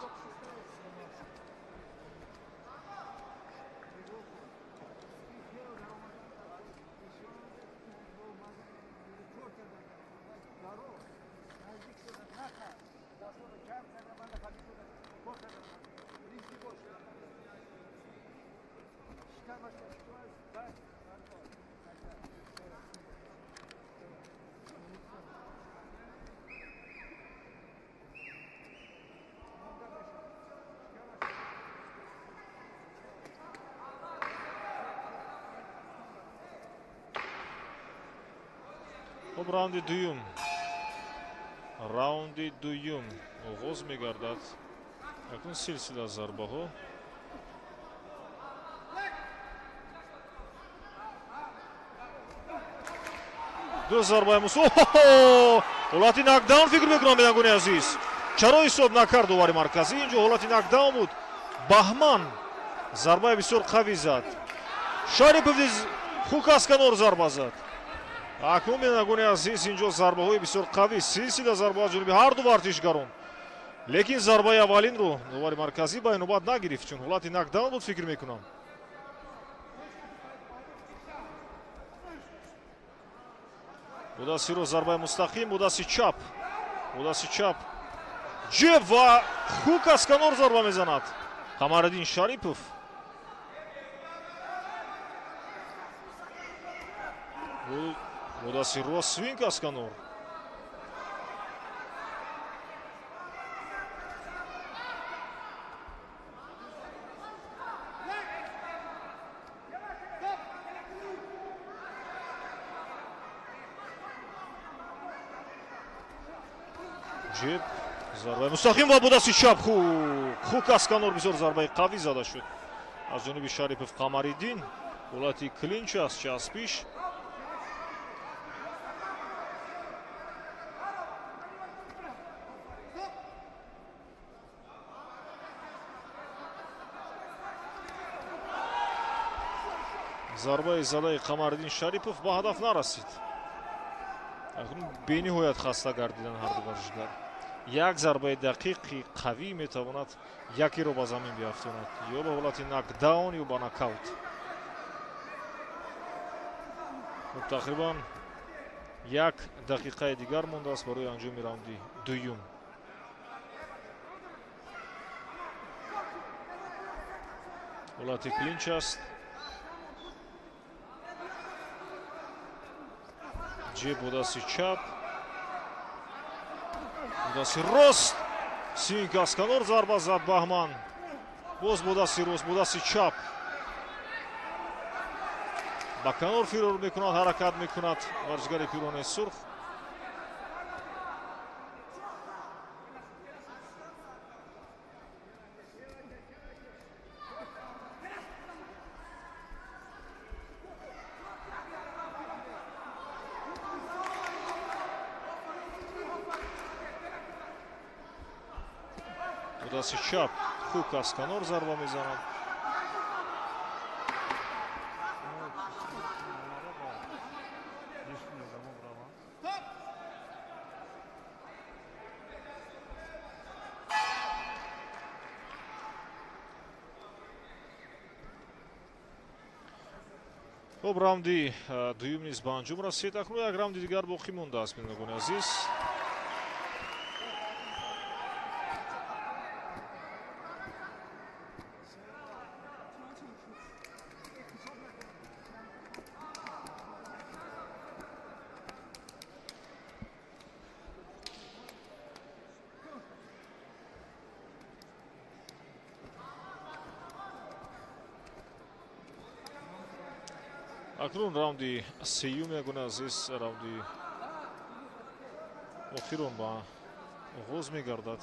Хуб, раунди дуюм. Раунди дуюм оғоз мегардад. Акнун силсила зарбаҳо. Ду зарбаи мусо. Ҳолати нокдаун фикр мекунам, бинандагони азиз. Чаро ҳисоб накард довари марказӣ? Инҷо ҳолати нокдаун буд. Баҳман зарбаи бисёр қавӣ зад. Шарипов низ хук аз канор зарба зад. Акнун, бинандагони азиз, инҷо зарбаҳои бисёр қавӣ, силсила зарба аз ҷониби ҳар ду варзишгарон. Лекин зарбаи аввалинро довари марказӣ ба инобат нагирифт, чун ҳолати нокдаун буд, фикр мекунам. Бо дасти рост зарбаи мустақим, бо дасти чап. Бо дасти чап. Ҷеб ва хук аз канор зарба мезанад. Қамариддин Шарипов. Бо дасти рост свинг аз канор. Ҷеб, зарбаи мустақим ва бо дасти чап хук аз канор бисёр зарбаи қавӣ зада шуд аз ҷониби Шарипов Қамариддин. Ҳолати клинч аст, часпиш. Зарбаи задаи Қамариддин Шарипов ба ҳадаф нарасид. Акнун бениҳоят хаста гардидан ҳар ду варзишгар. Як зарбаи дақиқи қавӣ метавонад якеро ба замин биафтонад, ё ба ҳолати нокдаун, ё ба нокаут. Хуб, тақрибан як дақиқаи дигар мондааст барои анҷоми раунди дуюм. Ҳолати клинч аст. Ҷеб бо дасти чап, бо дасти рост свинг аз канор зарба зад Баҳман. Боз бо дасти рост, бо дасти чап ба канор фирор мекунад, ҳаракат мекунад варзишгари пирони сурх. Дасти чап хук аз канор зарба мезанад. Хуб, раунди дуюм низ ба анҷом расид. Акнун як раунди дигар боқӣ мондааст, бинандагони азиз. Акнун раунди сеюм, ягона азиз, раунди охирон ба оғоз мегардад.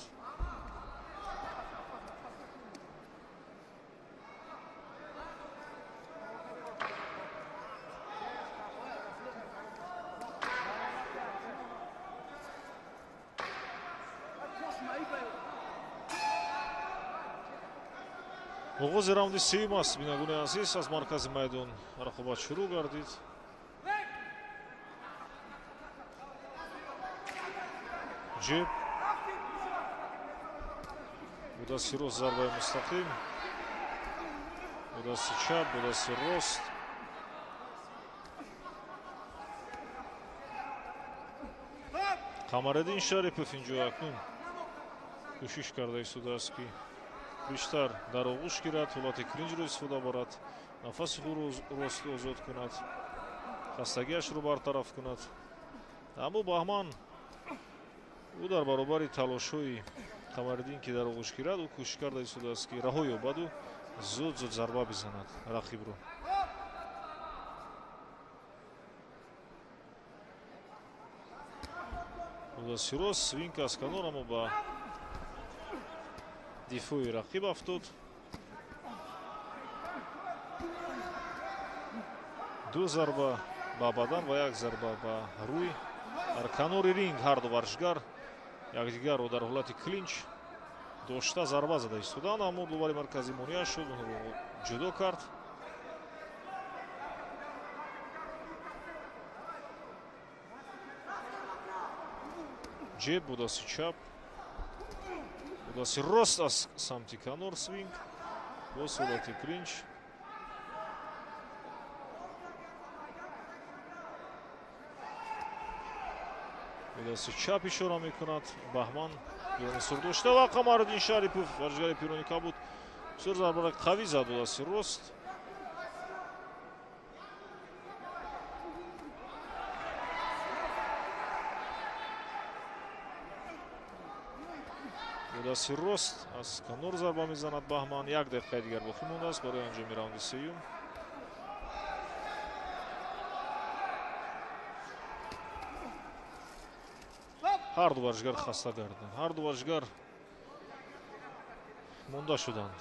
Оғози раунди сеюм аст, бинандагони азиз, аз маркази майдон рақобат шурӯъ гардид. Ҷеб, бо дасти рост зарбаи мустақим, бо дасти чап, бо дасти рост. Қамариддин Шарипов инҷо акнун кӯшиш карда истодааст, ки бештар дар оғӯш гирад, ҳолати клинҷро истифода барад, нафаси худро рост озод кунад, хастагиашро бартараф кунад. Аммо Баҳман ӯ дар баробари талошҳои Қамариддин, ки дар оғӯш гирад, ӯ кӯшиш карда истодааст, ки раҳо ёбаду зуд зуд зарба бизанад рақибро. Дасти рост, свинг аз канор, аммо ба дифои рақиб афтод. Ду зарба ба бадан ва як зарба ба рӯй. Дар канори ринг ҳарду варзишгар якдигарро дар ҳолати клинч дошта зарба зада истоданд, аммо довари марказӣ монеа шуд, онҳоро ҷудо кард. Ҷеб бо дасти чап, бо дасти рост аз самти канор свинг, боз ҳолати клинч. Бо дасти чап ишора мекунад Баҳман, пирони сурх дошта ва Қамариддин Шарипов, варзишгари пирони кабуд, бисёр зарбаи қавӣ зад бо дасти рост. Бо дасти рост аз канор зарба мезанад Баҳман. Як дақиқаи дигар боқӣ мондааст барои анҷоми раунди сеюм. Ҳарду варзишгар хаста гардиданд, ҳарду варзишгар монда шуданд.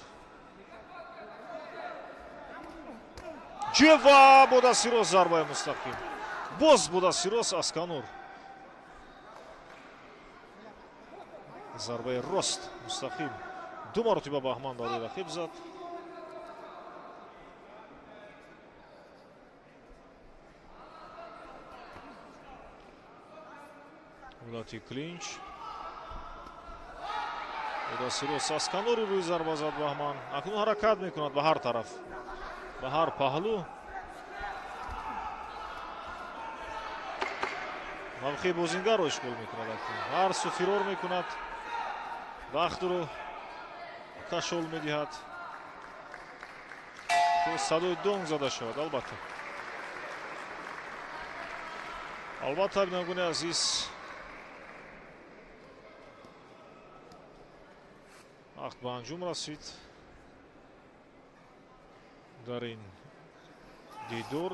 Ҷеб ва бо дасти рост зарбаи мустақим, боз бо дасти рост аз канор зарбаи рост мустақим. Ду маротиба Баҳман бар рӯи рақиб зад. Ҳолати клинч, бо дасти рост аз канори рӯи зарба зад Баҳман. Акнун ҳаракат мекунад ба ҳар тараф, ба ҳар паҳлӯ. Мавқеи бозингарро ишғол мекунад акнун, ҳар су фирор мекунад, вақтро кашол медиҳад то садои донг зада шавад. Албатта, албатта, бинандагони азиз, вақт ба анҷом расид дар ин дидор.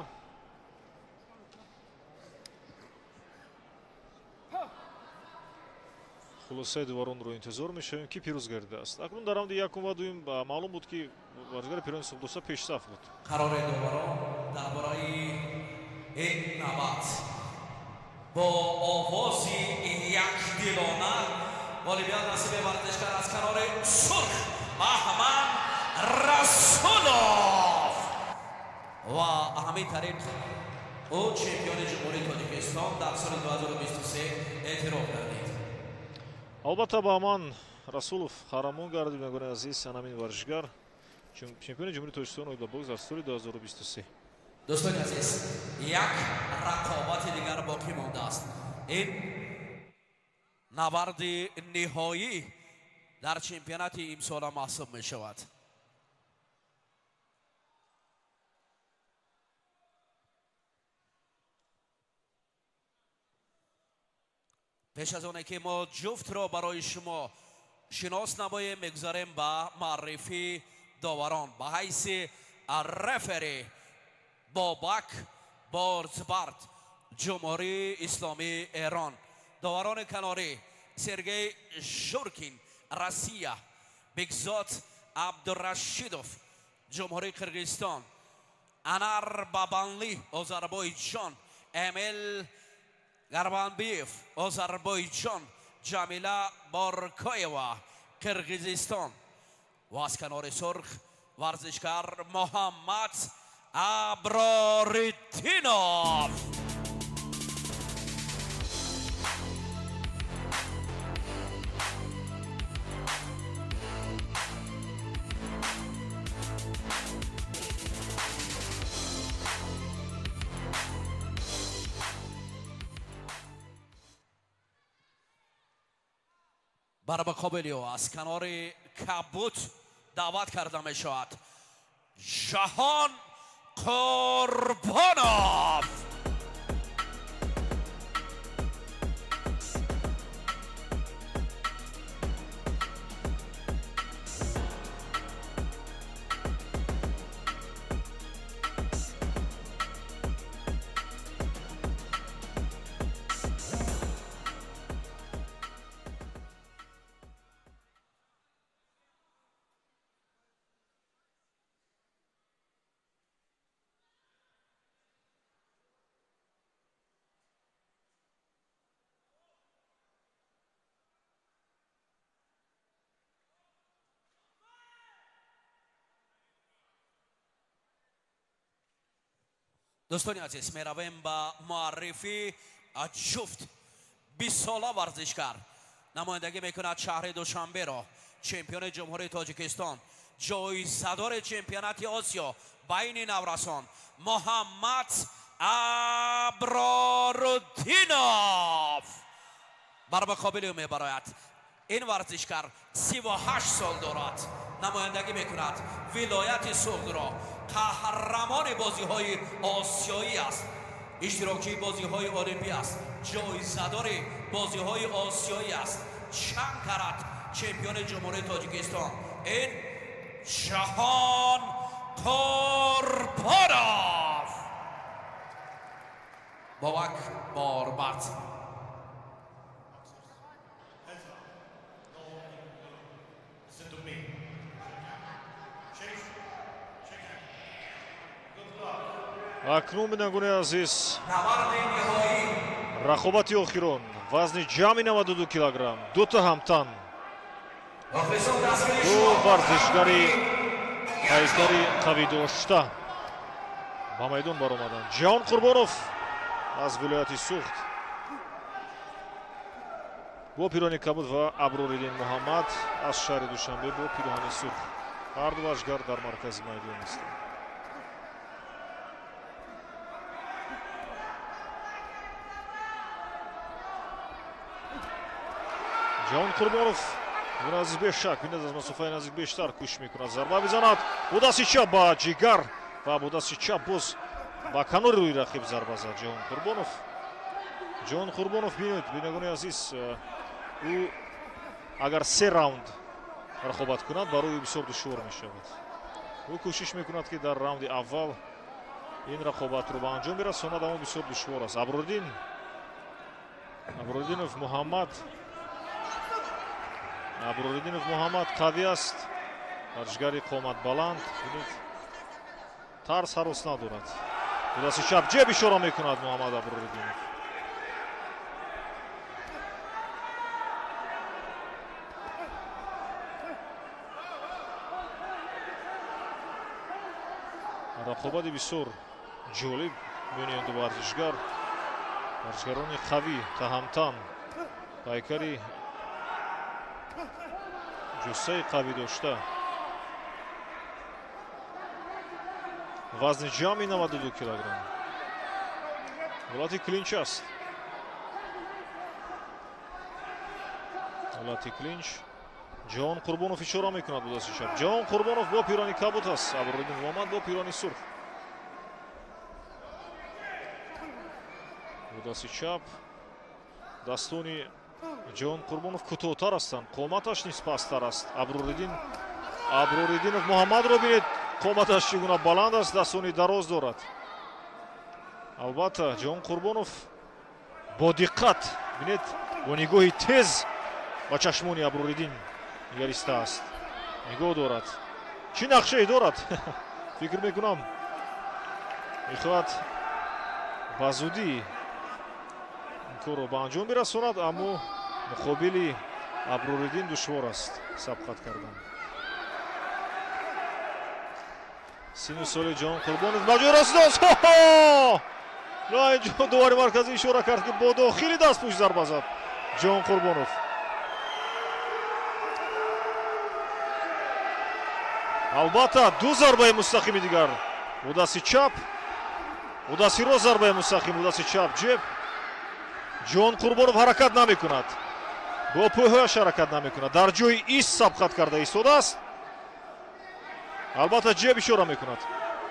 Хулосаи дуваронро интизор мешавем, ки пирӯз гардидааст. Акнун дар раунди якум ва дуюм маълум буд, ки варзишгари пирони сурхдошта пешсаф буд. Қарори доварон дар бораи ин набард бо овози якдилона ғолибият насиби варзишгар аз канори сурх Баҳман Расулов ва ҳамин тариқ ӯ чемпиони Ҷумҳурии Тоҷикистон дар соли 2023 эътироф гардид. Албатта, Баҳман Расулов қаҳрамон гардид, бинандагони азиз, анамин варзишгар чемпиони Ҷумҳурии Тоҷикистон оид ба бокс дар соли 2023. Дӯстони азиз, як рақобати дигар боқӣ мондааст. Ин набарди ниҳоӣ дар чемпионати имсола маҳсуб мешавад. Пеш аз оне ки мо ҷуфтро барои шумо шинос намоем, мегузарем ба муаррифии доварон. Ба ҳайси рефери Бобак Борзбард, Ҷумҳурии Исломии Эрон. Доварони канорӣ Сергей Журкин, Россия. Бекзод Абдурашидов, Ҷумҳурии Қирғизистон. Анар Бабанли, Озарбойҷон. Эмил Гарбанбиев, Озарбойҷон. Ҷамила Боркоева, Қирғизистон. Ва аз канори сурх Варзишгар Муҳаммад Аброриддинов. Бар муқобили ӯ аз канори кабут даъват карда мешавад Ҷаҳон Қурбонов. Дӯстони азиз, меравем ба муаррифӣ ҷуфт 20-сола варзишгар намояндагӣ мекунад шаҳри Душанберо, чемпиони Ҷумҳурии Тоҷикистон, ҷоизадори чемпионати Осиё байни наврасон Муҳаммад Аброруддинов. Бар муқобили ӯ мебарояд ин варзишгар 38 сол дорад, намояндагӣ мекунад вилояти Суғдро, қаҳрамони бозиҳои осиёӣ аст, иштирокчии бозиҳои олимпӣ аст, ҷоизадори бозиҳои осиёӣ аст, чанд карат чемпиони Ҷумҳурии Тоҷикистон ин Ҷаҳон Қурбонов. Бобак Борбад. Акнун, бинандагони азиз, рақобати охирон, вазни ҷамъи 92 килограмм, дута ҳамтан, ду варзишгари ҳайкари қавӣ дошта ба майдон баромаданд. Ҷаҳон Қурбонов аз вилояти Суғд бо пирони кабуд ва Аброриддин Муҳаммад аз шаҳри Душанбе бо пироҳани сурх. Ҳар ду варзишгар дар маркази майдон ҳастанд. Ҷаҳон Қурбонов азиз бешак бинад, аз масофаи наздик бештар кӯшиш мекунад зарба бизанад. Бо дасти чап ба ҷигар ва бо дасти чап боз ба канори рӯи рақиб зарба зад Ҷаҳон Қурбонов. Ҷаҳон Қурбонов, бинед, бинандагони азиз, ӯ агар се раунд рақобат кунад, барои ӯ бисёр душвор мешавад. Ӯ кӯшиш мекунад, ки дар раунди аввал ин рақобатро ба анҷом бирасонад, аммо бисёр душвор аст. Аброриддинов Муҳаммад, Аброриддинов Муҳаммад қавӣ аст, варзишгари қомат баланд, бинед, тарс ҳарос надорад. Бо дасти чап ҷеб ишора мекунад Муҳаммад Аброриддинов. Рақобати бисёр ҷолиб миёни ин ду варзишгар, варзишгарони қавӣ, таҳамтан, пайкари ҷуссаи қавӣ дошта. Вазни ҷамъи 92 килограмм. Ҳолати клинч аст. Ҳолати клинч. Ҷаҳон Қурбонов ишора мекунад бо дасти чап. Ҷаҳон Қурбонов бо пирони кабут аст. Аброриддин Муҳаммад бо пирони сурх. Бо дасти чап дастони Ҷаҳон Қурбонов кӯтоҳтар ҳастанд, қоматаш низ пасттар аст. Аброриддинов Муҳаммадро бинед, қоматаш чӣ гуна баланд аст, дастони дароз дорад. Албатта, Ҷаҳон Қурбонов бо диққат, бинед, бо нигоҳи тез ба чашмони Аброриддин нигаристааст. Нигоҳ дорад. Чӣ нақшае дорад? Фикр мекунам, мехоҳад ба зудӣ ин корро ба анҷом бирасонад, аммо муқобили Аброриддин душвор аст сабқат кардан. Сину соли Ҷаҳон Қурбонов ба ҷой расидааст. На, инҷо довари марказӣ ишора кард, ки бо дохили дастпӯш зарба зад Ҷаҳон Қурбонов. Албатта, ду зарбаи мустақими дигар бо дасти чап, бо дасти рост зарбаи мустақим, бо дасти чап ҷеб. Ҷаҳон Қурбонов ҳаракат намекунад, бо пӯҳояш ҳаракат намекунад, дар ҷои ист сабқат карда истодааст. Албатта, ҷеб ишора мекунад,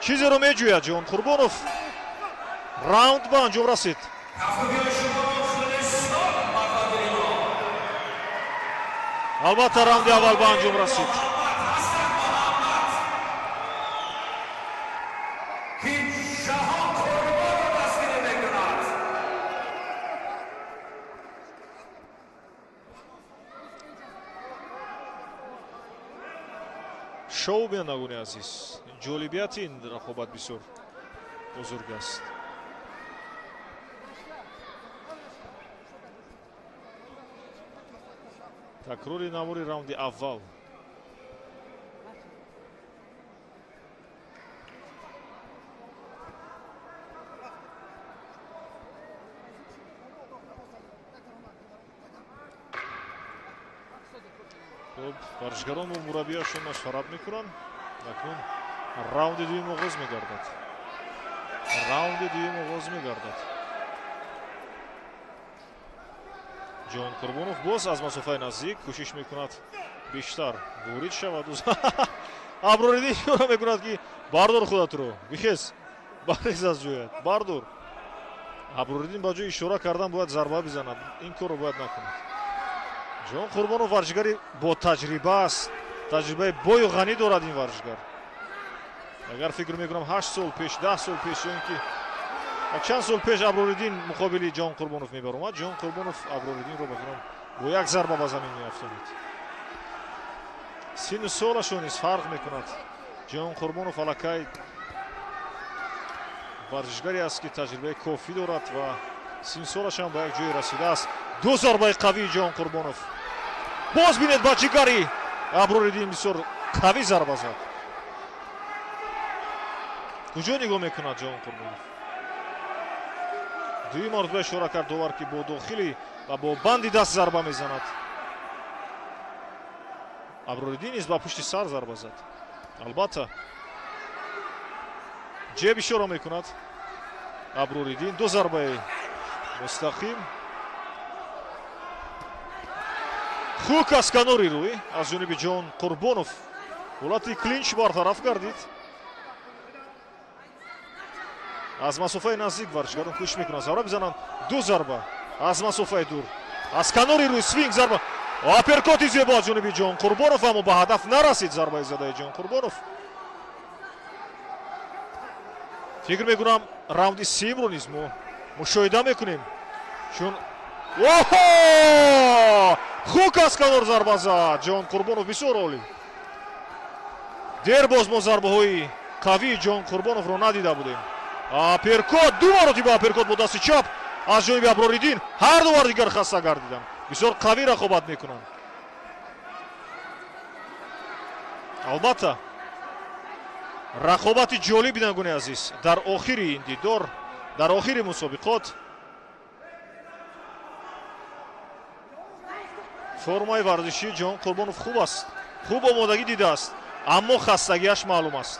чизеро меҷӯяд Ҷаҳон Қурбонов. Раунд ба анҷом расид. Албатта, раунди аввал ба анҷом расид. Шоу, бинандагони азиз, ҷолибияти ин рақобат бисёр бузург аст. Такрори навори раунди аввал. Хуб, варзишгарон бо мураббияшон машварат мекунанд. Акнун раунди дуюм оғоз мегардад. Раунди дуюм оғоз мегардад. Ҷаҳон Қурбонов боз аз масофаи наздик кӯшиш мекунад бештар ворид шавад. Аброридин ишора мекунад, ки бардор худатро, бихез, бархез аз ҷоят, бардор. Аброридин ба ҷои ишора кардан бояд зарба бизанад, ин корро бояд накунад. Ҷаҳон Қурбонов варзишгари бо таҷриба аст, таҷрибаи бою ғанӣ дорад ин варзишгар. Агар фикр мекунам, 8 сол пеш, 10 сол пеш ё ин ки чанд сол пеш Аброриддин муқобили Ҷаҳон Қурбонов мебаромад, Ҷаҳон Қурбонов Аброриддинро бакунам бо як зарба ба замин меафтонид. Сину солашон низ фарқ мекунад. Ҷаҳон Қурбонов аллакай варзишгаре аст, ки таҷрибаи кофӣ дорад ва сину солаш ҳам ба як ҷое расидааст. Ду зарбаи қавии Ҷаҳон Қурбонов. Боз бинед, ба ҷигари Аброриддин бисёр қавӣ зарба зад. Куҷо нигоҳ мекунад Ҷаҳон Қурбонов? Дуюм маротиба ишора кард довар, ки бо дохили ва бо банди даст зарба мезанад. Аброриддин низ ба пушти сар зарба зад. Албатта, ҷеб ишора мекунад Аброриддин. Ду зарбаи мустақим. Хук аз канори рӯй аз ҷониби Ҷаҳон Қурбонов. Ҳолати клинч бартараф гардид. Аз масофаи наздик варзишгарон кӯшиш мекунанд зарба бизананд. Ду зарба аз масофаи дур, аз канори рӯй свинг зарба, апперкоти зебо аз ҷониби Ҷаҳон Қурбонов, аммо ба ҳадаф нарасид зарбаи задаи Ҷаҳон Қурбонов. Фикр мекунам, раунди сеюмро низ мо мушоҳида мекунем, чун оҳо, хук аз канор зарба зад Ҷаҳон Қурбонов, бисёр олӣ. Дер боз мо зарбаҳои қавии Ҷаҳон Қурбоновро надида будем. Апперкот, ду маротиба апперкот бо дасти чап аз ҷониби Аброриддин. Ҳар ду варзишгар хаста гардиданд, бисёр қавӣ рақобат мекунанд. Албатта, рақобати ҷолиб, бинандагони азиз, дар охири ин дидор, дар охири мусобиқот. Формаи варзишии Ҷаҳон Қурбонов хуб аст, хуб омодагӣ дидааст, аммо хастагиаш маълум аст.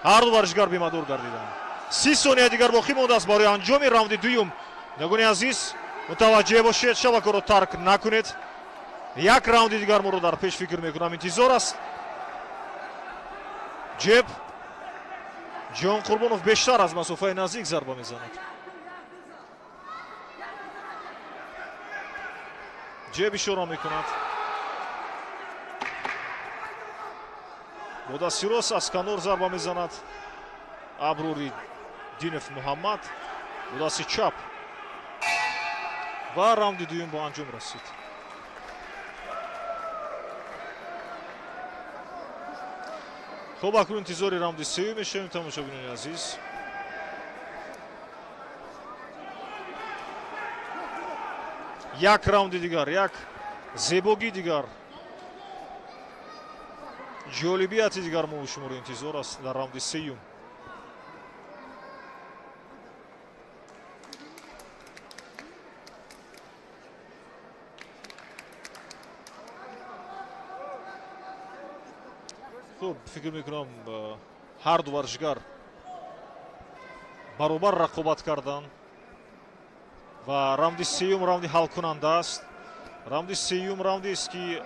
Ҳар ду варзишгар бемадор гардиданд. 30 сония дигар боқӣ мондааст барои анҷоми раунди дуюм. Бинандагони азиз, мутаваҷҷеҳ бошед, шабакаро тарк накунед. Як раунди дигар моро дар пеш, фикр мекунам, интизор аст. Ҷеб. Ҷаҳон Қурбонов бештар аз масофаи наздик зарба мезанад. Ҷеб ишора мекунад. Бо дасти рост аз канор зарба мезанад Аброриддинов Муҳаммад, бо дасти чап. Ва раунди дуюм ба анҷом расид. Хуб, акнун интизори раунди сеюм мешавем, тамошобинони азиз. Як раунди дигар, як зебогӣ дигар. Ҷолибияти дигар мо шуморо интизор аст дар раунди сеюм. Хуб, фикр мекунам, ҳар ду варзишгар баробар рақобат карданд ва раунди сеюм раунди ҳалкунанда аст. Раунди сеюм раундест, ки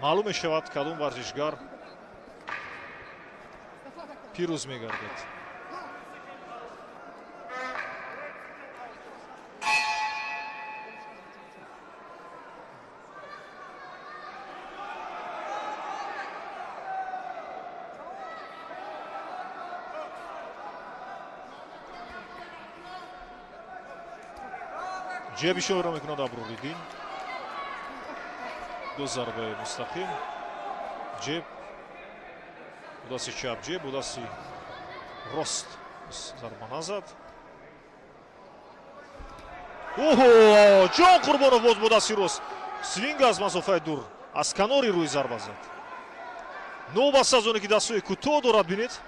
маълум мешавад, кадом варзишгар пирӯз мегардад. Ҷеб ишора мекунад Аброриддин. Ду зарбаи мустақим. Ҷеб. Бо дасти чап ҷеб, бо дасти рост зарба назад. Оҳо, Ҷон Қурбонов боз бо дасти рост. Свинг аз масофаи дур, аз канори рӯи зарба зад. Новобаста аз оне ки дастҳои кӯтоҳ дорад, бинед,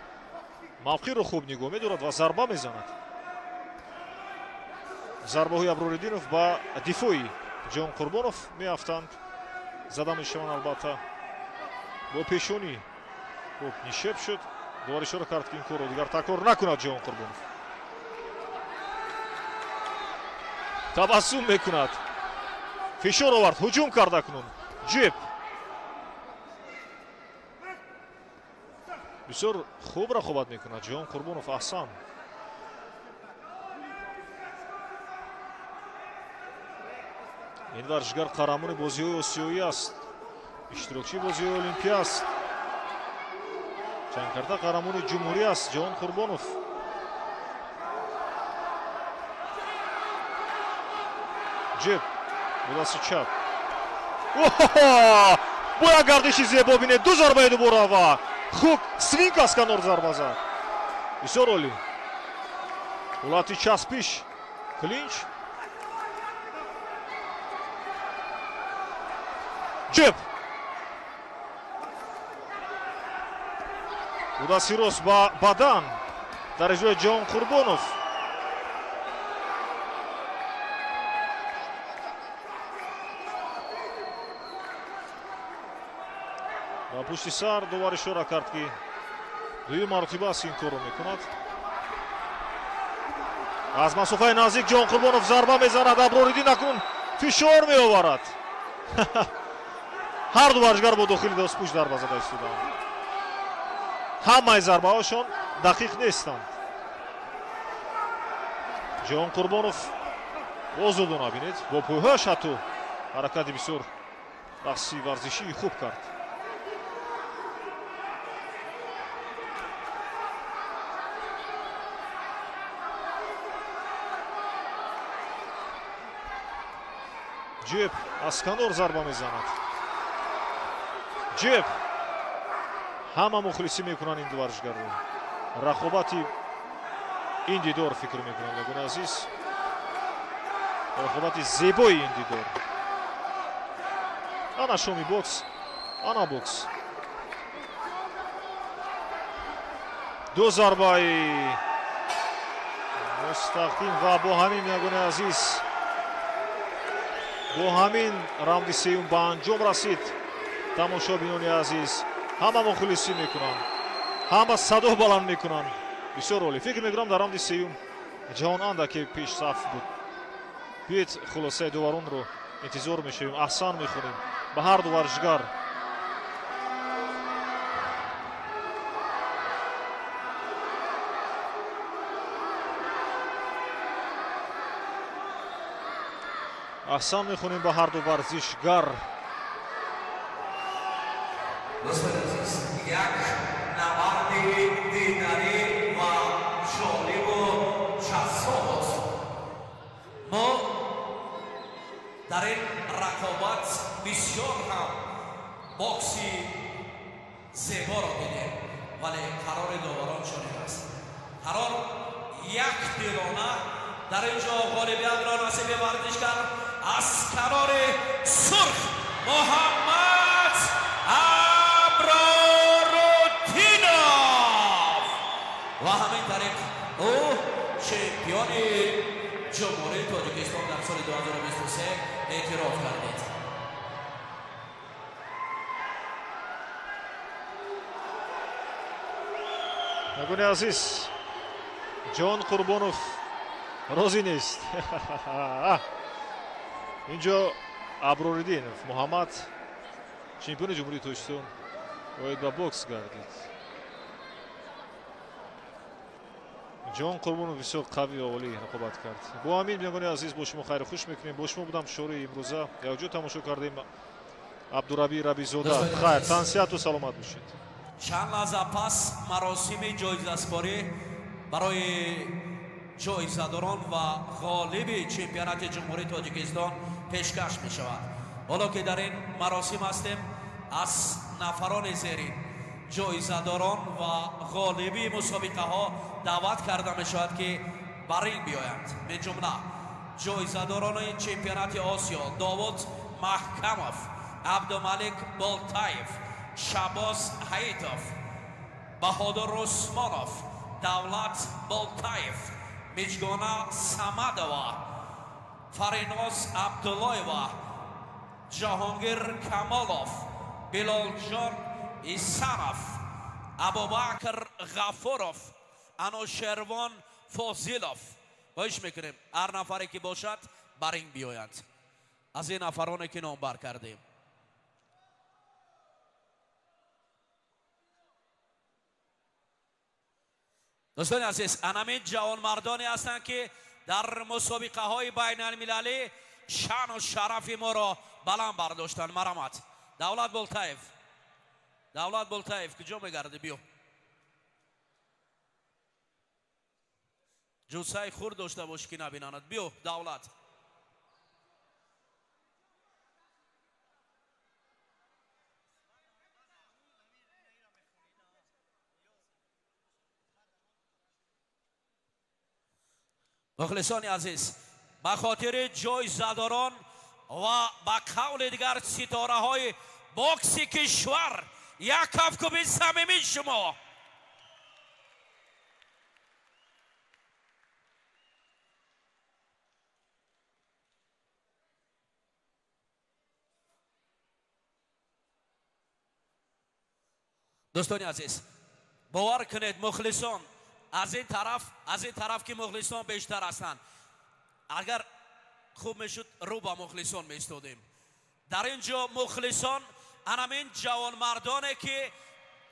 мавқеъро хуб нигоҳ медорад ва зарба мезанад. Зарбаҳои Аброриддинов ба дифои Ҷон Қурбонов меафтанд. Зада мешаванд албатта бо пешонӣ. Хуб нишеб шуд. Довар ишора кард, ки ин корро дигар такрор накунад Ҷон Қурбонов. Табассум мекунад. Фишор овард, ҳуҷум кард акнун. Ҷеб. Бисёр хуб рақобат мекунад Ҷон Қурбонов, аҳсан. Ин варзишгар қаҳрамони бозиҳои осиёӣ аст, иштирокчии бозиҳои олимпӣ аст, чанд карта қаҳрамони ҷумҳурӣ аст Ҷаҳон Қурбонов. Ҷеб бо дасти чап. Бо як гардиши зебо, бинед, ду зарбаи дубора ва хук свинг аз канор зарба зад. Бисёр олӣ. Ҳолати часпиш, клинч. Ҷеб. Бо дасти рост ба бадан дар иҷрои Ҷаҳон Қурбонов. Ба пушти сар довар ишора кард, ки дуюм маротиба аст ин корро мекунад. Аз масофаи наздик Ҷаҳон Қурбонов зарба мезанад. Аброриддин акнун фишор меоварад. Ҳар ду варзишгар бо дохили дастпӯш зарба зада истодаанд. Ҳамаи зарбаҳошон дақиқ нестанд. Ҷаҳон Қурбонов озодона, бинед, бо пойҳояш ҳатто ҳаракати бисёр рақси варзишии хуб кард. Ҷеб аз канор зарба мезанад. Ҷеб. Ҳама мухлисӣ мекунанд ин ду варзишгарро. Рақобати ин дидор, фикр мекунам, ягони азиз, рақобати зебои ин дидор. Ана шоми бокс, ана бокс. Ду зарбаи мустақим ва бо ҳамин, ягони азиз, бо ҳамин раунди сеюм ба анҷом расид. Тамошобинони азиз, ҳама мухлисӣ мекунанд, ҳама садо баланд мекунанд. Бисёр олӣ. Фикр мекунам, дар раунди сеюм Ҷаҳон андаке пешсаф буд. Биёед, хулосаи доваронро интизор мешавем. Аҳсан мехонем ба ҳар ду варзишгар. Аҳсан мехонем ба ҳар ду варзишгар. Дӯстони азиз, як набарди дидарӣ ва ҷолибу ҷаззоб буд. Мо дар ин рақобат бисёр ҳам бокси зеборо дидем, вале қарори доварон чунин аст. Қарор як дилона дар ин ҷо ғолибиятро насиби варзишгар аз канори сурх Муҳаммад чемпиони ҷумҳурии Тоҷикистон дар соли 2023 эътироф гардид. Нагуни азиз, Ҷон Қурбонов розӣ нест. Инҷо Аброриддинов Муҳаммад чемпиони ҷумҳурии Тоҷикистон оид ба бокс гардид. Ҷон Қурбонов бисёр қавӣ ва олӣ рақобат кард. Бо ҳамин, бинандагони азиз, бо шумо хайру хуш мекунем. Бо шумо будам шори имрӯза. Якҷо тамошо кардем Абдураби Рабизода. Хайр, тансиҳату саломат бошед. Чанд лаҳза пас маросими ҷоизаспорӣ барои ҷоизадорон ва ғолиби чемпионати ҷумҳурии Тоҷикистон пешкаш мешавад. Ҳоло ки дар ин маросим ҳастем, аз нафарони зерин ҷоизадорон ва ғолиби мусобиқаҳо даъват карда мешавад, ки ба ринг биёянд. Мин ҷумла ҷоизадорони чемпионати Осиё Довуд Маҳкамов, Абдумалик Болтаев, Шабоз Ҳаитов, Баҳодур Усмонов, Давлат Болтаев, Миҷгона Самадова, Фариноз Абдуллоева, Ҷаҳонгир Камолов, Билолҷон Исанов, Абубакр Ғафуров, Анушервон Фозилов. Хоҳиш мекунем, ҳар нафаре ки бошад, ба ринг биёянд аз ин нафароне ки номбар кардем. Дӯстони азиз, анамин ҷавонмардоне ҳастанд, ки дар мусобиқаҳои байналмилалӣ шаъну шарафи моро баланд бардоштанд. Марамат, Давлат Болтаев. Давлат Болтаев, куҷо мегардӣ? Биё. Ҷуссаи хурд дошта бошӣ, ки набинанад. Биё, Давлат. Мухлисони азиз, ба хотири ҷоизадорон ва ба қавли дигар ситораҳои бокси кишвар як кафкуби самимии шумо. Дӯстони азиз, бовар кунед, мухлисон аз ин тараф, аз ин тараф ки мухлисон бештар ҳастанд, агар хуб мешуд, рӯ ба мухлисон меистодем. Дар ин ҷо мухлисон анамин ҷавонмардоне, ки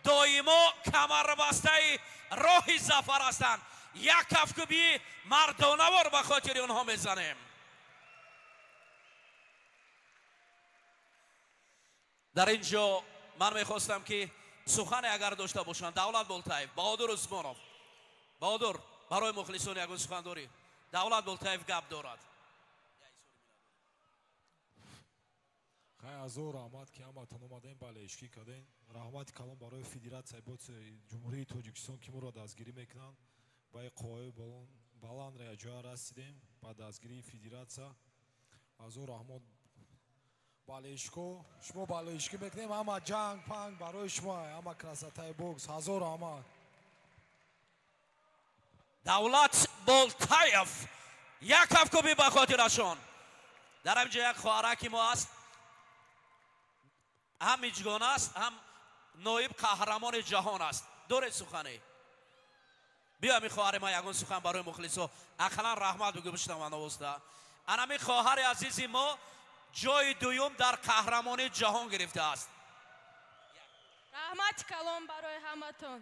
доимо камарбастаи роҳи зафар ҳастанд, як кафкӯбии мардонавор ба хотири онҳо мезанем. Дар ин ҷо ман мехостам, ки сухане агар дошта бошанд, Давлат Болтаев, Баҳодур Усмонов. Баҳодур, барои мухлисон ягон сухан дорӣ? Давлат Болтаев гап дорад. Хай, ҳазор раҳмат, ки ҳаматон омадем, балешкӣ кардем. Раҳмати калон барои Федератсияи бокси Ҷумҳурии Тоҷикистон, ки моро дастгирӣ мекунанд. Ба ин қувваи баланд ҷоя расидем ба дастгирии федератсия. Ҳазор раҳмат, болельщико. Шумо болельщикӣ мекунем, ҳама ҷанг панг барои шумо, ҳама красотаи бокс. Ҳазор раҳмат. Давлат Болтаев, як кафкӯбӣ ба хотирашон. Дар ҳамин ҷо як хоҳараки мо аст, ҳам миҷгон аст, ҳам ноиб қаҳрамони ҷаҳон аст. Доред сухане? Биё, ҳамин хоҳари ма, ягон сухан барои мухлисо, ақаллан раҳмат бигӯ, бишнаванд овозда. Анамин хоҳари азизи мо ҷои дуюм дар қаҳрамонии ҷаҳон гирифтааст. Раҳмати калон барои ҳаматон.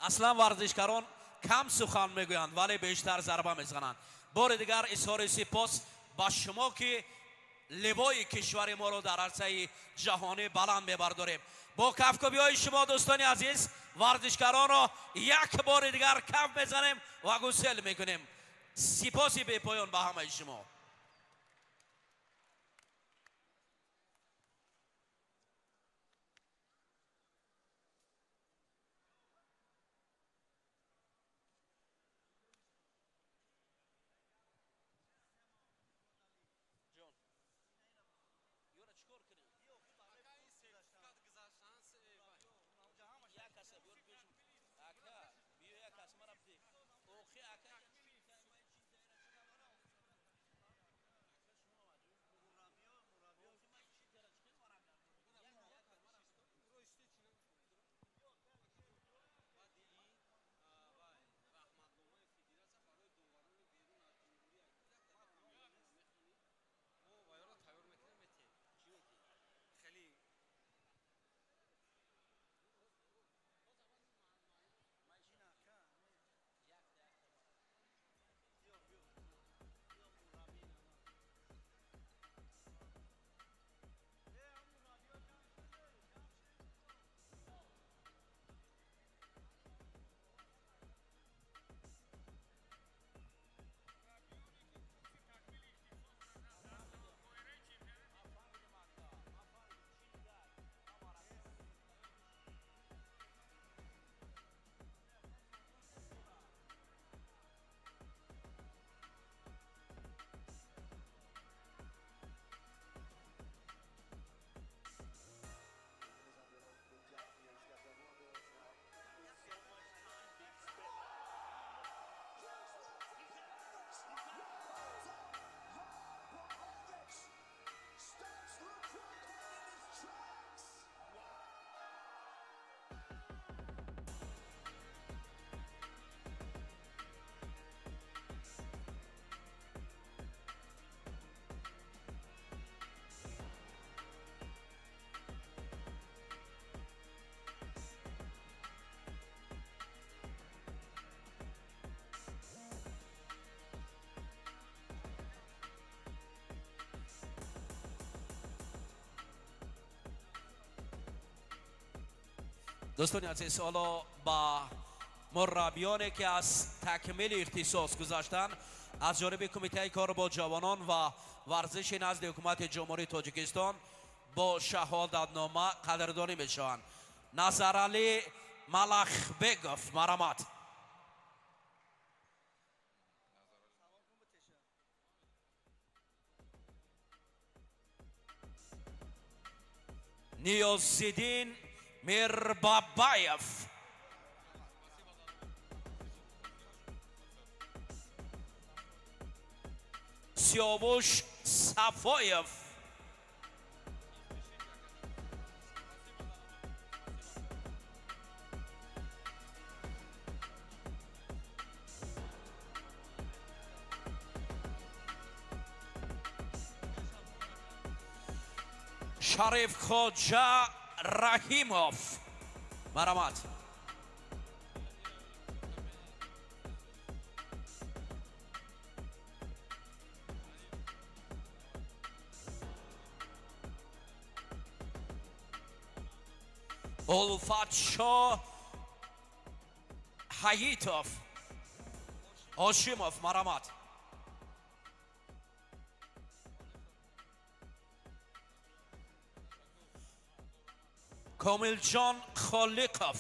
Аслан варзишкарон кам сухан мегӯянд, вале бештар зарба мезананд. Бори дигар изҳори сипос ба шумо, ки ливои кишвари моро дар арсаи ҷаҳонӣ баланд мебардорем. Бо кафкӯбиҳои шумо, дӯстони азиз, варзишкаронро як бори дигар каф мезанем ва гусел мекунем. Сипоси бепоён ба ҳамаи шумо. Дӯстони азиз, ҳоло ба мураббиёне ки аз такмили ихтисос гузаштанд аз ҷониби Кумитаи кор бо ҷавонон ва варзиши назди Ҳукумати Ҷумҳурии Тоҷикистон бо шаҳодатнома қадрдонӣ мешаванд. Назаралӣ Малахбегов, марамат. Ниёзиддин Мирбабаев. Сиёвуш Сафоев. Шариф Хоҷа Раҳимов, марамат. Улфатшо Ҳаитов Ҳошимов, марамат. Комилҷон Холиқов.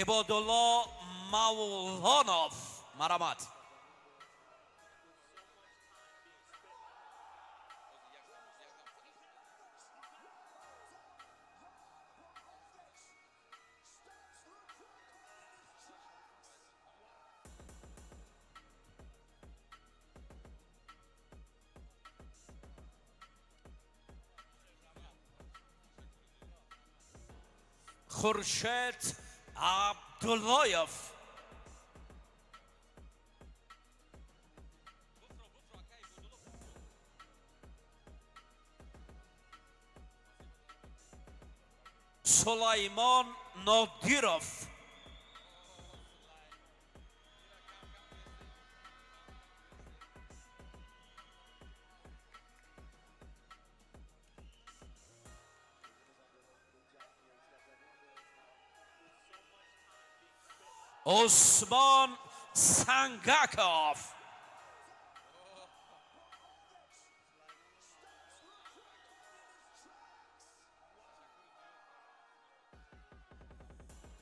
Ибодулло Мавлонов, марамат. Хуршед Абдуллоев. Сулаймон Нодиров. Усмон Сангаков.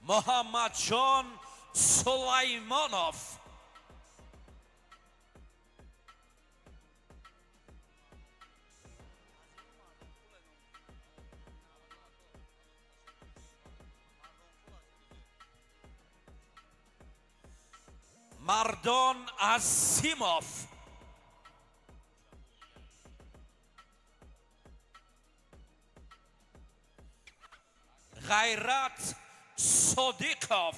Муҳаммадҷон Сулаймонов. Мардон Азимов. Ғайрат Содиқов.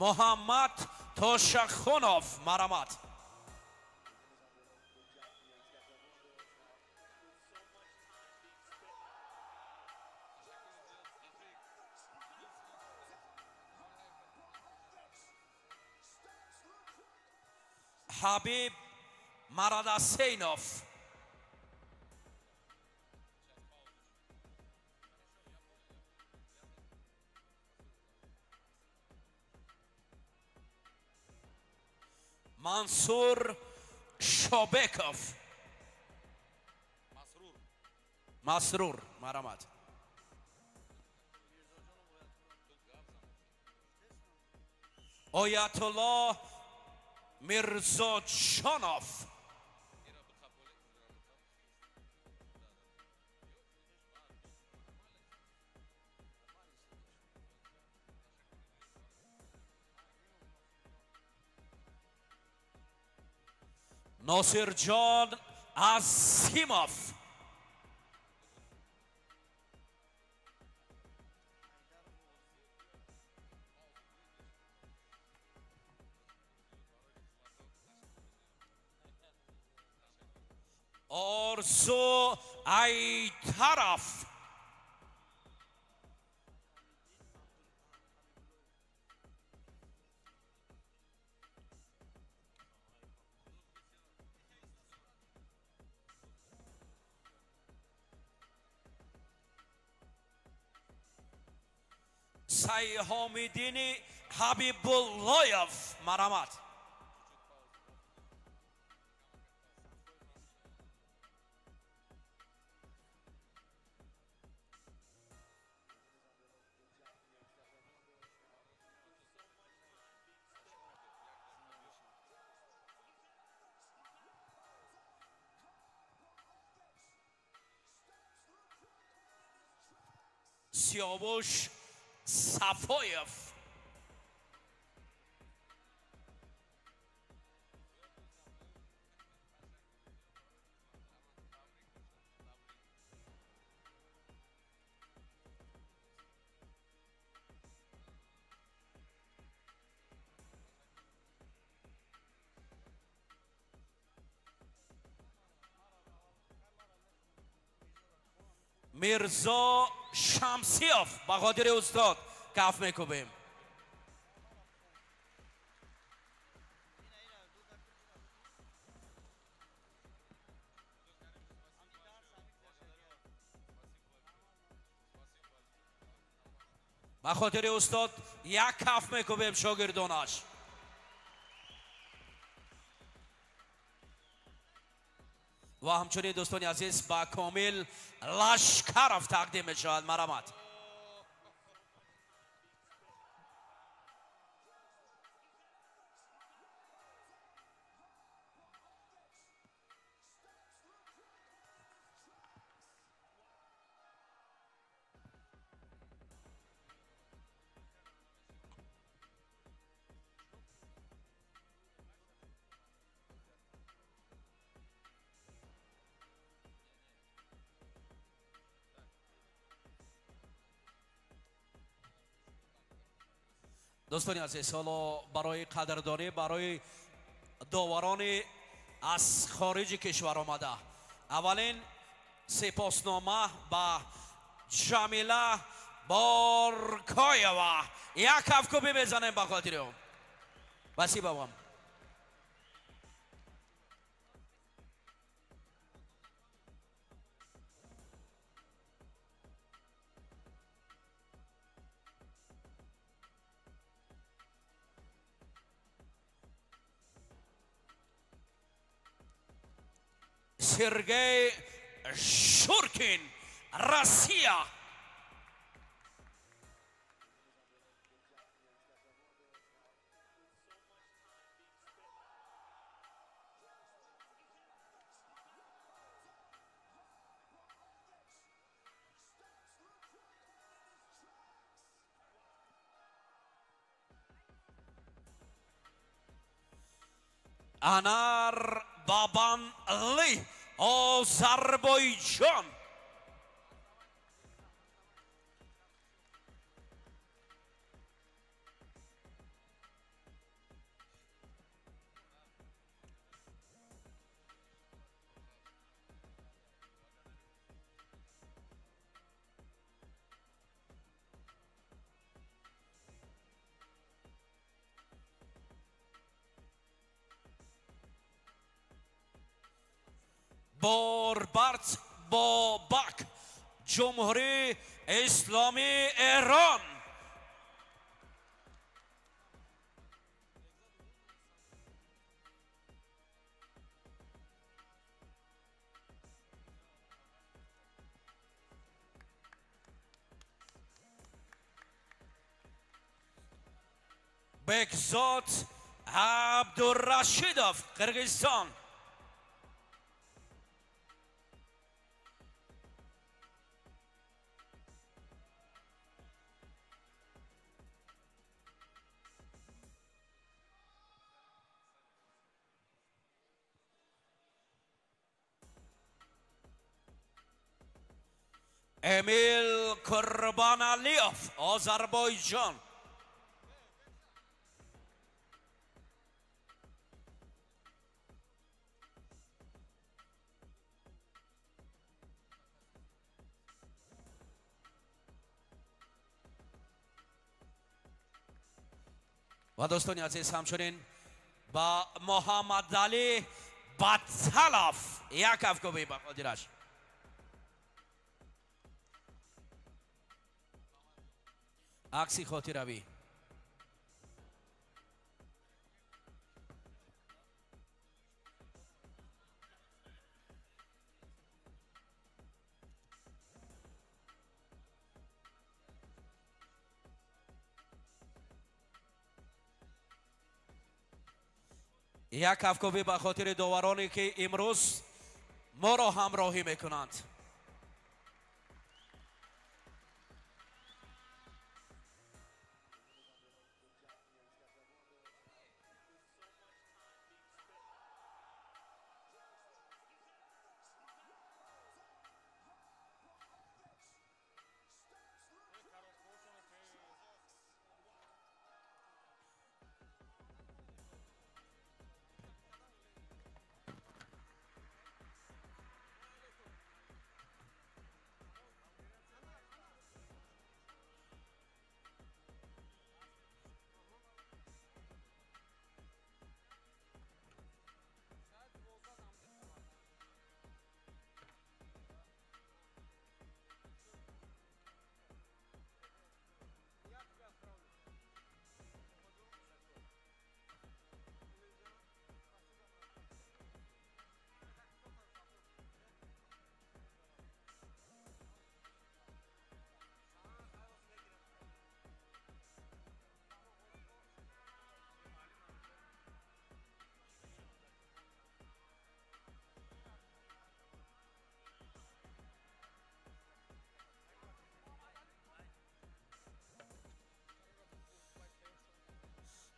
Муҳаммад Тошахунов, марамат. Ҳабиб Марадасейнов. Мансур Шобеков. Масрур, марамат. Оятулло Мирзоҷонов. Носирҷон Азимов. Орзу Айтаров. Сайҳомиддини Ҳабибуллоев, марҳамат. Сиёвуш Сафоев. Мирзо Шамсиев, ба хотири устод каф мекубем. Ба хотири устод як каф мекубем, шогирдонаш. Ва ҳамчунин, дӯстони азиз, ба Комил Лашкаров тақдим мешавад, марҳамат. Дӯстони азиз, ҳоло барои қадрдонӣ барои доварони аз хориҷи кишвар омада, аввалин сипоснома ба Ҷамила Боркоева. Як кафкӯбӣ мезанем ба хотири ӯ. Спасибо вам. Сергей Шуркин, Россия. Анар Бабанли, Озарбойҷон. Борбарт Бобак, Ҷумҳурии Исломии Эрон. Бекзод Абдурашидов, Қирғизистон. Эмил Курбаналиев, Озарбойҷон. Ва дӯстони азиз, ҳамчунин ба Муҳаммадалӣ Баталов як кафкӯбӣ ба хотираш. Акси хотиравӣ. Як кафкӯбӣ ба хотири довароне ки имрӯз моро ҳамроҳӣ мекунанд.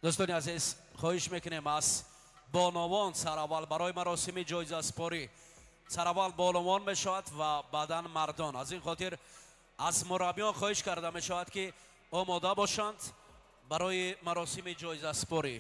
Дӯстони азиз, хоҳиш мекунем аз бонувон сараввал барои маросими ҷоизаспорӣ. Сараввал бонувон мешавад ва баъдан мардон. Аз ин хотир аз мураббиён хоҳиш карда мешавад, ки омода бошанд барои маросими ҷоизаспорӣ.